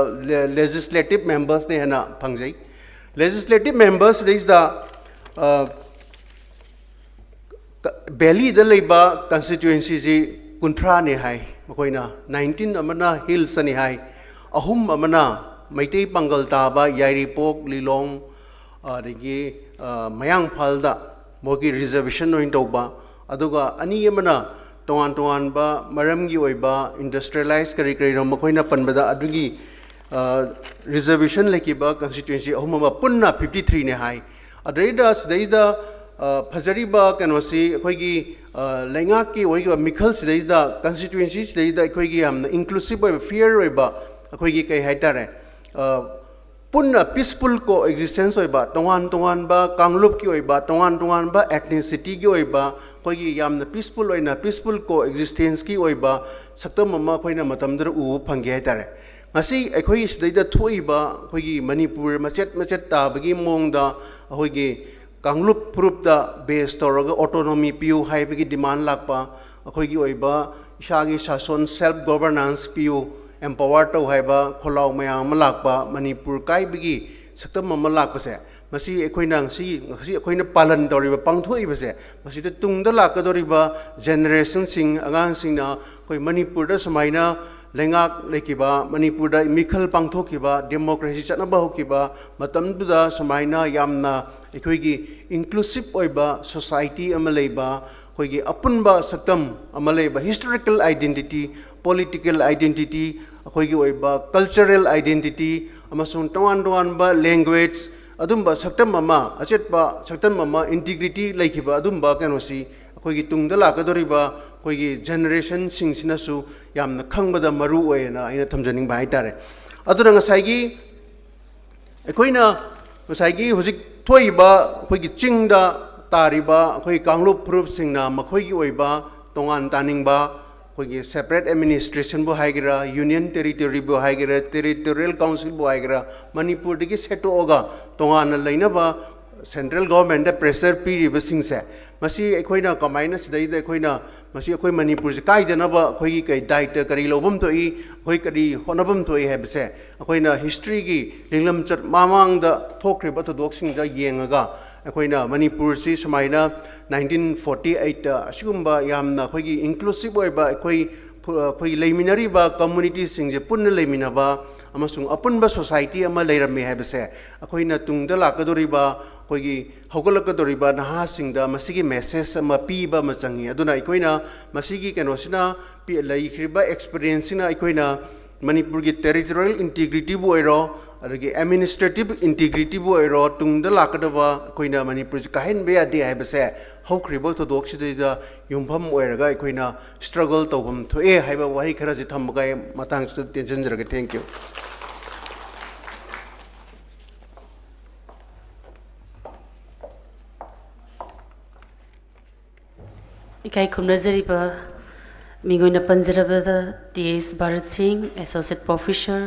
le-, legislative members ꯅꯦ ꯍꯥꯏꯅ ꯐꯪꯖꯩ꯫ Legislative members ꯁꯤꯗꯩꯁꯤꯗ, ꯑ, ꯚꯦꯂꯤꯗ ꯂꯩꯕ constituency ꯁꯤ ꯀꯨꯟꯊ꯭ꯔꯥꯅꯦ ꯍꯥꯏ꯫ ꯃꯈꯣꯏꯅ nineteen ꯑꯃꯅ hills ꯇꯅꯤ ꯍꯥꯏ, ꯑꯍꯨꯝ ꯑꯃꯅ ꯃꯩꯇꯩ ꯄꯥꯡꯒꯜ ꯇꯥꯕ ꯌꯥꯏꯔꯤꯄꯣꯛ, ꯂꯤꯂꯣꯡ, ꯑꯗꯒꯤ, ꯑ, ꯃꯌꯥꯡꯐꯥꯜꯗ ꯃꯣꯏꯒꯤ reservation ꯑꯣꯏꯅ ꯇꯧꯕ, ꯑꯗꯨꯒ ꯑꯅꯤ ꯑꯃꯅ ꯇꯣꯉꯥꯟ ꯇꯣꯉꯥꯟꯕ ꯃꯔꯝꯒꯤ ꯑꯣꯏꯕ industrialize ꯀꯔꯤ ꯀꯔꯤꯅꯣ ꯃꯈꯣꯏꯅ ꯄꯟꯕꯗ ꯑꯗꯨꯒꯤ, ꯑ, reservation ꯂꯩꯈꯤꯕ constituency ꯑꯍꯨꯝ ꯑꯃ ꯄꯨꯟꯅ fifty three ꯅꯦ ꯍꯥꯏ꯫ ꯑꯗꯩꯗ ꯁꯤꯗꯩꯗ, ꯑ, ꯐꯖꯔꯤꯕ ꯀꯩꯅꯣꯁꯤ ꯑꯩꯈꯣꯏꯒꯤ, ꯂꯩꯉꯥꯛꯀꯤ ꯑꯣꯏꯕ ꯃꯤꯈꯜꯁꯤꯗꯩꯗ, ꯀꯟꯁꯇꯤꯇ꯭ꯋꯦꯟꯁꯤꯁꯤꯗꯩꯗ ꯑꯩꯈꯣꯏꯒꯤ ꯌꯥꯝꯅ ꯏꯟꯀ꯭ꯂꯨꯁꯤꯞ ꯑꯣꯏꯕ, ꯐꯤꯌꯔ ꯑꯣꯏꯕ, ꯑꯩꯈꯣꯏꯒꯤ ꯀꯩ ꯍꯥꯏꯇꯥꯔꯦ, ꯄꯨꯟꯅ ꯄꯤꯁꯐꯨꯜ ꯀꯣ ꯑꯦꯛꯖꯤꯁꯇꯦꯟꯁ ꯑꯣꯏꯕ, ꯇꯣꯉꯥꯟ ꯇꯣꯉꯥꯟꯕ ꯀꯥꯡꯂꯨꯞꯀꯤ ꯑꯣꯏꯕ, ꯇꯣꯉꯥꯟ ꯇꯣꯉꯥꯟꯕ ꯑꯦꯊꯅꯤꯁꯤꯇꯤꯒꯤ ꯑꯣꯏꯕ, ꯑꯩꯈꯣꯏꯒꯤ ꯌꯥꯝꯅ ꯄꯤꯁꯐꯨꯜ ꯑꯣꯏꯅ, ꯄꯤꯁꯐꯨꯜ ꯀꯣ ꯑꯦꯛꯖꯤꯁꯇꯦꯟꯁꯀꯤ ꯑꯣꯏꯕ ꯁꯛꯇꯝ ꯑꯃ ꯑꯩꯈꯣꯏꯅ ꯃꯇꯝꯗꯨꯗ ꯎꯕ ꯐꯪꯈꯤ ꯍꯥꯏꯇꯥꯔꯦ꯫ ꯉꯁꯤ ꯑꯩꯈꯣꯏꯒꯤ ꯁꯤꯗꯩꯗ ꯊꯣꯛꯏꯕ ꯑꯩꯈꯣꯏꯒꯤ ꯃꯅꯤꯄꯨꯔ ꯃꯆꯦꯠ ꯃꯆꯦꯠ ꯇꯥꯕꯒꯤ ꯃꯑꯣꯡꯗ, ꯑꯩꯈꯣꯏꯒꯤ ꯀꯥꯡꯂꯨꯞ ꯐꯨꯔꯨꯞꯇ ꯕꯦꯁ ꯇꯧꯔꯒ ꯑꯣꯇꯣꯅꯣꯃꯤ ꯄꯤꯌꯨ ꯍꯥꯏꯕꯒꯤ ꯗꯤꯃꯥꯟ ꯂꯥꯛꯄ, ꯑꯩꯈꯣꯏꯒꯤ ꯑꯣꯏꯕ ꯏꯁꯥꯒꯤ ꯁꯥꯁꯣꯟ, ꯁꯦꯜꯐ ꯒꯣꯚꯔꯅꯥꯟꯁ ꯄꯤꯌꯨ, ꯑꯦꯝꯄꯥꯋꯔ ꯇꯧ ꯍꯥꯏꯕ ꯈꯣꯜꯂꯥꯎ ꯃꯌꯥꯝ ꯑꯃ ꯂꯥꯛꯄ, ꯃꯅꯤꯄꯨꯔ ꯀꯥꯏꯕꯒꯤ ꯁꯛꯇꯝ ꯑꯃ ꯂꯥꯛꯄꯁꯦ, ꯃꯁꯤ ꯑꯩꯈꯣꯏꯅ ꯉꯁꯤ, ꯉꯁꯤ ꯑꯩꯈꯣꯏꯅ ꯄꯥꯂꯟ ꯇꯧꯔꯤꯕ, ꯄꯥꯡꯊꯣꯛꯏꯕꯁꯦ, ꯃꯁꯤꯗ ꯇꯨꯡꯗ ꯂꯥꯛꯀꯗꯧꯔꯤꯕ ꯖꯦꯅꯦꯔꯦꯁꯟꯁꯤꯡ, ꯑꯉꯥꯡꯁꯤꯡꯅ ꯑꯩꯈꯣꯏ ꯃꯅꯤꯄꯨꯔꯗ ꯁꯨꯃꯥꯏꯅ ꯂꯩꯉꯥꯛ ꯂꯩꯈꯤꯕ, ꯃꯅꯤꯄꯨꯔꯗ ꯃꯤꯈꯜ ꯄꯥꯡꯊꯣꯛꯈꯤꯕ, ꯗꯦꯃꯣꯀ꯭ꯔꯦꯁꯤ ꯆꯠꯅꯕ ꯍꯧꯈꯤꯕ ꯃꯇꯝꯗꯨꯗ ꯁꯨꯃꯥꯏꯅ ꯌꯥꯝꯅ ꯑꯩꯈꯣꯏꯒꯤ ꯏꯟꯀ꯭ꯂꯨꯁꯤꯞ ꯑꯣꯏꯕ ꯁꯣꯁꯥꯏꯇꯤ ꯑꯃ ꯂꯩꯕ, ꯑꯩꯈꯣꯏꯒꯤ ꯑꯄꯨꯟꯕ ꯁꯛꯇꯝ ꯑꯃ ꯂꯩꯕ, ꯍꯤꯁꯇꯣꯔꯤꯀꯦꯜ ꯑꯥꯏꯗꯦꯟꯇꯤꯇꯤ, ꯄꯣꯂꯤꯇꯤꯀꯦꯜ ꯑꯥꯏꯗꯦꯟꯇꯤꯇꯤ, ꯑꯩꯈꯣꯏꯒꯤ ꯑꯣꯏꯕ ꯀꯜꯆꯔꯦꯜ ꯑꯥꯏꯗꯦꯟꯇꯤꯇꯤ, ꯑꯃꯁꯨꯡ ꯇꯣꯉꯥꯟ ꯇꯣꯉꯥꯟꯕ ꯂꯦꯡꯒ꯭ꯋꯦꯖ, ꯑꯗꯨꯝꯕ ꯁꯛꯇꯝ ꯑꯃ, ꯑꯆꯦꯠꯄ ꯁꯛꯇꯝ ꯑꯃ, ꯏꯟꯇꯤꯒ꯭ꯔꯤꯇꯤ ꯂꯩꯈꯤꯕ ꯑꯗꯨꯝꯕ ꯀꯩꯅꯣꯁꯤ ꯑꯩꯈꯣꯏꯒꯤ ꯇꯨꯡꯗ ꯂꯥꯛꯀꯗꯧꯔꯤꯕ ꯑꯩꯈꯣꯏꯒꯤ ꯖꯦꯅꯦꯔꯦꯁꯟꯁꯤꯡꯁꯤꯅꯁꯨ ꯌꯥꯝꯅ ꯈꯪꯕꯗ ꯃꯔꯨ ꯑꯣꯏꯌꯦꯅ ꯑꯩꯅ ꯊꯝꯖꯅꯤꯡꯕ ꯍꯥꯏꯇꯥꯔꯦ꯫ ꯑꯗꯨꯅ ꯉꯁꯥꯏꯒꯤ ꯑꯩꯈꯣꯏꯅ ꯉꯁꯥꯏꯒꯤ ꯍꯧꯖꯤꯛ ꯊꯣꯛꯏꯕ ꯑꯩꯈꯣꯏꯒꯤ ꯆꯤꯡꯗ ꯇꯥꯔꯤꯕ ꯑꯩꯈꯣꯏ ꯀꯥꯡꯂꯨꯞ ꯐꯨꯔꯨꯞꯁꯤꯡꯅ ꯃꯈꯣꯏꯒꯤ ꯑꯣꯏꯕ ꯇꯣꯉꯥꯟ ꯇꯥꯅꯤꯡꯕ, ꯑꯩꯈꯣꯏꯒꯤ ꯁꯦꯄꯔꯦꯠ ꯑꯦꯗꯃꯤꯅꯤꯁꯇ꯭ꯔꯦꯁꯟꯕꯨ ꯍꯥꯏꯒꯦꯔꯥ, ꯌꯨꯅꯤꯌꯟ ꯇꯦꯔꯤꯇꯣꯔꯤꯕꯨ ꯍꯥꯏꯒꯦꯔꯥ, ꯇꯦꯔꯤꯇꯣꯔꯤꯌꯦꯜ ꯀꯥꯎꯟꯁꯤꯜꯕꯨ ꯍꯥꯏꯒꯦꯔꯥ, ꯃꯅꯤꯄꯨꯔꯗꯒꯤ ꯁꯦꯠꯇꯣꯛꯑꯒ ꯇꯣꯉꯥꯟꯅ ꯂꯩꯅꯕ ꯁꯦꯟꯇ꯭ꯔꯦꯜ ꯒꯣꯚꯔꯟꯃꯦꯟꯠꯇ ꯄ꯭ꯔꯦꯁꯔ ꯄꯤꯔꯤꯕꯁꯤꯡꯁꯦ, ꯃꯁꯤ ꯑꯩꯈꯣꯏꯅ ꯀꯃꯥꯏꯅ ꯁꯤꯗꯩꯗ ꯑꯩꯈꯣꯏꯅ ꯃꯁꯤ ꯑꯩꯈꯣꯏ ꯃꯅꯤꯄꯨꯔꯁꯦ ꯀꯥꯏꯗꯅꯕ ꯑꯩꯈꯣꯏꯒꯤ ꯀꯩ ꯗꯥꯏꯇ ꯀꯔꯤ ꯂꯧꯐꯝ ꯊꯣꯛꯏ, ꯑꯩꯈꯣꯏ ꯀꯔꯤ ꯍꯣꯠꯅꯐꯝ ꯊꯣꯛꯏ ꯍꯥꯏꯕꯁꯦ ꯑꯩꯈꯣꯏꯅ ꯍꯤꯁꯇ꯭ꯔꯤꯒꯤ ꯂꯤꯡꯂꯝꯆꯠ ꯃꯃꯥꯡꯗ ꯊꯣꯛꯈ꯭ꯔꯤꯕ ꯊꯧꯗꯣꯛꯁꯤꯡꯗ ꯌꯦꯡꯉꯒ ꯑꯩꯈꯣꯏꯅ ꯃꯅꯤꯄꯨꯔꯁꯤ ꯁꯨꯃꯥꯏꯅ ꯅꯥꯏꯟꯇꯤꯟ ꯐꯣꯔꯇꯤ ꯑꯩꯠꯇ ꯑꯁꯤꯒꯨꯝꯕ ꯌꯥꯝꯅ ꯑꯩꯈꯣꯏꯒꯤ ꯏꯟꯀ꯭ꯂꯨꯁꯤꯞ ꯑꯣꯏꯕ ꯑꯩꯈꯣꯏ ꯐꯨ-, ꯑꯩꯈꯣꯏꯒꯤ ꯂꯩꯃꯤꯟꯅꯔꯤꯕ ꯀꯝꯃꯨꯅꯤꯇꯤꯁꯤꯡꯁꯦ ꯄꯨꯟꯅ ꯂꯩꯃꯤꯟꯅꯕ ꯑꯃꯁꯨꯡ ꯑꯄꯨꯟꯕ ꯁꯣꯁꯥꯏꯇꯤ ꯑꯃ ꯂꯩꯔꯝꯃꯤ ꯍꯥꯏꯕꯁꯦ ꯑꯩꯈꯣꯏꯅ ꯇꯨꯡꯗ ꯂꯥꯛꯀꯗꯧꯔꯤꯕ, ꯑꯩꯈꯣꯏꯒꯤ ꯍꯧꯒꯠꯂꯛꯀꯗꯧꯔꯤꯕ ꯅꯍꯥꯁꯤꯡꯗ ꯃꯁꯤꯒꯤ ꯃꯦꯁꯦꯖ ꯑꯃ ꯄꯤꯕ ꯑꯃ ꯆꯪꯉꯤ꯫ ꯑꯗꯨꯅ ꯑꯩꯈꯣꯏꯅ ꯃꯁꯤꯒꯤ ꯀꯩꯅꯣꯁꯤꯅ ꯄꯤ-, ꯂꯩꯈ꯭ꯔꯤꯕ ꯑꯦꯛꯁꯄꯤꯔꯤꯌꯦꯟꯁꯁꯤꯅ ꯑꯩꯈꯣꯏꯅ ꯃꯅꯤꯄꯨꯔꯒꯤ ꯇꯦꯔꯤꯇꯣꯔꯤꯌꯦꯜ ꯏꯟꯇꯤꯒ꯭ꯔꯤꯇꯤꯕꯨ ꯑꯣꯏꯔꯣ, ꯑꯗꯒꯤ administrative integrityꯕꯨ ꯑꯣꯏꯔꯣ, ꯇꯨꯡꯗ ꯂꯥꯛꯀꯗꯕ ꯑꯩꯈꯣꯏꯅ ꯃꯅꯤꯄꯨꯔꯁꯤ ꯀꯥꯏꯍꯟꯕ ꯌꯥꯗꯦ ꯍꯥꯏꯕꯁꯦ ꯍꯧꯈ꯭ꯔꯤꯕ ꯊꯧꯗꯣꯛꯁꯤꯗꯩꯗ ꯌꯨꯝꯐꯝ ꯑꯣꯏꯔꯒ ꯑꯩꯈꯣꯏꯅ struggle ꯇꯧꯐꯝ ꯊꯣꯛꯑꯦ ꯍꯥꯏꯕ ꯋꯥꯍꯩ ꯈꯔꯁꯤ ꯊꯝꯃꯒ ꯑꯩ ꯃꯇꯥꯡꯁꯤꯗ ꯇꯦꯟꯁꯤꯟꯖꯔꯒꯦ꯫ Thank you꯫ ꯏꯀꯥꯏ ꯈꯨꯝꯅꯖꯔꯤꯕ ꯃꯤꯡ ꯑꯣꯏꯅ ꯄꯟꯖꯔꯕꯗ ꯇꯤ ꯑꯦꯁ ꯚꯥꯔꯠ ꯁꯤꯡ, Associate Professor,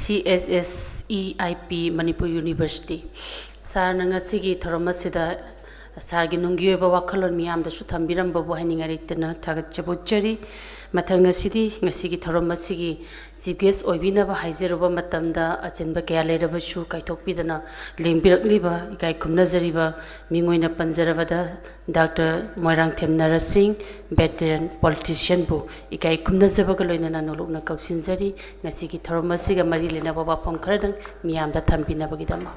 C S S E I P, Manipur university. ꯁꯥꯔꯅ ꯉꯁꯤꯒꯤ ꯊꯧꯔꯝ ꯑꯁꯤꯗ ꯁꯥꯔꯒꯤ ꯅꯨꯡꯒꯤ ꯑꯣꯏꯕ ꯋꯥꯈꯜꯂꯣꯟ ꯃꯤꯌꯥꯝꯗꯁꯨ ꯊꯝꯕꯤꯔꯝꯕꯕꯨ ꯍꯥꯏꯅꯤꯡꯉꯥꯏ ꯂꯩꯇꯅ ꯊꯥꯒꯠꯆꯕ ꯎꯠꯆꯔꯤ꯫ ꯃꯊꯪ ꯑꯁꯤꯗꯤ ꯉꯁꯤꯒꯤ ꯊꯧꯔꯝ ꯑꯁꯤꯒꯤ Chief Guest ꯑꯣꯏꯕꯤꯅꯕ ꯍꯥꯏꯖꯔꯨꯕ ꯃꯇꯝꯗ ꯑꯆꯤꯟꯕ ꯀꯌꯥ ꯂꯩꯔꯕꯁꯨ ꯀꯥꯏꯊꯣꯛꯄꯤꯗꯅ ꯂꯦꯡꯕꯤꯔꯛꯂꯤꯕ ꯏꯀꯥꯏ ꯈꯨꯝꯅꯖꯔꯤꯕ ꯃꯤꯡ ꯑꯣꯏꯅ ꯄꯟꯖꯔꯕꯗ ꯗꯥꯛꯇꯔ ꯃꯣꯏꯔꯥꯡꯊꯦꯝ ꯅꯔꯁꯤꯡ, veteran politicianꯕꯨ ꯏꯀꯥꯏ ꯈꯨꯝꯅꯖꯕꯒ ꯂꯣꯏꯅꯅ ꯅꯣꯂꯨꯛꯅ ꯀꯧꯁꯤꯟꯖꯔꯤ꯫ ꯉꯁꯤꯒꯤ ꯊꯧꯔꯝ ꯑꯁꯤꯒ ꯃꯔꯤ ꯂꯩꯅꯕ ꯋꯥꯐꯝ ꯈꯔꯗꯪ ꯃꯤꯌꯥꯝꯗ ꯊꯝꯕꯤꯅꯕꯒꯤꯗꯃꯛ꯫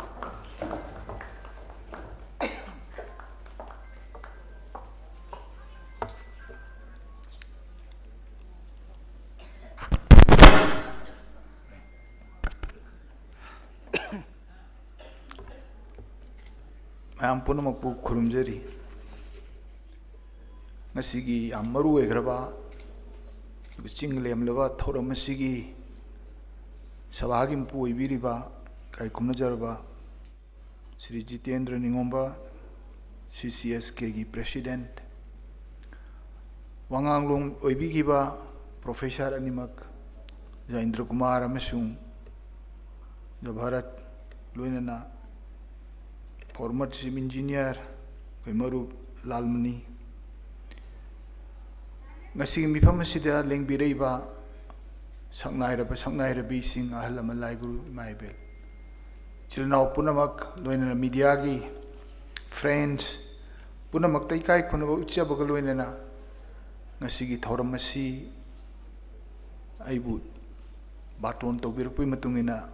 ꯃꯌꯥꯝ ꯄꯨꯝꯅꯃꯛꯄꯨ ꯈꯨꯔꯨꯝꯖꯔꯤ꯫ ꯉꯁꯤꯒꯤ ꯌꯥꯝ ꯃꯔꯨ ꯑꯣꯏꯈ꯭ꯔꯕ, ꯆꯤꯡ ꯂꯦꯝꯂꯕ ꯊꯧꯔꯝ ꯑꯁꯤꯒꯤ ꯁꯚꯥꯒꯤ ꯃꯄꯨ ꯑꯣꯏꯕꯤꯔꯤꯕ, ꯏꯀꯥꯏ ꯈꯨꯝꯅꯖꯔꯕ ꯁ꯭ꯔꯤ ꯖꯤꯇꯦꯟꯗ꯭ꯔ ꯅꯤꯉꯣꯝꯕ, ꯁꯤ ꯁꯤ ꯑꯦꯁ ꯀꯦꯒꯤ president, ꯋꯥꯉꯥꯡꯂꯣꯝ ꯑꯣꯏꯕꯤꯈꯤꯕ professor ꯑꯅꯤꯃꯛ, ꯖꯌꯦꯟꯗ꯭ꯔ ꯀꯨꯃꯥꯔ ꯑꯃꯁꯨꯡ ꯖꯚꯥꯔꯠ, ꯂꯣꯏꯅꯅ former chief engineer ꯑꯩꯈꯣꯏ ꯃꯔꯨꯞ ꯂꯥꯜꯃꯅꯤ, ꯉꯁꯤꯒꯤ ꯃꯤꯐꯝ ꯑꯁꯤꯗ ꯂꯦꯡꯕꯤꯔꯛꯏꯕ ꯁꯛꯅꯥꯏꯔꯕ ꯁꯛꯅꯥꯏꯔꯕꯤꯁꯤꯡ, ꯑꯍꯜ ꯂꯃꯟ, ꯂꯥꯏꯒꯨꯔꯨ, ꯏꯃꯥ ꯏꯕꯦꯜ, ꯏꯆꯤꯜ ꯏꯅꯥꯎ ꯄꯨꯝꯅꯃꯛ, ꯂꯣꯏꯅꯅ mediaꯒꯤ friends ꯄꯨꯝꯅꯃꯛꯇ ꯏꯀꯥꯏ ꯈꯨꯝꯅꯕ ꯎꯠꯆꯕꯒ ꯂꯣꯏꯅꯅ, ꯉꯁꯤꯒꯤ ꯊꯧꯔꯝ ꯑꯁꯤ ꯑꯩꯕꯨ ꯕꯥꯔꯇꯣꯟ ꯇꯧꯕꯤꯔꯛꯄꯒꯤ ꯃꯇꯨꯡ ꯏꯟꯅ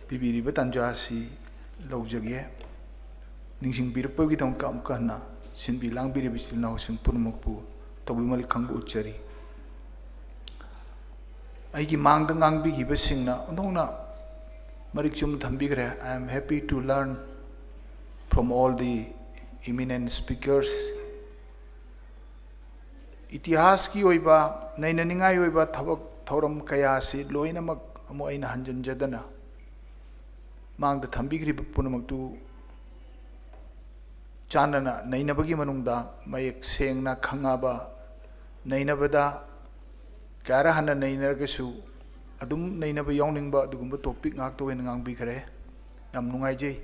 ꯄꯤꯕꯤꯔꯤꯕ ꯇꯥꯟꯖꯥ ꯑꯁꯤ ꯂꯧꯖꯒꯦ꯫ ꯅꯤꯡꯁꯤꯡꯕꯤꯔꯛꯄꯒꯤꯗꯃꯛꯇ ꯑꯃꯨꯛꯀ ꯍꯟꯅ ꯁꯤꯟꯕꯤ ꯂꯥꯡꯕꯤꯔꯤꯕ ꯏꯆꯤꯜ ꯏꯅꯥꯎꯁꯤꯡ ꯄꯨꯝꯅꯃꯛꯄꯨ ꯇꯧꯕꯤꯃꯜ ꯈꯪꯕ ꯎꯠꯆꯔꯤ꯫ ꯑꯩꯒꯤ ꯃꯥꯡꯗ ꯉꯥꯡꯕꯤꯈꯤꯕꯁꯤꯡꯅ ꯑꯣꯟꯊꯣꯛꯅ ꯃꯔꯤꯛ ꯆꯨꯝ ꯊꯝꯕꯤꯈ꯭ꯔꯦ꯫ I am happy to learn from all the eminent speakers. ꯏꯇꯤꯍꯥꯁꯀꯤ ꯑꯣꯏꯕ ꯅꯩꯅꯅꯤꯡꯉꯥꯏ ꯑꯣꯏꯕ ꯊꯕꯛ ꯊꯧꯔꯝ ꯀꯌꯥꯁꯤ ꯂꯣꯏꯅꯃꯛ ꯑꯃꯨꯛ ꯑꯩꯅ ꯍꯟꯖꯤꯟꯖꯗꯅ ꯃꯥꯡꯗ ꯊꯝꯕꯤꯈ꯭ꯔꯤꯕ ꯄꯨꯝꯅꯃꯛꯇꯨ ꯆꯥꯟꯅꯅ ꯅꯩꯅꯕꯒꯤ ꯃꯅꯨꯡꯗ ꯃꯌꯦꯛ ꯁꯦꯡꯅ ꯈꯪꯉꯕ, ꯅꯩꯅꯕꯗ ꯀꯌꯥꯔ ꯍꯟꯅ ꯅꯩꯅꯔꯒꯁꯨ ꯑꯗꯨꯝ ꯅꯩꯅꯕ ꯌꯥꯎꯅꯤꯡꯕ ꯑꯗꯨꯒꯨꯝꯕ ꯇꯣꯄꯤꯛ ꯉꯥꯛꯇ ꯑꯣꯏꯅ ꯉꯥꯡꯕꯤꯈ꯭ꯔꯦ꯫ ꯌꯥꯝ ꯅꯨꯡꯉꯥꯏꯖꯩ꯫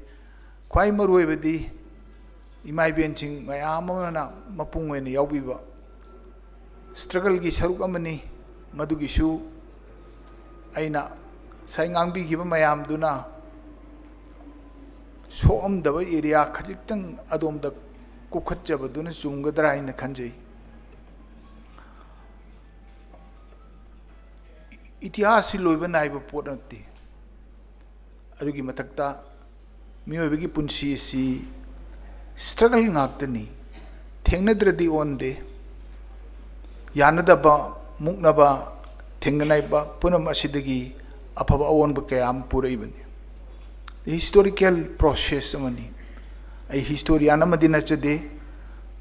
ꯈ꯭ꯋꯥꯏ ꯃꯔꯨꯑꯣꯏꯕꯗꯤ ꯏꯃꯥ ꯏꯕꯦꯟꯁꯤꯡ ꯃꯌꯥꯝ ꯑꯃꯅ ꯃꯄꯨꯡ ꯑꯣꯏꯅ ꯌꯥꯎꯕꯤꯕ ꯁ꯭ꯇ꯭ꯔꯒꯜꯒꯤ ꯁꯔꯨꯛ ꯑꯃꯅꯤ꯫ ꯃꯗꯨꯒꯤꯁꯨ ꯑꯩꯅ ꯉꯁꯥꯏ ꯉꯥꯡꯕꯤꯈꯤꯕ ꯃꯌꯥꯝꯗꯨꯅ ꯁꯣꯛꯑꯝꯗꯕ ꯑꯦꯔꯤꯌꯥ ꯈꯖꯤꯛꯇꯪ ꯑꯗꯣꯝꯗ ꯀꯨꯞꯈꯠꯆꯕꯗꯨꯅ ꯆꯨꯝꯒꯗ꯭ꯔꯥ ꯍꯥꯏꯅ ꯈꯟꯖꯩ꯫ ꯏꯇꯤꯍꯥꯁꯁꯤ ꯂꯣꯏꯕ ꯅꯥꯏꯕ ꯄꯣꯠ ꯅꯠꯇꯦ꯫ ꯑꯗꯨꯒꯤ ꯃꯊꯛꯇ ꯃꯤꯑꯣꯏꯕꯒꯤ ꯄꯨꯟꯁꯤ ꯑꯁꯤ ꯁ꯭ꯇ꯭ꯔꯒꯜ ꯉꯥꯛꯇꯅꯤ꯫ ꯊꯦꯡꯅꯗ꯭ꯔꯗꯤ ꯑꯣꯟꯗꯦ꯫ ꯌꯥꯅꯗꯕ, ꯃꯨꯛꯅꯕ, ꯊꯦꯡꯅꯅꯕ ꯄꯨꯝꯅꯃꯛ ꯑꯁꯤꯗꯒꯤ ꯑꯐꯕ ꯑꯑꯣꯟꯕ ꯀꯌꯥ ꯑꯃ ꯄꯨꯔꯛꯏꯕꯅꯤ꯫ ꯍꯤꯁꯇꯣꯔꯤꯀꯦꯜ ꯄ꯭ꯔꯣꯁꯦꯁ ꯑꯃꯅꯤ꯫ ꯑꯩ ꯍꯤꯁꯇꯣꯔꯤꯌꯥꯟ ꯑꯃꯗꯤ ꯅꯠꯆꯗꯦ꯫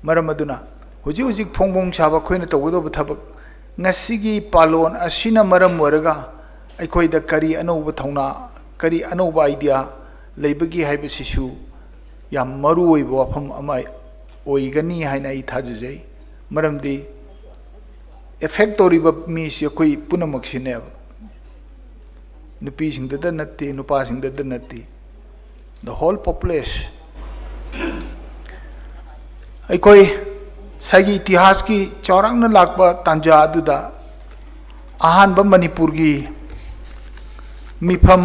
ꯃꯔꯝ ꯑꯗꯨꯅ ꯍꯧꯖꯤꯛ ꯍꯧꯖꯤꯛ ꯐꯣꯡ ꯐꯣꯡ ꯁꯥꯕ ꯑꯩꯈꯣꯏꯅ ꯇꯧꯒꯗꯧꯕ ꯊꯕꯛ, ꯉꯁꯤꯒꯤ ꯄꯥꯂꯣꯟ ꯑꯁꯤꯅ ꯃꯔꯝ ꯑꯣꯏꯔꯒ ꯑꯩꯈꯣꯏꯗ ꯀꯔꯤ ꯑꯅꯧꯕ ꯊꯧꯅꯥ, ꯀꯔꯤ ꯑꯅꯧꯕ ꯑꯥꯏꯗꯤꯌꯥ ꯂꯩꯕꯒꯦ ꯍꯥꯏꯕꯁꯤꯁꯨ ꯌꯥꯝ ꯃꯔꯨ ꯑꯣꯏꯕ ꯋꯥꯐꯝ ꯑꯃ ꯑꯣꯏꯒꯅꯤ ꯍꯥꯏꯅ ꯑꯩ ꯊꯥꯖꯖꯩ꯫ ꯃꯔꯝꯗꯤ ꯑꯦꯐꯦꯛ ꯇꯧꯔꯤꯕ ꯃꯤꯁꯤ ꯑꯩꯈꯣꯏ ꯄꯨꯝꯅꯃꯛꯁꯤꯅꯦꯕ꯫ ꯅꯨꯄꯤꯁꯤꯡꯗꯇ ꯅꯠꯇꯦ, ꯅꯨꯄꯥꯁꯤꯡꯗꯇ ꯅꯠꯇꯦ, the whole population꯫ ꯑꯩꯈꯣꯏ ꯉꯁꯥꯏꯒꯤ ꯏꯇꯤꯍꯥꯁꯀꯤ ꯆꯥꯎꯔꯥꯛꯅ ꯂꯥꯛꯄ ꯇꯥꯟꯖꯥ ꯑꯗꯨꯗ ꯑꯍꯥꯟꯕ ꯃꯅꯤꯄꯨꯔꯒꯤ ꯃꯤꯐꯝ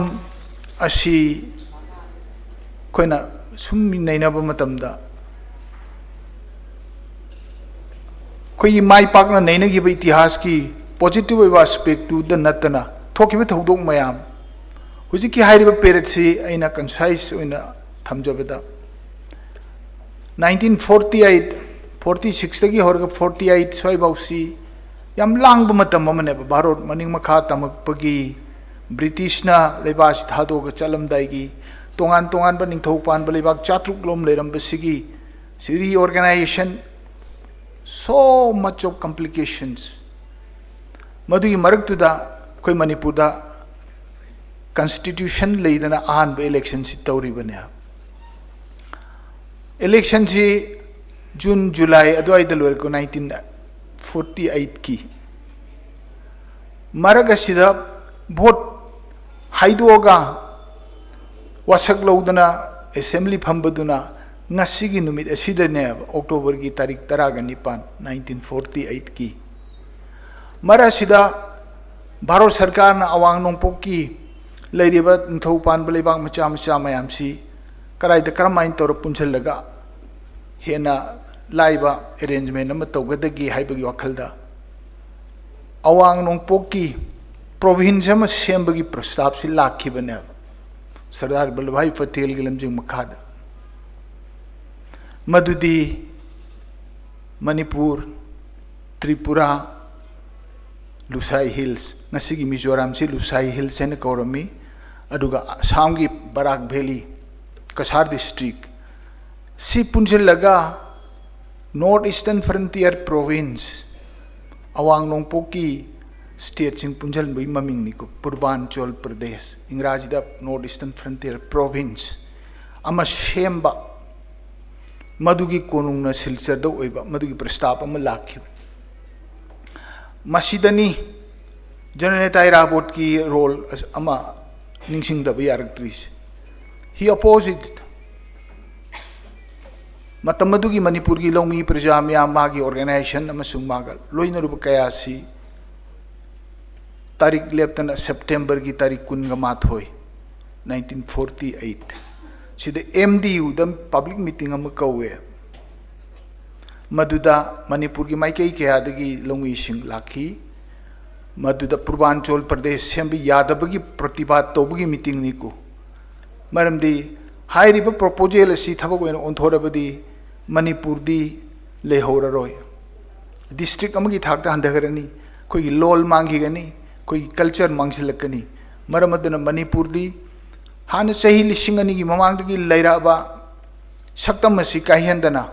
ꯑꯁꯤ ꯑꯩꯈꯣꯏꯅ ꯁꯨꯝ ꯅꯩꯅꯕ ꯃꯇꯝꯗ, ꯑꯩꯈꯣꯏꯒꯤ ꯃꯥꯏ ꯄꯥꯛꯅ ꯅꯩꯅꯈꯤꯕ ꯏꯇꯤꯍꯥꯁꯀꯤ ꯄꯣꯖꯤꯇꯤꯚ ꯑꯣꯏꯕ ꯑꯦꯁꯄꯦꯛꯇꯨꯗ ꯅꯠꯇꯅ ꯊꯣꯛꯈꯤꯕ ꯊꯧꯗꯣꯛ ꯃꯌꯥꯝ, ꯍꯧꯖꯤꯛꯀꯤ ꯍꯥꯏꯔꯤꯕ ꯄꯦꯔꯦꯠꯁꯤ ꯑꯩꯅ ꯀꯟꯁꯥꯏꯁ ꯑꯣꯏꯅ ꯊꯝꯖꯕꯗ, nineteen forty eight, forty sixꯇꯒꯤ ꯍꯧꯔꯒ forty eight ꯁ꯭ꯋꯥꯏꯐꯥꯎꯁꯤ ꯌꯥꯝ ꯂꯥꯡꯕ ꯃꯇꯝ ꯑꯃꯅꯦꯕ꯫ ꯚꯥꯔꯠ ꯃꯅꯤꯡ ꯃꯈꯥ ꯇꯝꯃꯛꯄꯒꯤ ꯕ꯭ꯔꯤꯇꯤꯁꯅ ꯂꯩꯕꯥꯛ ꯑꯁꯤ ꯊꯥꯗꯣꯛꯑꯒ ꯆꯠꯂꯝꯗꯥꯏꯒꯤ ꯇꯣꯉꯥꯟ ꯇꯣꯉꯥꯟꯕ ꯅꯤꯡꯊꯧ ꯄꯥꯟꯕ ꯂꯩꯕꯥꯛ ꯆꯥꯇ꯭ꯔꯨꯛ ꯂꯣꯝ ꯂꯩꯔꯝꯕꯁꯤꯒꯤ reorganization, so much of complications, ꯃꯗꯨꯒꯤ ꯃꯔꯛꯇꯨꯗ ꯑꯩꯈꯣꯏ ꯃꯅꯤꯄꯨꯔꯗ constitution ꯂꯩꯗꯅ ꯑꯍꯥꯟꯕ election ꯁꯤ ꯇꯧꯔꯤꯕꯅꯦ꯫ Election ꯁꯤ June July ꯑꯗꯨꯋꯥꯏꯗ ꯂꯣꯏꯔꯛꯄ, nineteen forty eight ꯀꯤ꯫ ꯃꯔꯛ ꯑꯁꯤꯗ vote ꯍꯥꯏꯗꯣꯛꯑꯒ ꯋꯥꯁꯛ ꯂꯧꯗꯅ assembly ꯐꯝꯕꯗꯨꯅ ꯉꯁꯤꯒꯤ ꯅꯨꯃꯤꯠ ꯑꯁꯤꯗꯅꯦꯕ, October ꯒꯤ ꯇꯥꯔꯤꯛ ꯇꯔꯥꯒ ꯅꯤꯄꯥꯟ, nineteen forty eight ꯀꯤ꯫ ꯃꯔꯛ ꯑꯁꯤꯗ ꯚꯥꯔꯠ ꯁꯔꯀꯥꯔꯅ ꯑꯋꯥꯡ ꯅꯣꯡꯄꯣꯛꯀꯤ ꯂꯩꯔꯤꯕ ꯅꯤꯡꯊꯧ ꯄꯥꯟꯕ ꯂꯩꯕꯥꯛ ꯃꯆꯥ ꯃꯆꯥ ꯃꯌꯥꯝꯁꯤ ꯀꯗꯥꯏꯗ ꯀꯔꯝꯍꯥꯏꯅ ꯇꯧꯔ ꯄꯨꯟꯁꯤꯜꯂꯒ ꯍꯦꯟꯅ ꯂꯥꯏꯕ arrangement ꯑꯃ ꯇꯧꯒꯗꯒꯦ ꯍꯥꯏꯕꯒꯤ ꯋꯥꯈꯜꯗ ꯑꯋꯥꯡ ꯅꯣꯡꯄꯣꯛꯀꯤ province ꯑꯃ ꯁꯦꯝꯕꯒꯤ ꯄ꯭ꯔꯁꯇꯥꯕꯁꯤ ꯂꯥꯛꯈꯤꯕꯅꯦꯕ ꯁꯔꯗꯥꯔ ꯚꯜꯂꯚꯚꯥꯏ ꯄꯇꯦꯜꯒꯤ ꯂꯝꯖꯤꯡ ꯃꯈꯥꯗ꯫ ꯃꯗꯨꯗꯤ ꯃꯅꯤꯄꯨꯔ, ꯇ꯭ꯔꯤꯄꯨꯔꯥ, ꯂꯨꯁꯥꯏ Hills, ꯉꯁꯤꯒꯤ ꯃꯤꯖꯣꯔꯥꯝꯁꯤ ꯂꯨꯁꯥꯏ Hills ꯍꯥꯏꯅ ꯀꯧꯔꯝꯃꯤ, ꯑꯗꯨꯒ ꯑꯁꯥꯝꯒꯤ ꯕꯔꯥꯛ Valley, ꯀꯁꯥꯔ district, ꯁꯤ ꯄꯨꯟꯁꯤꯜꯂꯒ North Eastern Frontier Province, ꯑꯋꯥꯡ ꯅꯣꯡꯄꯣꯛꯀꯤ stateꯁꯤꯡ ꯄꯨꯟꯁꯤꯟꯕꯒꯤ ꯃꯃꯤꯡꯅꯤꯀꯣ, ꯄꯨꯔꯕꯥꯟꯆꯣꯜ Pradesh, ꯏꯪꯒ꯭ꯔꯥꯖꯤꯗ North Eastern Frontier Province ꯑꯃ ꯁꯦꯝꯕ, ꯃꯗꯨꯒꯤ ꯀꯣꯅꯨꯡꯅ ꯁꯤꯜꯆꯔꯗ ꯑꯣꯏꯕ, ꯃꯗꯨꯒꯤ ꯄ꯭ꯔꯁꯇꯥꯕ ꯑꯃ ꯂꯥꯛꯈꯤꯕ꯫ ꯃꯁꯤꯗꯅꯤ ꯖꯦꯅꯔꯦꯜ ꯇꯥꯏꯔꯥꯕꯣꯠꯀꯤ role ꯑꯁ-, ꯑꯃ ꯅꯤꯡꯁꯤꯡꯗꯕ ꯌꯥꯔꯛꯇ꯭ꯔꯤꯁꯦ꯫ He opposed it. ꯃꯇꯝ ꯑꯗꯨꯒꯤ ꯃꯅꯤꯄꯨꯔꯒꯤ ꯂꯧꯃꯤ ꯄ꯭ꯔꯖꯥ ꯃꯌꯥꯝ, ꯃꯥꯒꯤ organization ꯑꯃꯁꯨꯡ ꯃꯥꯒ ꯂꯣꯏꯅꯔꯨꯕ ꯀꯌꯥ ꯑꯁꯤ ꯇꯥꯔꯤꯛ ꯂꯦꯞꯇꯅ September ꯒꯤ ꯇꯥꯔꯤꯛ ꯀꯨꯟꯒ ꯃꯥꯊꯣꯏ, nineteen forty eight ꯁꯤꯗ M D U ꯗ public meeting ꯑꯃ ꯀꯧꯋꯦ꯫ ꯃꯗꯨꯗ ꯃꯅꯤꯄꯨꯔꯒꯤ ꯃꯥꯏꯀꯩ ꯀꯌꯥꯗꯒꯤ ꯂꯧꯃꯤꯁꯤꯡ ꯂꯥꯛꯈꯤ꯫ ꯃꯗꯨꯗ ꯄꯨꯔꯕꯥꯟꯆꯣꯜ ꯄ꯭ꯔꯗꯦꯁ ꯁꯦꯝꯕ ꯌꯥꯗꯕꯒꯤ ꯄ꯭ꯔꯇꯤꯕꯥꯗ ꯇꯧꯕꯒꯤ meeting ꯅꯤꯀꯣ꯫ ꯃꯔꯝꯗꯤ ꯍꯥꯏꯔꯤꯕ proposal ꯑꯁꯤ ꯊꯕꯛ ꯑꯣꯏꯅ ꯑꯣꯟꯊꯣꯔꯕꯗꯤ ꯃꯅꯤꯄꯨꯔꯗꯤ ꯂꯩꯍꯧꯔꯔꯣꯏ꯫ District ꯑꯃꯒꯤ ꯊꯥꯛꯇ ꯍꯟꯊꯈ꯭ꯔꯅꯤ, ꯑꯩꯈꯣꯏꯒꯤ ꯂꯣꯜ ꯃꯥꯡꯈꯤꯒꯅꯤ, ꯑꯩꯈꯣꯏꯒꯤ culture ꯃꯥꯡꯁꯤꯜꯂꯛꯀꯅꯤ꯫ ꯃꯔꯝ ꯑꯗꯨꯅ ꯃꯅꯤꯄꯨꯔꯗꯤ ꯍꯥꯟꯅ ꯆꯍꯤ ꯂꯤꯁꯤꯡ ꯑꯅꯤꯒꯤ ꯃꯃꯥꯡꯗꯒꯤ ꯂꯩꯔꯛꯑꯕ ꯁꯛꯇꯝ ꯑꯁꯤ ꯀꯥꯏꯍꯟꯗꯅ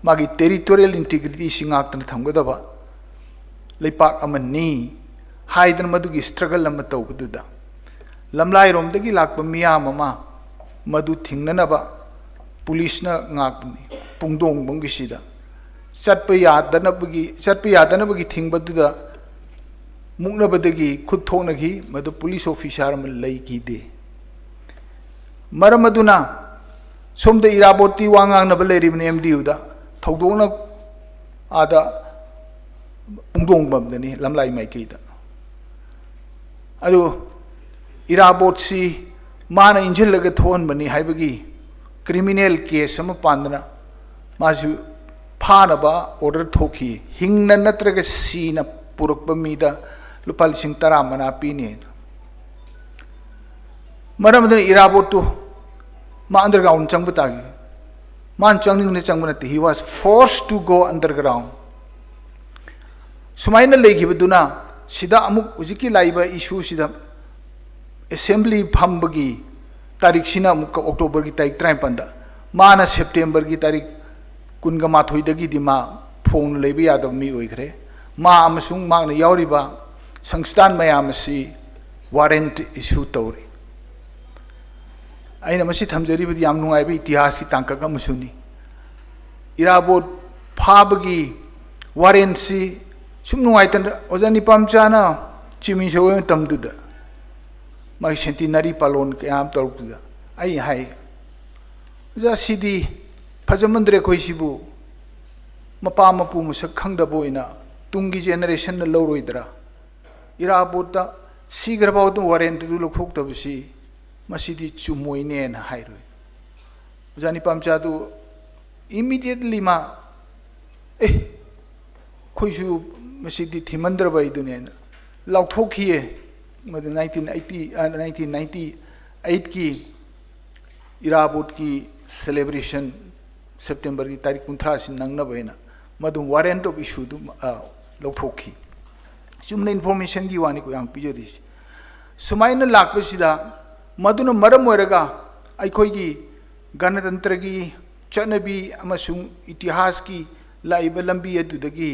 ꯃꯥꯒꯤ territorial integrity ꯑꯁꯤ ꯉꯥꯛꯇꯅ ꯊꯝꯒꯗꯕ ꯂꯩꯄꯥꯛ ꯑꯃꯅꯤ ꯍꯥꯏꯗꯅ ꯃꯗꯨꯒꯤ struggle ꯑꯃ ꯇꯧꯕꯗꯨꯗ, ꯂꯝꯂꯥꯏꯔꯣꯝꯗꯒꯤ ꯂꯥꯛꯄ ꯃꯤꯌꯥꯝ ꯑꯃ ꯃꯗꯨ ꯊꯤꯡꯅꯅꯕ ꯄꯨꯂꯤꯁꯅ ꯉꯥꯛꯄꯅꯤ꯫ ꯄꯨꯡꯗꯣꯡꯕꯝꯒꯤꯁꯤꯗ ꯆꯠꯄ ꯌꯥꯗꯅꯕꯒꯤ, ꯆꯠꯄ ꯌꯥꯗꯅꯕꯒꯤ ꯊꯤꯡꯕꯗꯨꯗ ꯃꯨꯛꯅꯕꯗꯒꯤ ꯈꯨꯠ ꯊꯣꯛꯅꯈꯤ꯫ ꯃꯗꯨ ꯄꯨꯂꯤꯁ officer ꯑꯃ ꯂꯩꯈꯤꯗꯦ꯫ ꯃꯔꯝ ꯑꯗꯨꯅ ꯁꯣꯝꯗ ꯏꯔꯥꯕꯣꯠꯇꯤ ꯋꯥ ꯉꯥꯡꯅꯕ ꯂꯩꯔꯤꯕꯅꯤ ꯑꯦꯝ ꯗꯤ ꯌꯨꯗ, ꯊꯧꯗꯣꯛꯅ ꯑꯥꯗ ꯄꯨꯡꯗꯣꯡꯕꯝꯗꯅꯤ, ꯂꯝꯂꯥꯏ ꯃꯥꯏꯀꯩꯗ꯫ ꯑꯗꯨ ꯏꯔꯥꯕꯣꯠꯁꯤ ꯃꯥꯅ ꯏꯟꯁꯤꯜꯂꯒ ꯊꯣꯛꯍꯟꯕꯅꯤ ꯍꯥꯏꯕꯒꯤ criminal case ꯑꯃ ꯄꯥꯟꯗꯅ ꯃꯥꯁꯨ ꯐꯥꯅꯕ order ꯊꯣꯛꯈꯤ꯫ ꯍꯤꯡꯅ ꯅꯠꯇ꯭ꯔꯒ ꯁꯤꯅ ꯄꯨꯔꯛꯄ ꯃꯤꯗ ꯂꯨꯄꯥ ꯂꯤꯁꯤꯡ ꯇꯔꯥ ꯃꯅꯥ ꯄꯤꯅꯤ꯫ ꯃꯔꯝ ꯑꯗꯨꯅ ꯏꯔꯥꯕꯣꯠꯇꯨ ꯃꯥ underground ꯆꯪꯕ ꯇꯥꯈꯤ꯫ ꯃꯥꯅ ꯆꯪꯅꯤꯡꯗꯅ ꯆꯪꯕ ꯅꯠꯇꯦ, he was forced to go underground꯫ ꯁꯨꯃꯥꯏꯅ ꯂꯩꯈꯤꯕꯗꯨꯅ ꯁꯤꯗ ꯑꯃꯨꯛ ꯍꯧꯖꯤꯛꯀꯤ ꯂꯥꯛꯏꯕ issue ꯁꯤꯗ assembly ꯐꯝꯕꯒꯤ ꯇꯥꯔꯤꯛꯁꯤꯅ ꯑꯃꯨꯛꯀ October ꯒꯤ ꯇꯥꯔꯤꯛ ꯇꯔꯥꯅꯤꯄꯥꯟꯗ, ꯃꯥꯅ September ꯒꯤ ꯇꯥꯔꯤꯛ ꯀꯨꯟꯒ ꯃꯥꯊꯣꯏꯗꯒꯤꯗꯤ ꯃꯥ ꯐꯣꯡꯅ ꯂꯩꯕ ꯌꯥꯗꯕ ꯃꯤ ꯑꯣꯏꯈ꯭ꯔꯦ꯫ ꯃꯥ ꯑꯃꯁꯨꯡ ꯃꯍꯥꯛꯅ ꯌꯥꯎꯔꯤꯕ ꯁꯪꯁꯊꯥꯟ ꯃꯌꯥꯝ ꯑꯁꯤ warrant issue ꯇꯧꯔꯤ꯫ ꯑꯩꯅ ꯃꯁꯤ ꯊꯝꯖꯔꯤꯕꯗꯤ ꯌꯥꯝ ꯅꯨꯡꯉꯥꯏꯕ ꯏꯇꯤꯍꯥꯁꯀꯤ ꯇꯥꯡꯀꯛ ꯑꯃꯁꯨꯅꯤ꯫ ꯏꯔꯥꯕꯣꯠ ꯐꯥꯕꯒꯤ warrant ꯁꯤ ꯁꯨꯝ ꯅꯨꯡꯉꯥꯏꯇꯅ ꯑꯣꯖꯥ ꯅꯤꯄꯥꯝꯆꯥꯅ Chief Minister ꯑꯣꯏꯕ ꯃꯇꯝꯗꯨꯗ ꯃꯥꯒꯤ centenary ꯄꯥꯂꯣꯟ ꯀꯌꯥ ꯑꯃ ꯇꯧꯔꯛꯄꯗꯨꯗ ꯑꯩ ꯍꯥꯏ, "ꯑꯣꯖꯥ, ꯁꯤꯗꯤ ꯐꯖꯃꯟꯗ꯭ꯔꯦ, ꯑꯩꯈꯣꯏ ꯁꯤꯕꯨ ꯃꯄꯥ ꯃꯄꯨ ꯃꯁꯛ ꯈꯪꯗꯕ ꯑꯣꯏꯅ ꯇꯨꯡꯒꯤ generation ꯅ ꯂꯧꯔꯣꯏꯗ꯭ꯔꯥ? ꯏꯔꯥꯕꯣꯠꯇ ꯁꯤꯈ꯭ꯔ ꯐꯥꯎꯗ warrant ꯇꯨ ꯂꯧꯊꯣꯛꯇꯕꯁꯤ ꯃꯁꯤꯗꯤ ꯆꯨꯝꯃꯣꯏꯅꯦꯅ" ꯍꯥꯏꯔꯨꯏ꯫ ꯑꯣꯖꯥ ꯅꯤꯄꯥꯝꯆꯥꯗꯨ immediately ꯃꯥ, "ꯑꯦ, ꯑꯩꯈꯣꯏꯁꯨ ꯃꯁꯤꯗꯤ ꯊꯤꯃꯟꯗ꯭ꯔꯕ ꯑꯩꯗꯨꯅꯦꯅ" ꯂꯥꯎꯊꯣꯛꯈꯤꯌꯦ꯫ ꯃꯗꯨ nineteen eighty, ꯑ, nineteen ninety eight ꯀꯤ ꯏꯔꯥꯕꯣꯠꯀꯤ celebration, September ꯒꯤ ꯇꯥꯔꯤꯛ ꯀꯨꯟꯊ꯭ꯔꯥꯁꯤ ꯅꯪꯅꯕ ꯍꯥꯏꯅ ꯃꯗꯨ warrant of issue ꯗꯨ, ꯑ, ꯂꯧꯊꯣꯛꯈꯤ꯫ ꯆꯨꯝꯅ information ꯒꯤ ꯋꯥꯅꯤꯀꯣ ꯌꯥꯝ ꯄꯤꯖꯔꯤꯁꯤ꯫ ꯁꯨꯃꯥꯏꯅ ꯂꯥꯛꯄꯁꯤꯗ, ꯃꯗꯨꯅ ꯃꯔꯝ ꯑꯣꯏꯔꯒ ꯑꯩꯈꯣꯏꯒꯤ ꯒꯅꯇꯟꯇ꯭ꯔꯒꯤ ꯆꯠꯅꯕꯤ ꯑꯃꯁꯨꯡ ꯏꯇꯤꯍꯥꯁꯀꯤ ꯂꯥꯛꯏꯕ ꯂꯝꯕꯤ ꯑꯗꯨꯗꯒꯤ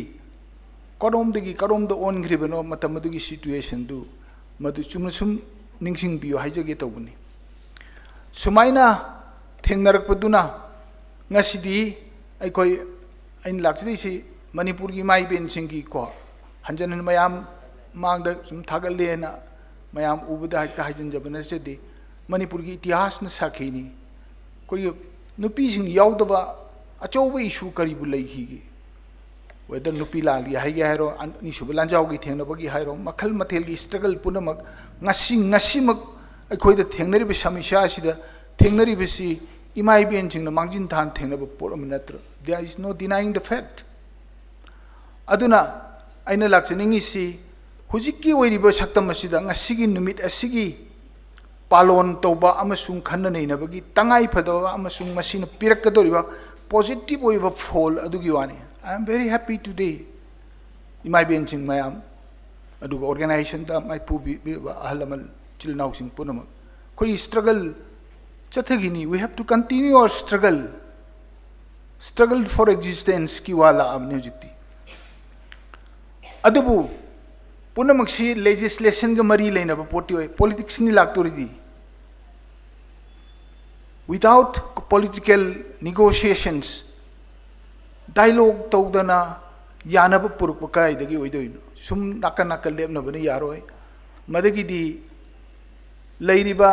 ꯀꯔꯣꯝꯗꯒꯤ ꯀꯔꯣꯝꯗ ꯑꯣꯟꯈ꯭ꯔꯤꯕꯅꯣ, ꯃꯇꯝ ꯑꯗꯨꯒꯤ ꯁꯤꯆꯨꯋꯦꯁꯟꯗꯨ ꯃꯗꯨ ꯆꯨꯝꯅ ꯁꯨꯝ ꯅꯤꯡꯁꯤꯡꯕꯤꯌꯨ ꯍꯥꯏꯖꯒꯦ ꯇꯧꯕꯅꯤ꯫ ꯁꯨꯃꯥꯏꯅ ꯊꯦꯡꯅꯔꯛꯄꯗꯨꯅ ꯉꯁꯤꯗꯤ ꯑꯩꯈꯣꯏ, ꯑꯩꯅ ꯂꯥꯛꯆꯔꯤꯁꯤ ꯃꯅꯤꯄꯨꯔꯒꯤ ꯏꯃꯥ ꯏꯕꯦꯟꯁꯤꯡꯒꯤ ꯀꯣ, ꯍꯟꯖꯟ ꯍꯟ ꯃꯌꯥꯝ ꯃꯥꯡꯗ ꯁꯨꯝ ꯊꯥꯒꯠꯂꯦꯅ ꯃꯌꯥꯝ ꯎꯕꯗ ꯍꯦꯛꯇ ꯍꯥꯏꯖꯤꯟꯖꯕ ꯅꯠꯆꯗꯦ꯫ ꯃꯅꯤꯄꯨꯔꯒꯤ ꯏꯇꯤꯍꯥꯁꯅ ꯁꯥꯈꯤꯅꯤ꯫ ꯑꯩꯈꯣꯏꯒꯤ ꯅꯨꯄꯤꯁꯤꯡ ꯌꯥꯎꯗꯕ ꯑꯆꯧꯕ ꯏꯁꯨ ꯀꯔꯤꯕꯨ ꯂꯩꯈꯤꯒꯦ? ꯋꯦꯗꯔ ꯅꯨꯄꯤ ꯂꯥꯜꯒꯤ ꯍꯥꯏꯒꯦ ꯍꯥꯏꯔꯣ, ꯑꯅꯤꯁꯨꯕ ꯂꯥꯟꯖꯥꯎꯒꯤ ꯊꯦꯡꯅꯕꯒꯤ ꯍꯥꯏꯔꯣ, ꯃꯈꯜ ꯃꯊꯦꯜꯒꯤ ꯁ꯭ꯇ꯭ꯔꯒꯜ ꯄꯨꯝꯅꯃꯛ ꯉꯁꯤ, ꯉꯁꯤꯃꯛ ꯑꯩꯈꯣꯏꯗ ꯊꯦꯡꯅꯔꯤꯕ ꯁꯃꯁ꯭ꯌꯥ ꯑꯁꯤꯗ ꯊꯦꯡꯅꯔꯤꯕꯁꯤ ꯏꯃꯥ ꯏꯕꯦꯟꯁꯤꯡꯅ ꯃꯥꯡꯖꯤꯟ ꯊꯥꯅ ꯊꯦꯡꯅꯕ ꯄꯣꯠ ꯑꯃ ꯅꯠꯇ꯭ꯔꯣ? There is no denying the fact. ꯑꯗꯨꯅ ꯑꯩꯅ ꯂꯥꯛꯆꯅꯤꯡꯉꯤꯁꯤ, ꯍꯧꯖꯤꯛꯀꯤ ꯑꯣꯏꯔꯤꯕ ꯁꯛꯇꯝ ꯑꯁꯤꯗ, ꯉꯁꯤꯒꯤ ꯅꯨꯃꯤꯠ ꯑꯁꯤꯒꯤ ꯄꯥꯂꯣꯟ ꯇꯧꯕ ꯑꯃꯁꯨꯡ ꯈꯟꯅ ꯅꯩꯅꯕꯒꯤ ꯇꯉꯥꯏ ꯐꯗꯕ ꯑꯃꯁꯨꯡ ꯃꯁꯤꯅ ꯄꯤꯔꯛꯀꯗꯧꯔꯤꯕ ꯄꯣꯖꯤꯇꯤꯚ ꯑꯣꯏꯕ ꯐꯣꯜ ꯑꯗꯨꯒꯤ ꯋꯥꯅꯤ꯫ I am very happy today, ꯏꯃꯥ ꯏꯕꯦꯟꯁꯤꯡ ꯃꯌꯥꯝ, ꯑꯗꯨꯒ ꯑꯣꯔꯒꯅꯥꯏꯖꯦꯁꯟꯗ ꯃꯥꯏꯄꯨꯕꯤꯔꯤꯕ ꯑꯍꯜ ꯂꯃꯟ, ꯏꯆꯤꯜ ꯏꯅꯥꯎꯁꯤꯡ ꯄꯨꯝꯅꯃꯛ꯫ ꯑꯩꯈꯣꯏꯒꯤ ꯁ꯭ꯇ꯭ꯔꯒꯜ ꯆꯠꯊꯈꯤꯅꯤ꯫ We have to continue our struggle. Struggle for existenceꯀꯤ ꯋꯥ ꯂꯥꯛꯑꯕꯅꯤ ꯍꯧꯖꯤꯛꯇꯤ꯫ ꯑꯗꯨꯕꯨ ꯄꯨꯝꯅꯃꯛꯁꯤ ꯂꯦꯖꯤꯁꯂꯦꯁꯟꯒ ꯃꯔꯤ ꯂꯩꯅꯕ ꯄꯣꯠꯇꯤ ꯑꯣꯏ꯫ ꯄꯣꯂꯤꯇꯤꯛꯁꯅꯤ ꯂꯥꯛꯇꯣꯔꯤꯗꯤ꯫ Without political negotiations, dialogue ꯇꯧꯗꯅ ꯌꯥꯅꯕ ꯄꯨꯔꯛꯄ ꯀꯗꯥꯏꯗꯒꯤ ꯑꯣꯏꯗꯣꯏꯅꯣ? ꯁꯨꯝ ꯅꯥꯀꯟ ꯅꯥꯀꯟ ꯂꯦꯞꯅꯕꯅ ꯌꯥꯔꯣꯏ꯫ ꯃꯗꯒꯤꯗꯤ ꯂꯩꯔꯤꯕ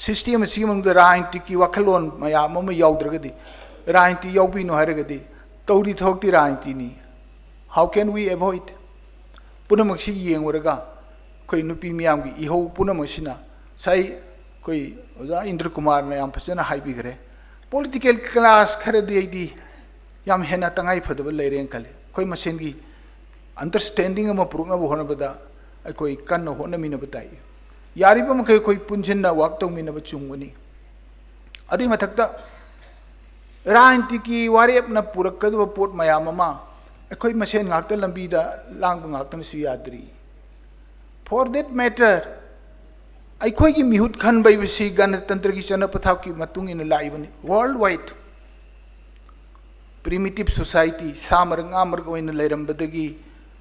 ꯁꯤꯁꯇꯦꯝ ꯑꯁꯤꯒꯤ ꯃꯅꯨꯡꯗ ꯔꯥꯖꯅꯤꯇꯤꯛꯀꯤ ꯋꯥꯈꯜꯂꯣꯟ ꯃꯌꯥꯝ ꯑꯃ ꯌꯥꯎꯗ꯭ꯔꯒꯗꯤ, ꯔꯥꯖꯅꯤꯇꯤ ꯌꯥꯎꯕꯤꯅꯣ ꯍꯥꯏꯔꯒꯗꯤ, ꯇꯧꯔꯤ ꯊꯕꯛꯇꯤ ꯔꯥꯖꯅꯤꯇꯤꯅꯤ꯫ How can we avoid? ꯄꯨꯝꯅꯃꯛꯁꯤ ꯌꯦꯡꯉꯨꯔꯒ, ꯑꯩꯈꯣꯏ ꯅꯨꯄꯤ ꯃꯤꯌꯥꯝꯒꯤ ꯏꯍꯧ ꯄꯨꯝꯅꯃꯛꯁꯤꯅ, ꯉꯁꯥꯏ ꯑꯩꯈꯣꯏ ꯑꯣꯖꯥ ꯏꯟꯗ꯭ꯔ ꯀꯨꯃꯥꯔꯅ ꯌꯥꯝ ꯐꯖꯅ ꯍꯥꯏꯕꯤꯈ꯭ꯔꯦ꯫ ꯄꯣꯂꯤꯇꯤꯀꯦꯜ ꯀ꯭ꯂꯥꯁ ꯈꯔꯗꯤ ꯑꯩꯗꯤ ꯌꯥꯝ ꯍꯦꯟꯅ ꯇꯉꯥꯏ ꯐꯗꯕ ꯂꯩꯔꯦꯅ ꯈꯜꯂꯤ꯫ ꯑꯩꯈꯣꯏ ꯃꯁꯦꯟꯒꯤ ꯑꯟꯗꯔꯁ꯭ꯇꯦꯟꯗꯤꯡ ꯑꯃ ꯄꯨꯔꯛꯅꯕ ꯍꯣꯠꯅꯕꯗ ꯑꯩꯈꯣꯏ ꯀꯟꯅ ꯍꯣꯠꯅꯃꯤꯟꯅꯕ ꯇꯥꯏ꯫ ꯌꯥꯔꯤꯕ ꯃꯈꯩ ꯑꯩꯈꯣꯏ ꯄꯨꯟꯁꯤꯟꯅ ꯋꯥꯛ ꯇꯧꯃꯤꯟꯅꯕ ꯆꯨꯝꯒꯅꯤ꯫ ꯑꯗꯨꯒꯤ ꯃꯊꯛꯇ ꯔꯥꯖꯅꯤꯇꯤꯒꯤ ꯋꯥꯔꯦꯞꯅ ꯄꯨꯔꯛꯀꯗꯕ ꯄꯣꯠ ꯃꯌꯥꯝ ꯑꯃ ꯑꯩꯈꯣꯏ ꯃꯁꯦꯟ ꯉꯥꯛꯇ ꯂꯝꯕꯤꯗ ꯂꯥꯡꯕ ꯉꯥꯛꯇꯅꯁꯨ ꯌꯥꯗ꯭ꯔꯤ꯫ For that matter, ꯑꯩꯈꯣꯏꯒꯤ ꯃꯤꯍꯨꯠ ꯈꯟꯕ ꯍꯥꯏꯕꯁꯤ ꯒꯅꯇꯟꯇ꯭ꯔꯒꯤ ꯆꯠꯅ ꯄꯊꯥꯞꯀꯤ ꯃꯇꯨꯡ ꯏꯟꯅ ꯂꯥꯛꯏꯕꯅꯤ꯫ World wide primitive society, ꯁꯥ ꯃꯔꯛ ꯉꯥ ꯃꯔꯛ ꯑꯣꯏꯅ ꯂꯩꯔꯝꯕꯗꯒꯤ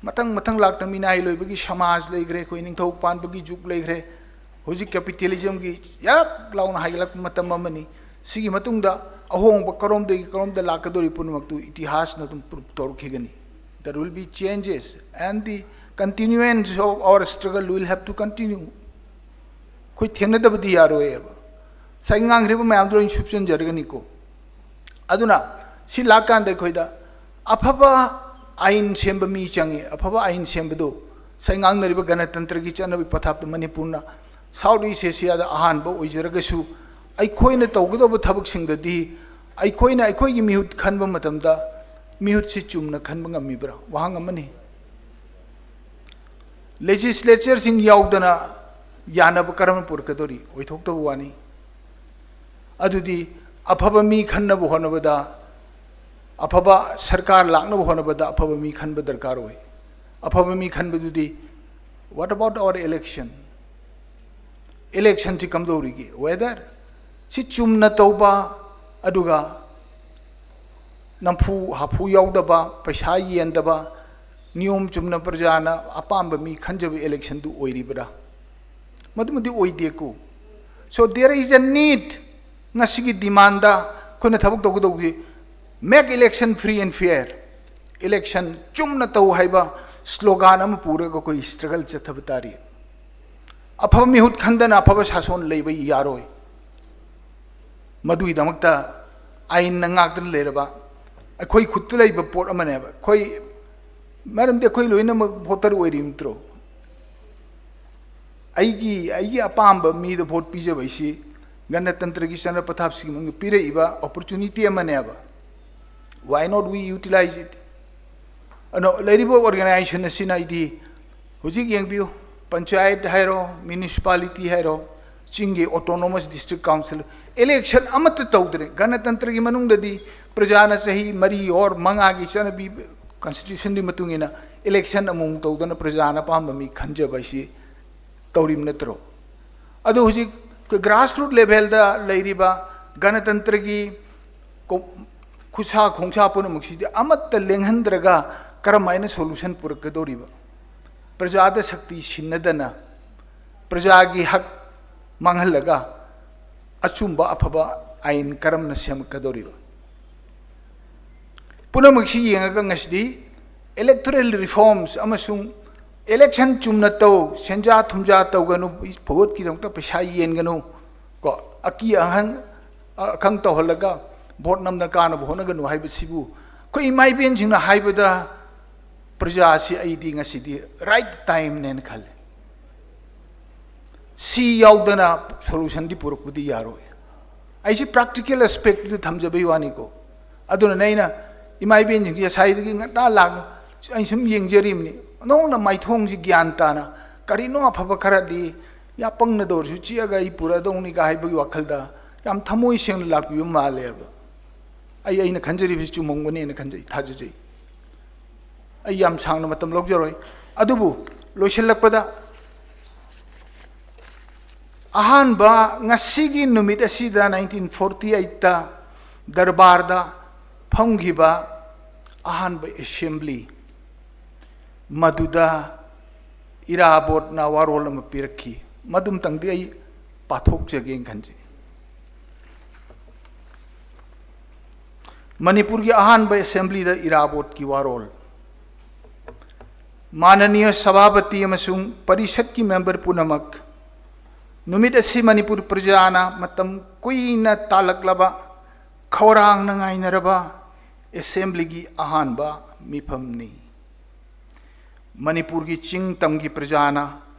ꯃꯊꯪ ꯃꯊꯪ ꯂꯥꯛꯇ ꯃꯤꯅꯥꯏ ꯂꯣꯏꯕꯒꯤ ꯁꯃꯥꯖ ꯂꯩꯈ꯭ꯔꯦ, ꯑꯩꯈꯣꯏ ꯅꯤꯡꯊꯧ ꯄꯥꯟꯕꯒꯤ ꯖꯨꯒ ꯂꯩꯈ꯭ꯔꯦ, ꯍꯧꯖꯤꯛ ꯀꯦꯄꯤꯇꯦꯂꯤꯖꯝꯒꯤ ꯌꯥꯛ ꯂꯥꯎꯅ ꯍꯥꯏꯒꯠꯂꯛꯄ ꯃꯇꯝ ꯑꯃꯅꯤ꯫ ꯁꯤꯒꯤ ꯃꯇꯨꯡꯗ ꯑꯍꯣꯡꯕ ꯀꯔꯣꯝꯗꯒꯤ ꯀꯔꯣꯝꯗ ꯂꯥꯛꯀꯗꯧꯔꯤ ꯄꯨꯝꯅꯃꯛꯇꯨ ꯏꯇꯤꯍꯥꯁꯅ ꯑꯗꯨꯝ ꯄ꯭ꯔꯨꯞ ꯇꯧꯔꯛꯈꯤꯒꯅꯤ꯫ There will be changes and the continuance of our struggle will have to continue. ꯑꯩꯈꯣꯏ ꯊꯦꯡꯅꯗꯕꯗꯤ ꯌꯥꯔꯣꯏꯑꯕ꯫ ꯉꯁꯥꯏ ꯉꯥꯡꯈ꯭ꯔꯤꯕ ꯃꯌꯥꯝꯗꯣ ꯂꯣꯏꯅ ꯁꯨꯞꯆꯟꯖꯔꯒꯅꯤꯀꯣ꯫ ꯑꯗꯨꯅ ꯁꯤ ꯂꯥꯛꯀꯥꯟꯗ ꯑꯩꯈꯣꯏꯗ ꯑꯐꯕ ꯑꯥꯏꯟ ꯁꯦꯝꯕ ꯃꯤ ꯆꯪꯉꯤ꯫ ꯑꯐꯕ ꯑꯥꯏꯟ ꯁꯦꯝꯕꯗꯨ ꯉꯁꯥꯏ ꯉꯥꯡꯅꯔꯤꯕ ꯒꯅꯇꯟꯇ꯭ꯔꯒꯤ ꯆꯠꯅꯕꯤ ꯄꯊꯥꯞꯇ ꯃꯅꯤꯄꯨꯔꯅ South East Asiaꯗ ꯑꯍꯥꯟꯕ ꯑꯣꯏꯖꯔꯒꯁꯨ, ꯑꯩꯈꯣꯏꯅ ꯇꯧꯒꯗꯧꯕ ꯊꯕꯛꯁꯤꯡꯗꯗꯤ ꯑꯩꯈꯣꯏꯅ ꯑꯩꯈꯣꯏꯒꯤ ꯃꯤꯍꯨꯠ ꯈꯟꯕ ꯃꯇꯝꯗ ꯃꯤꯍꯨꯠꯁꯤ ꯆꯨꯝꯅ ꯈꯟꯕ ꯉꯝꯃꯤꯕ꯭ꯔꯥ? ꯋꯥꯍꯪ ꯑꯃꯅꯤ꯫ ꯂꯦꯖꯤꯁꯂꯦꯆꯔꯁꯤꯡ ꯌꯥꯎꯗꯅ ꯌꯥꯅꯕ ꯀꯔꯝꯅ ꯄꯨꯔꯛꯀꯗꯧꯔꯤ? ꯑꯣꯏꯊꯣꯛꯇꯕ ꯋꯥꯅꯤ꯫ ꯑꯗꯨꯗꯤ ꯑꯐꯕ ꯃꯤ ꯈꯟꯅꯕ ꯍꯣꯠꯅꯕꯗ, ꯑꯐꯕ ꯁꯔꯀꯥꯔ ꯂꯥꯛꯅꯕ ꯍꯣꯠꯅꯕꯗ ꯑꯐꯕ ꯃꯤ ꯈꯟꯕ ꯗꯔꯀꯥꯔ ꯑꯣꯏ꯫ ꯑꯐꯕ ꯃꯤ ꯈꯟꯕꯗꯨꯗꯤ, what about our election? Electionꯁꯤ ꯀꯝꯗꯧꯔꯤꯒꯦ? Whether ꯁꯤ ꯆꯨꯝꯅ ꯇꯧꯕ, ꯑꯗꯨꯒ ꯅꯝꯐꯨ ꯍꯥꯐꯨ ꯌꯥꯎꯗꯕ, ꯄꯩꯁꯥ ꯌꯦꯟꯗꯕ, ꯅꯤꯌꯣꯝ ꯆꯨꯝꯅ ꯄ꯭ꯔꯖꯥꯅ ꯑꯄꯥꯝꯕ ꯃꯤ ꯈꯟꯖꯕ electionꯗꯨ ꯑꯣꯏꯔꯤꯕ꯭ꯔꯥ? ꯃꯗꯨꯃꯗꯤ ꯑꯣꯏꯗꯦꯀꯣ꯫ So there is a need. ꯉꯁꯤꯒꯤ demandꯗ ꯑꯩꯈꯣꯏꯅ ꯊꯕꯛ ꯇꯧꯒꯗꯧꯕꯗꯤ, make election free and fair, election ꯆꯨꯝꯅ ꯇꯧ ꯍꯥꯏꯕ slogan ꯑꯃ ꯄꯨꯔꯒ ꯑꯩꯈꯣꯏ struggle ꯆꯠꯊꯕ ꯇꯥꯔꯤ꯫ ꯑꯐꯕ ꯃꯤꯍꯨꯠ ꯈꯟꯗꯅ ꯑꯐꯕ ꯁꯥꯁꯣꯟ ꯂꯩꯕ ꯌꯥꯔꯣꯏ꯫ ꯃꯗꯨꯒꯤꯗꯃꯛꯇ ꯑꯥꯏꯟꯅ ꯉꯥꯛꯇꯨꯅ ꯂꯩꯔꯕ ꯑꯩꯈꯣꯏ ꯈꯨꯠꯇ ꯂꯩꯕ ꯄꯣꯠ ꯑꯃꯅꯦꯕ꯫ ꯑꯩꯈꯣꯏ, ꯃꯔꯝꯗꯤ ꯑꯩꯈꯣꯏ ꯂꯣꯏꯅꯃꯛ voter ꯑꯣꯏꯔꯤ ꯅꯠꯇ꯭ꯔꯣ? ꯑꯩꯒꯤ, ꯑꯩꯒꯤ ꯑꯄꯥꯝꯕ ꯃꯤꯗ vote ꯄꯤꯖꯕ ꯍꯥꯏꯁꯤ ꯒꯅꯇꯟꯇ꯭ꯔꯒꯤ ꯆꯠꯅ ꯄꯊꯥꯞꯁꯤꯒꯤ ꯃꯅꯨꯡꯗ ꯄꯤꯔꯛꯏꯕ opportunity ꯑꯃꯅꯦꯕ꯫ Why not we utilize it? ꯑꯗꯣ ꯂꯩꯔꯤꯕ organization ꯑꯁꯤꯅ ꯑꯩꯗꯤ, ꯍꯧꯖꯤꯛ ꯌꯦꯡꯕꯤꯌꯨ, ꯄꯟꯆꯥꯌꯠ ꯍꯥꯏꯔꯣ, municipality ꯍꯥꯏꯔꯣ, ꯆꯤꯡꯒꯤ autonomous district council, election ꯑꯃꯠꯇ ꯇꯧꯗ꯭ꯔꯦ꯫ ꯒꯅꯇꯟꯇ꯭ꯔꯒꯤ ꯃꯅꯨꯡꯗꯗꯤ ꯄ꯭ꯔꯖꯥꯅ ꯆꯍꯤ ꯃꯔꯤ or ꯃꯉꯥꯒꯤ ꯆꯠꯅꯕꯤ, constitutionꯒꯤ ꯃꯇꯨꯡ ꯏꯟꯅ election ꯑꯃꯨꯛ ꯇꯧꯗꯅ ꯄ꯭ꯔꯖꯥꯅ ꯑꯄꯥꯝꯕ ꯃꯤ ꯈꯟꯖꯕ ꯍꯥꯏꯁꯤ ꯇꯧꯔꯤꯕ ꯅꯠꯇ꯭ꯔꯣ? ꯑꯗꯨ ꯍꯧꯖꯤꯛ ꯑꯩꯈꯣꯏ grassroot levelꯗ ꯂꯩꯔꯤꯕ ꯒꯅꯇꯟꯇ꯭ꯔꯒꯤ ꯀꯣ-, ꯈꯨꯠꯁꯥ ꯈꯣꯡꯁꯥ ꯄꯨꯝꯅꯃꯛꯁꯤꯗꯤ ꯑꯃꯠꯇ ꯂꯦꯡꯍꯟꯗ꯭ꯔꯒ ꯀꯔꯝ ꯍꯥꯏꯅ solution ꯄꯨꯔꯛꯀꯗꯧꯔꯤꯕ? ꯄ꯭ꯔꯖꯥꯗ ꯁꯛꯇꯤ ꯁꯤꯟꯅꯗꯅ ꯄ꯭ꯔꯖꯥꯒꯤ ꯍꯛ ꯃꯥꯡꯍꯜꯂꯒ ꯑꯆꯨꯝꯕ ꯑꯐꯕ ꯑꯥꯏꯟ ꯀꯔꯝꯅ ꯁꯦꯝꯒꯠꯀꯗꯧꯔꯤꯕ? ꯄꯨꯝꯅꯃꯛꯁꯤ ꯌꯦꯡꯉꯒ ꯉꯁꯤꯗꯤ electoral reforms ꯑꯃꯁꯨꯡ election ꯆꯨꯝꯅ ꯇꯧ, ꯁꯦꯟꯖꯥ ꯊꯨꯝꯖꯥ ꯇꯧꯒꯅꯨ, voteꯀꯤꯗꯃꯛꯇ ꯄꯩꯁꯥ ꯌꯦꯟꯒꯅꯨ, ꯀꯣ, ꯑꯀꯤ ꯑꯍꯪ, ꯑꯈꯪ ꯇꯧꯍꯜꯂꯒ vote ꯅꯝꯗꯅ ꯀꯥꯅꯕ ꯍꯣꯠꯅꯒꯅꯨ ꯍꯥꯏꯕꯁꯤꯕꯨ ꯑꯩꯈꯣꯏ ꯏꯃꯥ ꯏꯕꯦꯟꯁꯤꯡꯅ ꯍꯥꯏꯕꯗ ꯄ꯭ꯔꯖꯥꯁꯤ ꯑꯩꯗꯤ ꯉꯁꯤꯗꯤ right timeꯅꯦꯅ ꯈꯜꯂꯦ꯫ ꯁꯤ ꯌꯥꯎꯗꯅ solutionꯗꯤ ꯄꯨꯔꯛꯄꯗꯤ ꯌꯥꯔꯣꯏ꯫ ꯑꯩꯁꯤ practical aspectꯇ ꯊꯝꯖꯕꯩ ꯋꯥꯅꯤꯀꯣ꯫ ꯑꯗꯨꯅꯅꯦ ꯑꯩꯅ ꯏꯃꯥ ꯏꯕꯦꯟꯁꯤꯡꯁꯤ ꯉꯁꯥꯏꯗꯒꯤ ꯉꯟꯇꯥ ꯂꯥꯛ-, ꯑꯩ ꯁꯨꯝ ꯌꯦꯡꯖꯔꯤꯕꯅꯤ꯫ ꯅꯣꯡꯅ ꯃꯥꯏꯊꯣꯡꯁꯤ ꯒ꯭ꯌꯥꯟ ꯇꯥꯅ ꯀꯔꯤꯅꯣ ꯑꯐꯕ ꯈꯔꯗꯤ ꯌꯥꯄꯪꯅꯗ ꯑꯣꯏꯔꯁꯨ ꯆꯤꯛꯑꯒ ꯑꯩ ꯄꯨꯔꯛꯑꯗꯧꯅꯤꯒ ꯍꯥꯏꯕꯒꯤ ꯋꯥꯈꯜꯗ ꯌꯥꯝ ꯊꯃꯣꯏ ꯁꯦꯡꯅ ꯂꯥꯛꯄꯤꯕ ꯃꯥꯜꯂꯦꯕ꯫ ꯑꯩ, ꯑꯩꯅ ꯈꯟꯖꯔꯤꯕꯁꯤ ꯆꯨꯝꯃꯝꯒꯅꯦꯅ ꯈꯟꯖꯩ, ꯊꯥꯖꯖꯩ꯫ ꯑꯩ ꯌꯥꯝ ꯁꯥꯡꯅ ꯃꯇꯝ ꯂꯧꯖꯔꯣꯏ꯫ ꯑꯗꯨꯕꯨ ꯂꯣꯏꯁꯤꯜꯂꯛꯄꯗ ꯑꯍꯥꯟꯕ ꯉꯁꯤꯒꯤ ꯅꯨꯃꯤꯠ ꯑꯁꯤꯗ nineteen forty eightꯇ ꯗꯔꯕꯥꯔꯗ ꯐꯝꯈꯤꯕ ꯑꯍꯥꯟꯕ assembly, ꯃꯗꯨꯗ ꯏꯔꯥꯕꯣꯠꯅ ꯋꯥꯔꯣꯜ ꯑꯃ ꯄꯤꯔꯛꯈꯤ꯫ ꯃꯗꯨꯝꯇꯪꯗꯤ ꯑꯩ ꯄꯥꯊꯣꯛꯆꯒꯦꯅ ꯈꯟꯖꯩ꯫ ꯃꯅꯤꯄꯨꯔꯒꯤ ꯑꯍꯥꯟꯕ assemblyꯗ ꯏꯔꯥꯕꯣꯠꯀꯤ ꯋꯥꯔꯣꯜ꯫ ꯃꯥꯅꯅꯤꯌ ꯁꯚꯥꯄꯇꯤ ꯑꯃꯁꯨꯡ ꯄꯔꯤꯁꯠꯀꯤ member ꯄꯨꯝꯅꯃꯛ, ꯅꯨꯃꯤꯠ ꯑꯁꯤ ꯃꯅꯤꯄꯨꯔ ꯄ꯭ꯔꯖꯥꯅ ꯃꯇꯝ ꯀꯨꯏꯅ ꯇꯥꯜꯂꯛꯂꯕ ꯈꯧꯔꯥꯡꯅ ꯉꯥꯏꯅꯔꯕ assemblyꯒꯤ ꯑꯍꯥꯟꯕ ꯃꯤꯐꯝꯅꯤ꯫ ꯃꯅꯤꯄꯨꯔꯒꯤ ꯆꯤꯡ ꯇꯝꯒꯤ ꯄ꯭ꯔꯖꯥꯅ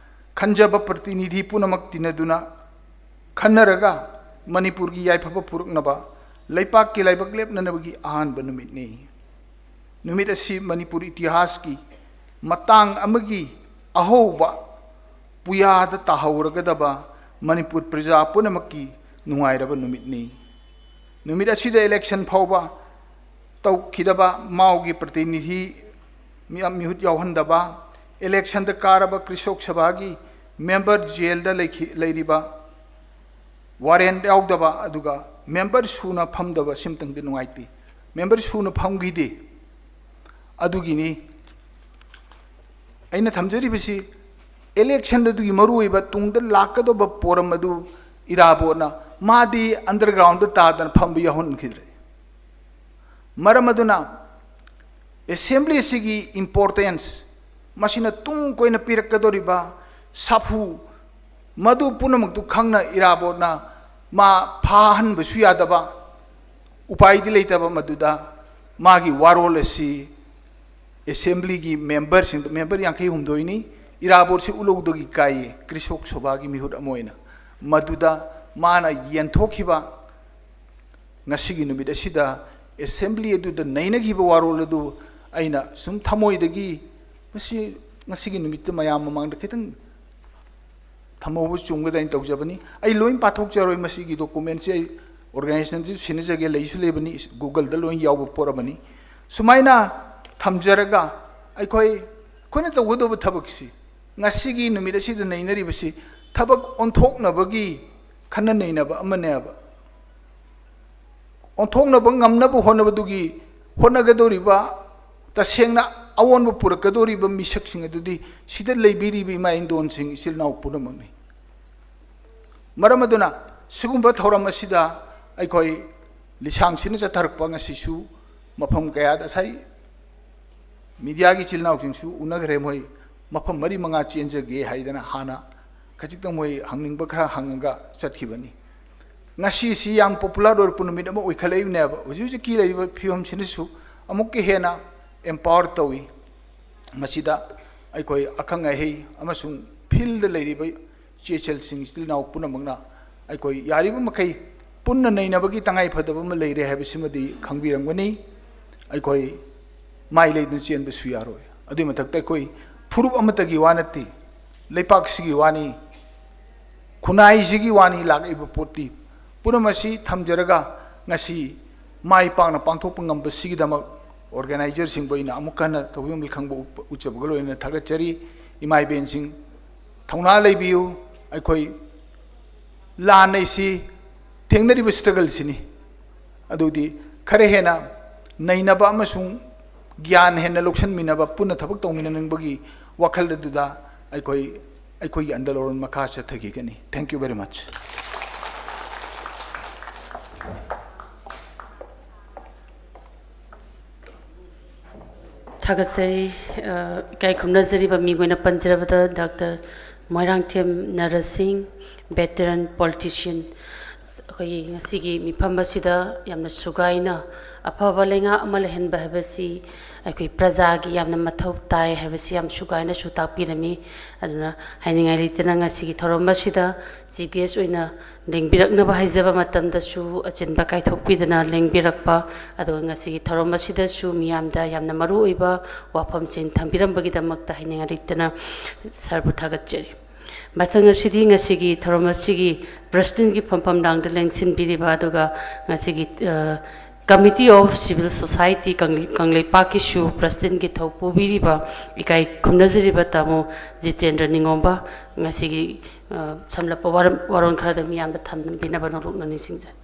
ꯈꯟꯖꯕ ꯄ꯭ꯔꯇꯤꯅꯤꯙꯤ ꯄꯨꯝꯅꯃꯛ ꯇꯤꯟꯅꯗꯨꯅ ꯈꯟꯅꯔꯒ ꯃꯅꯤꯄꯨꯔꯒꯤ ꯌꯥꯏꯐꯕ ꯄꯨꯔꯛꯅꯕ ꯂꯩꯄꯥꯛꯀꯤ ꯂꯥꯏꯕꯛ ꯂꯦꯞꯅꯅꯕꯒꯤ ꯑꯍꯥꯟꯕ ꯅꯨꯃꯤꯠꯅꯤ꯫ ꯅꯨꯃꯤꯠ ꯑꯁꯤ ꯃꯅꯤꯄꯨꯔ ꯏꯇꯤꯍꯥꯁꯀꯤ ꯃꯇꯥꯡ ꯑꯃꯒꯤ ꯑꯍꯧꯕ ꯄꯨꯌꯥꯗ ꯇꯥꯍꯧꯔꯒꯗꯕ ꯃꯅꯤꯄꯨꯔ ꯄ꯭ꯔꯖꯥ ꯄꯨꯝꯅꯃꯛꯀꯤ ꯅꯨꯡꯉꯥꯏꯔꯕ ꯅꯨꯃꯤꯠꯅꯤ꯫ ꯅꯨꯃꯤꯠ ꯑꯁꯤꯗ election ꯐꯥꯎꯕ ꯇꯧꯈꯤꯗꯕ ꯃꯥꯎꯒꯤ ꯄ꯭ꯔꯇꯤꯅꯤꯙꯤ ꯃꯤ-, ꯃꯤꯍꯨꯠ ꯌꯥꯎꯍꯟꯗꯕ, electionꯗ ꯀꯥꯔꯕ ꯀ꯭ꯔꯤꯁꯣꯛ ꯁꯚꯥꯒꯤ ꯃꯦꯝꯕꯔ ꯖꯦꯜꯗ ꯂꯩꯈꯤ ꯂꯩꯔꯤꯕ, ꯋꯥꯔꯦꯟ ꯌꯥꯎꯗꯕ, ꯑꯗꯨꯒ ꯃꯦꯝꯕꯔ ꯁꯨꯅ ꯐꯝꯗꯕ, ꯁꯤꯝꯇꯪꯗꯤ ꯅꯨꯡꯉꯥꯏꯇꯦ꯫ ꯃꯦꯝꯕꯔ ꯁꯨꯅ ꯐꯝꯈꯤꯗꯦ꯫ ꯑꯗꯨꯒꯤꯅꯤ ꯑꯩꯅ ꯊꯝꯖꯔꯤꯕꯁꯤ꯫ ꯏꯂꯦꯛꯁꯟꯗꯨꯒꯤ ꯃꯔꯨꯑꯣꯏꯕ ꯇꯨꯡꯗ ꯂꯥꯛꯀꯗꯧꯕ ꯄꯣꯔꯝ ꯑꯗꯨ ꯏꯔꯥꯕꯣꯠꯅ ꯃꯥꯗꯤ ꯑꯟꯗꯔꯒ꯭ꯔꯥꯎꯟꯗ ꯇꯥꯗꯅ ꯐꯝꯕ ꯌꯥꯎꯍꯟꯈꯤꯗ꯭ꯔꯦ꯫ ꯃꯔꯝ ꯑꯗꯨꯅ ꯑꯦꯁꯦꯝꯕ꯭ꯂꯤ ꯑꯁꯤꯒꯤ ꯏꯝꯄꯣꯔꯇꯦꯟꯁ, ꯃꯁꯤꯅ ꯇꯨꯡ ꯀꯣꯏꯅ ꯄꯤꯔꯛꯀꯗꯧꯔꯤꯕ ꯁꯥꯐꯨ, ꯃꯗꯨ ꯄꯨꯝꯅꯃꯛꯇꯨ ꯈꯪꯅ ꯏꯔꯥꯕꯣꯠꯅ ꯃꯥ ꯐꯥꯍꯟꯕꯁꯨ ꯌꯥꯗꯕ, ꯎꯄꯥꯏꯗꯤ ꯂꯩꯇꯕ, ꯃꯗꯨꯗ ꯃꯥꯒꯤ ꯋꯥꯔꯣꯜ ꯑꯁꯤ ꯑꯦꯁꯦꯝꯕ꯭ꯂꯤꯒꯤ ꯃꯦꯝꯕꯔꯁꯤꯡꯗ, ꯃꯦꯝꯕꯔ ꯌꯥꯡꯈꯩ ꯍꯨꯝꯗꯣꯏꯅꯤ, ꯏꯔꯥꯕꯣꯠꯁꯤ ꯎꯂꯧꯗꯒꯤ ꯀꯥꯏꯌꯦ, ꯀ꯭ꯔꯤꯁꯣꯛ ꯁꯣꯚꯥꯒꯤ ꯃꯤꯍꯨꯠ ꯑꯃ ꯑꯣꯏꯅ꯫ ꯃꯗꯨꯗ ꯃꯥꯅ ꯌꯦꯟꯊꯣꯛꯈꯤꯕ, ꯉꯁꯤꯒꯤ ꯅꯨꯃꯤꯠ ꯑꯁꯤꯗ ꯑꯦꯁꯦꯝꯕ꯭ꯂꯤ ꯑꯗꯨꯗ ꯅꯩꯅꯈꯤꯕ ꯋꯥꯔꯣꯜ ꯑꯗꯨ ꯑꯩꯅ ꯁꯨꯝ ꯊꯃꯣꯏꯗꯒꯤ, ꯃꯁꯤ ꯉꯁꯤꯒꯤ ꯅꯨꯃꯤꯠꯇ ꯃꯌꯥꯝ ꯃꯃꯥꯡꯗ ꯈꯤꯇꯪ ꯊꯝꯍꯧꯕ ꯆꯨꯝꯒꯗ꯭ꯔꯥ ꯍꯥꯏꯅ ꯇꯧꯖꯕꯅꯤ꯫ ꯑꯩ ꯂꯣꯏ ꯄꯥꯊꯣꯛꯆꯔꯣꯏ, ꯃꯁꯤꯒꯤ ꯗꯣꯀꯨꯃꯦꯟꯁꯦ ꯑꯩ ꯑꯣꯔꯒꯅꯥꯏꯖꯦꯁꯟꯁꯨ ꯁꯤꯟꯅꯖꯒꯦ, ꯂꯩꯁꯨ ꯂꯩꯕꯅꯤ, ꯒꯨꯒꯜꯗ ꯂꯣꯏ ꯌꯥꯎꯕ ꯄꯣꯠ ꯑꯃꯅꯤ꯫ ꯁꯨꯃꯥꯏꯅ ꯊꯝꯖꯔꯒ ꯑꯩꯈꯣꯏ, ꯑꯩꯈꯣꯏꯅ ꯇꯧꯒꯗꯧꯕ ꯊꯕꯛꯁꯤ, ꯉꯁꯤꯒꯤ ꯅꯨꯃꯤꯠ ꯑꯁꯤꯗ ꯅꯩꯅꯔꯤꯕꯁꯤ ꯊꯕꯛ ꯑꯣꯟꯊꯣꯛꯅꯕꯒꯤ ꯈꯟꯅ ꯅꯩꯅꯕ ꯑꯃꯅꯦꯕ꯫ ꯑꯣꯟꯊꯣꯛꯅꯕ ꯉꯝꯅꯕ ꯍꯣꯠꯅꯕꯗꯨꯒꯤ ꯍꯣꯠꯅꯒꯗꯧꯔꯤꯕ, ꯇꯁꯦꯡꯅ ꯑꯑꯣꯟꯕ ꯄꯨꯔꯛꯀꯗꯧꯔꯤꯕ ꯃꯤꯁꯛꯁꯤꯡ ꯑꯗꯨꯗꯤ ꯁꯤꯗ ꯂꯩꯕꯤꯔꯤꯕ ꯏꯃꯥ ꯏꯟꯗꯣꯟꯁꯤꯡ, ꯏꯆꯤꯜ ꯏꯅꯥꯎ ꯄꯨꯝꯅꯃꯛꯅꯤ꯫ ꯃꯔꯝ ꯑꯗꯨꯅ ꯁꯤꯒꯨꯝꯕ ꯊꯧꯔꯝ ꯑꯁꯤꯗ ꯑꯩꯈꯣꯏ ꯂꯤꯁꯥꯡꯁꯤꯠꯅ ꯆꯠꯊꯔꯛꯄ ꯉꯁꯤꯁꯨ ꯃꯐꯝ ꯀꯌꯥꯗ, ꯉꯁꯥꯏ ꯃꯤꯗꯤꯌꯥꯒꯤ ꯏꯆꯤꯜ ꯏꯅꯥꯎꯁꯤꯡꯁꯨ ꯎꯅꯈ꯭ꯔꯦ, ꯃꯣꯏ ꯃꯐꯝ ꯃꯔꯤ ꯃꯉꯥ ꯆꯦꯟꯖꯒꯦ ꯍꯥꯏꯗꯅ ꯍꯥꯟꯅ ꯈꯖꯤꯛꯇꯪ ꯃꯣꯏ ꯍꯪꯅꯤꯡꯕ ꯈꯔ ꯍꯪꯉꯒ ꯆꯠꯈꯤꯕꯅꯤ꯫ ꯉꯁꯤꯁꯤ ꯌꯥꯝ ꯄꯣꯄꯨꯂꯔ ꯑꯣꯏꯔꯛꯄ ꯅꯨꯃꯤꯠ ꯑꯃ ꯑꯣꯏꯈꯠꯂꯛꯏꯕꯅꯦꯕ꯫ ꯍꯧꯖꯤꯛ ꯍꯧꯖꯤꯛꯀꯤ ꯂꯩꯔꯤꯕ ꯐꯤꯕꯝꯁꯤꯅꯁꯨ ꯑꯃꯨꯛꯀ ꯍꯦꯟꯅ ꯑꯦꯝꯄꯥꯋꯔ ꯇꯧꯏ꯫ ꯃꯁꯤꯗ ꯑꯩꯈꯣꯏ ꯑꯈꯪ ꯑꯍꯩ ꯑꯃꯁꯨꯡ ꯐꯤꯜꯗ ꯂꯩꯔꯤꯕ ꯏꯆꯦ ꯏꯆꯜꯁꯤꯡ, ꯏꯆꯤꯜ ꯏꯅꯥꯎ ꯄꯨꯝꯅꯃꯛꯅ ꯑꯩꯈꯣꯏ ꯌꯥꯔꯤꯕ ꯃꯈꯩ ꯄꯨꯟꯅ ꯅꯩꯅꯕꯒꯤ ꯇꯉꯥꯏ ꯐꯗꯕ ꯑꯃ ꯂꯩꯔꯦ ꯍꯥꯏꯕꯁꯤꯃꯗꯤ ꯈꯪꯕꯤꯔꯝꯒꯅꯤ꯫ ꯑꯩꯈꯣꯏ ꯃꯥꯏ ꯂꯩꯗꯨꯅ ꯆꯦꯟꯕꯁꯨ ꯌꯥꯔꯣꯏ꯫ ꯑꯗꯨꯒꯤ ꯃꯊꯛꯇ ꯑꯩꯈꯣꯏ ꯐꯨꯔꯨꯞ ꯑꯃꯠꯇꯒꯤ ꯋꯥ ꯅꯠꯇꯦ, ꯂꯩꯄꯥꯛꯁꯤꯒꯤ ꯋꯥꯅꯤ, ꯈꯨꯟꯅꯥꯏꯁꯤꯒꯤ ꯋꯥꯅꯤ ꯂꯥꯛꯂꯤꯕ ꯄꯣꯠꯇꯤ꯫ ꯄꯨꯝꯅꯃꯛ ꯑꯁꯤ ꯊꯝꯖꯔꯒ ꯉꯁꯤ ꯃꯥꯏ ꯄꯥꯛꯅ ꯄꯥꯡꯊꯣꯛꯄ ꯉꯝꯕꯁꯤꯒꯤꯗꯃꯛ ꯑꯣꯔꯒꯅꯥꯏꯖꯔꯁꯤꯡꯕꯨ ꯑꯩꯅ ꯑꯃꯨꯛ ꯍꯟꯅ ꯊꯧꯕꯤꯃꯜ ꯈꯪꯕ ꯎꯠꯄ-, ꯎꯠꯆꯕꯒ ꯂꯣꯏꯅꯅ ꯊꯥꯒꯠꯆꯔꯤ꯫ ꯏꯃꯥ ꯏꯕꯦꯟꯁꯤꯡ, ꯊꯧꯅꯥ ꯂꯩꯕꯤꯌꯨ꯫ ꯑꯩꯈꯣꯏ ꯂꯥꯟ ꯑꯁꯤ ꯊꯦꯡꯅꯔꯤꯕ struggle ꯁꯤꯅꯤ꯫ ꯑꯗꯨꯗꯤ ꯈꯔ ꯍꯦꯟꯅ ꯅꯩꯅꯕ ꯑꯃꯁꯨꯡ ꯒ꯭ꯌꯥꯟ ꯍꯦꯟꯅ ꯂꯧꯁꯤꯟꯃꯤꯟꯅꯕ, ꯄꯨꯟꯅ ꯊꯕꯛ ꯇꯧꯃꯤꯟꯅꯅꯤꯡꯕꯒꯤ ꯋꯥꯈꯜ ꯑꯗꯨꯗ ꯑꯩꯈꯣꯏ ꯑꯩꯈꯣꯏꯒꯤ ꯑꯟꯗꯂꯣꯟ ꯃꯈꯥ ꯆꯠꯊꯈꯤꯒꯅꯤ꯫ Thank you very much꯫ ꯊꯥꯒꯠꯆꯔꯤ꯫ ꯏꯀꯥꯏ ꯈꯨꯝꯅꯖꯔꯤꯕ ꯃꯤꯡ ꯑꯣꯏꯅ ꯄꯟꯖꯔꯕꯗ ꯗꯥꯛꯇꯔ ꯃꯣꯏꯔꯥꯡꯊꯦꯝ ꯅꯔꯁꯤꯡ, veteran politician꯫ ꯑꯩꯈꯣꯏꯒꯤ ꯉꯁꯤꯒꯤ ꯃꯤꯐꯝ ꯑꯁꯤꯗ ꯌꯥꯝꯅ ꯁꯨꯒꯥꯏꯅ ꯑꯐꯕ ꯂꯩꯉꯥꯛ ꯑꯃ ꯂꯩꯍꯟꯕ ꯍꯥꯏꯕꯁꯤ ꯑꯩꯈꯣꯏ ꯄ꯭ꯔꯖꯥꯒꯤ ꯌꯥꯝꯅ ꯃꯊꯧ ꯇꯥꯏ ꯍꯥꯏꯕꯁꯤ ꯌꯥꯝ ꯁꯨꯒꯥꯏꯅꯁꯨ ꯇꯥꯛꯄꯤꯔꯝꯃꯤ꯫ ꯑꯗꯨꯅ ꯍꯥꯏꯅꯤꯡꯉꯥꯏ ꯂꯩꯇꯅ ꯉꯁꯤꯒꯤ ꯊꯧꯔꯝ ꯑꯁꯤꯗ chief guest ꯑꯣꯏꯅ ꯂꯦꯡꯕꯤꯔꯛꯅꯕ ꯍꯥꯏꯖꯕ ꯃꯇꯝꯗꯁꯨ ꯑꯆꯤꯟꯕ ꯀꯥꯏꯊꯣꯛꯄꯤꯗꯅ ꯂꯦꯡꯕꯤꯔꯛꯄ, ꯑꯗꯨꯒ ꯉꯁꯤꯒꯤ ꯊꯧꯔꯝ ꯑꯁꯤꯗꯁꯨ ꯃꯤꯌꯥꯝꯗ ꯌꯥꯝꯅ ꯃꯔꯨ ꯑꯣꯏꯕ ꯋꯥꯐꯝꯁꯤꯡ ꯊꯝꯕꯤꯔꯝꯕꯒꯤꯗꯃꯛꯇ ꯍꯥꯏꯅꯤꯡꯉꯥꯏ ꯂꯩꯇꯅ ꯁꯥꯔꯕꯨ ꯊꯥꯒꯠꯆꯔꯤ꯫ ꯃꯊꯪ ꯑꯁꯤꯗꯤ ꯉꯁꯤꯒꯤ ꯊꯧꯔꯝ ꯑꯁꯤꯒꯤ presidentꯀꯤ ꯐꯝꯐꯝ ꯂꯥꯡꯗ ꯂꯦꯡꯁꯤꯟꯕꯤꯔꯤꯕ ꯑꯗꯨꯒ ꯉꯁꯤꯒꯤ Committee of Civil Society ꯀꯪꯂꯩꯄꯥꯛꯀꯤꯁꯨ presidentꯀꯤ ꯊꯧ ꯄꯨꯕꯤꯔꯤꯕ ꯏꯀꯥꯏ ꯈꯨꯝꯅꯖꯔꯤꯕ ꯇꯥꯃꯣ ꯖꯤꯇꯦꯟꯗ꯭ꯔ ꯅꯤꯉꯣꯝꯕ ꯉꯁꯤꯒꯤ ꯁꯝꯂꯞꯄ ꯋꯥꯔꯣꯜ ꯈꯔꯗ ꯃꯤꯌꯥꯝꯗ ꯊꯝꯕꯤꯅꯕ ꯅꯣꯂꯨꯛꯅ ꯅꯤꯡꯁꯤꯡꯖꯔꯤ꯫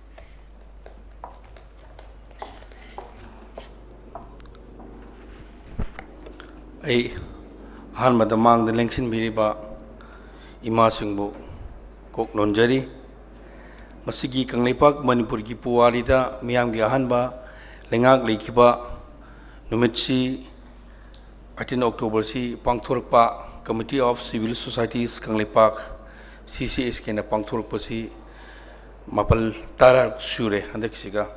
ꯑꯩ ꯑꯍꯥꯟꯕꯗ ꯃꯥꯡꯗ ꯂꯦꯡꯁꯤꯟꯕꯤꯔꯤꯕ ꯏꯃꯥꯁꯤꯡꯕꯨ ꯀꯣꯛ ꯅꯣꯟꯖꯔꯤ꯫ ꯃꯁꯤꯒꯤ ꯀꯪꯂꯩꯄꯥꯛ ꯃꯅꯤꯄꯨꯔꯒꯤ ꯄꯨꯋꯥꯔꯤꯗ ꯃꯤꯌꯥꯝꯒꯤ ꯑꯍꯥꯟꯕ ꯂꯩꯉꯥꯛ ꯂꯩꯈꯤꯕ ꯅꯨꯃꯤꯠꯁꯤ, eighteen Octoberꯁꯤ ꯄꯥꯡꯊꯣꯔꯛꯄ, Committee of Civil Societies Kangleipak, C C S Kꯅ ꯄꯥꯡꯊꯣꯔꯛꯄꯁꯤ ꯃꯥꯄꯜ ꯇꯔꯥ ꯁꯨꯔꯦ ꯍꯟꯗꯛꯁꯤꯒ꯫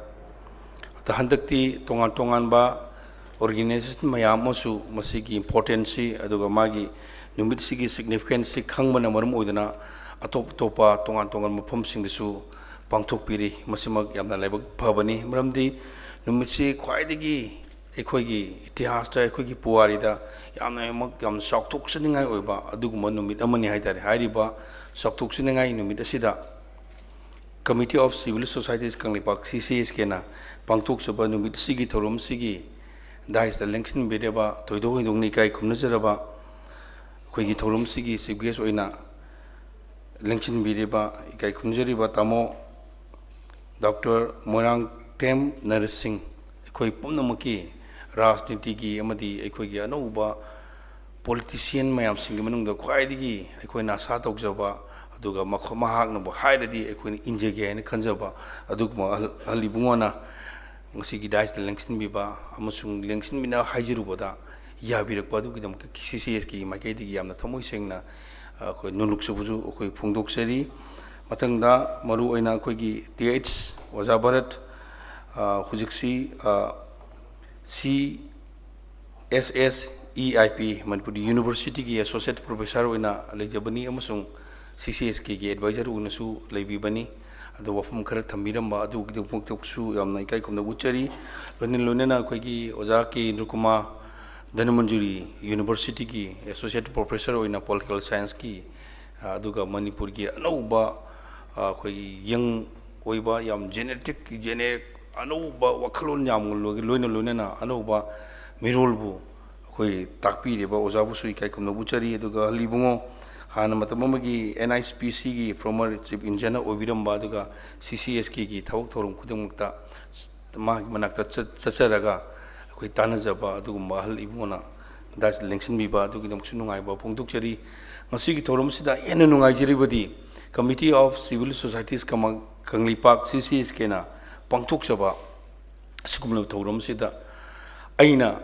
ꯑꯗ ꯍꯟꯗꯛꯇꯤ ꯇꯣꯉꯥꯟ ꯇꯣꯉꯥꯟꯕ organization ꯃꯌꯥꯝ ꯑꯃꯁꯨ ꯃꯁꯤꯒꯤ importanceꯁꯤ ꯑꯗꯨꯒ ꯃꯥꯒꯤ ꯅꯨꯃꯤꯠꯁꯤꯒꯤ significanceꯁꯤ ꯈꯪꯕꯅ ꯃꯔꯝ ꯑꯣꯏꯗꯨꯅ ꯑꯇꯣꯞ ꯑꯇꯣꯞꯄ ꯇꯣꯉꯥꯟ ꯇꯣꯉꯥꯟꯕ ꯃꯐꯝꯁꯤꯡꯗꯁꯨ ꯄꯥꯡꯊꯣꯛꯄꯤꯔꯤ꯫ ꯃꯁꯤꯃꯛ ꯌꯥꯝꯅ ꯂꯥꯏꯕꯛ ꯐꯕꯅꯤ, ꯃꯔꯝꯗꯤ ꯅꯨꯃꯤꯠꯁꯤ ꯈ꯭ꯋꯥꯏꯗꯒꯤ ꯑꯩꯈꯣꯏꯒꯤ ꯏꯇꯤꯍꯥꯁꯇ, ꯑꯩꯈꯣꯏꯒꯤ ꯄꯨꯋꯥꯔꯤꯗ ꯌꯥꯝꯅꯃꯛ ꯌꯥꯝꯅ ꯆꯥꯎꯊꯣꯛꯆꯅꯤꯡꯉꯥꯏ ꯑꯣꯏꯕ ꯑꯗꯨꯒꯨꯝꯕ ꯅꯨꯃꯤꯠ ꯑꯃꯅꯤ ꯍꯥꯏꯇꯥꯔꯦ꯫ ꯍꯥꯏꯔꯤꯕ ꯆꯥꯎꯊꯣꯛꯆꯅꯤꯡꯉꯥꯏ ꯅꯨꯃꯤꯠ ꯑꯁꯤꯗ Committee of Civil Societies Kangleipak, C C S Kꯅ ꯄꯥꯡꯊꯣꯛꯆꯕ ꯅꯨꯃꯤꯠ ꯑꯁꯤꯒꯤ ꯊꯧꯔꯝꯁꯤꯒꯤ dais ꯇ ꯂꯦꯡꯁꯤꯟꯕꯤꯔꯕ ꯊꯣꯏꯗꯣꯛ ꯍꯦꯟꯗꯣꯛꯅ ꯏꯀꯥꯏ ꯈꯨꯝꯅꯖꯔꯕ ꯑꯩꯈꯣꯏꯒꯤ ꯊꯧꯔꯝꯁꯤꯒꯤ chief guest ꯑꯣꯏꯅ ꯂꯦꯡꯁꯤꯟꯕꯤꯔꯤꯕ ꯏꯀꯥꯏ ꯈꯨꯝꯖꯔꯤꯕ ꯇꯥꯃꯣ ꯗꯣꯛꯇꯔ ꯃꯣꯏꯔꯥꯡꯊꯦꯝ ꯅꯔꯁꯤꯡ, ꯑꯩꯈꯣꯏ ꯄꯨꯝꯅꯃꯛꯀꯤ ꯔꯥꯖꯅꯤꯇꯤꯒꯤ ꯑꯃꯗꯤ ꯑꯩꯈꯣꯏꯒꯤ ꯑꯅꯧꯕ politician ꯃꯌꯥꯝꯁꯤꯡꯒꯤ ꯃꯅꯨꯡꯗ ꯈ꯭ꯋꯥꯏꯗꯒꯤ ꯑꯩꯈꯣꯏꯅ ꯑꯁꯥ ꯇꯧꯖꯕ, ꯑꯗꯨꯒ ꯃꯈꯣ-, ꯃꯍꯥꯛꯅꯕꯨ ꯍꯥꯏꯔꯗꯤ ꯑꯩꯈꯣꯏꯅ ꯏꯟꯖꯒꯦ ꯍꯥꯏꯅ ꯈꯟꯖꯕ ꯑꯗꯨꯒꯨꯝꯕ ꯑꯍꯜ, ꯑꯍꯜ ꯏꯕꯨꯡꯉꯣꯅ ꯉꯁꯤꯒꯤ daisꯇ ꯂꯦꯡꯁꯤꯟꯕꯤꯕ ꯑꯃꯁꯨꯡ ꯂꯦꯡꯁꯤꯟꯕꯤꯅꯕ ꯍꯥꯏꯖꯔꯨꯕꯗ ꯌꯥꯕꯤꯔꯛꯄ ꯑꯗꯨꯒꯤꯗꯃꯛꯇ CCSKꯒꯤ ꯃꯥꯏꯀꯩꯗꯒꯤ ꯌꯥꯝꯅ ꯊꯃꯣꯏ ꯁꯦꯡꯅ, ꯑ, ꯑꯩꯈꯣꯏ ꯅꯣꯂꯨꯛꯆꯕꯁꯨ ꯑꯩꯈꯣꯏ ꯐꯣꯡꯗꯣꯛꯆꯔꯤ꯫ ꯃꯊꯪꯗ ꯃꯔꯨꯑꯣꯏꯅ ꯑꯩꯈꯣꯏꯒꯤ TH ꯑꯣꯖꯥ ꯚꯥꯔꯠ, ꯑ, ꯍꯧꯖꯤꯛꯁꯤ, ꯑ, CSSEIP ꯃꯅꯤꯄꯨꯔ Universityꯒꯤ associate professor ꯑꯣꯏꯅ ꯂꯩꯖꯕꯅꯤ ꯑꯃꯁꯨꯡ CCSKꯒꯤ advisor ꯑꯣꯏꯅꯁꯨ ꯂꯩꯕꯤꯕꯅꯤ꯫ ꯑꯗꯣ ꯋꯥꯐꯝ ꯈꯔ ꯊꯝꯕꯤꯔꯝꯕ ꯑꯗꯨꯒꯤꯗꯃꯛꯇꯁꯨ ꯌꯥꯝꯅ ꯏꯀꯥꯏ ꯈꯨꯝꯅꯕ ꯎꯠꯆꯔꯤ꯫ ꯂꯣꯏꯅ ꯂꯣꯏꯅꯅ ꯑꯩꯈꯣꯏꯒꯤ ꯑꯣꯖꯥ ꯀꯦ ꯏꯟꯗ꯭ꯔꯀꯨꯃꯥꯔ ꯙꯅꯃꯟꯖꯨꯔꯤ Universityꯒꯤ associate professor ꯑꯣꯏꯅ political scienceꯀꯤ, ꯑ, ꯑꯗꯨꯒ ꯃꯅꯤꯄꯨꯔꯒꯤ ꯑꯅꯧꯕ, ꯑ, ꯑꯩꯈꯣꯏꯒꯤ young ꯑꯣꯏꯕ, ꯌꯥꯝ genetic, gene-, ꯑꯅꯧꯕ ꯋꯥꯈꯜꯂꯣꯟ ꯌꯥꯝ ꯂꯣꯏ-, ꯂꯣꯏꯅ ꯂꯣꯏꯅꯅ ꯑꯅꯧꯕ ꯃꯤꯔꯣꯜꯕꯨ ꯑꯩꯈꯣꯏ ꯇꯥꯛꯄꯤꯔꯤꯕ ꯑꯣꯖꯥꯕꯨꯁꯨ ꯏꯀꯥꯏ ꯈꯨꯝꯅꯕ ꯎꯠꯆꯔꯤ꯫ ꯑꯗꯨꯒ ꯑꯍꯜ ꯏꯕꯨꯡꯉꯣ, ꯍꯥꯟꯅ ꯃꯇꯝ ꯑꯃꯒꯤ NHPCꯒꯤ former chief engineer ꯑꯣꯏꯕꯤꯔꯝꯕ, ꯑꯗꯨꯒ CCSKꯒꯤ ꯊꯕꯛ ꯊꯧꯔꯝ ꯈꯨꯗꯤꯡꯃꯛꯇ ꯃꯥꯒꯤ ꯃꯅꯥꯛꯇ ꯆꯠ-, ꯆꯠꯆꯔꯒ ꯑꯩꯈꯣꯏ ꯇꯥꯟꯅꯖꯕ ꯑꯗꯨꯒꯨꯝꯕ ꯑꯍꯜ ꯏꯕꯨꯡꯉꯣꯅ ꯗꯥꯏꯁꯇ ꯂꯦꯡꯁꯤꯟꯕꯤꯕ ꯑꯗꯨꯒꯤꯗꯃꯛꯁꯨ ꯅꯨꯡꯉꯥꯏꯕ ꯐꯣꯡꯗꯣꯛꯆꯔꯤ꯫ ꯉꯁꯤꯒꯤ ꯊꯧꯔꯝꯁꯤꯗ ꯍꯦꯟꯅ ꯅꯨꯡꯉꯥꯏꯖꯔꯤꯕꯗꯤ Committee of Civil Societies ꯀꯃ-, ꯀꯪꯂꯩꯄꯥꯛ, CCSKꯅ ꯄꯥꯡꯊꯣꯛꯆꯕ ꯑꯁꯤꯒꯨꯝꯂꯕ ꯊꯧꯔꯝꯁꯤꯗ ꯑꯩꯅ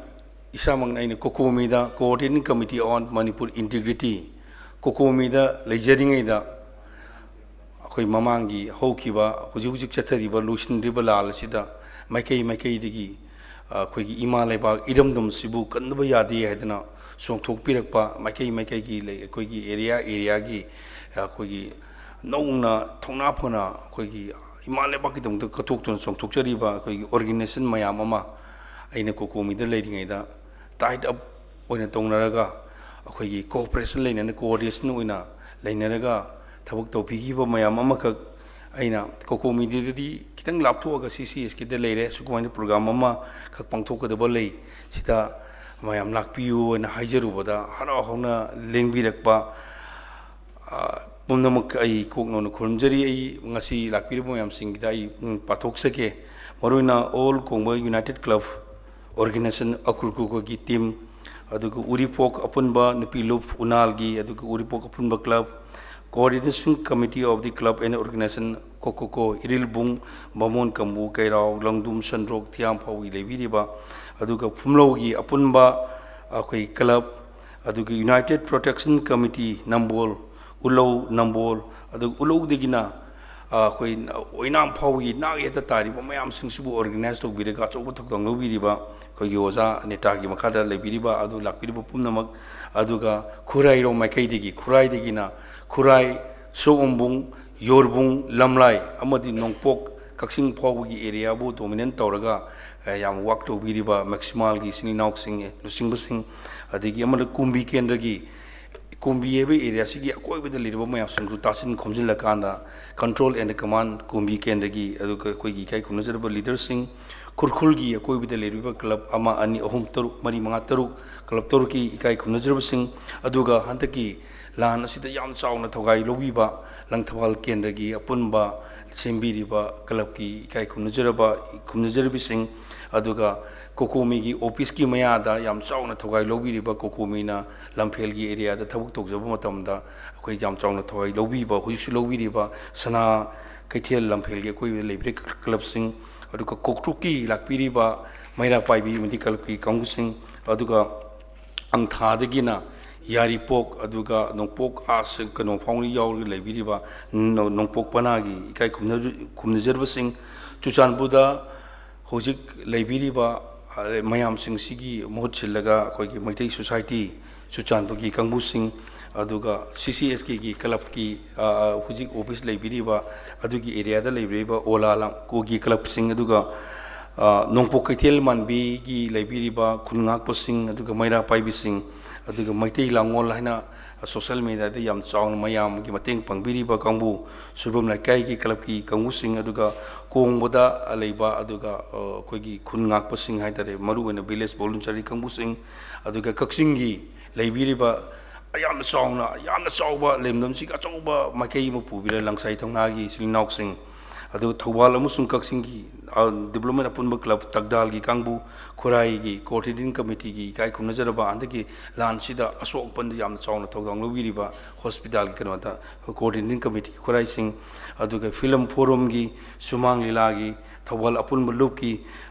ꯏꯁꯥꯃꯛꯅ, ꯑꯩꯅ COCOMIꯗ, Coordinating Committee on Manipur Integrity, COCOMIꯗ ꯂꯩꯖꯔꯤꯉꯩꯗ ꯑꯩꯈꯣꯏ ꯃꯃꯥꯡꯒꯤ ꯍꯧꯈꯤꯕ, ꯍꯧꯖꯤꯛ ꯍꯧꯖꯤꯛ ꯆꯠꯊꯔꯤꯕ, ꯂꯣꯏꯁꯤꯟꯗ꯭ꯔꯤꯕ ꯂꯥꯟ ꯑꯁꯤꯗ ꯃꯥꯏꯀꯩ ꯃꯥꯏꯀꯩꯗꯒꯤ, ꯑ, ꯑꯩꯈꯣꯏꯒꯤ ꯏꯃꯥ ꯂꯩꯕꯥꯛ ꯏꯔꯝꯗꯝꯁꯤꯕꯨ ꯀꯟꯗꯕ ꯌꯥꯗꯦ ꯍꯥꯏꯗꯅ ꯆꯣꯡꯊꯣꯛꯄꯤꯔꯛꯄ ꯃꯥꯏꯀꯩ ꯃꯥꯏꯀꯩꯒꯤ ꯂꯩ, ꯑꯩꯈꯣꯏꯒꯤ area areaꯒꯤ, ꯑ, ꯑꯩꯈꯣꯏꯒꯤ ꯅꯧꯅ ꯊꯧꯅꯥ ꯐꯅ ꯑꯩꯈꯣꯏꯒꯤ ꯏꯃꯥ ꯂꯩꯕꯥꯛꯀꯤꯗꯃꯛꯇ ꯀꯠꯊꯣꯛꯇꯨꯅ ꯆꯣꯡꯊꯣꯛꯆꯔꯤꯕ ꯑꯩꯈꯣꯏꯒꯤ organization ꯃꯌꯥꯝ ꯑꯃ ꯑꯩꯅ COCOMIꯗ ꯂꯩꯔꯤꯉꯩꯗ tied up ꯑꯣꯏꯅ ꯇꯧꯅꯔꯒ, ꯑꯩꯈꯣꯏꯒꯤ cooperation ꯂꯩꯅꯅ, coordination ꯑꯣꯏꯅ ꯂꯩꯅꯔꯒ ꯊꯕꯛ ꯇꯧꯕꯤꯈꯤꯕ ꯃꯌꯥꯝ ꯑꯃꯈꯛ ꯑꯩꯅ COCOMIꯗꯒꯤ ꯈꯤꯇꯪ ꯂꯥꯞꯊꯣꯛꯑꯒ CCSKꯗ ꯂꯩꯔꯦ꯫ ꯁꯨꯃꯥꯏꯅ program ꯑꯃꯈꯛ ꯄꯥꯡꯊꯣꯛꯀꯗꯕ ꯂꯩ꯫ ꯁꯤꯗ ꯃꯌꯥꯝ ꯂꯥꯛꯄꯤꯌꯨ ꯍꯥꯏꯅ ꯍꯥꯏꯖꯔꯨꯕꯗ ꯍꯔꯥꯎ ꯍꯔꯥꯎꯅ ꯂꯦꯡꯕꯤꯔꯛꯄ, ꯑ, ꯄꯨꯝꯅꯃꯛ ꯑꯩ ꯀꯣꯛ ꯅꯧꯅ ꯈꯨꯔꯨꯝꯖꯔꯤ꯫ ꯑꯩ ꯉꯁꯤ ꯂꯥꯛꯄꯤꯔꯤꯕ ꯃꯌꯥꯝꯁꯤꯡꯒꯤꯗ ꯑꯩ, ꯎꯝ, ꯄꯥꯊꯣꯛꯆꯒꯦ꯫ ꯃꯔꯨꯑꯣꯏꯅ All Kongba United Club Organization ꯑꯀ꯭ꯔꯨꯀ꯭ꯔꯨꯒꯤ team, ꯑꯗꯨꯒ ꯎꯔꯤꯄꯣꯛ ꯑꯄꯨꯟꯕ ꯅꯨꯄꯤ ꯂꯨꯞ ꯎꯅꯥꯜꯒꯤ, ꯑꯗꯨꯒ ꯎꯔꯤꯄꯣꯛ ꯑꯄꯨꯟꯕ club, Coordination Committee of the Club and Organization, ꯀꯣꯀꯣꯀꯣ, Irilbung, ꯕꯥꯃꯣꯟ ꯀꯝꯕꯨ, ꯀꯩꯔꯥꯎ, ꯂꯪꯗꯨꯝ, ꯁꯟꯗ꯭ꯔꯣꯛ, ꯊꯤꯌꯥꯝ ꯐꯥꯎꯒꯤ ꯂꯩꯕꯤꯔꯤꯕ, ꯑꯗꯨꯒ ꯐꯨꯝꯂꯧꯒꯤ ꯑꯄꯨꯟꯕ ꯑꯩꯈꯣꯏ club, ꯑꯗꯨꯒ United Protection Committee ꯅꯝꯕꯣꯜ, ꯎꯂꯧ ꯅꯝꯕꯣꯜ, ꯑꯗꯨꯒ ꯎꯂꯧꯗꯒꯤꯅ, ꯑ, ꯑꯩꯈꯣꯏ ꯑꯣꯏꯅꯥꯝ ꯐꯥꯎꯒꯤ ꯅꯥꯛ ꯌꯦꯠꯇ ꯇꯥꯔꯤꯕ ꯃꯌꯥꯝꯁꯤꯡꯁꯤꯕꯨ organize ꯇꯧꯕꯤꯔꯒ ꯑꯆꯧꯕ ꯊꯧꯗꯥꯡ ꯂꯧꯕꯤꯔꯤꯕ ꯑꯩꯈꯣꯏꯒꯤ ꯑꯣꯖꯥ ꯅꯦꯇꯥꯒꯤ ꯃꯈꯥꯗ ꯂꯩꯕꯤꯔꯤꯕ ꯑꯗꯨ ꯂꯥꯛꯄꯤꯔꯤꯕ ꯄꯨꯝꯅꯃꯛ, ꯑꯗꯨꯒ ꯈꯨꯔꯥꯏꯔꯣꯝ ꯃꯥꯏꯀꯩꯗꯒꯤ, ꯈꯨꯔꯥꯏꯗꯒꯤꯅ ꯈꯨꯔꯥꯏ, ꯁꯣꯛꯑꯣꯝꯕꯨꯡ, ꯌꯣꯔꯕꯨꯡ, ꯂꯝꯂꯥꯏ ꯑꯃꯗꯤ ꯅꯣꯡꯄꯣꯛ ꯀꯛꯆꯤꯡ ꯐꯥꯎꯕꯒꯤ areaꯕꯨ dominate ꯇꯧꯔꯒ, ꯑ, ꯌꯥꯝ work ꯇꯧꯕꯤꯔꯤꯕ ꯃꯦꯛꯁꯤꯃꯥꯜꯒꯤ ꯏꯆꯤꯟ ꯏꯅꯥꯎꯁꯤꯡ, ꯂꯨꯆꯤꯡꯕꯁꯤꯡ, ꯑꯗꯒꯤ ꯑꯃꯅ ꯀꯨꯝꯕꯤ ꯀꯦꯟꯗ꯭ꯔꯒꯤ, ꯀꯨꯝꯕꯤ ꯍꯥꯏꯕ areaꯁꯤꯒꯤ ꯑꯀꯣꯏꯕꯗ ꯂꯩꯔꯤꯕ ꯃꯌꯥꯝꯁꯤꯡꯗꯨ ꯇꯥꯁꯤꯟ ꯈꯣꯝꯖꯤꯜꯂꯀꯥꯟꯗ control and command ꯀꯨꯝꯕꯤ ꯀꯦꯟꯗ꯭ꯔꯒꯤ, ꯑꯗꯨꯒ ꯑꯩꯈꯣꯏꯒꯤ ꯏꯀꯥꯏ ꯈꯨꯝꯅꯖꯔꯕ leaderꯁꯤꯡ, ꯈꯨꯔꯈꯨꯜꯒꯤ ꯑꯀꯣꯏꯕꯗ ꯂꯩꯔꯤꯕ club ꯑꯃ, ꯑꯅꯤ, ꯑꯍꯨꯝ, ꯇꯔꯨꯛ, ꯃꯔꯤ, ꯃꯉꯥ, ꯇꯔꯨꯛ, club ꯇꯔꯨꯛꯀꯤ ꯏꯀꯥꯏ ꯈꯨꯝꯅꯖꯔꯕꯁꯤꯡ, ꯑꯗꯨꯒ ꯍꯟꯗꯛꯀꯤ ꯂꯥꯟ ꯑꯁꯤꯗ ꯌꯥꯝ ꯆꯥꯎꯅ ꯊꯧꯒꯥꯏ ꯂꯧꯕꯤꯕ ꯂꯪꯊꯕꯥꯜ ꯀꯦꯟꯗ꯭ꯔꯒꯤ ꯑꯄꯨꯟꯕ ꯁꯦꯝꯕꯤꯔꯤꯕ clubꯀꯤ ꯏꯀꯥꯏ ꯈꯨꯝꯅꯖꯔꯕ, ꯈꯨꯝꯅꯖꯔꯕꯁꯤꯡ, ꯑꯗꯨꯒ ꯀꯣꯀꯣꯃꯤꯒꯤ officeꯀꯤ ꯃꯌꯥꯗ ꯌꯥꯝ ꯆꯥꯎꯅ ꯊꯧꯒꯥꯏ ꯂꯧꯕꯤꯔꯤꯕ, ꯀꯣꯀꯣꯃꯤꯅ ꯂꯝꯐꯦꯜꯒꯤ areaꯗ ꯊꯕꯛ ꯇꯧꯖꯕ ꯃꯇꯝꯗ ꯑꯩꯈꯣꯏ ꯌꯥꯝ ꯆꯥꯎꯅ ꯊꯧꯒꯥꯏ ꯂꯧꯕꯤꯕ, ꯍꯧꯖꯤꯛꯁꯨ ꯂꯧꯕꯤꯔꯤꯕ ꯁꯅꯥ ꯀꯩꯊꯦꯜ ꯂꯝꯐꯦꯜꯒꯤ ꯑꯀꯣꯏꯕꯗ ꯂꯩꯕꯤꯔꯤꯕ clubꯁꯤꯡ, ꯑꯗꯨꯒ ꯀꯣꯛꯇ꯭ꯔꯨꯛꯀꯤ ꯂꯥꯛꯄꯤꯔꯤꯕ ꯃꯩꯔꯥ ꯄꯥꯏꯕꯤ ꯑꯃꯗꯤ clubꯀꯤ ꯀꯥꯡꯕꯨꯁꯤꯡ, ꯑꯗꯨꯒ ꯑꯪꯊꯥꯗꯒꯤꯅ ꯌꯥꯏꯔꯤꯄꯣꯛ, ꯑꯗꯨꯒ ꯅꯣꯡꯄꯣꯛ, ꯑꯥ, ꯁ-, ꯀꯩꯅꯣ ꯐꯥꯎꯅ ꯌꯥꯎꯔꯒ ꯂꯩꯕꯤꯔꯤꯕ ꯅꯣ-, ꯅꯣꯡꯄꯣꯛ ꯄꯅꯥꯒꯤ ꯏꯀꯥꯏ ꯈꯨꯝꯅ-, ꯈꯨꯝꯅꯖꯔꯕꯁꯤꯡ, ꯆꯨꯔꯆꯥꯟꯄꯨꯔꯗ ꯍꯧꯖꯤꯛ ꯂꯩꯕꯤꯔꯤꯕ, ꯑ, ꯃꯌꯥꯝꯁꯤꯡꯁꯤꯒꯤ ꯃꯍꯨꯠ ꯁꯤꯜꯂꯒ ꯑꯩꯈꯣꯏꯒꯤ ꯃꯩꯇꯩ society ꯆꯨꯔꯆꯥꯟꯄꯨꯔꯒꯤ ꯀꯥꯡꯕꯨꯁꯤꯡ, ꯑꯗꯨꯒ CCSKꯒꯤ clubꯀꯤ, ꯑ, ꯑ, ꯍꯧꯖꯤꯛ office ꯂꯩꯕꯤꯔꯤꯕ ꯑꯗꯨꯒꯤ areaꯗ ꯂꯩꯕꯤꯔꯤꯕ ꯑꯣꯂꯥ ꯂꯥꯡꯀꯣꯒꯤ clubꯁꯤꯡ, ꯑꯗꯨꯒ ꯑ, ꯅꯣꯡꯄꯣꯛ ꯀꯩꯊꯦꯜ ꯃꯥꯟꯕꯤꯒꯤ ꯂꯩꯕꯤꯔꯤꯕ ꯈꯨꯟ ꯉꯥꯛꯄꯁꯤꯡ, ꯑꯗꯨꯒ ꯃꯩꯔꯥ ꯄꯥꯏꯕꯤꯁꯤꯡ, ꯑꯗꯨꯒ ꯃꯩꯇꯩ ꯂꯥꯡꯉꯣꯜ ꯍꯥꯏꯅ social mediaꯗ ꯌꯥꯝ ꯆꯥꯎꯅ ꯃꯌꯥꯝꯒꯤ ꯃꯇꯦꯡ ꯄꯥꯡꯕꯤꯔꯤꯕ ꯀꯥꯡꯕꯨ, ꯁꯣꯏꯕꯝ ꯂꯩꯀꯥꯏꯒꯤ clubꯀꯤ ꯀꯥꯡꯕꯨꯁꯤꯡ, ꯑꯗꯨꯒ ꯀꯣꯡꯕꯗ ꯂꯩꯕ, ꯑꯗꯨꯒ, ꯑ, ꯑꯩꯈꯣꯏꯒꯤ ꯈꯨꯟ ꯉꯥꯛꯄꯁꯤꯡ ꯍꯥꯏ ꯇꯥꯔꯦ, ꯃꯔꯨꯑꯣꯏꯅ village voluntary ꯀꯥꯡꯕꯨꯁꯤꯡ, ꯑꯗꯨꯒ ꯀꯛꯆꯤꯡꯒꯤ ꯂꯩꯕꯤꯔꯤꯕ ꯌꯥꯝꯅ ꯆꯥꯎꯅ, ꯌꯥꯝꯅ ꯆꯥꯎꯕ ꯂꯩꯔꯝꯗꯝꯁꯤꯒꯤ ꯑꯆꯧꯕ ꯃꯥꯏꯀꯩ ꯑꯃ ꯄꯨꯕꯤꯔ ꯂꯪꯁꯥꯏ ꯊꯧꯅꯥꯒꯤ ꯏꯆꯤꯜ ꯏꯅꯥꯎꯁꯤꯡ, ꯑꯗꯨꯒ ꯊꯧꯕꯥꯜ ꯑꯃꯁꯨꯡ ꯀꯛꯆꯤꯡꯒꯤ, ꯑ, development ꯑꯄꯨꯟꯕ club ꯇꯛꯗꯥꯜꯒꯤ ꯀꯥꯡꯕꯨ, ꯈꯨꯔꯥꯏꯒꯤ coordinating committeeꯒꯤ ꯏꯀꯥꯏ ꯈꯨꯝꯅꯖꯔꯕ ꯍꯟꯗꯛꯀꯤ ꯂꯥꯟꯁꯤꯗ ꯑꯁꯣꯛ ꯑꯄꯟꯗ ꯌꯥꯝꯅ ꯆꯥꯎꯅ ꯊꯧꯗꯥꯡ ꯂꯧꯕꯤꯔꯤꯕ hospitalꯒꯤ ꯀꯩꯅꯣꯗ coordinating committeeꯒꯤ ꯈꯨꯔꯥꯏꯁꯤꯡ, ꯑꯗꯨꯒ film forumꯒꯤ, ꯁꯨꯃꯥꯡ ꯂꯤꯂꯥꯒꯤ, ꯊꯧꯕꯥꯜ ꯑꯄꯨꯟꯕ ꯂꯨꯞꯀꯤ,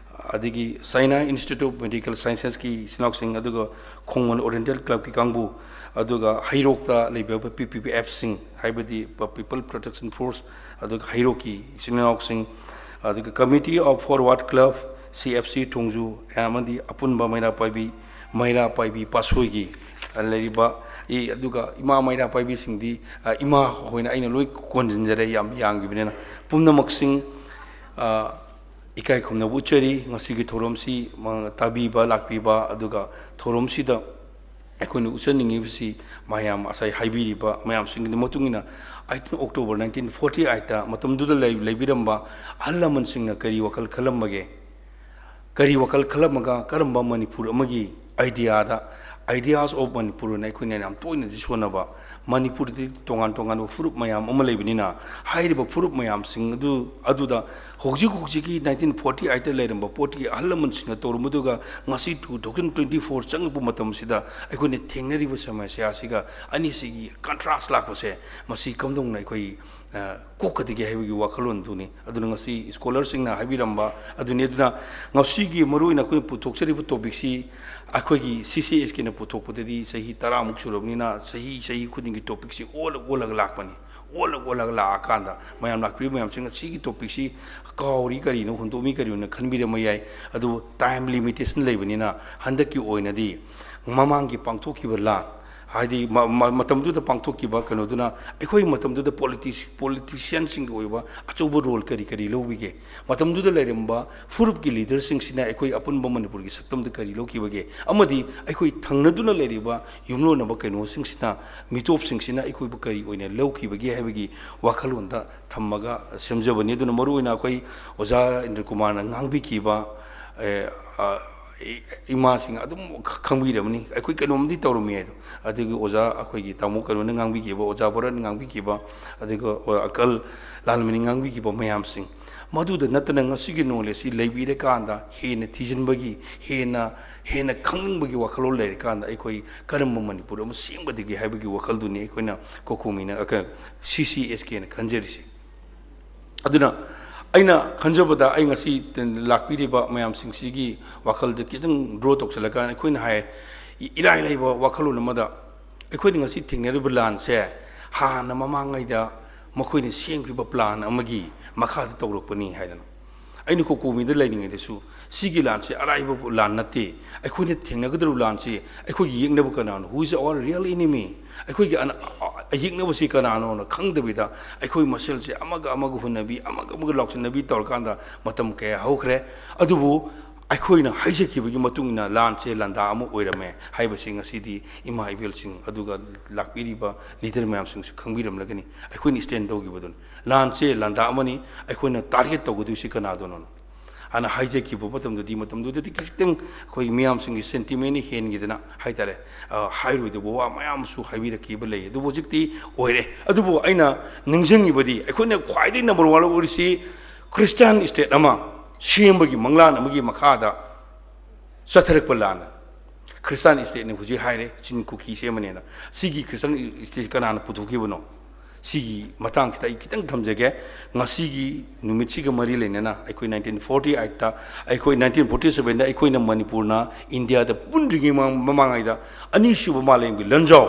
ꯑꯗꯒꯤ China Institute of Medical Sciencesꯀꯤ ꯏꯆꯤꯟ ꯏꯅꯥꯎꯁꯤꯡ, ꯑꯗꯨꯒ ꯈꯣꯡꯃꯟ Oriental clubꯀꯤ ꯀꯥꯡꯕꯨ, ꯑꯗꯨꯒ ꯍꯩꯔꯣꯛꯇ ꯂꯩꯕ PPPFꯁꯤꯡ, ꯍꯥꯏꯕꯗꯤ People Protection Force, ꯑꯗꯨꯒ ꯍꯩꯔꯣꯛꯀꯤ ꯏꯆꯤꯟ ꯏꯅꯥꯎꯁꯤꯡ, ꯑꯗꯨꯒ Committee of Forward Club, CFC ꯊꯣꯡꯖꯨ, ꯑꯃꯗꯤ ꯑꯄꯨꯟꯕ ꯃꯩꯔꯥ ꯄꯥꯏꯕꯤ, ꯃꯩꯔꯥ ꯄꯥꯏꯕꯤ ꯄꯥꯠꯁꯣꯏꯒꯤ ꯂꯩꯔꯤꯕ, ꯏ-, ꯑꯗꯨꯒ ꯏꯃꯥ ꯃꯩꯔꯥ ꯄꯥꯏꯕꯤꯁꯤꯡꯗꯤ, ꯑ, ꯏꯃꯥ ꯍꯣꯏꯅ ꯑꯩꯅ ꯂꯣꯏ ꯀꯣꯟꯁꯤꯟꯖꯔꯦ, ꯌꯥꯝ ꯌꯥꯝꯈꯤꯕꯅꯤꯅ꯫ ꯄꯨꯝꯅꯃꯛꯁꯤꯡ, ꯑ, ꯏꯀꯥꯏ ꯈꯨꯝꯅꯕ ꯎꯠꯆꯔꯤ꯫ ꯉꯁꯤꯒꯤ ꯊꯧꯔꯝꯁꯤ ꯃ-, ꯇꯥꯕꯤꯕ ꯂꯥꯛꯄꯤꯕ, ꯑꯗꯨꯒ ꯊꯧꯔꯝꯁꯤꯗ ꯑꯩꯈꯣꯏꯅ ꯎꯠꯆꯅꯤꯡꯉꯤꯕꯁꯤ ꯃꯌꯥꯝ ꯉꯁꯥꯏ ꯍꯥꯏꯕꯤꯔꯤꯕ ꯃꯌꯥꯝꯁꯤꯡꯒꯤ ꯃꯇꯨꯡ ꯏꯟꯅ eighteen October nineteen forty eightꯇ ꯃꯇꯝꯗꯨꯗ ꯂꯩ-, ꯂꯩꯕꯤꯔꯝꯕ ꯑꯍꯜ ꯂꯃꯟꯁꯤꯡꯅ ꯀꯔꯤ ꯋꯥꯈꯜ ꯈꯜꯂꯝꯕꯒꯦ? ꯀꯔꯤ ꯋꯥꯈꯜ ꯈꯜꯂꯝꯃꯒ ꯀꯔꯝꯕ ꯃꯅꯤꯄꯨꯔ ꯑꯃꯒꯤ ideaꯗ, Ideas of Manipur ꯑꯅ ꯑꯩꯈꯣꯏꯅ ꯌꯥꯝ ꯇꯣꯏꯅꯗꯤ ꯁꯣꯟꯅꯕ, ꯃꯅꯤꯄꯨꯔꯗꯤ ꯇꯣꯉꯥꯟ ꯇꯣꯉꯥꯟꯕ ꯐꯨꯔꯨꯞ ꯃꯌꯥꯝ ꯑꯃ ꯂꯩꯕꯅꯤꯅ, ꯍꯥꯏꯔꯤꯕ ꯐꯨꯔꯨꯞ ꯃꯌꯥꯝꯁꯤꯡ ꯑꯗꯨ, ꯑꯗꯨꯗ ꯍꯧꯖꯤꯛ ꯍꯧꯖꯤꯛꯀꯤ nineteen forty eightꯇ ꯂꯩꯔꯝꯕ ꯄꯣꯠꯇꯨꯒꯤ ꯑꯍꯜ ꯂꯃꯟꯁꯤꯡꯅ ꯇꯧꯔꯝꯕꯗꯨꯒ ꯉꯁꯤ two thousand twenty four ꯆꯪꯉꯛꯄ ꯃꯇꯝꯁꯤꯗ ꯑꯩꯈꯣꯏꯅ ꯊꯦꯡꯅꯔꯤꯕ ꯁꯃꯁ꯭ꯌꯥ ꯑꯁꯤꯒ ꯑꯅꯤꯁꯤꯒꯤ contrast ꯂꯥꯛꯄꯁꯦ, ꯃꯁꯤ ꯀꯝꯗꯧꯅ ꯑꯩꯈꯣꯏ, ꯑ, ꯀꯣꯛꯀꯗꯒꯦ ꯍꯥꯏꯕꯒꯤ ꯋꯥꯈꯜꯂꯣꯟꯗꯨꯅꯤ꯫ ꯑꯗꯨꯅ ꯉꯁꯤ scholarꯁꯤꯡꯅ ꯍꯥꯏꯕꯤꯔꯝꯕ ꯑꯗꯨꯅꯤ꯫ ꯑꯗꯨꯅ ꯉꯁꯤꯒꯤ ꯃꯔꯨꯑꯣꯏꯅ ꯑꯩꯈꯣꯏꯅ ꯄꯨꯊꯣꯛꯆꯔꯤꯕ topicꯁꯤ ꯑꯩꯈꯣꯏꯒꯤ CCSKꯅ ꯄꯨꯊꯣꯛꯄꯗꯗꯤ ꯆꯍꯤ ꯇꯔꯥꯃꯨꯛ ꯁꯨꯔꯕꯅꯤꯅ ꯆꯍꯤ, ꯆꯍꯤ ꯈꯨꯗꯤꯡꯒꯤ topicꯁꯤ ꯑꯣꯜꯂ ꯑꯣꯜꯂꯒ ꯂꯥꯛꯄꯅꯤ꯫ ꯑꯣꯜꯂ ꯑꯣꯜꯂꯒ ꯂꯥꯛꯑꯀꯥꯟꯗ ꯃꯌꯥꯝ ꯂꯥꯛꯄꯤꯔꯤꯕ ꯃꯌꯥꯝꯁꯤꯡ ꯑꯁꯤꯒꯤ topicꯁꯤ ꯀꯥꯎꯔꯤ ꯀꯔꯤꯅꯣ, ꯍꯨꯟꯗꯣꯛꯑꯝꯃꯤ ꯀꯔꯤꯅꯣꯅ ꯈꯟꯕꯤꯔꯝꯕ ꯌꯥꯏ꯫ ꯑꯗꯨꯕꯨ time limitation ꯂꯩꯕꯅꯤꯅ ꯍꯟꯗꯛꯀꯤ ꯑꯣꯏꯅꯗꯤ ꯃꯃꯥꯡꯒꯤ ꯄꯥꯡꯊꯣꯛꯈꯤꯕ ꯂꯥꯟ, ꯍꯥꯏꯗꯤ ꯃ- ꯃ- ꯃꯇꯝꯗꯨꯗ ꯄꯥꯡꯊꯣꯛꯈꯤꯕ ꯀꯩꯅꯣꯗꯨꯅ ꯑꯩꯈꯣꯏ ꯃꯇꯝꯗꯨꯗ ꯄꯣꯂꯤꯇꯤꯁ ꯄꯣꯂꯤꯇꯤꯁꯤꯌꯥꯟꯁꯤꯡꯒꯤ ꯑꯣꯏꯕ ꯑꯆꯧꯕ ꯔꯣꯜ ꯀꯔꯤ ꯀꯔꯤ ꯂꯧꯕꯤꯒꯦ? ꯃꯇꯝꯗꯨꯗ ꯂꯩꯔꯝꯕ ꯐꯨꯔꯨꯞꯀꯤ ꯂꯤꯗꯔꯁꯤꯡꯁꯤꯅ ꯑꯩꯈꯣꯏ ꯑꯄꯨꯟꯕ ꯃꯅꯤꯄꯨꯔꯒꯤ ꯁꯛꯇꯝꯗ ꯀꯔꯤ ꯂꯧꯈꯤꯕꯒꯦ? ꯑꯃꯗꯤ ꯑꯩꯈꯣꯏ ꯊꯪꯅꯗꯨꯅ ꯂꯩꯔꯤꯕ ꯌꯨꯝꯂꯣꯟꯅꯕ ꯀꯩꯅꯣꯁꯤꯡꯁꯤꯅ, ꯃꯤꯇꯣꯞꯁꯤꯡꯁꯤꯅ ꯑꯩꯈꯣꯏꯕꯨ ꯀꯔꯤ ꯑꯣꯏꯅ ꯂꯧꯈꯤꯕꯒꯦ ꯍꯥꯏꯕꯒꯤ ꯋꯥꯈꯜꯂꯣꯟꯗ ꯊꯝꯃꯒ ꯁꯦꯝꯖꯕꯅꯤ꯫ ꯑꯗꯨꯅ ꯃꯔꯨꯑꯣꯏꯅ ꯑꯩꯈꯣꯏ ꯑꯣꯖꯥ ꯏꯟꯗ꯭ꯔ ꯀꯨꯃꯥꯔꯅ ꯉꯥꯡꯕꯤꯈꯤꯕ, ꯑꯦ, ꯑ, ꯏ- ꯏꯃꯥꯁꯤꯡ ꯑꯗꯨꯝ ꯈ- ꯈꯪꯕꯤꯔꯕꯅꯤ, ꯑꯩꯈꯣꯏ ꯀꯩꯅꯣꯝꯗꯤ ꯇꯧꯔꯝꯃꯤ ꯍꯥꯏꯗꯣ꯫ ꯑꯗꯨꯒ ꯑꯣꯖꯥ ꯑꯩꯈꯣꯏꯒꯤ ꯇꯥꯃꯣ ꯀꯩꯅꯣꯅ ꯉꯥꯡꯕꯤꯈꯤꯕ, ꯑꯣꯖꯥ ꯚꯔꯠꯅ ꯉꯥꯡꯕꯤꯈꯤꯕ, ꯑꯗꯨꯒ ꯑꯣ- ꯑꯪꯀꯜ ꯂꯥꯜꯃꯅꯤ ꯉꯥꯡꯕꯤꯈꯤꯕ ꯃꯌꯥꯝꯁꯤꯡ, ꯃꯗꯨꯗ ꯅꯠꯇꯅ ꯉꯁꯤꯒꯤ ꯅꯣꯂꯦꯖꯁꯤ ꯂꯩꯕꯤꯔꯀꯥꯟꯗ ꯍꯦꯟꯅ ꯊꯤꯖꯤꯟꯕꯒꯤ, ꯍꯦꯟꯅ ꯍꯦꯟꯅ ꯈꯪꯅꯤꯡꯕꯒꯤ ꯋꯥꯈꯜꯂꯣꯟ ꯂꯩꯔꯀꯥꯟꯗ ꯑꯩꯈꯣꯏ ꯀꯔꯝꯕ ꯃꯅꯤꯄꯨꯔ ꯑꯃ ꯁꯦꯝꯒꯗꯒꯦ ꯍꯥꯏꯕꯒꯤ ꯋꯥꯈꯜꯗꯨꯅꯤ ꯑꯩꯈꯣꯏꯅ ꯀꯣꯀꯣꯃꯤꯅ, ꯁꯤ ꯁꯤ ꯑꯦꯁ ꯀꯦꯅ ꯈꯟꯖꯔꯤꯁꯤ꯫ ꯑꯗꯨꯅ ꯑꯩꯅ ꯈꯟꯖꯕꯗ, ꯑꯩ ꯉꯁꯤ ꯂꯥꯛꯄꯤꯔꯤꯕ ꯃꯌꯥꯝꯁꯤꯡꯁꯤꯒꯤ ꯋꯥꯈꯜꯗ ꯈꯤꯇꯪ ꯗ꯭ꯔꯣ ꯇꯧꯁꯤꯜꯂꯀꯥꯟꯗ, ꯑꯩꯈꯣꯏꯅ ꯍꯥꯏ, ꯏ- ꯏꯔꯥꯏ ꯂꯥꯏꯕ ꯋꯥꯈꯜꯂꯣꯟ ꯑꯃꯗ, ꯑꯩꯈꯣꯏꯅ ꯉꯁꯤ ꯊꯦꯡꯅꯔꯤꯕ ꯂꯥꯟꯁꯦ ꯍꯥꯟꯅ ꯃꯃꯥꯡꯉꯩꯗ ꯃꯈꯣꯏꯅ ꯁꯦꯝꯈꯤꯕ ꯄ꯭ꯂꯥꯟ ꯑꯃꯒꯤ ꯃꯈꯥꯗ ꯇꯧꯔꯛꯄꯅꯤ ꯍꯥꯏꯗꯅ꯫ ꯑꯩꯅ ꯀꯣꯀꯣꯃꯤꯗ ꯂꯩꯔꯤꯉꯩꯗꯁꯨ ꯁꯤꯒꯤ ꯂꯥꯟꯁꯦ ꯑꯔꯥꯏꯕ ꯂꯥꯟ ꯅꯠꯇꯦ꯫ ꯑꯩꯈꯣꯏꯅ ꯊꯦꯡꯅꯒꯗꯧꯔꯤꯕ ꯂꯥꯟꯁꯤ, ꯑꯩꯈꯣꯏꯒꯤ ꯌꯦꯛꯅꯕ ꯀꯅꯥꯅꯣ? Who is our real enemy? ꯑꯩꯈꯣꯏꯒꯤ ꯑꯅ- ꯑ- ꯑꯌꯦꯛꯅꯕꯁꯤ ꯀꯅꯥꯅꯣꯅ ꯈꯪꯗꯕꯤꯗ, ꯑꯩꯈꯣꯏ ꯃꯁꯦꯜꯁꯦ ꯑꯃꯒ ꯑꯃꯒ ꯍꯨꯟꯅꯕꯤ, ꯑꯃꯒ ꯑꯃꯒ ꯂꯥꯎꯁꯤꯟꯅꯕꯤ ꯇꯧꯔꯀꯥꯟꯗ ꯃꯇꯝ ꯀꯌꯥ ꯍꯧꯈ꯭ꯔꯦ꯫ ꯑꯗꯨꯕꯨ ꯑꯩꯈꯣꯏꯅ ꯍꯥꯏꯖꯈꯤꯕꯒꯤ ꯃꯇꯨꯡ ꯏꯟꯅ ꯂꯥꯟꯁꯦ ꯂꯥꯟꯗꯥ ꯑꯃ ꯑꯣꯏꯔꯝꯃꯦ ꯍꯥꯏꯕꯁꯤ ꯉꯁꯤꯗꯤ ꯏꯃꯥ ꯏꯕꯦꯜꯁꯤꯡ, ꯑꯗꯨꯒ ꯂꯥꯛꯄꯤꯔꯤꯕ ꯂꯤꯗꯔ ꯃꯌꯥꯝꯁꯤꯡꯁꯨ ꯈꯪꯕꯤꯔꯝꯂꯒꯅꯤ꯫ ꯑꯩꯈꯣꯏꯅ ꯁ꯭ꯇꯦꯟ ꯇꯧꯈꯤꯕꯗꯨꯅꯤ꯫ ꯂꯥꯟꯁꯦ ꯂꯥꯟꯗꯥ ꯑꯃꯅꯤ, ꯑꯩꯈꯣꯏꯅ ꯇꯥꯔꯒꯦꯠ ꯇꯧꯒꯗꯣꯏꯁꯤ ꯀꯅꯥꯗꯅꯣꯅ꯫ ꯍꯥꯟꯅ ꯍꯥꯏꯖꯈꯤꯕ ꯃꯇꯝꯗꯗꯤ, ꯃꯇꯝꯗꯨꯗꯗꯤ ꯈꯤꯇꯪ ꯑꯩꯈꯣꯏ ꯃꯤꯌꯥꯝꯁꯤꯡꯒꯤ ꯁꯦꯟꯇꯤꯃꯦꯟꯅ ꯍꯦꯟꯈꯤꯗꯅ ꯍꯥꯏꯇꯥꯔꯦ, ꯑ, ꯍꯥꯏꯔꯣꯏꯗꯕ ꯋꯥ ꯃꯌꯥꯝ ꯑꯃꯁꯨ ꯍꯥꯏꯕꯤꯔꯛꯈꯤꯕ ꯂꯩ꯫ ꯑꯗꯨꯕꯨ ꯍꯧꯖꯤꯛꯇꯤ ꯑꯣꯏꯔꯦ꯫ ꯑꯗꯨꯕꯨ ꯑꯩꯅ ꯅꯤꯡꯁꯤꯡꯉꯤꯕꯗꯤ, ꯑꯩꯈꯣꯏꯅ ꯈ꯭ꯋꯥꯏꯗꯒꯤ ꯅꯝꯕꯔ ꯋꯥꯟ ꯑꯣꯏꯔꯤꯁꯤ ꯈ꯭ꯔꯤꯁꯇꯥꯟ ꯁ꯭ꯇꯦꯠ ꯑꯃ ꯁꯦꯝꯕꯒꯤ ꯃꯪꯂꯥꯟ ꯑꯃꯒꯤ ꯃꯈꯥꯗ ꯆꯠꯊꯔꯛꯄ ꯂꯥꯟꯅ꯫ ꯈ꯭ꯔꯤꯁꯇꯥꯟ ꯁ꯭ꯇꯦꯠꯅꯤ ꯍꯧꯖꯤꯛ ꯍꯥꯏꯔꯦ, ꯆꯤꯟ ꯀꯨꯀꯤ ꯁꯦꯝꯕꯅꯦꯅ꯫ ꯁꯤꯒꯤ ꯈ꯭ꯔꯤꯁꯇꯥꯟ ꯁ꯭ꯇꯦꯠ ꯀꯅꯥꯅ ꯄꯨꯊꯣꯛꯈꯤꯕꯅꯣ? ꯁꯤꯒꯤ ꯃꯇꯥꯡꯁꯤꯗ ꯑꯩ ꯈꯤꯇꯪ ꯊꯝꯖꯒꯦ꯫ ꯉꯁꯤꯒꯤ ꯅꯨꯃꯤꯠꯁꯤꯒ ꯃꯔꯤ ꯂꯩꯅꯅ ꯑꯩꯈꯣꯏ ꯅꯥꯏꯟꯇꯤꯟ ꯐꯣꯔꯇꯤ ꯑꯩꯠꯇ, ꯑꯩꯈꯣꯏ ꯅꯥꯏꯟꯇꯤꯟ ꯐꯣꯔꯇꯤ ꯁꯕꯦꯟꯗ ꯑꯩꯈꯣꯏꯅ ꯃꯅꯤꯄꯨꯔꯅ ꯏꯟꯗꯤꯌꯥꯗ ꯄꯨꯟꯗ꯭ꯔꯤꯉꯩ ꯃꯃꯥꯡ-, ꯃꯃꯥꯡꯉꯩꯗ ꯑꯅꯤꯁꯨꯕ ꯃꯥꯂꯦꯝꯒꯤ ꯂꯥꯟꯖꯥꯎ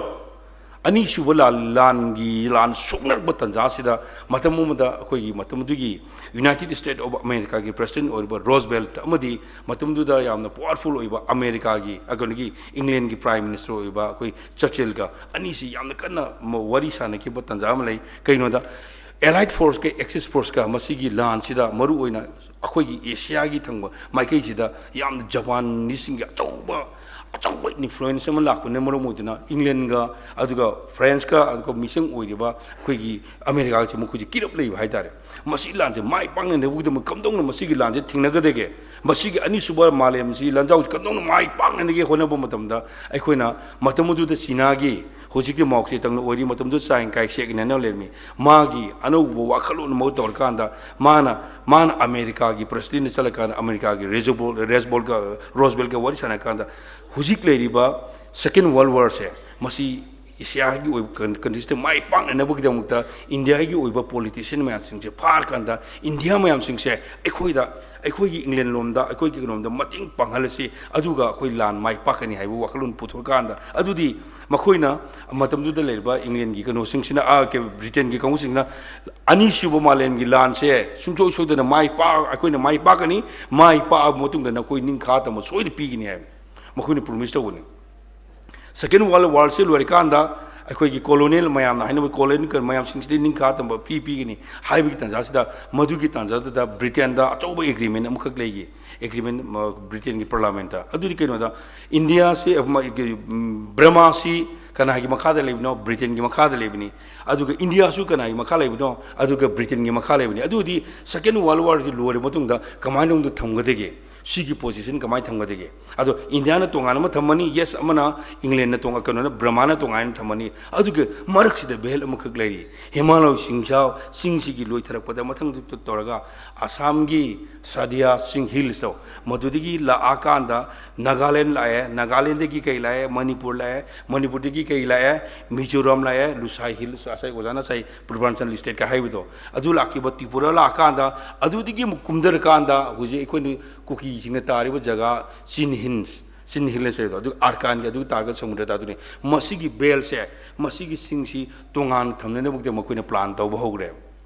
ꯑꯅꯤꯁꯨꯕ ꯂꯥꯟ, ꯂꯥꯟꯒꯤ ꯂꯥꯟ ꯁꯣꯛꯅꯔꯛꯄ ꯇꯥꯟꯖꯥꯁꯤꯗ, ꯃꯇꯝ ꯑꯃꯗ ꯑꯩꯈꯣꯏꯒꯤ ꯃꯇꯝꯗꯨꯒꯤ United States of Americaꯒꯤ president ꯑꯣꯏꯔꯤꯕ ꯔꯣꯖꯕꯦꯜꯠ ꯑꯃꯗꯤ ꯃꯇꯝꯗꯨꯗ ꯌꯥꯝꯅ powerful ꯑꯣꯏꯕ ꯑꯃꯦꯔꯤꯀꯥꯒꯤ, ꯑ, ꯀꯩꯅꯣꯒꯤ, ꯏꯪꯂꯦꯟꯒꯤ prime minister ꯑꯣꯏꯕ ꯑꯩꯈꯣꯏ ꯆꯔꯆꯤꯜꯒ ꯑꯅꯤꯁꯤ ꯌꯥꯝꯅ ꯀꯟꯅ ꯃ-, ꯋꯥꯔꯤ ꯁꯥꯟꯅꯈꯤꯕ ꯇꯥꯟꯖꯥ ꯑꯃ ꯂꯩ꯫ ꯀꯩꯅꯣꯗ, Allied forceꯀ Axis forceꯀ ꯃꯁꯤꯒꯤ ꯂꯥꯟꯁꯤꯗ ꯃꯔꯨꯑꯣꯏꯅ ꯑꯩꯈꯣꯏꯒꯤ ꯑꯦꯁꯤꯌꯥꯒꯤ ꯊꯪꯕ ꯃꯥꯏꯀꯩꯁꯤꯗ ꯌꯥꯝꯅ ꯖꯄꯥꯅꯤꯁꯁꯤꯡꯒꯤ ꯑꯆꯧꯕ, ꯑꯆꯧꯕ influence ꯑꯃ ꯂꯥꯛꯄꯅ ꯃꯔꯝ ꯑꯣꯏꯗꯨꯅ ꯏꯪꯂꯦꯟꯒ ꯑꯗꯨꯒ ꯐ꯭ꯔꯦꯟꯁꯀ ꯑꯗꯨꯒ ꯃꯤꯆꯪ ꯑꯣꯏꯔꯤꯕ ꯑꯩꯈꯣꯏꯒꯤ ꯑꯃꯦꯔꯤꯀꯥꯒꯁꯦ ꯃꯈꯣꯏꯁꯦ ꯀꯤꯔꯞ ꯂꯩꯕ ꯍꯥꯏꯇꯥꯔꯦ꯫ ꯃꯁꯤ ꯂꯥꯟꯁꯦ ꯃꯥꯏ ꯄꯥꯛꯅꯅꯕꯒꯤꯗꯃꯛ ꯀꯝꯗꯧꯅ ꯃꯁꯤꯒꯤ ꯂꯥꯟꯁꯦ ꯊꯤꯡꯅꯒꯗꯒꯦ? ꯃꯁꯤꯒꯤ ꯑꯅꯤꯁꯨꯕ ꯃꯥꯂꯦꯝꯁꯤ ꯂꯥꯟꯖꯥꯎꯁꯤ ꯀꯝꯗꯧꯅ ꯃꯥꯏ ꯄꯥꯛꯅꯅꯒꯦ ꯍꯣꯠꯅꯕ ꯃꯇꯝꯗ, ꯑꯩꯈꯣꯏꯅ ꯃꯇꯝ ꯑꯗꯨꯗ ꯆꯤꯅꯥꯒꯤ, ꯍꯧꯖꯤꯛꯇꯤ ꯃꯥꯎ ꯆꯦ ꯇꯪꯅ ꯑꯣꯏꯔꯤ, ꯃꯇꯝꯗꯨꯗ ꯆꯥꯡ ꯀꯥꯏ ꯁꯦꯛꯅ ꯂꯩꯔꯝꯃꯤ, ꯃꯥꯒꯤ ꯑꯅꯧꯕ ꯋꯥꯈꯜꯂꯣꯟ ꯑꯃ ꯇꯧꯔꯀꯥꯟꯗ, ꯃꯥꯅ, ꯃꯥꯅ ꯑꯃꯦꯔꯤꯀꯥꯒꯤ presidentꯅ ꯆꯠꯂꯀꯥꯟꯗ, ꯑꯃꯦꯔꯤꯀꯥꯒꯤ ꯔꯦꯖꯣꯕꯣꯜ-, ꯔꯦꯖꯕꯣꯜꯒ, ꯔꯣꯖꯕꯦꯜꯒ ꯋꯥꯔꯤ ꯁꯥꯟꯅꯀꯥꯟꯗ, ꯍꯧꯖꯤꯛ ꯂꯩꯔꯤꯕ Second World Warꯁꯦ, ꯃꯁꯤ ꯑꯦꯁꯤꯌꯥꯒꯤ ꯑꯣꯏꯕ ꯀꯟ-, countryꯁꯤꯗ ꯃꯥꯏ ꯄꯥꯛꯅꯅꯕꯒꯤꯗꯃꯛꯇ ꯏꯟꯗꯤꯌꯥꯒꯤ ꯑꯣꯏꯕ politician ꯃꯌꯥꯝꯁꯤꯡꯁꯦ ꯐꯥꯔꯀꯥꯟꯗ, ꯏꯟꯗꯤꯌꯥ ꯃꯌꯥꯝꯁꯤꯡꯁꯦ ꯑꯩꯈꯣꯏꯗ, ꯑꯩꯈꯣꯏꯒꯤ ꯏꯪꯂꯦꯟ ꯂꯣꯝꯗ, ꯑꯩꯈꯣꯏꯒꯤ ꯀꯩꯅꯣꯝꯗ ꯃꯇꯦꯡ ꯄꯥꯡꯍꯜꯂꯁꯤ, ꯑꯗꯨꯒ ꯑꯩꯈꯣꯏ ꯂꯥꯟ ꯃꯥꯏ ꯄꯥꯛꯀꯅꯤ ꯍꯥꯏꯕ ꯋꯥꯈꯜꯂꯣꯟ ꯄꯨꯊꯣꯛꯑꯀꯥꯟꯗ, ꯑꯗꯨꯗꯤ ꯃꯈꯣꯏꯅ, ꯃꯇꯝꯗꯨꯗ ꯂꯩꯔꯤꯕ ꯏꯪꯂꯦꯟꯒꯤ ꯀꯩꯅꯣꯁꯤꯡꯁꯤꯅ, ꯑ, ꯀꯩ-, ꯕ꯭ꯔꯤꯇꯦꯟꯒꯤ ꯀꯥꯡꯕꯨꯁꯤꯡꯅ ꯑꯅꯤꯁꯨꯕ ꯃꯥꯂꯦꯝꯒꯤ ꯂꯥꯟꯁꯦ ꯁꯨꯡꯁꯣꯏ ꯁꯣꯏꯗꯅ ꯃꯥꯏ ꯄꯥꯛ-, ꯑꯩꯈꯣꯏꯅ ꯃꯥꯏ ꯄꯥꯛꯀꯅꯤ, ꯃꯥꯏ ꯄꯥꯛꯑꯕ ꯃꯇꯨꯡꯗ ꯅꯈꯣꯏ ꯅꯤꯡꯈꯥ ꯇꯝꯕ ꯁꯣꯏꯗꯅ ꯄꯤꯒꯅꯤ ꯍꯥꯏꯕ ꯃꯈꯣꯏꯅ promise ꯇꯧꯕꯅꯤ꯫ Second World Warꯁꯦ ꯂꯣꯏꯔꯀꯥꯟꯗ ꯑꯩꯈꯣꯏꯒꯤ colonial ꯃꯌꯥꯝꯅ ꯍꯥꯏꯅꯕ colonial ꯃꯌꯥꯝꯁꯤꯡꯁꯤꯗꯤ ꯅꯤꯡꯈꯥ ꯇꯝꯕ ꯄꯤ ꯄꯤꯒꯅꯤ ꯍꯥꯏꯕꯒꯤ ꯇꯥꯟꯖꯥꯁꯤꯗ, ꯃꯗꯨꯒꯤ ꯇꯥꯟꯖꯥꯗꯨꯗ ꯕ꯭ꯔꯤꯇꯦꯟꯗ ꯑꯆꯧꯕ agreement ꯑꯃꯈꯛ ꯂꯩꯈꯤ꯫ Agreement, ꯃ-, ꯕ꯭ꯔꯤꯇꯦꯟꯒꯤ parliamentꯇ꯫ ꯑꯗꯨꯗꯤ ꯀꯩꯅꯣꯗ, ꯏꯟꯗꯤꯌꯥꯁꯤ, ꯑ, ꯃ-, ꯎꯝ, ꯕꯔꯃꯥꯁꯤ ꯀꯅꯥꯒꯤ ꯃꯈꯥꯗ ꯂꯩꯕꯅꯣ? ꯕ꯭ꯔꯤꯇꯦꯟꯒꯤ ꯃꯈꯥꯗ ꯂꯩꯕꯅꯤ꯫ ꯑꯗꯨꯒ ꯏꯟꯗꯤꯌꯥꯁꯨ ꯀꯅꯥꯒꯤ ꯃꯈꯥ ꯂꯩꯕꯅꯣ? ꯑꯗꯨꯒ ꯕ꯭ꯔꯤꯇꯦꯟꯒꯤ ꯃꯈꯥ ꯂꯩꯕꯅꯤ꯫ ꯑꯗꯨꯗꯤ Second World Warꯁꯤ ꯂꯣꯏꯔꯕ ꯃꯇꯨꯡꯗ ꯀꯃꯥꯏꯅ ꯃꯑꯣꯡꯗ ꯊꯝꯒꯗꯒꯦ? ꯁꯤꯒꯤ position ꯀꯃꯥꯏꯅ ꯊꯝꯒꯗꯒꯦ? ꯑꯗꯣ ꯏꯟꯗꯤꯌꯥꯅ ꯇꯣꯉꯥꯟꯅ ꯑꯃ ꯊꯝꯃꯅꯤ, yes, ꯑꯃꯅ ꯏꯪꯂꯦꯟꯅ ꯇꯣꯉꯥꯟ-, ꯀꯩꯅꯣꯅ, ꯕ꯭ꯔꯃꯥꯅ ꯇꯣꯉꯥꯟꯅ ꯊꯝꯃꯅꯤ꯫ ꯑꯗꯨꯒ ꯃꯔꯛꯁꯤꯗ ꯚꯦꯜ ꯑꯃꯈꯛ ꯂꯩꯔꯤ, ꯍꯤꯃꯥꯂꯣꯏ ꯆꯤꯡꯁꯥꯎ, ꯆꯤꯡꯁꯤꯒꯤ ꯂꯣꯏꯊꯔꯛꯄꯗ ꯃꯊꯪ ꯇꯧꯔꯒ ꯑꯁꯥꯝꯒꯤ ꯁꯥꯗꯤꯌꯥ ꯆꯤꯡ hillsꯇꯣ, ꯃꯗꯨꯗꯒꯤ ꯂꯥꯛꯑꯀꯥꯟꯗ ꯅꯥꯒꯥꯂꯦꯟ ꯂꯥꯛꯑꯦ, ꯅꯥꯒꯥꯂꯦꯟꯗꯒꯤ ꯀꯩ ꯂꯥꯛꯑꯦ? ꯃꯅꯤꯄꯨꯔ ꯂꯥꯛꯑꯦ, ꯃꯅꯤꯄꯨꯔꯗꯒꯤ ꯀꯩ ꯂꯥꯛꯑꯦ? ꯃꯤꯖꯣꯔꯥꯝ ꯂꯥꯛꯑꯦ, ꯂꯨꯁꯥꯏ hills, ꯉꯁꯥꯏ ꯑꯣꯖꯥꯅ ꯉꯁꯥꯏ Purbanchal stateꯀ ꯍꯥꯏꯕꯗꯣ, ꯑꯗꯨ ꯂꯥꯛꯈꯤꯕ ꯇ꯭ꯔꯤꯄꯨꯔꯥ ꯂꯥꯛꯑꯀꯥꯟꯗ, ꯑꯗꯨꯗꯒꯤ ꯑꯃꯨꯛ ꯀꯨꯝꯊꯔꯀꯥꯟꯗ ꯍꯧꯖꯤꯛ ꯑꯩꯈꯣꯏꯅ ꯀꯨꯀꯤꯁꯤꯡꯅ ꯇꯥꯔꯤꯕ ꯖꯒꯥ ꯆꯤꯟ hills, ꯆꯤꯟ ꯍꯤꯜ ꯍꯥꯏꯁꯦ ꯑꯗꯨ ꯑꯥꯔꯀꯥꯟꯒꯤ ꯑꯗꯨ ꯇꯥꯔꯒ ꯁꯃꯨꯗ꯭ꯔ ꯇꯥꯗꯣꯏꯅꯤ꯫ ꯃꯁꯤꯒꯤ ꯕꯦꯜꯁꯦ, ꯃꯁꯤꯒꯤ ꯁꯤꯡꯁꯤ ꯇꯣꯉꯥꯟꯅ ꯊꯝꯅꯅꯕꯒꯤꯗꯃꯛ ꯃꯈꯣꯏꯅ ꯄ꯭ꯂꯥꯟ ꯇꯧꯕ ꯍꯧꯈ꯭ꯔꯦ꯫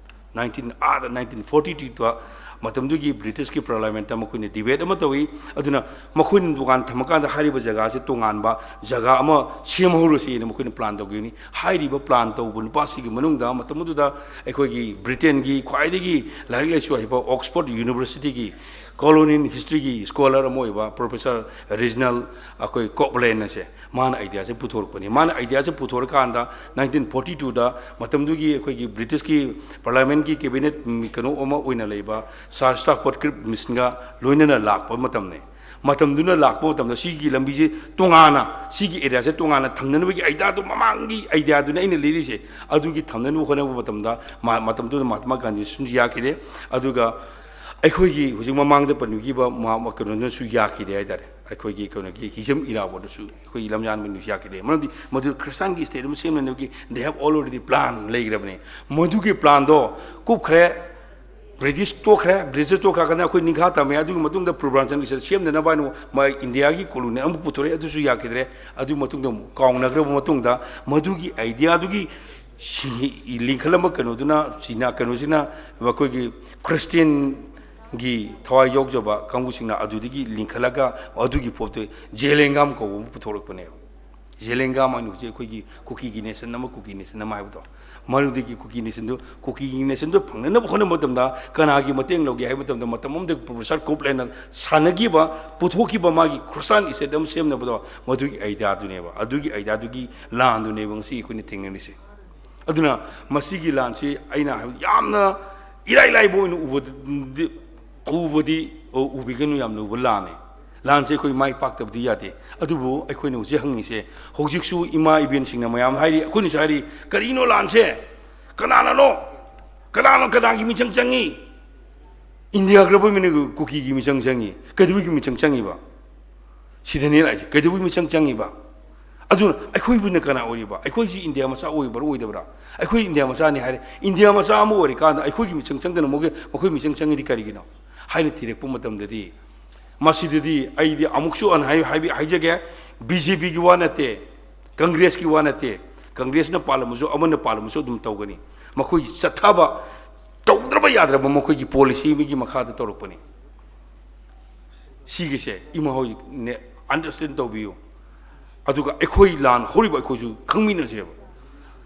ꯅꯥꯏꯟꯇꯤꯟ ꯑꯥꯗ ꯅꯥꯏꯟꯇꯤꯟ ꯐꯣꯔꯇꯤ ꯇꯨꯗ ꯃꯇꯝꯗꯨꯒꯤ ꯕ꯭ꯔꯤꯇꯤꯁꯀꯤ ꯄꯥꯔꯂꯥꯃꯦꯟꯠꯇ ꯃꯈꯣꯏꯅ ꯗꯤꯕꯦꯠ ꯑꯃ ꯇꯧꯏ꯫ ꯑꯗꯨꯅ ꯃꯈꯣꯏꯅ ꯗꯨꯀꯥꯟ ꯊꯝꯃꯀꯥꯟꯗ ꯍꯥꯏꯔꯤꯕ ꯖꯒꯥꯁꯦ ꯇꯣꯉꯥꯟꯕ ꯖꯒꯥ ꯑꯃ ꯁꯦꯝꯍꯧꯔꯁꯤꯅ ꯃꯈꯣꯏꯅ ꯄ꯭ꯂꯥꯟ ꯇꯧꯈꯤꯕꯅꯤ꯫ ꯍꯥꯏꯔꯤꯕ ꯄ꯭ꯂꯥꯟ ꯇꯧꯕ ꯅꯨꯄꯥꯁꯤꯒꯤ ꯃꯅꯨꯡꯗ ꯃꯇꯝ ꯑꯗꯨꯗ ꯑꯩꯈꯣꯏꯒꯤ ꯕ꯭ꯔꯤꯇꯦꯟꯒꯤ ꯈ꯭ꯋꯥꯏꯗꯒꯤ ꯂꯥꯏꯔꯤꯛ ꯂꯥꯏꯁꯨ ꯍꯩꯕ ꯑꯣꯛꯁꯐꯣꯔꯗ ꯌꯨꯅꯤꯚꯔꯁꯤꯇꯤꯒꯤ ꯀꯣꯂꯣꯅꯤꯌꯦꯜ ꯍꯤꯁꯇ꯭ꯔꯤꯒꯤ ꯁ꯭ꯀꯣꯂꯔ ꯑꯃ ꯑꯣꯏꯕ ꯄ꯭ꯔꯣꯐꯦꯁꯔ ꯔꯤꯖꯅꯦꯜ ꯑꯩꯈꯣꯏ ꯀꯣꯞꯂꯦꯟ ꯑꯁꯦ ꯃꯥꯅ ꯑꯥꯏꯗꯤꯌꯥꯁꯦ ꯄꯨꯊꯣꯔꯛꯄꯅꯤ꯫ ꯃꯥꯅ ꯑꯥꯏꯗꯤꯌꯥꯁꯦ ꯄꯨꯊꯣꯔꯀꯥꯟꯗ ꯅꯥꯏꯟꯇꯤꯟ ꯐꯣꯔꯇꯤ ꯇꯨꯗ ꯃꯇꯝꯗꯨꯒꯤ ꯑꯩꯈꯣꯏꯒꯤ ꯕ꯭ꯔꯤꯇꯤꯁꯀꯤ ꯄꯥꯔꯂꯥꯃꯦꯟꯠꯀꯤ ꯀꯦꯕꯤꯅꯦꯠ ꯀꯩꯅꯣ ꯑꯃ ꯑꯣꯏꯅ ꯂꯩꯕ ꯁꯥꯔ ꯁ꯭ꯇꯥꯐꯣꯔꯗ ꯀ꯭ꯔꯤꯞ ꯃꯤꯁꯟꯒ ꯂꯣꯏꯅꯅ ꯂꯥꯛꯄ ꯃꯇꯝꯅꯤ꯫ ꯃꯇꯝꯗꯨꯅ ꯂꯥꯛꯄ ꯃꯇꯝꯗ ꯁꯤꯒꯤ ꯂꯝꯕꯤꯁꯦ ꯇꯣꯉꯥꯟꯅ, ꯁꯤꯒꯤ ꯑꯦꯔꯤꯌꯥꯁꯦ ꯇꯣꯉꯥꯟꯅ ꯊꯝꯅꯅꯕꯒꯤ ꯑꯥꯏꯗꯤꯌꯥꯗꯣ ꯃꯃꯥꯡꯒꯤ ꯑꯥꯏꯗꯤꯌꯥꯗꯨꯅ ꯑꯩꯅ ꯂꯤꯔꯤꯁꯦ꯫ ꯑꯗꯨꯒꯤ ꯊꯝꯅꯅꯕ ꯍꯣꯠꯅꯕ ꯃꯇꯝꯗ ꯃꯥ-, ꯃꯇꯝꯗꯨꯗ ꯃꯍꯥꯇꯃꯥ ꯒꯥꯟꯙꯤꯁꯨ ꯌꯥꯈꯤꯗꯦ꯫ ꯑꯗꯨꯒ ꯑꯩꯈꯣꯏꯒꯤ ꯍꯧꯖꯤꯛ ꯃꯃꯥꯡꯗ ꯄꯟꯕꯤꯈꯤꯕ ꯃꯍꯥ-, ꯀꯩꯅꯣꯗꯨꯅꯁꯨ ꯌꯥꯈꯤꯗꯦ ꯍꯥꯏꯇꯥꯔꯦ꯫ ꯑꯩꯈꯣꯏꯒꯤ ꯀꯩꯅꯣꯒꯤ ꯍꯤꯖꯝ ꯏꯔꯥꯕꯣꯠꯇꯁꯨ ꯑꯩꯈꯣꯏꯒꯤ ꯂꯝꯌꯥꯟꯕ ꯅꯨꯡꯁꯤ ꯌꯥꯈꯤꯗꯦ꯫ ꯃꯔꯝꯗꯤ ꯃꯗꯨ ꯈ꯭ꯔꯤꯁꯇꯥꯟꯒꯤ ꯁ꯭ꯇꯦꯠ ꯑꯃ ꯁꯦꯝꯅꯅꯕꯒꯤ they have already plan ꯂꯩꯈ꯭ꯔꯕꯅꯤ꯫ ꯃꯗꯨꯒꯤ ꯄ꯭ꯂꯥꯟꯗꯣ ꯀꯨꯞꯈ꯭ꯔꯦ, ꯕ꯭ꯔꯤꯇꯤꯁ ꯇꯣꯛꯈ꯭ꯔꯦ, ꯕ꯭ꯔꯤꯇꯤꯁ ꯇꯣꯛꯈ꯭ꯔꯀꯥꯟꯗ ꯑꯩꯈꯣꯏ ꯅꯤꯡꯈꯥ ꯇꯝꯃꯦ꯫ ꯑꯗꯨꯒꯤ ꯃꯇꯨꯡꯗ ꯄ꯭ꯔꯣꯕ꯭ꯔꯥꯟꯆꯟ ꯏꯁꯇꯦꯠ ꯁꯦꯝꯅꯅꯕ ꯍꯥꯏꯅ ꯃꯥ ꯏꯟꯗꯤꯌꯥꯒꯤ ꯀꯣꯂꯣꯅꯤ ꯑꯃ ꯄꯨꯊꯣꯔꯛꯑꯦ, ꯑꯗꯨꯁꯨ ꯌꯥꯈꯤꯗ꯭ꯔꯦ꯫ ꯑꯗꯨꯒꯤ ꯃꯇꯨꯡꯗ ꯑꯃꯨꯛ ꯀꯥꯎꯅꯈ꯭ꯔꯕ ꯃꯇꯨꯡꯗ ꯃꯗꯨꯒꯤ ꯑꯥꯏꯗꯤꯌꯥꯗꯨꯒꯤ ꯁꯤ-, ꯂꯤꯡꯈꯠꯂꯝꯕ ꯀꯩꯅꯣꯗꯨꯅ, ꯆꯤꯅꯥ ꯀꯩꯅꯣꯁꯤꯅ, ꯃꯈꯣꯏꯒꯤ ꯈ꯭ꯔꯤꯁꯇꯤꯌꯟꯒꯤ ꯊꯋꯥꯏ ꯌꯥꯎꯖꯕ ꯀꯥꯡꯕꯨꯁꯤꯡꯅ ꯑꯗꯨꯗꯒꯤ ꯂꯤꯡꯈꯠꯂꯒ ꯑꯗꯨꯒꯤ ꯄꯣꯠꯇꯨ ꯖꯦꯂꯦꯡꯒꯥꯝ ꯀꯧꯕ ꯑꯃ ꯄꯨꯊꯣꯔꯛꯄꯅꯦꯕ꯫ ꯖꯦꯂꯦꯡꯒꯥꯝ ꯍꯥꯏꯅ ꯍꯧꯖꯤꯛ ꯑꯩꯈꯣꯏꯒꯤ ꯀꯨꯀꯤꯒꯤ ꯅꯦꯁꯟ ꯑꯃ, ꯀꯨꯀꯤ ꯅꯦꯁꯟ ꯑꯃ ꯍꯥꯏꯕꯗꯣ, ꯃꯗꯨꯗꯒꯤ ꯀꯨꯀꯤ ꯅꯦꯁꯟꯗꯨ, ꯀꯨꯀꯤꯒꯤ ꯅꯦꯁꯟꯗꯨ ꯐꯪꯅꯅꯕ ꯍꯣꯠꯅꯕ ꯃꯇꯝꯗ ꯀꯅꯥꯒꯤ ꯃꯇꯦꯡ ꯂꯧꯒꯦ ꯍꯥꯏꯕ ꯃꯇꯝꯗ, ꯃꯇꯝ ꯑꯃꯗ ꯄ꯭ꯔꯣꯐꯦꯁꯔ ꯀꯣꯞꯂꯦꯟꯅ ꯁꯥꯟꯅꯈꯤꯕ, ꯄꯨꯊꯣꯛꯈꯤꯕ ꯃꯥꯒꯤ ꯈ꯭ꯔꯤꯁꯇꯥꯟ ꯏꯁꯇꯦꯠ ꯑꯃ ꯁꯦꯝꯅꯕꯗꯣ, ꯃꯗꯨꯒꯤ ꯑꯥꯏꯗꯤꯌꯥꯗꯨꯅꯦꯕ꯫ ꯑꯗꯨꯒꯤ ꯑꯥꯏꯗꯤꯌꯥꯗꯨꯒꯤ ꯂꯥꯟꯗꯨꯅꯦꯕ ꯉꯁꯤ ꯑꯩꯈꯣꯏꯅ ꯊꯦꯡꯅꯔꯤꯁꯦ꯫ ꯑꯗꯨꯅ ꯃꯁꯤꯒꯤ ꯂꯥꯟꯁꯤ ꯑꯩꯅ ꯍꯥꯏꯕ ꯌꯥꯝꯅ ꯏꯔꯥꯏ ꯂꯥꯏꯕ ꯑꯣꯏꯅ ꯎꯕꯗꯤ, ꯎꯕꯗꯤ, ꯎꯕꯤꯒꯅꯨ, ꯌꯥꯝ ꯂꯨꯕ ꯂꯥꯟꯅꯤ꯫ ꯂꯥꯟꯁꯤ ꯑꯩꯈꯣꯏ ꯃꯥꯏ ꯄꯥꯛꯇꯕꯗꯤ ꯌꯥꯗꯦ꯫ ꯑꯗꯨꯕꯨ ꯑꯩꯈꯣꯏꯅ ꯍꯧꯖꯤꯛ ꯍꯪꯉꯤꯁꯦ, ꯍꯧꯖꯤꯛꯁꯨ ꯏꯃꯥ ꯏꯕꯦꯟꯁꯤꯡꯅ ꯃꯌꯥꯝ ꯍꯥꯏꯔꯤ, ꯑꯩꯈꯣꯏꯅꯁꯨ ꯍꯥꯏꯔꯤ, "ꯀꯔꯤꯅꯣ ꯂꯥꯟꯁꯦ? ꯀꯅꯥꯅꯅꯣ? ꯀꯅꯥꯅꯣ ꯀꯅꯥꯒꯤ ꯃꯤꯆꯪ ꯆꯪꯉꯤ? ꯏꯟꯗꯤꯌꯥ ꯒꯚꯔꯟꯃꯦꯟꯠꯅ ꯀꯨꯀꯤꯒꯤ ꯃꯤꯆꯪ ꯆꯪꯉꯤ꯫ ꯀꯩꯗꯧꯕꯒꯤ ꯃꯤꯆꯪ ꯆꯪꯉꯤꯕ? ꯁꯤꯗꯅꯤ ꯂꯥꯛꯏꯁꯦ꯫ ꯀꯩꯗꯧꯕꯒꯤ ꯃꯤꯆꯪ ꯆꯪꯉꯤꯕ?" ꯑꯗꯨꯅ ꯑꯩꯈꯣꯏꯕꯨꯅ ꯀꯅꯥ ꯑꯣꯏꯔꯤꯕ? ꯑꯩꯈꯣꯏꯁꯤ ꯏꯟꯗꯤꯌꯥ ꯃꯆꯥ ꯑꯣꯏꯕ꯭ꯔꯥ ꯑꯣꯏꯗꯕ꯭ꯔꯥ? ꯑꯩꯈꯣꯏ ꯏꯟꯗꯤꯌꯥ ꯃꯆꯥꯅꯤ ꯍꯥꯏꯔꯦ꯫ ꯏꯟꯗꯤꯌꯥ ꯃꯆꯥ ꯑꯃ ꯑꯣꯏꯔꯤꯀꯥꯟꯗ ꯑꯩꯈꯣꯏꯒꯤ ꯃꯤꯆꯪ ꯆꯪꯗꯅ ꯃꯈꯣꯏ, ꯃꯈꯣꯏ ꯃꯤꯆꯪ ꯆꯪꯉꯤꯗꯤ ꯀꯔꯤꯒꯤꯅꯣ ꯍꯥꯏꯅ ꯊꯤꯔꯛꯄ ꯃꯇꯝꯗꯗꯤ, ꯃꯁꯤꯗꯗꯤ ꯑꯩꯗꯤ ꯑꯃꯨꯛꯁꯨ ꯍꯟꯅ ꯍꯥꯏ-, ꯍꯥꯏꯕꯤ-, ꯍꯥꯏꯖꯒꯦ, ꯕꯤ ꯖꯦ ꯄꯤꯒꯤ ꯋꯥ ꯅꯠꯇꯦ, ꯀꯪꯒ꯭ꯔꯦꯁꯀꯤ ꯋꯥ ꯅꯠꯇꯦ꯫ ꯀꯪꯒ꯭ꯔꯦꯁꯅ ꯄꯥꯜꯂꯝꯃꯁꯨ, ꯑꯃꯅ ꯄꯥꯜꯂꯝꯃꯁꯨ ꯑꯗꯨꯝ ꯇꯧꯒꯅꯤ꯫ ꯃꯈꯣꯏꯒꯤ ꯆꯠꯊꯕ, ꯇꯧꯗ꯭ꯔꯕ ꯌꯥꯗ꯭ꯔꯕ ꯃꯈꯣꯏꯒꯤ ꯄꯣꯂꯤꯁꯤ ꯑꯃꯒꯤ ꯃꯈꯥꯗ ꯇꯧꯔꯛꯄꯅꯤ꯫ ꯁꯤꯒꯤꯁꯦ ꯏꯃꯥ ꯍꯣꯏ ꯅꯦ, understand ꯇꯧꯕꯤꯌꯨ꯫ ꯑꯗꯨꯒ ꯑꯩꯈꯣꯏ ꯂꯥꯟ ꯍꯧꯔꯤꯕ ꯑꯩꯈꯣꯏꯁꯨ ꯈꯪꯃꯤꯟꯅꯁꯦꯕ꯫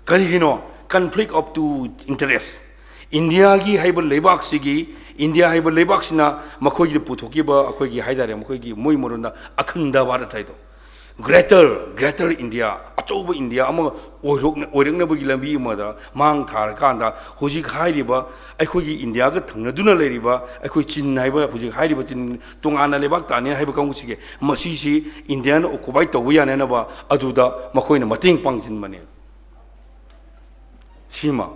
ꯀꯔꯤꯒꯤꯅꯣ? Conflict of two interest꯫ ꯏꯟꯗꯤꯌꯥꯒꯤ ꯍꯥꯏꯕ ꯂꯩꯕꯥꯛꯁꯤꯒꯤ, ꯏꯟꯗꯤꯌꯥ ꯍꯥꯏꯕ ꯂꯩꯕꯥꯛꯁꯤꯅ ꯃꯈꯣꯏꯒꯤ ꯄꯨꯊꯣꯛꯈꯤꯕ ꯑꯩꯈꯣꯏꯒꯤ ꯍꯥꯏꯇꯥꯔꯦ, ꯃꯈꯣꯏꯒꯤ ꯃꯣꯏ ꯃꯔꯣꯟꯗ ꯑꯈꯟꯗ ꯚꯥꯔꯠ ꯍꯥꯏꯗꯣ꯫ Greater, Greater India, ꯑꯆꯧꯕ ꯏꯟꯗꯤꯌꯥ ꯑꯃ ꯑꯣꯏꯔꯣꯛꯅ-, ꯑꯣꯏꯔꯛꯅꯕꯒꯤ ꯂꯝꯕꯤ ꯑꯃꯗ ꯃꯥꯡ ꯊꯥꯔꯀꯥꯟꯗ ꯍꯧꯖꯤꯛ ꯍꯥꯏꯔꯤꯕ ꯑꯩꯈꯣꯏꯒꯤ ꯏꯟꯗꯤꯌꯥꯒ ꯊꯪꯅꯗꯨꯅ ꯂꯩꯔꯤꯕ ꯑꯩꯈꯣꯏ ꯆꯤꯟ ꯍꯥꯏꯕ, ꯍꯧꯖꯤꯛ ꯍꯥꯏꯔꯤꯕ ꯆꯤꯟ, ꯇꯣꯉꯥꯟꯅ ꯂꯩꯕꯥꯛ ꯇꯥꯅꯤ ꯍꯥꯏꯕ ꯀꯥꯡꯕꯨꯁꯤꯒꯤ, ꯃꯁꯤꯁꯤ ꯏꯟꯗꯤꯌꯥꯅ occupy ꯇꯧꯕ ꯌꯥꯅꯅꯕ ꯑꯗꯨꯗ ꯃꯈꯣꯏꯅ ꯃꯇꯦꯡ ꯄꯥꯡꯁꯤꯟꯕꯅꯦ꯫ ꯁꯤꯃ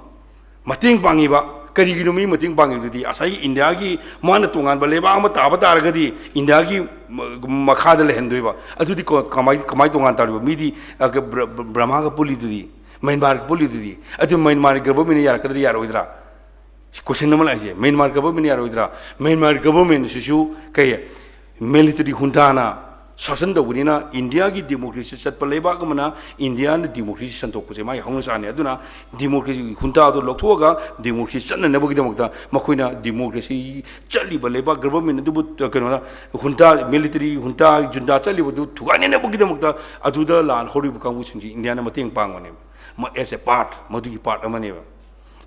ꯃꯇꯦꯡ ꯄꯥꯡꯉꯤꯕ꯫ ꯀꯔꯤꯒꯤꯅꯣ ꯃꯤ ꯃꯇꯦꯡ ꯄꯥꯡꯉꯤꯗꯨꯗꯤ? ꯉꯁꯥꯏꯒꯤ ꯏꯟꯗꯤꯌꯥꯒꯤ ꯃꯥꯅ ꯇꯣꯉꯥꯟꯕ ꯂꯩꯕꯥꯛ ꯑꯃ ꯇꯥꯕ ꯇꯥꯔꯒꯗꯤ ꯏꯟꯗꯤꯌꯥꯒꯤ ꯃ-, ꯃꯈꯥꯗ ꯂꯩꯍꯟꯗꯣꯏꯕ꯫ ꯑꯗꯨꯗꯤ ꯀꯣ-, ꯀꯃꯥꯏ-, ꯀꯃꯥꯏ ꯇꯣꯉꯥꯟ ꯇꯥꯔꯤꯕ? ꯃꯤꯗꯤ, ꯑ, ꯕ꯭ꯔ-, ꯕ꯭ꯔ-, ꯕ꯭ꯔꯃꯥꯒ ꯄꯨꯜꯂꯤꯗꯨꯗꯤ, ꯃ꯭ꯌꯥꯟꯃꯥꯔꯒ ꯄꯨꯜꯂꯤꯗꯨꯗꯤ꯫ ꯑꯗꯨ ꯃ꯭ꯌꯥꯟꯃꯥꯔꯒꯤ government ꯅ ꯌꯥꯔꯛꯀꯗ꯭ꯔꯥ ꯌꯥꯔꯣꯏꯗ꯭ꯔꯥ? Question ꯑꯃ ꯂꯥꯛꯏꯁꯦ, ꯃ꯭ꯌꯥꯟꯃꯥꯔ government ꯅ ꯌꯥꯔꯣꯏꯗ꯭ꯔꯥ? ꯃ꯭ꯌꯥꯟꯃꯥꯔ government ꯁꯤꯁꯨ ꯀꯩ, military junta ꯅ ꯁꯥꯁꯟ ꯇꯧꯕꯅꯤꯅ, ꯏꯟꯗꯤꯌꯥꯒꯤ democracy ꯆꯠꯄ ꯂꯩꯕꯥꯛ ꯑꯃꯅ ꯏꯟꯗꯤꯌꯥꯅ democracy ꯁꯟꯗꯣꯛꯄꯁꯦ ꯃꯥꯒꯤ ꯍꯧꯅꯁꯥꯅꯤ꯫ ꯑꯗꯨꯅ democracy junta ꯗꯣ ꯂꯧꯊꯣꯛꯑꯒ democracy ꯆꯠꯅꯅꯕꯒꯤꯗꯃꯛꯇ ꯃꯈꯣꯏꯅ democracy ꯆꯠꯂꯤꯕ ꯂꯩꯕꯥꯛ government ꯑꯗꯨꯕꯨ, ꯀꯩꯅꯣꯅ, junta, military junta, junta ꯆꯠꯂꯤꯕꯗꯨ ꯊꯨꯒꯥꯏꯅꯅꯕꯒꯤꯗꯃꯛꯇ ꯑꯗꯨꯗ ꯂꯥꯟ ꯍꯧꯔꯤꯕ ꯀꯥꯡꯕꯨꯁꯤꯡꯁꯤ ꯏꯟꯗꯤꯌꯥꯅ ꯃꯇꯦꯡ ꯄꯥꯡꯕꯅꯦꯕ꯫ ꯃ-, as a part, ꯃꯗꯨꯒꯤ part ꯑꯃꯅꯦꯕ꯫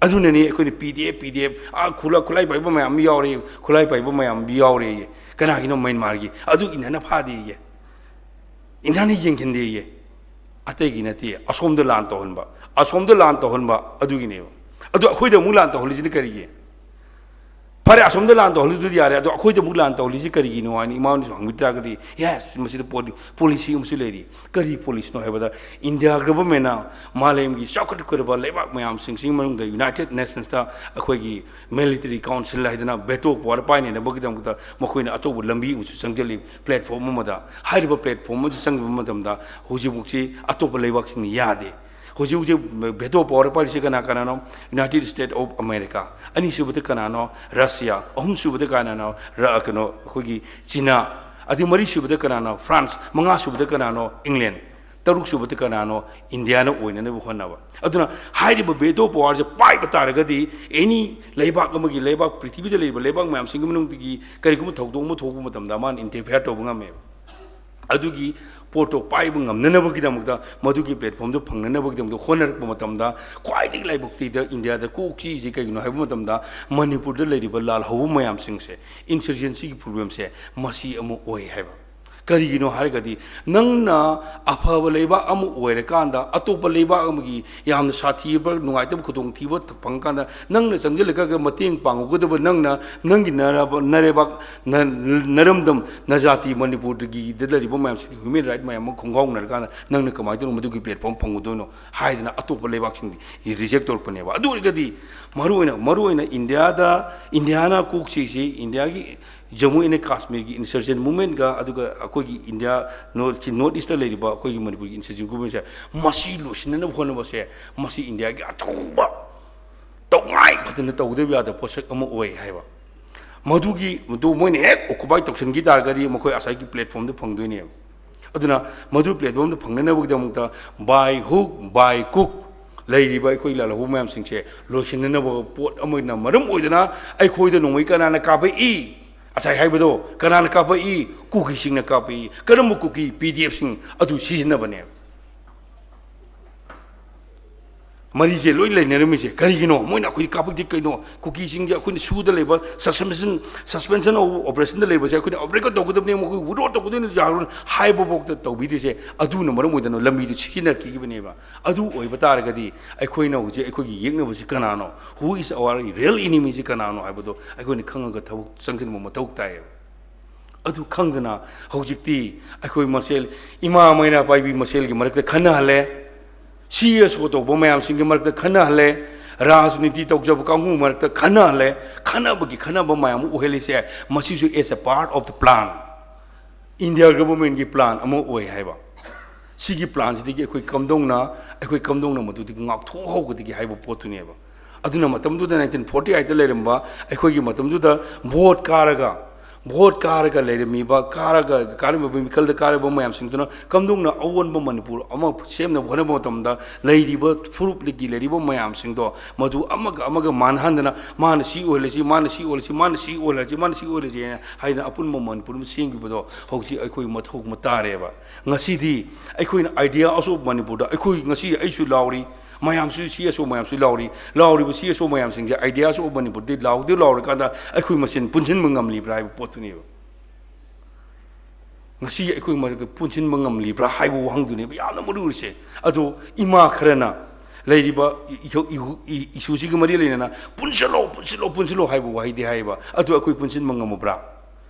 ꯑꯗꯨꯅꯅꯤ ꯑꯩꯈꯣꯏꯅ P D F, P D F, ꯑꯥ, ꯈꯨꯠꯂꯥ-, ꯈꯨꯠꯂꯥꯏ ꯄꯥꯏꯕ ꯃꯌꯥꯝ ꯑꯃ ꯌꯥꯎꯔꯦ, ꯈꯨꯠꯂꯥꯏ ꯄꯥꯏꯕ ꯃꯌꯥꯝ ꯑꯃ ꯌꯥꯎꯔꯦꯌꯦ꯫ ꯀꯅꯥꯒꯤꯅꯣ? ꯃ꯭ꯌꯥꯟꯃꯥꯔꯒꯤ꯫ ꯑꯗꯨ ꯏꯟꯗꯤꯌꯥꯅ ꯐꯥꯗꯦꯌꯦ꯫ ꯏꯟꯗꯤꯌꯥꯅ ꯌꯦꯡꯁꯤꯟꯗꯦꯌꯦ꯫ ꯑꯇꯩꯒꯤ ꯅꯠꯇꯦ, ꯑꯁꯣꯝꯗ ꯂꯥꯟ ꯇꯧꯍꯟꯕ, ꯑꯁꯣꯝꯗ ꯂꯥꯟ ꯇꯧꯍꯟꯕ ꯑꯗꯨꯒꯤꯅꯦꯕ꯫ ꯑꯗꯨ ꯑꯩꯈꯣꯏꯗ ꯑꯃꯨꯛ ꯂꯥꯟ ꯇꯧꯍꯜꯂꯤꯁꯤꯅ ꯀꯔꯤꯒꯤ? ꯐꯔꯦ, ꯑꯁꯣꯝꯗ ꯂꯥꯟ ꯇꯧꯍꯜꯂꯤꯗꯨꯗꯤ ꯌꯥꯔꯦ, ꯑꯗꯣ ꯑꯩꯈꯣꯏꯗ ꯑꯃꯨꯛ ꯂꯥꯟ ꯇꯧꯍꯜꯂꯤꯁꯤ ꯀꯔꯤꯒꯤꯅꯣ ꯍꯥꯏꯅ ꯏꯃꯥꯅꯁꯨ ꯍꯪꯕꯤ ꯇꯥꯔꯒꯗꯤ, yes, ꯃꯁꯤꯗ ꯄꯣꯂꯤ-, policy ꯑꯃꯁꯨ ꯂꯩꯔꯤ꯫ ꯀꯔꯤ policy ꯅꯣ ꯍꯥꯏꯕꯗ, ꯏꯟꯗꯤꯌꯥ government ꯅ ꯃꯥꯂꯦꯝꯒꯤ ꯆꯥꯎꯈꯠꯈ꯭ꯔꯕ ꯂꯩꯕꯥꯛ ꯃꯌꯥꯝꯁꯤꯡꯁꯤꯒꯤ ꯃꯅꯨꯡꯗ United Nations ꯇ ꯑꯩꯈꯣꯏꯒꯤ military council ꯍꯥꯏꯗꯅ veto power ꯄꯥꯏꯅꯅꯕꯒꯤꯗꯃꯛꯇ ꯃꯈꯣꯏꯅ ꯑꯆꯧꯕ ꯂꯝꯕꯤ ꯑꯃꯁꯨ ꯆꯪꯁꯤꯜꯂꯤ, platform ꯑꯃꯗ꯫ ꯍꯥꯏꯔꯤꯕ platform ꯑꯃꯗ ꯆꯪꯕ ꯃꯇꯝꯗ ꯍꯧꯖꯤꯛꯃꯛꯁꯤ ꯑꯇꯣꯞꯄ ꯂꯩꯕꯥꯛꯁꯤꯡꯅ ꯌꯥꯗꯦ꯫ ꯍꯧꯖꯤꯛ ꯍꯧꯖꯤꯛ veto power ꯄꯥꯏꯔꯤꯁꯤ ꯀꯅꯥ ꯀꯅꯥꯅꯣ? United States of America꯫ ꯑꯅꯤꯁꯨꯕꯗ ꯀꯅꯥꯅꯣ? Russia꯫ ꯑꯍꯨꯝꯁꯨꯕꯗ ꯀꯅꯥꯅꯣ? ꯔ-, ꯀꯩꯅꯣ, ꯑꯩꯈꯣꯏꯒꯤ ꯆꯤꯅꯥ꯫ ꯑꯗꯨ ꯃꯔꯤꯁꯨꯕꯗ ꯀꯅꯥꯅꯣ? France꯫ ꯃꯉꯥꯁꯨꯕꯗ ꯀꯅꯥꯅꯣ? England꯫ ꯇꯔꯨꯛꯁꯨꯕꯗ ꯀꯅꯥꯅꯣ? ꯏꯟꯗꯤꯌꯥꯅ ꯑꯣꯏꯅꯅꯕ ꯍꯣꯠꯅꯕ꯫ ꯑꯗꯨꯅ ꯍꯥꯏꯔꯤꯕ veto powerꯁꯦ ꯄꯥꯏꯕ ꯇꯥꯔꯒꯗꯤ, any ꯂꯩꯕꯥꯛ ꯑꯃꯒꯤ, ꯂꯩꯕꯥꯛ, ꯄ꯭ꯔꯤꯊꯤꯕꯤꯗ ꯂꯩꯔꯤꯕ ꯂꯩꯕꯥꯛ ꯃꯌꯥꯝꯁꯤꯡꯒꯤ ꯃꯅꯨꯡꯗꯒꯤ ꯀꯔꯤꯒꯨꯝꯕ ꯊꯧꯗꯣꯛ ꯑꯃ ꯊꯣꯛꯄ ꯃꯇꯝꯗ ꯃꯥꯅ interfere ꯇꯧꯕ ꯉꯝꯃꯦꯕ꯫ ꯑꯗꯨꯒꯤ ꯄꯣꯠꯇꯣ ꯄꯥꯏꯕ ꯉꯝꯅꯅꯕꯒꯤꯗꯃꯛꯇ, ꯃꯗꯨꯒꯤ platformꯗꯨ ꯐꯪꯅꯅꯕꯒꯤꯗꯃꯛꯇ ꯍꯣꯠꯅꯔꯛꯄ ꯃꯇꯝꯗ, ꯈ꯭ꯋꯥꯏꯗꯒꯤ ꯂꯥꯏꯕꯛ ꯊꯤꯗ ꯏꯟꯗꯤꯌꯥꯗ ꯀꯣꯛ ꯆꯤꯛꯏꯁꯦ ꯀꯩꯒꯤꯅꯣ ꯍꯥꯏꯕ ꯃꯇꯝꯗ, ꯃꯅꯤꯄꯨꯔꯗ ꯂꯩꯔꯤꯕ ꯂꯥꯜꯍꯧꯕ ꯃꯌꯥꯝꯁꯤꯡꯁꯦ, insurgencyꯒꯤ problemꯁꯦ ꯃꯁꯤ ꯑꯃ ꯑꯣꯏ ꯍꯥꯏꯕ꯫ ꯀꯔꯤꯒꯤꯅꯣ ꯍꯥꯏꯔꯒꯗꯤ, ꯅꯪꯅ ꯑꯐꯕ ꯂꯩꯕꯥꯛ ꯑꯃ ꯑꯣꯏꯔꯀꯥꯟꯗ, ꯑꯇꯣꯞꯄ ꯂꯩꯕꯥꯛ ꯑꯃꯒꯤ ꯌꯥꯝꯅ ꯁꯥꯊꯤꯕ, ꯅꯨꯡꯉꯥꯏꯇꯕ ꯈꯨꯗꯣꯡꯊꯤꯕ ꯐꯪꯀꯥꯟꯗ, ꯅꯪꯅ ꯆꯪꯁꯤꯜꯂꯒ ꯃꯇꯦꯡ ꯄꯥꯡꯉꯨꯒꯗꯕ ꯅꯪꯅ, ꯅꯪꯒꯤ ꯅꯔꯕ-, ꯅꯔꯩꯕꯥꯛ, ꯅ-, ꯅꯔꯝꯗꯝ, ꯅꯖꯥꯇꯤ ꯃꯅꯤꯄꯨꯔꯒꯤꯗ ꯂꯩꯔꯤꯕ ꯃꯌꯥꯝꯁꯤꯗꯤ human right ꯃꯌꯥꯝ ꯑꯃ ꯈꯣꯡꯒꯥꯎꯅꯔꯀꯥꯟꯗ, ꯅꯪꯅ ꯀꯃꯥꯏꯅ ꯇꯧꯅ ꯃꯗꯨꯒꯤ platform ꯐꯪꯉꯨꯗꯣꯏꯅꯣ ꯍꯥꯏꯗꯅ ꯑꯇꯣꯞꯄ ꯂꯩꯕꯥꯛꯁꯤꯡꯗꯤ reject ꯇꯧꯔꯛꯄꯅꯦꯕ꯫ ꯑꯗꯨ ꯑꯣꯏꯔꯒꯗꯤ ꯃꯔꯨꯑꯣꯏꯅ, ꯃꯔꯨꯑꯣꯏꯅ ꯏꯟꯗꯤꯌꯥꯗ, ꯏꯟꯗꯤꯌꯥꯅ ꯀꯣꯛ ꯆꯤꯛꯏꯁꯤ ꯏꯟꯗꯤꯌꯥꯒꯤ ꯖꯃꯨ ꯑꯦꯟ ꯀꯥꯁꯃꯤꯔꯒꯤ insurgent movementꯒ, ꯑꯗꯨꯒ ꯑꯩꯈꯣꯏꯒꯤ ꯏꯟꯗꯤꯌꯥ North, North Eastꯇ ꯂꯩꯔꯤꯕ ꯑꯩꯈꯣꯏꯒꯤ ꯃꯅꯤꯄꯨꯔꯒꯤ insurgent movementꯁꯦ, ꯃꯁꯤ ꯂꯣꯏꯁꯤꯟꯅꯅꯕ ꯍꯣꯠꯅꯕꯁꯦ, ꯃꯁꯤ ꯏꯟꯗꯤꯌꯥꯒꯤ ꯑꯆꯧꯕ ꯇꯧꯉꯥꯏ ꯐꯗꯅ ꯇꯧꯗꯕ ꯌꯥꯗꯕ ꯄꯣꯠꯁꯛ ꯑꯃ ꯑꯣꯏ ꯍꯥꯏꯕ꯫ ꯃꯗꯨꯒꯤ, ꯃꯗꯨ ꯃꯣꯏꯅ ꯍꯦꯛ occupy ꯇꯧꯁꯤꯟꯈꯤ ꯇꯥꯔꯒꯗꯤ, ꯃꯈꯣꯏ ꯉꯁꯥꯏꯒꯤ platformꯗꯨ ꯐꯪꯗꯣꯏꯅꯦꯕ꯫ ꯑꯗꯨꯅ ꯃꯗꯨ platformꯗꯨ ꯐꯪꯅꯅꯕꯒꯤꯗꯃꯛꯇ, by hook, by crook, ꯂꯩꯔꯤꯕ ꯑꯩꯈꯣꯏ ꯂꯥꯜꯍꯧꯕ ꯃꯌꯥꯝꯁꯤꯡꯁꯦ ꯂꯣꯏꯁꯤꯟꯅꯅꯕ ꯄꯣꯠ ꯑꯃꯅ ꯃꯔꯝ ꯑꯣꯏꯗꯅ, ꯑꯩꯈꯣꯏꯗ ꯅꯣꯡꯃꯩ ꯀꯅꯥꯅ ꯀꯥꯞꯄꯛꯏ? ꯉꯁꯥꯏ ꯍꯥꯏꯕꯗꯣ ꯀꯅꯥꯅ ꯀꯥꯞꯄꯛꯏ? ꯀꯨꯀꯤꯁꯤꯡꯅ ꯀꯥꯞꯄꯛꯏ꯫ ꯀꯔꯝꯕ ꯀꯨꯀꯤ? PDF ꯁꯤꯡ ꯑꯗꯨ ꯁꯤꯖꯤꯟꯅꯕꯅꯦꯕ꯫ ꯃꯔꯤꯁꯦ ꯂꯣꯏ ꯂꯩꯅꯔꯝꯃꯤꯁꯦ ꯀꯔꯤꯒꯤꯅꯣ? ꯃꯣꯏꯅ ꯑꯩꯈꯣꯏ ꯀꯥꯞꯄꯛꯇꯦ ꯀꯩꯅꯣ? ꯀꯨꯀꯤꯁꯤꯡꯁꯦ ꯑꯩꯈꯣꯏꯅ ꯁꯨꯗ ꯂꯩꯕ, suspension, suspension of operationꯗ ꯂꯩꯕꯁꯦ ꯑꯩꯈꯣꯏꯅ override ꯇꯧꯒꯗꯕꯅꯤ, ꯃꯈꯣꯏ withdraw ꯇꯧꯒꯗꯕꯅꯤ, ꯌꯥꯔꯣꯏ ꯍꯥꯏꯕꯐꯥꯎꯗ ꯇꯧꯕꯤꯗ꯭ꯔꯤꯁꯦ ꯑꯗꯨꯅ ꯃꯔꯝ ꯑꯣꯏꯗꯅ ꯂꯝꯕꯤꯗꯨ ꯁꯤꯖꯤꯟꯅꯔꯛꯈꯤꯕꯅꯦꯕ꯫ ꯑꯗꯨ ꯑꯣꯏꯕ ꯇꯥꯔꯒꯗꯤ ꯑꯩꯈꯣꯏꯅ ꯍꯧꯖꯤꯛ ꯑꯩꯈꯣꯏꯒꯤ ꯌꯦꯛꯅꯕꯁꯤ ꯀꯅꯥꯅꯣ? Who is our real enemyꯁꯤ ꯀꯅꯥꯅꯣ ꯍꯥꯏꯕꯗꯣ ꯑꯩꯈꯣꯏꯅ ꯈꯪꯉꯒ ꯊꯕꯛ ꯆꯪꯁꯤꯟꯕ ꯃꯊꯧ ꯇꯥꯏꯌꯦꯕ꯫ ꯑꯗꯨ ꯈꯪꯗꯅ ꯍꯧꯖꯤꯛꯇꯤ ꯑꯩꯈꯣꯏ ꯃꯁꯦꯜ, ꯏꯃꯥ ꯃꯩꯔꯥ ꯄꯥꯏꯕꯤ ꯃꯁꯦꯜꯒꯤ ꯃꯔꯛꯇ ꯈꯟꯅꯍꯜꯂꯦ, CSO ꯇꯧꯕ ꯃꯌꯥꯝꯁꯤꯡꯒꯤ ꯃꯔꯛꯇ ꯈꯟꯅꯍꯜꯂꯦ, ꯔꯥꯖꯅꯤꯇꯤ ꯇꯧꯖꯕ ꯀꯥꯡꯕꯨ ꯃꯔꯛꯇ ꯈꯟꯅꯍꯜꯂꯦ꯫ ꯈꯟꯅꯕꯒꯤ ꯈꯟꯅꯕ ꯃꯌꯥꯝ ꯑꯃ ꯑꯣꯏꯍꯜꯂꯤꯁꯦ, ꯃꯁꯤꯁꯨ as a part of the plan, India governmentꯀꯤ plan ꯑꯃ ꯑꯣꯏ ꯍꯥꯏꯕ꯫ ꯁꯤꯒꯤ ꯄ꯭ꯂꯥꯟꯁꯤꯗꯒꯤ ꯑꯩꯈꯣꯏ ꯀꯝꯗꯧꯅ, ꯑꯩꯈꯣꯏ ꯀꯝꯗꯧꯅ ꯃꯗꯨꯗꯒꯤ ꯉꯥꯛꯊꯣꯛꯍꯧꯒꯗꯒꯦ ꯍꯥꯏꯕ ꯄꯣꯠꯇꯨꯅꯦꯕ꯫ ꯑꯗꯨꯅ ꯃꯇꯝꯗꯨꯗ ꯅꯥꯏꯟꯇꯤꯟ ꯐꯣꯔꯇꯤ ꯑꯩꯠꯇ ꯂꯩꯔꯝꯕ ꯑꯩꯈꯣꯏꯒꯤ ꯃꯇꯝꯗꯨꯗ ꯚꯣꯠ ꯀꯥꯔꯒ, ꯚꯣꯠ ꯀꯥꯔꯒ ꯂꯩꯔꯝꯃꯤꯕ, ꯀꯥꯔꯒ, ꯀꯥꯔꯝꯃꯤꯕ ꯃꯤꯈꯜꯗ ꯀꯥꯔꯤꯕ ꯃꯌꯥꯝꯁꯤꯡꯗꯨꯅ ꯀꯝꯗꯧꯅ ꯑꯑꯣꯟꯕ ꯃꯅꯤꯄꯨꯔ ꯑꯃ ꯁꯦꯝꯅꯕ ꯍꯣꯠꯅꯕ ꯃꯇꯝꯗ ꯂꯩꯔꯤꯕ ꯐꯨꯔꯨꯞꯇꯒꯤ ꯂꯩꯔꯤꯕ ꯃꯌꯥꯝꯁꯤꯡꯗꯣ ꯃꯗꯨ ꯑꯃꯒ ꯑꯃꯒ ꯃꯥꯟꯍꯟꯗꯅ, ꯃꯥꯅ ꯁꯤ ꯑꯣꯏꯍꯜꯂꯁꯤ, ꯃꯥꯅ ꯁꯤ ꯑꯣꯏꯍꯜꯂꯁꯤ, ꯃꯥꯅ ꯁꯤ ꯑꯣꯏꯍꯜꯂꯁꯤ, ꯃꯥꯅ ꯁꯤ ꯑꯣꯏꯍꯜꯂꯁꯤ ꯍꯥꯏꯅ ꯑꯄꯨꯟꯕ ꯃꯅꯤꯄꯨꯔ ꯑꯃ ꯁꯦꯝꯈꯤꯕꯗꯣ ꯍꯧꯖꯤꯛ ꯑꯩꯈꯣꯏ ꯃꯊꯧ ꯇꯥꯔꯦꯕ꯫ ꯉꯁꯤꯗꯤ ꯑꯩꯈꯣꯏꯅ Ideas of Manipurꯗ, ꯑꯩꯈꯣꯏ ꯉꯁꯤ ꯑꯩꯁꯨ ꯂꯥꯎꯔꯤ, ꯃꯌꯥꯝꯁꯨ, CSO ꯃꯌꯥꯝꯁꯨ ꯂꯥꯎꯔꯤ, ꯂꯥꯎꯔꯤꯕ CSO ꯃꯌꯥꯝꯁꯤꯡꯁꯦ Ideas of Manipurꯗꯤ ꯂꯥꯎꯗꯤ ꯂꯥꯎꯔꯀꯥꯟꯗ ꯑꯩꯈꯣꯏ ꯃꯁꯦꯟ ꯄꯨꯟꯁꯤꯟꯕ ꯉꯝꯂꯤꯕ꯭ꯔꯥ ꯍꯥꯏꯕ ꯄꯣꯠꯇꯨꯅꯦꯕ꯫ ꯉꯁꯤ ꯑꯩꯈꯣꯏ ꯃꯔꯛꯇ ꯄꯨꯟꯁꯤꯟꯕ ꯉꯝꯂꯤꯕ꯭ꯔꯥ ꯍꯥꯏꯕ ꯋꯥꯍꯪꯗꯨꯅꯦꯕ ꯌꯥꯝꯅ ꯃꯔꯨ ꯑꯣꯏꯔꯤꯁꯦ꯫ ꯑꯗꯣ ꯏꯃꯥ ꯈꯔꯅ ꯂꯩꯔꯤꯕ ꯏ-, ꯏꯍꯧ-, ꯏꯍꯨ-, ꯏ-, ꯏꯁꯨꯁꯤꯒ ꯃꯔꯤ ꯂꯩꯅꯅ "ꯄꯨꯟꯁꯤꯜꯂꯣ, ꯄꯨꯟꯁꯤꯜꯂꯣ, ꯄꯨꯟꯁꯤꯜꯂꯣ" ꯍꯥꯏꯕ ꯋꯥꯍꯩꯗꯤ ꯍꯥꯏꯌꯦꯕ꯫ ꯑꯗꯨ ꯑꯩꯈꯣꯏ ꯄꯨꯟꯁꯤꯟꯕ ꯉꯝꯃꯕ꯭ꯔꯥ?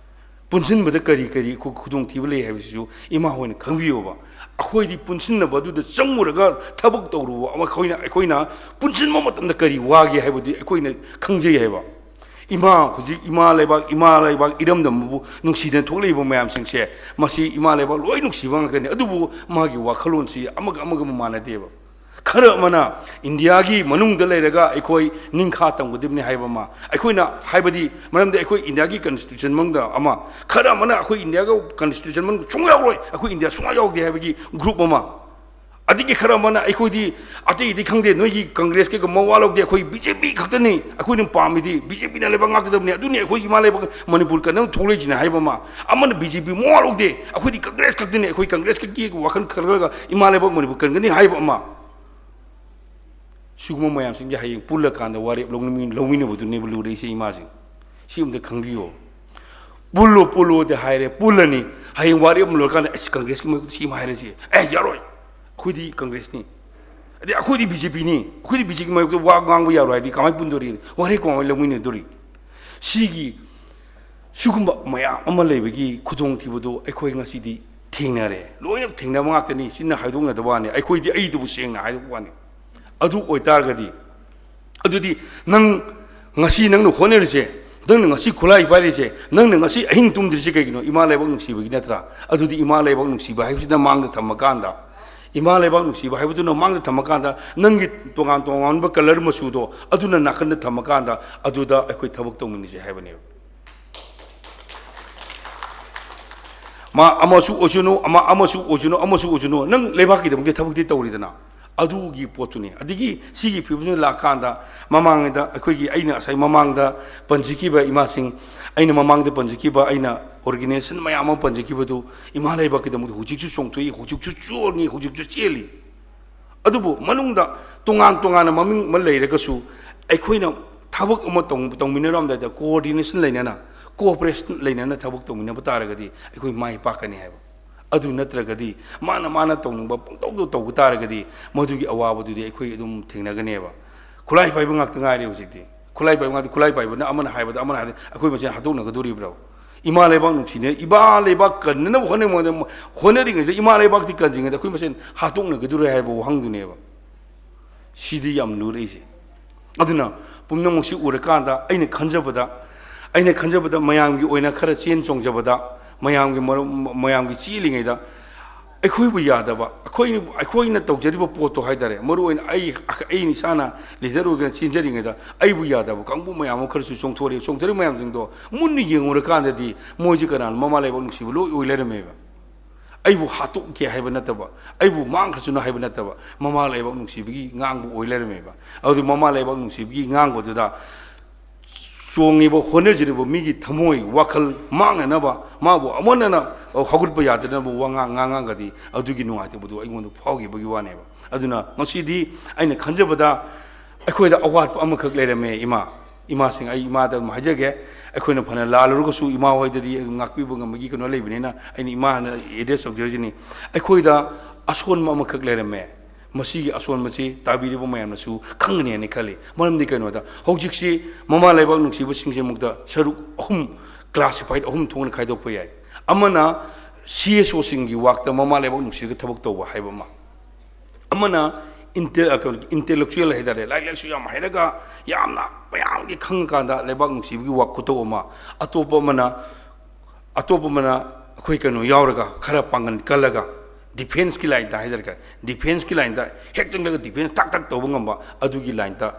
ꯄꯨꯟꯁꯤꯟꯕꯗ ꯀꯔꯤ ꯀꯔꯤ ꯈꯨ-, ꯈꯨꯗꯣꯡꯊꯤꯕ ꯂꯩ ꯍꯥꯏꯕꯁꯤꯁꯨ ꯏꯃꯥ ꯍꯣꯏꯅ ꯈꯪꯕꯤꯌꯣꯕ꯫ ꯑꯩꯈꯣꯏꯗꯤ ꯄꯨꯟꯁꯤꯟꯅꯕ ꯑꯗꯨꯗ ꯆꯪꯉꯨꯔꯒ ꯊꯕꯛ ꯇꯧꯔꯨꯕ ꯑꯃ ꯑꯩꯈꯣꯏꯅ, ꯑꯩꯈꯣꯏꯅ ꯄꯨꯟꯁꯤꯟꯕ ꯃꯇꯝꯗ ꯀꯔꯤ ꯋꯥꯒꯦ ꯍꯥꯏꯕꯗꯤ ꯑꯩꯈꯣꯏꯅ ꯈꯪꯖꯩ ꯍꯥꯏꯕ꯫ ꯏꯃꯥ, ꯍꯧꯖꯤꯛ ꯏꯃꯥ ꯂꯩꯕꯥꯛ, ꯏꯃꯥ ꯂꯩꯕꯥꯛ ꯏꯔꯝꯗꯝꯕꯨ ꯅꯨꯡꯁꯤꯗꯅ ꯊꯣꯛꯂꯛꯏꯕ ꯃꯌꯥꯝꯁꯤꯡꯁꯦ, ꯃꯁꯤ ꯏꯃꯥ ꯂꯩꯕꯥꯛ ꯂꯣꯏ ꯅꯨꯡꯁꯤꯕ ꯉꯥꯛꯇꯅꯤ꯫ ꯑꯗꯨꯕꯨ ꯃꯥꯒꯤ ꯋꯥꯈꯜꯂꯣꯟꯁꯤ ꯑꯃꯒ ꯑꯃꯒ ꯃꯥꯟꯅꯗꯦꯕ꯫ ꯈꯔ ꯑꯃꯅ ꯏꯟꯗꯤꯌꯥꯒꯤ ꯃꯅꯨꯡꯗ ꯂꯩꯔꯒ ꯑꯩꯈꯣꯏ ꯅꯤꯡꯈꯥ ꯇꯝꯒꯗꯕꯅꯤ ꯍꯥꯏꯕ ꯑꯃ, ꯑꯩꯈꯣꯏꯅ ꯍꯥꯏꯕꯗꯤ, ꯃꯔꯝꯗꯤ ꯑꯩꯈꯣꯏ ꯏꯟꯗꯤꯌꯥꯒꯤ constitution ꯃꯅꯨꯡꯗ ꯑꯃ, ꯈꯔ ꯑꯃꯅ ꯑꯩꯈꯣꯏ ꯏꯟꯗꯤꯌꯥꯒ constitution ꯃꯅꯨꯡꯗ ꯁꯨꯡꯌꯥꯎ ꯌꯥꯎꯔꯣꯏ, ꯑꯩꯈꯣꯏ ꯏꯟꯗꯤꯌꯥ ꯁꯨꯡꯌꯥꯎ ꯌꯥꯎꯗꯦ ꯍꯥꯏꯕꯒꯤ group ꯑꯃ, ꯑꯗꯒꯤ ꯈꯔ ꯑꯃꯅ ꯑꯩꯈꯣꯏꯗꯤ ꯑꯇꯩꯗꯤ ꯈꯪꯗꯦ, ꯅꯣꯏꯒꯤ ꯀꯪꯒ꯭ꯔꯦꯁꯀ ꯃꯋꯥ ꯂꯧꯗꯦ, ꯑꯩꯈꯣꯏ BJP ꯈꯛꯇꯅꯤ, ꯑꯩꯈꯣꯏꯅ ꯄꯥꯝꯃꯤꯗꯤ BJPꯅ ꯂꯩꯕꯥꯛ ꯉꯥꯛꯀꯗꯕꯅꯤ, ꯑꯗꯨꯅꯤ ꯑꯩꯈꯣꯏ ꯏꯃꯥ ꯂꯩꯕꯥꯛ ꯃꯅꯤꯄꯨꯔ ꯀꯟꯅꯕ ꯊꯣꯛꯂꯛꯏꯁꯤꯅ ꯍꯥꯏꯕ ꯑꯃ, ꯑꯃꯅ BJP ꯃꯋꯥ ꯂꯧꯗꯦ, ꯑꯩꯈꯣꯏꯗꯤ ꯀꯪꯒ꯭ꯔꯦꯁ ꯈꯛꯇꯅꯤ, ꯑꯩꯈꯣꯏ ꯀꯪꯒ꯭ꯔꯦꯁ ꯈꯛꯀꯤ ꯋꯥꯈꯜ ꯈꯜꯂꯒ ꯏꯃꯥ ꯂꯩꯕꯥꯛ ꯃꯅꯤꯄꯨꯔ ꯀꯟꯒꯅꯤ ꯍꯥꯏꯕ ꯑꯃ꯫ ꯁꯤꯒꯨꯝꯕ ꯃꯌꯥꯝꯁꯤꯡꯁꯦ ꯍꯌꯦꯡ ꯄꯨꯜꯂꯀꯥꯟꯗ ꯋꯥꯔꯦꯞ ꯂꯧꯅꯃꯤ-, ꯂꯧꯃꯤꯟꯅꯕꯗꯨꯅꯦꯕ ꯂꯨꯔꯛꯏꯁꯦ ꯏꯃꯥꯁꯤꯡ꯫ ꯁꯤ ꯑꯝꯇ ꯈꯪꯕꯤꯌꯣ꯫ ꯄꯨꯜꯂꯣ, ꯄꯨꯜꯂꯣꯗꯤ ꯍꯥꯏꯔꯦ, ꯄꯨꯜꯂꯅꯤ꯫ ꯍꯌꯦꯡ ꯋꯥꯔꯦꯞ ꯑꯃ ꯂꯣꯏꯔꯀꯥꯟꯗ, "ꯑꯁ, ꯀꯪꯒ꯭ꯔꯦꯁꯀꯤ ꯃꯥꯌꯣꯛꯇ ꯁꯤ ꯑꯃ ꯍꯥꯏꯔꯁꯤ"꯫ ꯑꯦ, ꯌꯥꯔꯣꯏ꯫ ꯑꯩꯈꯣꯏꯗꯤ ꯀꯪꯒ꯭ꯔꯦꯁꯅꯤ꯫ ꯑꯗꯩ ꯑꯩꯈꯣꯏꯗꯤ BJPꯅꯤ꯫ ꯑꯩꯈꯣꯏꯗꯤ BJPꯒꯤ ꯃꯥꯌꯣꯛꯇ ꯋꯥ ꯉꯥꯡꯕ ꯌꯥꯔꯣꯏ ꯍꯥꯏꯗꯤ ꯀꯃꯥꯏꯅ ꯄꯨꯟꯗꯣꯔꯤ? ꯋꯥꯔꯦꯞ ꯀꯃꯥꯏꯅ ꯂꯧꯃꯤꯟꯅꯗꯣꯔꯤ? ꯁꯤꯒꯤ, ꯁꯤꯒꯨꯝꯕ ꯃꯌꯥꯝ ꯑꯃ ꯂꯩꯕꯒꯤ ꯈꯨꯗꯣꯡꯊꯤꯕꯗꯣ ꯑꯩꯈꯣꯏ ꯉꯁꯤꯗꯤ ꯊꯦꯡꯅꯔꯦ꯫ ꯂꯣꯏꯅ ꯊꯦꯡꯅꯕ ꯉꯥꯛꯇꯅꯤ꯫ ꯁꯤꯅ ꯍꯥꯏꯗꯣꯛꯅꯗꯕ ꯋꯥꯅꯤ꯫ ꯑꯩꯈꯣꯏꯗꯤ ꯑꯩꯗꯨꯕꯨ ꯁꯦꯡꯅ ꯍꯥꯏꯗꯣꯛꯄ ꯋꯥꯅꯤ꯫ ꯑꯗꯨ ꯑꯣꯏꯇꯥꯔꯒꯗꯤ, ꯑꯗꯨꯗꯤ ꯅꯪ ꯉꯁꯤ ꯅꯪꯅ ꯍꯣꯠꯅꯔꯤꯁꯦ, ꯅꯪꯅ ꯉꯁꯤ ꯈꯨꯠꯂꯥꯏ ꯄꯥꯏꯔꯤꯁꯦ, ꯅꯪꯅ ꯉꯁꯤ ꯑꯍꯤꯡ ꯇꯨꯝꯗ꯭ꯔꯤꯁꯦ ꯀꯩꯒꯤꯅꯣ? ꯏꯃꯥ ꯂꯩꯕꯥꯛ ꯅꯨꯡꯁꯤꯕꯒꯤ ꯅꯠꯇ꯭ꯔꯥ? ꯑꯗꯨꯗꯤ ꯏꯃꯥ ꯂꯩꯕꯥꯛ ꯅꯨꯡꯁꯤꯕ ꯍꯥꯏꯕꯁꯤꯅ ꯃꯥꯡꯗ ꯊꯝꯃꯀꯥꯟꯗ, ꯏꯃꯥ ꯂꯩꯕꯥꯛ ꯅꯨꯡꯁꯤꯕ ꯍꯥꯏꯕꯗꯨꯅ ꯃꯥꯡꯗ ꯊꯝꯃꯀꯥꯟꯗ, ꯅꯪꯒꯤ ꯇꯣꯉꯥꯟ ꯇꯣꯉꯥꯟꯕ ꯀꯂꯔ ꯃꯆꯨꯗꯣ ꯑꯗꯨꯅ ꯅꯥꯀꯟꯗ ꯊꯝꯃꯀꯥꯟꯗ, ꯑꯗꯨꯗ ꯑꯩꯈꯣꯏ ꯊꯕꯛ ꯇꯧꯃꯤꯟꯅꯁꯦ ꯍꯥꯏꯕꯅꯦꯕ꯫ ꯃꯥ ꯑꯃꯁꯨ ꯑꯣꯏꯁꯅꯨ, ꯑꯃ, ꯑꯃꯁꯨ ꯑꯣꯏꯁꯅꯨ, ꯑꯃꯁꯨ ꯑꯣꯏꯁꯅꯨ, ꯅꯪ ꯂꯩꯕꯥꯛꯀꯤꯗꯃꯛꯇ ꯊꯕꯛꯇꯤ ꯇꯧꯔꯤꯗꯅ, ꯑꯗꯨꯒꯤ ꯄꯣꯠꯇꯨꯅꯤ꯫ ꯑꯗꯒꯤ ꯁꯤꯒꯤ ꯐꯤꯕꯝꯁꯤꯗ ꯂꯥꯛꯀꯥꯟꯗ, ꯃꯃꯥꯡꯉꯩꯗ ꯑꯩꯈꯣꯏꯒꯤ, ꯑꯩꯅ ꯉꯁꯥꯏ ꯃꯃꯥꯡꯗ ꯄꯟꯖꯈꯤꯕ ꯏꯃꯥꯁꯤꯡ, ꯑꯩꯅ ꯃꯃꯥꯡꯗ ꯄꯟꯖꯈꯤꯕ, ꯑꯩꯅ organization ꯃꯌꯥꯝ ꯑꯃ ꯄꯟꯖꯈꯤꯕꯗꯨ, ꯏꯃꯥ ꯂꯩꯕꯥꯛꯀꯤꯗꯃꯛꯇ ꯍꯧꯖꯤꯛꯁꯨ ꯆꯣꯡꯊꯣꯛꯏ, ꯍꯧꯖꯤꯛꯁꯨ ꯆꯣꯡꯉꯤ, ꯍꯧꯖꯤꯛꯁꯨ ꯆꯦꯜꯂꯤ꯫ ꯑꯗꯨꯕꯨ ꯃꯅꯨꯡꯗ ꯇꯣꯉꯥꯟ ꯇꯣꯉꯥꯟꯅ ꯃꯃꯤꯡ ꯑꯃ ꯂꯩꯔꯒꯁꯨ, ꯑꯩꯈꯣꯏꯅ ꯊꯕꯛ ꯑꯃ ꯇꯧ-, ꯇꯧꯃꯤꯟꯅꯔꯝꯗꯥꯏꯗ coordination ꯂꯩꯅꯅ, cooperation ꯂꯩꯅꯅ ꯊꯕꯛ ꯇꯧꯃꯤꯟꯅꯕ ꯇꯥꯔꯒꯗꯤ ꯑꯩꯈꯣꯏ ꯃꯥꯏ ꯄꯥꯛꯀꯅꯤ ꯍꯥꯏꯕ꯫ ꯑꯗꯨ ꯅꯠꯇ꯭ꯔꯒꯗꯤ ꯃꯥꯅ ꯃꯥꯅ ꯇꯧꯅꯤꯡꯕ ꯄꯪꯇꯧꯗ ꯇꯧꯕ ꯇꯥꯔꯒꯗꯤ ꯃꯗꯨꯒꯤ ꯑꯋꯥꯕꯗꯨꯗꯤ ꯑꯩꯈꯣꯏ ꯑꯗꯨꯝ ꯊꯦꯡꯅꯒꯅꯦꯕ꯫ ꯈꯨꯠꯂꯥꯏ ꯄꯥꯏꯕ ꯉꯥꯛꯇ ꯉꯥꯏꯔꯦ ꯍꯧꯖꯤꯛꯇꯤ꯫ ꯈꯨꯠꯂꯥꯏ ꯄꯥꯏꯕ ꯉꯥꯛꯇ, ꯈꯨꯠꯂꯥꯏ ꯄꯥꯏꯕꯅ ꯑꯃꯅ ꯍꯥꯏꯕꯗ ꯑꯃꯅ ꯍꯥꯏꯕꯗ ꯑꯩꯈꯣꯏ ꯃꯁꯦꯟ ꯍꯥꯠꯇꯣꯛꯅꯒꯗꯣꯔꯤꯕ꯭ꯔꯣ? ꯏꯃꯥ ꯂꯩꯕꯥꯛ ꯅꯨꯡꯁꯤꯅ, ꯏꯃꯥ ꯂꯩꯕꯥꯛ ꯀꯟꯅꯅꯕ ꯍꯣꯠꯅꯔꯤꯉꯩꯗ, ꯏꯃꯥ-, ꯍꯣꯠꯅꯔꯤꯉꯩꯗ, ꯏꯃꯥ ꯂꯩꯕꯥꯛꯇꯤ ꯀꯟꯗ꯭ꯔꯤꯉꯩꯗ ꯑꯩꯈꯣꯏ ꯃꯁꯦꯟ ꯍꯥꯠꯇꯣꯛꯅꯒꯗꯣꯔꯦ ꯍꯥꯏꯕ ꯋꯥꯍꯪꯗꯨꯅꯦꯕ꯫ ꯁꯤꯗꯤ ꯌꯥꯝ ꯂꯨꯔꯛꯏꯁꯦ꯫ ꯑꯗꯨꯅ ꯄꯨꯝꯅꯃꯛꯁꯤ ꯎꯔꯀꯥꯟꯗ ꯑꯩꯅ ꯈꯟꯖꯕꯗ, ꯑꯩꯅ ꯈꯟꯖꯕꯗ ꯃꯌꯥꯝꯒꯤ ꯑꯣꯏꯅ ꯈꯔ ꯆꯦꯟ ꯆꯣꯡꯖꯕꯗ, ꯃꯌꯥꯝꯒꯤ ꯃꯔꯨꯝ-, ꯃꯌꯥꯝꯒꯤ ꯆꯦꯜꯂꯤꯉꯩꯗ ꯑꯩꯈꯣꯏꯕꯨ ꯌꯥꯗꯕ, ꯑꯩꯈꯣꯏꯅ, ꯑꯩꯈꯣꯏꯅ ꯇꯧꯖꯔꯤꯕ ꯄꯣꯠꯇꯣ ꯍꯥꯏꯇꯥꯔꯦ, ꯃꯔꯨ ꯑꯣꯏꯅ ꯑꯩ, ꯑꯩꯅ ꯏꯁꯥꯅ leader ꯑꯣꯏꯒꯦꯅ ꯆꯦꯟꯖꯔꯤꯉꯩꯗ ꯑꯩꯕꯨ ꯌꯥꯗꯕ ꯀꯥꯡꯕꯨ ꯃꯌꯥꯝ ꯑꯃ ꯈꯔꯁꯨ ꯆꯣꯡꯊꯣꯔꯛꯑꯦ꯫ ꯆꯣꯡꯊꯣꯔꯛꯏ ꯃꯌꯥꯝꯁꯤꯡꯗꯣ ꯃꯨꯟꯅ ꯌꯦꯡꯉꯨꯔꯀꯥꯟꯗꯗꯤ ꯃꯣꯏꯁꯦ ꯀꯅꯥꯅꯣ? ꯃꯃꯥ ꯂꯩꯕꯥꯛ ꯅꯨꯡꯁꯤꯕ ꯂꯣꯏ ꯑꯣꯏ ꯂꯩꯔꯝꯃꯦꯕ꯫ ꯑꯩꯕꯨ ꯍꯥꯠꯇꯣꯛꯀꯦ ꯍꯥꯏꯕ ꯅꯠꯇꯕ, ꯑꯩꯕꯨ ꯃꯥꯡꯈ꯭ꯔꯁꯅꯨ ꯍꯥꯏꯕ ꯅꯠꯇꯕ, ꯃꯃꯥ ꯂꯩꯕꯥꯛ ꯅꯨꯡꯁꯤꯕꯒꯤ ꯉꯥꯡꯕ ꯑꯣꯏ ꯂꯩꯔꯝꯃꯦꯕ꯫ ꯑꯗꯨ ꯃꯃꯥ ꯂꯩꯕꯥꯛ ꯅꯨꯡꯁꯤꯕꯒꯤ ꯉꯥꯡꯕꯗꯨꯗ ꯆꯣꯡꯉꯤꯕ, ꯍꯣꯠꯅꯖꯔꯤꯕ ꯃꯤꯒꯤ ꯊꯃꯣꯏ, ꯋꯥꯈꯜ ꯃꯥꯡꯅꯅꯕ, ꯃꯥꯕꯨ ꯑꯃꯨꯛ ꯍꯟꯅ ꯍꯧꯒꯠꯄ ꯌꯥꯗꯅꯕ ꯋꯥꯉꯥꯡ ꯉꯥꯡꯉꯒꯗꯤ ꯑꯗꯨꯒꯤ ꯅꯨꯡꯉꯥꯏꯇꯕꯗꯨ ꯑꯩꯉꯣꯟꯗ ꯐꯥꯎꯈꯤꯕꯒꯤ ꯋꯥꯅꯦꯕ꯫ ꯑꯗꯨꯅ ꯉꯁꯤꯗꯤ ꯑꯩꯅ ꯈꯟꯖꯕꯗ ꯑꯩꯈꯣꯏꯗ ꯑꯋꯥꯠꯄ ꯑꯃꯈꯛ ꯂꯩꯔꯝꯃꯦ, ꯏꯃꯥ꯫ ꯏꯃꯥꯁꯤꯡ, ꯑꯩ ꯏꯃꯥꯗ ꯑꯗꯨꯝ ꯍꯥꯏꯖꯒꯦ, ꯑꯩꯈꯣꯏꯅ ꯐꯅ ꯂꯥꯜꯂꯨꯔꯒꯁꯨ ꯏꯃꯥ ꯍꯣꯏꯗꯗꯤ ꯑꯗꯨꯝ ꯉꯥꯛꯄꯤꯕ ꯉꯝꯕꯒꯤ ꯀꯩꯅꯣ ꯂꯩꯕꯅꯤꯅ ꯑꯩꯅ ꯏꯃꯥꯅ address ꯇꯧꯖꯔꯤꯁꯤꯅꯤ꯫ ꯑꯩꯈꯣꯏꯗ ꯑꯁꯣꯟꯕ ꯑꯃꯈꯛ ꯂꯩꯔꯝꯃꯦ꯫ ꯃꯁꯤꯒꯤ ꯑꯁꯣꯟꯕꯁꯤ ꯇꯥꯕꯤꯔꯤꯕ ꯃꯌꯥꯝꯅꯁꯨ ꯈꯪꯒꯅꯤ ꯍꯥꯏꯅ ꯈꯜꯂꯤ꯫ ꯃꯔꯝꯗꯤ ꯀꯩꯅꯣꯗ, ꯍꯧꯖꯤꯛꯁꯤ ꯃꯃꯥ ꯂꯩꯕꯥꯛ ꯅꯨꯡꯁꯤꯕꯁꯤꯡꯁꯤꯃꯛꯇ ꯁꯔꯨꯛ ꯑꯍꯨꯝ, classified ꯑꯍꯨꯝ ꯊꯣꯛꯅ ꯈꯥꯏꯗꯣꯛꯄ ꯌꯥꯏ꯫ ꯑꯃꯅ C S O ꯁꯤꯡꯒꯤ ꯋꯥꯛꯇ ꯃꯃꯥ ꯂꯩꯕꯥꯛ ꯅꯨꯡꯁꯤꯔꯒ ꯊꯕꯛ ꯇꯧꯕ ꯍꯥꯏꯕ ꯑꯃ, ꯑꯃꯅ intellectual ꯍꯥꯏꯇꯥꯔꯦ, ꯂꯥꯏꯔꯤꯛ ꯂꯥꯏꯁꯨ ꯌꯥꯝ ꯍꯩꯔꯒ ꯌꯥꯝꯅ ꯃꯌꯥꯝꯒꯤ ꯈꯪꯉꯀꯥꯟꯗ ꯂꯩꯕꯥꯛ ꯅꯨꯡꯁꯤꯕꯒꯤ ꯋꯥ ꯈꯨꯇꯧ ꯑꯃ, ꯑꯇꯣꯞꯄ ꯑꯃꯅ ꯑꯇꯣꯞꯄ ꯑꯃꯅ ꯑꯩꯈꯣꯏ ꯀꯩꯅꯣ ꯌꯥꯎꯔꯒ ꯈꯔ ꯄꯥꯡꯒꯜ ꯀꯜꯂꯒ defenceꯀꯤ lineꯗ ꯍꯥꯏꯇꯥꯔꯦ, defenceꯀꯤ lineꯗ ꯍꯦꯛ ꯆꯪꯂꯒ defence ꯇꯥꯛ ꯇꯥꯛ ꯇꯧꯕ ꯉꯝꯕ ꯑꯗꯨꯒꯤ lineꯗ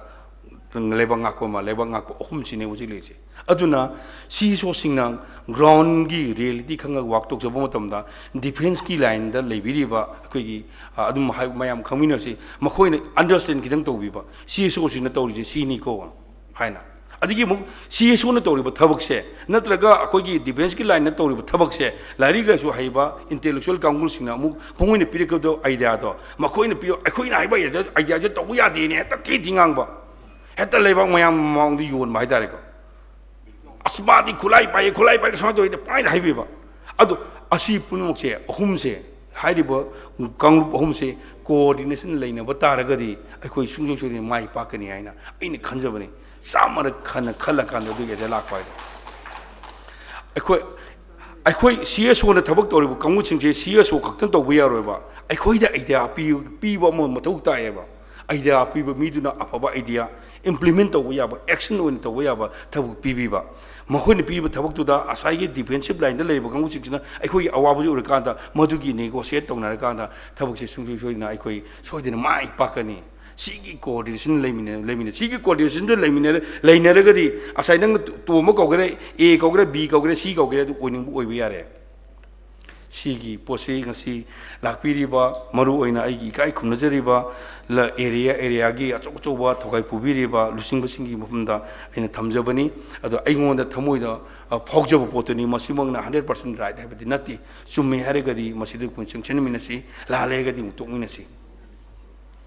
ꯂꯩꯕꯥꯛ ꯉꯥꯛꯄ ꯑꯃ, ꯂꯩꯕꯥꯛ ꯉꯥꯛꯄ ꯑꯍꯨꯝꯁꯤꯅꯦ ꯍꯧꯖꯤꯛ ꯂꯩꯔꯤꯁꯦ꯫ ꯑꯗꯨꯅ CSOꯁꯤꯡꯅ groundꯒꯤ reality ꯈꯪꯉꯒ work ꯇꯧꯖꯕ ꯃꯇꯝꯗ defenceꯀꯤ lineꯗ ꯂꯩꯕꯤꯔꯤꯕ ꯑꯩꯈꯣꯏꯒꯤ, ꯑ, ꯑꯗꯨꯝ ꯍꯥꯏ-, ꯃꯌꯥꯝ ꯈꯪꯃꯤꯟꯅꯔꯁꯤ, ꯃꯈꯣꯏꯅ understand ꯈꯤꯇꯪ ꯇꯧꯕꯤꯕ, CSOꯁꯤꯡꯅ ꯇꯧꯔꯤꯁꯦ ꯁꯤꯅꯤꯀꯣ ꯍꯥꯏꯅ꯫ ꯑꯗꯒꯤ ꯑꯃꯨꯛ CSOꯅ ꯇꯧꯔꯤꯕ ꯊꯕꯛꯁꯦ ꯅꯠꯇ꯭ꯔꯒ ꯑꯩꯈꯣꯏꯒꯤ defenceꯀꯤ lineꯅ ꯇꯧꯔꯤꯕ ꯊꯕꯛꯁꯦ, ꯂꯥꯏꯔꯤꯛ ꯂꯥꯏꯁꯨ ꯍꯩꯕ intellectual ꯀꯥꯡꯕꯨꯁꯤꯡꯅ ꯑꯃꯨꯛ ꯃꯈꯣꯏꯅ ꯄꯤꯔꯛꯀꯗꯕ ideaꯗꯣ, ꯃꯈꯣꯏꯅ ꯄꯤꯔꯛ-, ꯑꯩꯈꯣꯏꯅ ꯍꯥꯏꯕ idea, ideaꯁꯦ ꯇꯧꯕ ꯌꯥꯗꯦꯅꯦ, ꯍꯦꯛꯇ ꯊꯤ ꯊꯤ ꯉꯥꯡꯕ, ꯍꯦꯛꯇ ꯂꯩꯕꯥꯛ ꯃꯌꯥꯝ ꯃꯃꯥꯡꯗ ꯌꯣꯟꯕ ꯍꯥꯏꯇꯥꯔꯦꯀꯣ꯫ "ꯑꯁ, ꯃꯥꯗꯤ ꯈꯨꯠꯂꯥꯏ ꯄꯥꯏꯌꯦ, ꯈꯨꯠꯂꯥꯏ ꯄꯥꯏꯔꯒ ꯁꯨꯃꯥꯏꯅ ꯇꯧꯋꯦ" ꯄꯥꯏꯅ ꯍꯥꯏꯕꯤꯕ꯫ ꯑꯗꯣ ꯑꯁꯤ ꯄꯨꯝꯅꯃꯛꯁꯦ ꯑꯍꯨꯝꯁꯦ, ꯍꯥꯏꯔꯤꯕ ꯀꯥꯡꯂꯨꯞ ꯑꯍꯨꯝꯁꯦ coordination ꯂꯩꯅꯕ ꯇꯥꯔꯒꯗꯤ ꯑꯩꯈꯣꯏ ꯁꯨꯡꯁꯣꯏ ꯁꯣꯏꯗꯅ ꯃꯥꯏ ꯄꯥꯛꯀꯅꯤ ꯍꯥꯏꯅ ꯑꯩꯅ ꯈꯟꯖꯕꯅꯤ꯫ ꯆꯥꯝꯃꯔꯛ ꯍꯟꯅ ꯈꯜꯂꯀꯥꯟꯗ ꯑꯗꯨꯒꯤ ꯑꯗ ꯂꯥꯛꯄ ꯍꯥꯏꯗꯣ꯫ ꯑꯩꯈꯣꯏ, ꯑꯩꯈꯣꯏ CSOꯅ ꯊꯕꯛ ꯇꯧꯔꯤꯕ ꯀꯥꯡꯕꯨꯁꯤꯡꯁꯦ CSO ꯈꯛꯇꯪ ꯇꯧꯕ ꯌꯥꯔꯣꯏꯕ, ꯑꯩꯈꯣꯏꯗ idea ꯄꯤ-, ꯄꯤꯕ ꯑꯃ ꯃꯊꯧ ꯇꯥꯏꯌꯦꯕ꯫ Idea ꯄꯤꯕ ꯃꯤꯗꯨꯅ ꯑꯐꯕ idea implement ꯇꯧꯕ ꯌꯥꯕ, action ꯑꯣꯏꯅ ꯇꯧꯕ ꯌꯥꯕ ꯊꯕꯛ ꯄꯤꯕꯤꯕ꯫ ꯃꯈꯣꯏꯅ ꯄꯤꯔꯤꯕ ꯊꯕꯛꯇꯨꯗ ꯉꯁꯥꯏꯒꯤ defensive lineꯗ ꯂꯩꯔꯤꯕ ꯀꯥꯡꯕꯨꯁꯤꯡꯁꯤꯅ ꯑꯩꯈꯣꯏꯒꯤ ꯑꯋꯥꯕꯁꯨ ꯎꯔꯀꯥꯟꯗ ꯃꯗꯨꯒꯤ negotiate ꯇꯧꯅꯔꯀꯥꯟꯗ ꯊꯕꯛꯁꯦ ꯁꯨꯡꯁꯣꯏ ꯁꯣꯏꯗꯅ ꯑꯩꯈꯣꯏ ꯁꯣꯏꯗꯅ ꯃꯥꯏ ꯄꯥꯛꯀꯅꯤ꯫ ꯁꯤꯒꯤ coordination ꯂꯩꯃꯤꯟꯅ-, ꯂꯩꯃꯤꯟꯅ-, ꯁꯤꯒꯤ coordinationꯗꯨ ꯂꯩꯃꯤꯟꯅ-, ꯂꯩꯅꯔꯒꯗꯤ ꯉꯁꯥꯏ ꯅꯪꯅ ꯇꯣꯝꯕ ꯀꯧꯒꯦꯔꯥ, A ꯀꯧꯒꯦꯔꯥ, B ꯀꯧꯒꯦꯔꯥ, C ꯀꯧꯒꯦꯔꯥ, ꯑꯗꯨ ꯑꯣꯏꯅꯤꯡꯕ ꯑꯣꯏꯕ ꯌꯥꯔꯦ꯫ ꯁꯤꯒꯤ ꯄꯣꯠꯁꯤ ꯉꯁꯤ ꯂꯥꯛꯄꯤꯔꯤꯕ, ꯃꯔꯨꯑꯣꯏꯅ ꯑꯩꯒꯤ ꯏꯀꯥꯏ ꯈꯨꯝꯅꯖꯔꯤꯕ ꯂ-, area, areaꯒꯤ ꯑꯆꯧ ꯑꯆꯧꯕ ꯊꯧꯒꯥꯏ ꯄꯨꯕꯤꯔꯤꯕ ꯂꯨꯆꯤꯡꯕꯁꯤꯡꯒꯤ ꯃꯐꯝꯗ ꯑꯩꯅ ꯊꯝꯖꯕꯅꯤ꯫ ꯑꯗꯣ ꯑꯩꯉꯣꯟꯗ ꯊꯃꯣꯏꯗ, ꯑ, ꯐꯥꯎꯖꯕ ꯄꯣꯠꯇꯨꯅꯤ꯫ ꯃꯁꯤꯃꯛꯅ hundred percent right ꯍꯥꯏꯕꯗꯤ ꯅꯠꯇꯦ꯫ ꯆꯨꯝꯃꯤ ꯍꯥꯏꯔꯒꯗꯤ ꯃꯁꯤꯗ ꯑꯩꯈꯣꯏ ꯆꯪꯁꯤꯟꯃꯤꯟꯅꯁꯤ, ꯂꯥꯜꯂꯦ ꯍꯥꯏꯔꯒꯗꯤ ꯑꯃꯨꯛ ꯇꯣꯛꯃꯤꯟꯅꯁꯤ꯫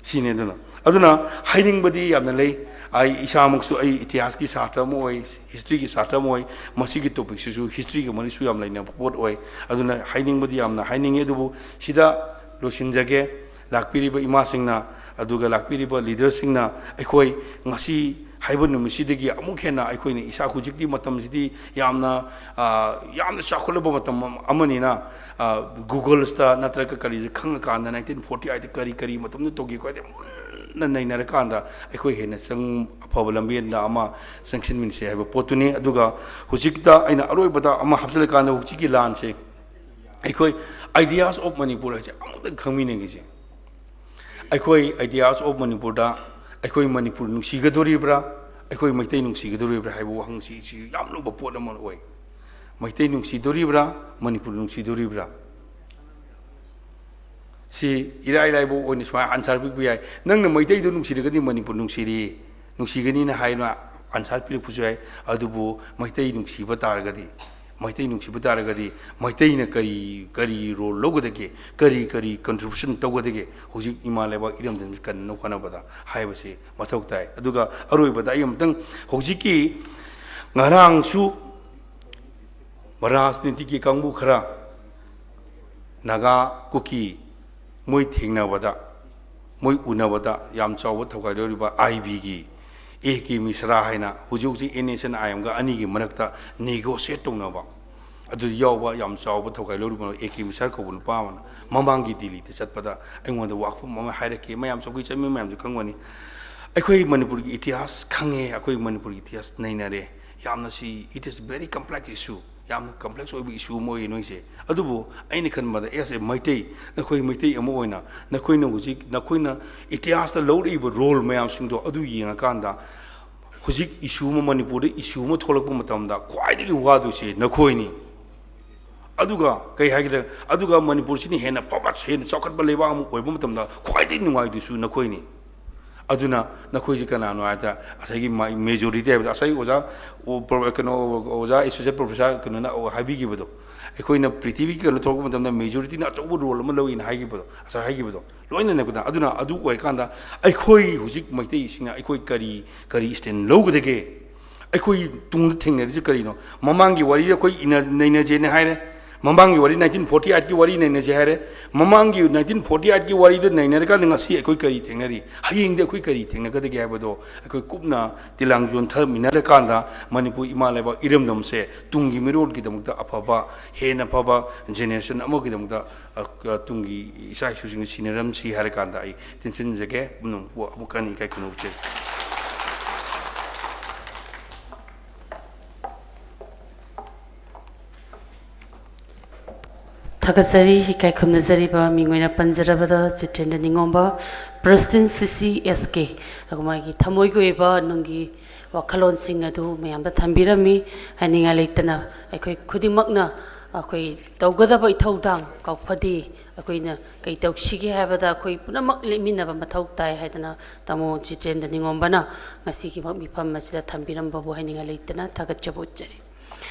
ꯁꯤꯅꯤ꯫ ꯑꯗꯨꯅ, ꯑꯗꯨꯅ ꯍꯥꯏꯅꯤꯡꯕꯗꯤ ꯌꯥꯝꯅ ꯂꯩ꯫ ꯑꯩ ꯏꯁꯥꯃꯛꯁꯨ ꯑꯩ ꯏꯇꯤꯍꯥꯁꯀꯤ ꯁꯥꯇ꯭ꯔ ꯑꯃ ꯑꯣꯏ, historyꯒꯤ ꯁꯥꯇ꯭ꯔ ꯑꯃ ꯑꯣꯏ꯫ ꯃꯁꯤꯒꯤ topicꯁꯤꯁꯨ historyꯒ ꯃꯔꯤꯁꯨ ꯌꯥꯝ ꯂꯩꯅꯕ ꯄꯣꯠ ꯑꯣꯏ꯫ ꯑꯗꯨꯅ ꯍꯥꯏꯅꯤꯡꯕꯗꯤ ꯌꯥꯝꯅ ꯍꯥꯏꯅꯤꯡꯉꯤ, ꯑꯗꯨꯕꯨ ꯁꯤꯗ ꯂꯣꯏꯁꯤꯟꯖꯒꯦ꯫ ꯂꯥꯛꯄꯤꯔꯤꯕ ꯏꯃꯥꯁꯤꯡꯅ, ꯑꯗꯨꯒ ꯂꯥꯛꯄꯤꯔꯤꯕ leaderꯁꯤꯡꯅ ꯑꯩꯈꯣꯏ ꯉꯁꯤ ꯍꯥꯏꯕ ꯅꯨꯃꯤꯠꯁꯤꯗꯒꯤ ꯑꯃꯨꯛ ꯍꯦꯟꯅ ꯑꯩꯈꯣꯏꯅ ꯏꯁꯥ, ꯍꯧꯖꯤꯛꯇꯤ ꯃꯇꯝꯁꯤꯗꯤ ꯌꯥꯝꯅ, ꯑ, ꯌꯥꯝꯅ ꯆꯥꯎꯈꯠꯂꯕ ꯃꯇꯝ ꯑꯃꯅꯤꯅ, ꯑ, Googleꯁꯇ ꯅꯠꯇ꯭ꯔꯒ ꯀꯔꯤꯁꯦ ꯈꯪꯉꯀꯥꯟꯗ nineteen forty eight ꯀꯔꯤ ꯀꯔꯤ ꯃꯇꯝꯗ ꯇꯧꯈꯤ ꯈꯣꯠꯈꯤ ꯃꯨꯟꯅ ꯅꯩꯅꯔꯀꯥꯟꯗ ꯑꯩꯈꯣꯏ ꯍꯦꯟꯅ ꯆꯪ-, ꯑꯐꯕ ꯂꯝꯕꯦꯟꯗ ꯑꯃ ꯆꯪꯁꯤꯟꯃꯤꯟꯁꯦ ꯍꯥꯏꯕ ꯄꯣꯠꯇꯨꯅꯤ꯫ ꯑꯗꯨꯒ ꯍꯧꯖꯤꯛꯇ ꯑꯩꯅ ꯑꯔꯣꯏꯕꯗ ꯑꯃ ꯍꯥꯞꯆꯤꯜꯂꯀꯥꯟꯗ, ꯍꯧꯖꯤꯛꯀꯤ ꯂꯥꯟꯁꯦ ꯑꯩꯈꯣꯏ Ideas of Manipur ꯍꯥꯏꯁꯦ ꯑꯃꯨꯛꯇꯪ ꯈꯪꯃꯤꯟꯅꯈꯤꯁꯦ꯫ ꯑꯩꯈꯣꯏ Ideas of Manipurꯗ ꯑꯩꯈꯣꯏ ꯃꯅꯤꯄꯨꯔ ꯅꯨꯡꯁꯤꯒꯗꯣꯔꯤꯕ꯭ꯔꯥ, ꯑꯩꯈꯣꯏ ꯃꯩꯇꯩ ꯅꯨꯡꯁꯤꯒꯗꯣꯔꯤꯕ꯭ꯔꯥ ꯍꯥꯏꯕ ꯋꯥꯍꯪꯁꯤ, ꯁꯤ ꯌꯥꯝ ꯂꯨꯕ ꯄꯣꯠ ꯑꯃ ꯑꯣꯏ꯫ ꯃꯩꯇꯩ ꯅꯨꯡꯁꯤꯗꯣꯔꯤꯕ꯭ꯔꯥ, ꯃꯅꯤꯄꯨꯔ ꯅꯨꯡꯁꯤꯗꯣꯔꯤꯕ꯭ꯔꯥ? ꯁꯤ ꯏꯔꯥꯏ ꯂꯥꯏꯕ ꯑꯣꯏꯅ ꯁꯨꯃꯥꯏꯅ answer ꯄꯤꯕ ꯌꯥꯏ꯫ ꯅꯪꯅ ꯃꯩꯇꯩꯗꯣ ꯅꯨꯡꯁꯤꯔꯒꯗꯤ ꯃꯅꯤꯄꯨꯔ ꯅꯨꯡꯁꯤꯔꯤ, ꯅꯨꯡꯁꯤꯒꯅꯤꯅ ꯍꯥꯏꯅ answer ꯄꯤꯔꯛꯄꯁꯨ ꯌꯥꯏ꯫ ꯑꯗꯨꯕꯨ ꯃꯩꯇꯩ ꯅꯨꯡꯁꯤꯕ ꯇꯥꯔꯒꯗꯤ, ꯃꯩꯇꯩ ꯅꯨꯡꯁꯤꯕ ꯇꯥꯔꯒꯗꯤ ꯃꯩꯇꯩꯅ ꯀꯔꯤ, ꯀꯔꯤ role ꯂꯧꯒꯗꯒꯦ, ꯀꯔꯤ, ꯀꯔꯤ contribution ꯇꯧꯒꯗꯒꯦ ꯍꯧꯖꯤꯛ ꯏꯃꯥ ꯂꯩꯕꯥꯛ ꯏꯔꯝꯗꯝꯁꯤ ꯀꯟꯅꯕ ꯍꯣꯠꯅꯕꯗ ꯍꯥꯏꯕꯁꯤ ꯃꯊꯧ ꯇꯥꯏ꯫ ꯑꯗꯨꯒ ꯑꯔꯣꯏꯕꯗ ꯑꯩ ꯑꯃꯨꯛꯇꯪ, ꯍꯧꯖꯤꯛꯀꯤ ꯉꯔꯥꯡꯁꯨ ꯔꯥꯖꯅꯤꯇꯤꯒꯤ ꯀꯥꯡꯕꯨ ꯈꯔ ꯅꯥꯒꯥ, ꯀꯨꯀꯤ ꯃꯣꯏ ꯊꯦꯡꯅꯕꯗ, ꯃꯣꯏ ꯎꯅꯕꯗ ꯌꯥꯝ ꯆꯥꯎꯕ ꯊꯧꯒꯥꯏ ꯂꯧꯔꯤꯕ ꯑꯥꯏ ꯕꯤꯒꯤ ꯑꯦ ꯀꯦ ꯃꯤꯁ꯭ꯔꯥ ꯍꯥꯏꯅ ꯍꯧꯖꯤꯛ ꯍꯧꯖꯤꯛ ꯑꯦꯟ ꯑꯦꯁ ꯑꯦꯟ ꯑꯥꯏ ꯑꯦꯝꯒ ꯑꯅꯤꯒꯤ ꯃꯔꯛꯇ negotiate ꯇꯧꯅꯕ, ꯑꯗꯨ ꯌꯥꯎꯕ ꯌꯥꯝ ꯆꯥꯎꯕ ꯊꯧꯒꯥꯏ ꯂꯧꯔꯤꯕ ꯑꯦ ꯀꯦ ꯃꯤꯁ꯭ꯔꯥ ꯀꯧꯕ ꯅꯨꯄꯥ ꯑꯃꯅ ꯃꯃꯥꯡꯒꯤ ꯗꯤꯜꯂꯤꯗ ꯆꯠꯄꯗ ꯑꯩꯉꯣꯟꯗ ꯋꯥꯐꯝ ꯑꯃ ꯍꯥꯏꯔꯛꯈꯤ꯫ ꯃꯌꯥꯝ ꯆꯧꯀꯤ ꯆꯠꯃꯤ ꯃꯌꯥꯝꯁꯨ ꯈꯪꯒꯅꯤ꯫ ꯑꯩꯈꯣꯏ ꯃꯅꯤꯄꯨꯔꯒꯤ ꯏꯇꯤꯍꯥꯁ ꯈꯪꯉꯦ, ꯑꯩꯈꯣꯏ ꯃꯅꯤꯄꯨꯔꯒꯤ ꯏꯇꯤꯍꯥꯁ ꯅꯩꯅꯔꯦ꯫ ꯌꯥꯝꯅ ꯁꯤ, it is very complex issue, ꯌꯥꯝꯅ complex ꯑꯣꯏꯕ issue ꯑꯃ ꯑꯣꯏꯌꯦ ꯅꯣꯏꯁꯦ꯫ ꯑꯗꯨꯕꯨ ꯑꯩꯅ ꯈꯟꯕꯗ, as a ꯃꯩꯇꯩ, ꯅꯈꯣꯏ ꯃꯩꯇꯩ ꯑꯃ ꯑꯣꯏꯅ ꯅꯈꯣꯏꯅ ꯍꯧꯖꯤꯛ, ꯅꯈꯣꯏꯅ ꯏꯇꯤꯍꯥꯁꯇ ꯂꯧꯔꯛꯏꯕ role ꯃꯌꯥꯝꯁꯤꯡꯗꯣ ꯑꯗꯨ ꯌꯦꯡꯉꯀꯥꯟꯗ, ꯍꯧꯖꯤꯛ issue ꯑꯃ, ꯃꯅꯤꯄꯨꯔꯗ issue ꯑꯃ ꯊꯣꯛꯂꯛꯄ ꯃꯇꯝꯗ ꯈ꯭ꯋꯥꯏꯗꯒꯤ ꯋꯥꯗꯣꯏꯁꯦ ꯅꯈꯣꯏꯅꯤ꯫ ꯑꯗꯨꯒ ꯀꯩ ꯍꯥꯏꯒꯦꯗ, ꯑꯗꯨꯒ ꯃꯅꯤꯄꯨꯔꯁꯤꯅ ꯍꯦꯟꯅ ꯐꯕ, ꯍꯦꯟꯅ ꯆꯥꯎꯈꯠꯄ ꯂꯩꯕꯥꯛ ꯑꯃ ꯑꯣꯏꯕ ꯃꯇꯝꯗ ꯈ꯭ꯋꯥꯏꯗꯒꯤ ꯅꯨꯡꯉꯥꯏꯗꯣꯏꯁꯨ ꯅꯈꯣꯏꯅꯤ꯫ ꯑꯗꯨꯅ ꯅꯈꯣꯏꯁꯤ ꯀꯅꯥꯅꯣ ꯍꯥꯏꯗ, ꯉꯁꯥꯏꯒꯤ ꯃꯥ-, majority ꯍꯥꯏꯕꯗꯣ, ꯉꯁꯥꯏ ꯑꯣꯖꯥ, ꯑꯣ, ꯄ꯭ꯔꯣ-, ꯀꯩꯅꯣ, ꯑꯣꯖꯥ associate professor ꯀꯩꯅꯣꯅ ꯍꯥꯏꯕꯤꯈꯤꯕꯗꯣ, ꯑꯩꯈꯣꯏꯅ ꯄ꯭ꯔꯤꯊꯤꯕꯤꯒꯤ ꯀꯩꯅꯣ ꯊꯣꯛꯂꯛꯄ ꯃꯇꯝꯗ majorityꯅ ꯑꯆꯧꯕ role ꯑꯃ ꯂꯧꯏꯅ ꯍꯥꯏꯈꯤꯕꯗꯣ, ꯉꯁꯥꯏ ꯍꯥꯏꯈꯤꯕꯗꯣ ꯂꯣꯏꯅ ꯅꯛꯄꯗ꯫ ꯑꯗꯨꯅ ꯑꯗꯨ ꯑꯣꯏꯔꯀꯥꯟꯗ ꯑꯩꯈꯣꯏ ꯍꯧꯖꯤꯛ ꯃꯩꯇꯩꯁꯤꯡꯅ ꯑꯩꯈꯣꯏ ꯀꯔꯤ, ꯀꯔꯤ stand ꯂꯧꯒꯗꯒꯦ? ꯑꯩꯈꯣꯏ ꯇꯨꯡꯗ ꯊꯦꯡꯅꯔꯤꯁꯤ ꯀꯔꯤꯅꯣ? ꯃꯃꯥꯡꯒꯤ ꯋꯥꯔꯤꯗ ꯑꯩꯈꯣꯏ ꯏꯟꯅ-, ꯅꯩꯅꯖꯦꯅ ꯍꯥꯏꯔꯦ, ꯃꯃꯥꯡꯒꯤ ꯋꯥꯔꯤ, ꯅꯥꯏꯟꯇꯤꯟ ꯐꯣꯔꯇꯤ ꯑꯩꯠꯀꯤ ꯋꯥꯔꯤ ꯅꯩꯅꯁꯦ ꯍꯥꯏꯔꯦ꯫ ꯃꯃꯥꯡꯒꯤ ꯅꯥꯏꯟꯇꯤꯟ ꯐꯣꯔꯇꯤ ꯑꯩꯠꯀꯤ ꯋꯥꯔꯤꯗ ꯅꯩꯅꯔꯀꯥꯟꯗ ꯉꯁꯤ ꯑꯩꯈꯣꯏ ꯀꯔꯤ ꯊꯦꯡꯅꯔꯤ, ꯍꯌꯦꯡꯗꯤ ꯑꯩꯈꯣꯏ ꯀꯔꯤ ꯊꯦꯡꯅꯒꯗꯒꯦ ꯍꯥꯏꯕꯗꯣ ꯑꯩꯈꯣꯏ ꯀꯨꯞꯅ ꯇꯤꯂꯥꯡ ꯌꯣꯟꯊꯃꯤꯟꯅꯔꯀꯥꯟꯗ ꯃꯅꯤꯄꯨꯔ ꯏꯃꯥ ꯂꯩꯕꯥꯛ ꯏꯔꯝꯗꯝꯁꯦ ꯇꯨꯡꯒꯤ ꯃꯤꯔꯣꯜꯒꯤꯗꯃꯛꯇ ꯑꯐꯕ, ꯍꯦꯟꯅ ꯐꯕ ꯖꯦꯅꯦꯔꯦꯁꯟ ꯑꯃꯒꯤꯗꯃꯛꯇ, ꯑ, ꯇꯨꯡꯒꯤ ꯏꯆꯥ ꯏꯁꯨꯁꯤꯡ ꯁꯤꯟꯅꯔꯝꯁꯤ ꯍꯥꯏꯔꯀꯥꯟꯗ ꯑꯩ ꯇꯦꯟꯁꯤꯟꯖꯒꯦ꯫ ꯄꯨꯝꯅꯃꯛꯄꯨ ꯑꯃꯨꯛꯀ ꯍꯟꯅ ꯏꯀꯥꯏ ꯈꯨꯝꯅꯕ ꯎꯠꯆꯔꯤ꯫ ꯊꯥꯒꯠꯆꯔꯤ꯫ ꯏꯀꯥꯏ ꯈꯨꯝꯅꯖꯔꯤꯕ ꯃꯤꯡ ꯑꯣꯏꯅ ꯄꯟꯖꯔꯕꯗ Jitendra ꯅꯤꯉꯣꯝꯕ, President C C S K, ꯑꯗꯨꯒ ꯃꯥꯒꯤ ꯊꯃꯣꯏꯒꯤ ꯑꯣꯏꯕ ꯅꯨꯡꯒꯤ ꯋꯥꯈꯜꯂꯣꯟꯁꯤꯡ ꯑꯗꯨ ꯃꯌꯥꯝꯗ ꯊꯝꯕꯤꯔꯝꯃꯤ꯫ ꯍꯥꯏꯅꯤꯡꯉꯥꯏ ꯂꯩꯇꯅ ꯑꯩꯈꯣꯏ ꯈꯨꯗꯤꯡꯃꯛꯅ ꯑꯩꯈꯣꯏ ꯇꯧꯒꯗꯕ ꯏꯊꯧꯗꯥꯡ ꯀꯥꯎꯐꯗꯦ꯫ ꯑꯩꯈꯣꯏꯅ ꯀꯩ ꯇꯧꯁꯤꯒꯦ ꯍꯥꯏꯕꯗ ꯑꯩꯈꯣꯏ ꯄꯨꯝꯅꯃꯛ ꯂꯦꯞꯃꯤꯟꯅꯕ ꯃꯊꯧ ꯇꯥꯏ ꯍꯥꯏꯗꯅ ꯇꯥꯃꯣ ꯖꯤꯇꯦꯟꯗ꯭ꯔ ꯅꯤꯉꯣꯝꯕꯅ ꯉꯁꯤꯒꯤ ꯃꯤꯐꯝ ꯑꯁꯤꯗ ꯊꯝꯕꯤꯔꯝꯕꯕꯨ ꯍꯥꯏꯅꯤꯡꯉꯥꯏ ꯂꯩꯇꯅ ꯊꯥꯒꯠꯆꯕ ꯎꯠꯆꯔꯤ꯫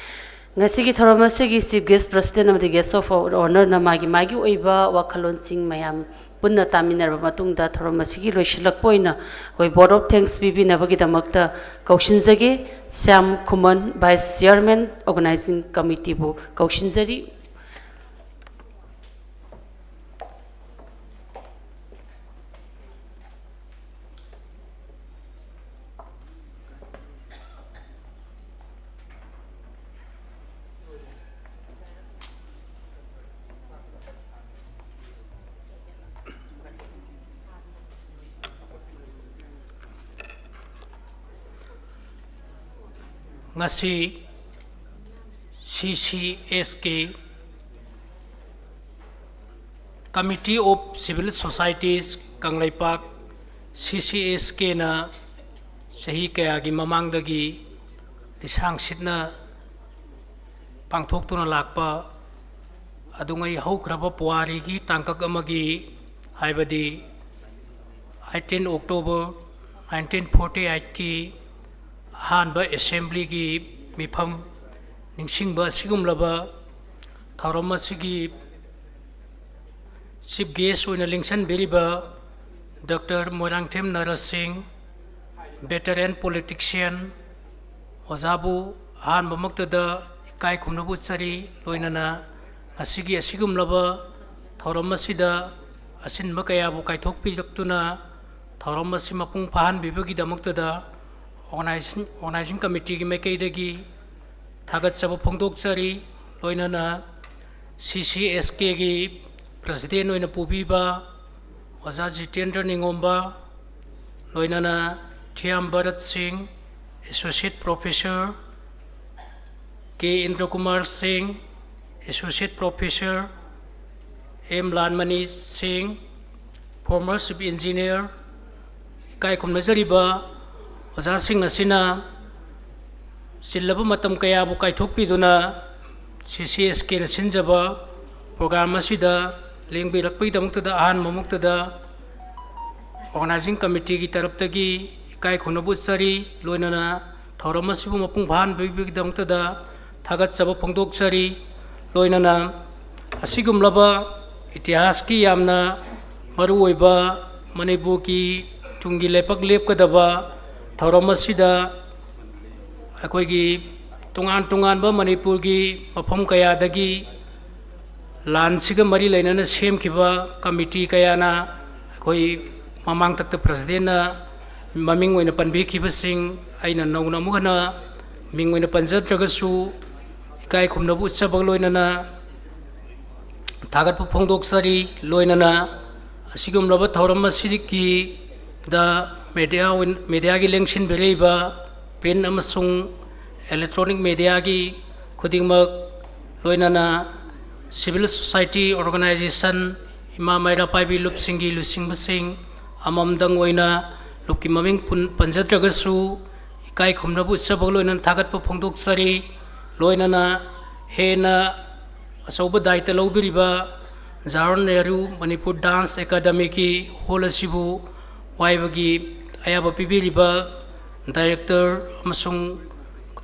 ꯉꯁꯤꯒꯤ ꯊꯧꯔꯝ ꯑꯁꯤꯒꯤ Chief Guest, President ꯑꯃꯗꯤ Guest of Honourꯅ ꯃꯥꯒꯤ ꯃꯥꯒꯤ ꯑꯣꯏꯕ ꯋꯥꯈꯜꯂꯣꯟꯁꯤꯡ ꯃꯌꯥꯝ ꯄꯨꯟꯅ ꯇꯥꯃꯤꯟꯅꯔꯕ ꯃꯇꯨꯡꯗ ꯊꯧꯔꯝ ꯑꯁꯤꯒꯤ ꯂꯣꯏꯁꯤꯜꯂꯛꯄ ꯑꯣꯏꯅ ꯑꯩꯈꯣꯏ Vote of Thanks ꯄꯤꯕꯤꯅꯕꯒꯤꯗꯃꯛꯇ ꯀꯧꯁꯤꯟꯖꯒꯦ꯫ Shyam Khuman, Vice Chairman, Organising Committeeꯕꯨ ꯀꯧꯁꯤꯟꯖꯔꯤ꯫ ꯉꯁꯤ C C S K, Committee of Civil Societies Kangleipak, C C S Kꯅ ꯆꯍꯤ ꯀꯌꯥꯒꯤ ꯃꯃꯥꯡꯗꯒꯤ ꯂꯤꯁꯥꯡ ꯁꯤꯠꯅ ꯄꯥꯡꯊꯣꯛꯇꯨꯅ ꯂꯥꯛꯄ ꯑꯗꯨꯉꯩ ꯍꯧꯈ꯭ꯔꯕ ꯄꯨꯋꯥꯔꯤꯒꯤ ꯇꯥꯡꯀꯛ ꯑꯃꯒꯤ, ꯍꯥꯏꯕꯗꯤ eighteen October nineteen forty eightꯀꯤ ꯑꯍꯥꯟꯕ Assemblyꯒꯤ ꯃꯤꯐꯝ ꯅꯤꯡꯁꯤꯡꯕ ꯑꯁꯤꯒꯨꯝꯂꯕ ꯊꯧꯔꯝ ꯑꯁꯤꯒꯤ Chief Guest ꯑꯣꯏꯅ ꯂꯦꯡꯁꯤꯟꯕꯤꯔꯤꯕ Doctor ꯃꯣꯏꯔꯥꯡꯊꯦꯝ ꯅꯔꯁꯤꯡ, veteran politician, ꯑꯣꯖꯥꯕꯨ ꯑꯍꯥꯟꯕꯃꯛꯇꯗ ꯏꯀꯥꯏ ꯈꯨꯝꯅꯕ ꯎꯠꯆꯔꯤ꯫ ꯂꯣꯏꯅꯅ ꯉꯁꯤꯒꯤ ꯑꯁꯤꯒꯨꯝꯂꯕ ꯊꯧꯔꯝ ꯑꯁꯤꯗ ꯑꯁꯤꯟꯕ ꯀꯌꯥꯕꯨ ꯀꯥꯏꯊꯣꯛꯄꯤꯔꯛꯇꯨꯅ ꯊꯧꯔꯝ ꯑꯁꯤ ꯃꯄꯨꯡ ꯐꯥꯍꯟꯕꯤꯕꯒꯤꯗꯃꯛꯇꯗ organizing, organizing committeeꯒꯤ ꯃꯥꯏꯀꯩꯗꯒꯤ ꯊꯥꯒꯠꯆꯕ ꯐꯣꯡꯗꯣꯛꯆꯔꯤ꯫ ꯂꯣꯏꯅꯅ C C S Kꯒꯤ president ꯑꯣꯏꯅ ꯄꯨꯕꯤꯕ ꯑꯣꯖꯥ ꯖꯤꯇꯦꯟꯗ꯭ꯔ ꯅꯤꯉꯣꯝꯕ, ꯂꯣꯏꯅꯅ ꯊꯤꯌꯥꯝ ꯚꯔꯠ ꯁꯤꯡ, associate professor, K ꯏꯟꯗ꯭ꯔꯀꯨꯃꯥꯔ ꯁꯤꯡ, associate professor, M ꯂꯥꯟꯃꯅꯤ ꯁꯤꯡ, former chief engineer, ꯏꯀꯥꯏ ꯈꯨꯝꯅꯖꯔꯤꯕ ꯑꯣꯖꯥꯁꯤꯡ ꯑꯁꯤꯅ ꯆꯤꯜꯂꯕ ꯃꯇꯝ ꯀꯌꯥꯕꯨ ꯀꯥꯏꯊꯣꯛꯄꯤꯗꯨꯅ C C S Kꯅ ꯁꯤꯟꯖꯕ program ꯑꯁꯤꯗ ꯂꯦꯡꯕꯤꯔꯛꯄꯒꯤꯗꯃꯛꯇꯗ ꯑꯍꯥꯟꯕꯃꯛꯇꯗ organizing committeeꯒꯤ ꯇꯔꯞꯇꯒꯤ ꯏꯀꯥꯏ ꯈꯨꯝꯅꯕ ꯎꯠꯆꯔꯤ꯫ ꯂꯣꯏꯅꯅ ꯊꯧꯔꯝ ꯑꯁꯤꯕꯨ ꯃꯄꯨꯡ ꯐꯥꯍꯟꯕꯤꯕꯒꯤꯗꯃꯛꯇꯗ ꯊꯥꯒꯠꯆꯕ ꯐꯣꯡꯗꯣꯛꯆꯔꯤ꯫ ꯂꯣꯏꯅꯅ ꯑꯁꯤꯒꯨꯝꯂꯕ ꯏꯇꯤꯍꯥꯁꯀꯤ ꯌꯥꯝꯅ ꯃꯔꯨꯑꯣꯏꯕ ꯃꯅꯤꯄꯨꯔꯒꯤ ꯇꯨꯡꯒꯤ ꯂꯩꯄꯥꯛ ꯂꯦꯞꯀꯗꯕ ꯊꯧꯔꯝ ꯑꯁꯤꯗ ꯑꯩꯈꯣꯏꯒꯤ ꯇꯣꯉꯥꯟ ꯇꯣꯉꯥꯟꯕ ꯃꯅꯤꯄꯨꯔꯒꯤ ꯃꯐꯝ ꯀꯌꯥꯗꯒꯤ ꯂꯥꯟꯁꯤꯒ ꯃꯔꯤ ꯂꯩꯅꯅ ꯁꯦꯝꯈꯤꯕ committee ꯀꯌꯥꯅ ꯑꯩꯈꯣꯏ ꯃꯃꯥꯡ ꯇꯛꯇ presidentꯅ ꯃꯃꯤꯡ ꯑꯣꯏꯅ ꯄꯟꯕꯤꯈꯤꯕꯁꯤꯡ ꯑꯩꯅ ꯅꯧꯅ ꯑꯃꯨꯛ ꯍꯟꯅ ꯃꯤꯡ ꯑꯣꯏꯅ ꯄꯟꯖꯗ꯭ꯔꯒꯁꯨ ꯏꯀꯥꯏ ꯈꯨꯝꯅꯕ ꯎꯠꯆꯕꯒ ꯂꯣꯏꯅꯅ ꯊꯥꯒꯠꯄ ꯐꯣꯡꯗꯣꯛꯆꯔꯤ꯫ ꯂꯣꯏꯅꯅ ꯑꯁꯤꯒꯨꯝꯂꯕ ꯊꯧꯔꯝ ꯑꯁꯤꯒꯤꯗ media ꯑꯣꯏꯅ, mediaꯒꯤ ꯂꯦꯡꯁꯤꯟꯕꯤꯔꯛꯏꯕ print ꯑꯃꯁꯨꯡ electronic mediaꯒꯤ ꯈꯨꯗꯤꯡꯃꯛ, ꯂꯣꯏꯅꯅ civil society organization, ꯏꯃꯥ ꯃꯩꯔꯥ ꯄꯥꯏꯕꯤ ꯂꯨꯞꯁꯤꯡꯒꯤ ꯂꯨꯆꯤꯡꯕꯁꯤꯡ, ꯑꯃꯃꯝꯗꯪ ꯑꯣꯏꯅ ꯂꯨꯞꯀꯤ ꯃꯃꯤꯡ ꯄꯨꯟ-, ꯄꯟꯖꯗ꯭ꯔꯒꯁꯨ ꯏꯀꯥꯏ ꯈꯨꯝꯅꯕ ꯎꯠꯆꯕꯒ ꯂꯣꯏꯅꯅ ꯊꯥꯒꯠꯄ ꯐꯣꯡꯗꯣꯛꯆꯔꯤ꯫ ꯂꯣꯏꯅꯅ ꯍꯦꯟꯅ ꯑꯆꯧꯕ ꯗꯥꯏꯇ ꯂꯧꯕꯤꯔꯤꯕ ꯖꯋꯥꯍꯔꯂꯥꯜ ꯅꯦꯍꯔꯨ ꯃꯅꯤꯄꯨꯔ dance academyꯒꯤ hall ꯑꯁꯤꯕꯨ ꯋꯥꯏꯕꯒꯤ ꯑꯌꯥꯕ ꯄꯤꯕꯤꯔꯤꯕ director ꯑꯃꯁꯨꯡ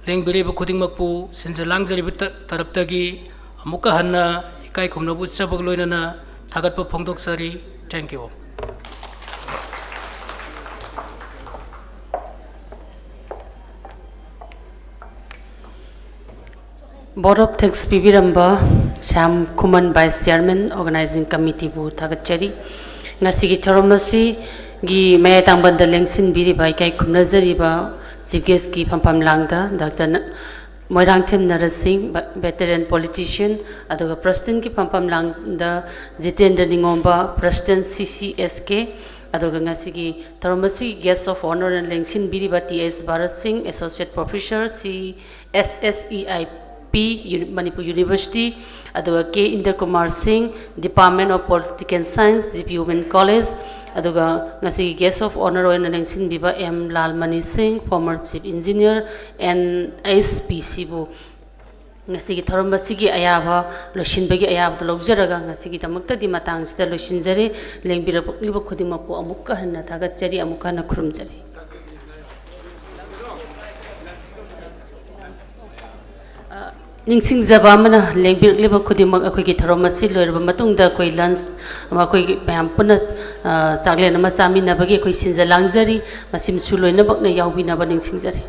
ꯂꯦꯡꯕꯤꯔꯤꯕ ꯈꯨꯗꯤꯡꯃꯛꯄꯨ ꯁꯤꯟꯖ ꯂꯥꯡꯖꯔꯤꯕ ꯇ-, ꯇꯔꯞꯇꯒꯤ ꯑꯃꯨꯛꯀ ꯍꯟꯅ ꯏꯀꯥꯏ ꯈꯨꯝꯅꯕ ꯎꯠꯆꯕꯒ ꯂꯣꯏꯅꯅ ꯊꯥꯒꯠꯄ ꯐꯣꯡꯗꯣꯛꯆꯔꯤ꯫ Thank you. Vote of thanks ꯄꯤꯕꯤꯔꯝꯕ Shyam Khuman, Vice Chairman, Organizing Committeeꯕꯨ ꯊꯥꯒꯠꯆꯔꯤ꯫ ꯉꯁꯤꯒꯤ ꯊꯧꯔꯝ ꯑꯁꯤꯒꯤ ꯃꯌꯥꯏ ꯇꯥꯡꯕꯟꯗ ꯂꯦꯡꯁꯤꯟꯕꯤꯔꯤꯕ, ꯏꯀꯥꯏ ꯈꯨꯝꯅꯖꯔꯤꯕ Chief Guestꯀꯤ ꯐꯝꯐꯝ ꯂꯥꯡꯗ Doctor ꯅ-, ꯃꯣꯏꯔꯥꯡꯊꯦꯝ ꯅꯔꯁꯤꯡ, veteran politician, ꯑꯗꯨꯒ Presidentꯀꯤ ꯐꯝꯐꯝ ꯂꯥꯡꯗ Jitendra ꯅꯤꯉꯣꯝꯕ, President C C S K, ꯑꯗꯨꯒ ꯉꯁꯤꯒꯤ ꯊꯧꯔꯝ ꯑꯁꯤꯒꯤ Guest of Honour ꯑꯣꯏꯅ ꯂꯦꯡꯁꯤꯟꯕꯤꯔꯤꯕ T S ꯚꯥꯔꯠ ꯁꯤꯡ, Associate Professor, C S S E I P, Uni-, Manipur University, ꯑꯗꯨꯒ K ꯏꯟꯗ꯭ꯔ ꯀꯨꯃꯥꯔ ꯁꯤꯡ, Department of Political Science, G P Women College, ꯑꯗꯨꯒ ꯉꯁꯤꯒꯤ Guest of Honour ꯑꯣꯏꯅ ꯂꯦꯡꯁꯤꯟꯕꯤꯕ M ꯂꯥꯜꯃꯅꯤ ꯁꯤꯡ, former Chief Engineer, N H P C ꯕꯨ ꯉꯁꯤꯒꯤ ꯊꯧꯔꯝ ꯑꯁꯤꯒꯤ ꯑꯌꯥꯕ ꯂꯣꯏꯁꯤꯟꯕꯒꯤ ꯑꯌꯥꯕꯗꯨ ꯂꯧꯖꯔꯒ, ꯉꯁꯤꯒꯤꯗꯃꯛꯇꯗꯤ ꯃꯇꯥꯡꯁꯤꯗ ꯂꯣꯏꯁꯤꯟꯖꯔꯦ꯫ ꯂꯦꯡꯕꯤꯔꯛꯂꯤꯕ ꯈꯨꯗꯤꯡꯃꯛꯄꯨ ꯑꯃꯨꯛꯀ ꯍꯟꯅ ꯊꯥꯒꯠꯆꯔꯤ, ꯑꯃꯨꯛꯀ ꯍꯟꯅ ꯈꯨꯔꯨꯝꯖꯔꯤ꯫ ꯑ, ꯅꯤꯡꯁꯤꯡꯖꯕ ꯑꯃꯅ, ꯂꯦꯡꯕꯤꯔꯛꯂꯤꯕ ꯈꯨꯗꯤꯡꯃꯛ ꯑꯩꯈꯣꯏꯒꯤ ꯊꯧꯔꯝ ꯑꯁꯤ ꯂꯣꯏꯔꯕ ꯃꯇꯨꯡꯗ ꯑꯩꯈꯣꯏ lunch ꯑꯃ, ꯑꯩꯈꯣꯏꯒꯤ ꯃꯌꯥꯝ ꯄꯨꯟꯅ, ꯑ, ꯆꯥꯛꯂꯦꯟ ꯑꯃ ꯆꯥꯃꯤꯟꯅꯕꯒꯤ ꯑꯩꯈꯣꯏ ꯁꯤꯟꯖ ꯂꯥꯡꯖꯔꯤ꯫ ꯃꯁꯤꯃꯁꯨ ꯂꯣꯏꯅꯃꯛꯅ ꯌꯥꯎꯕꯤꯅꯕ ꯅꯤꯡꯁꯤꯡꯖꯔꯤ꯫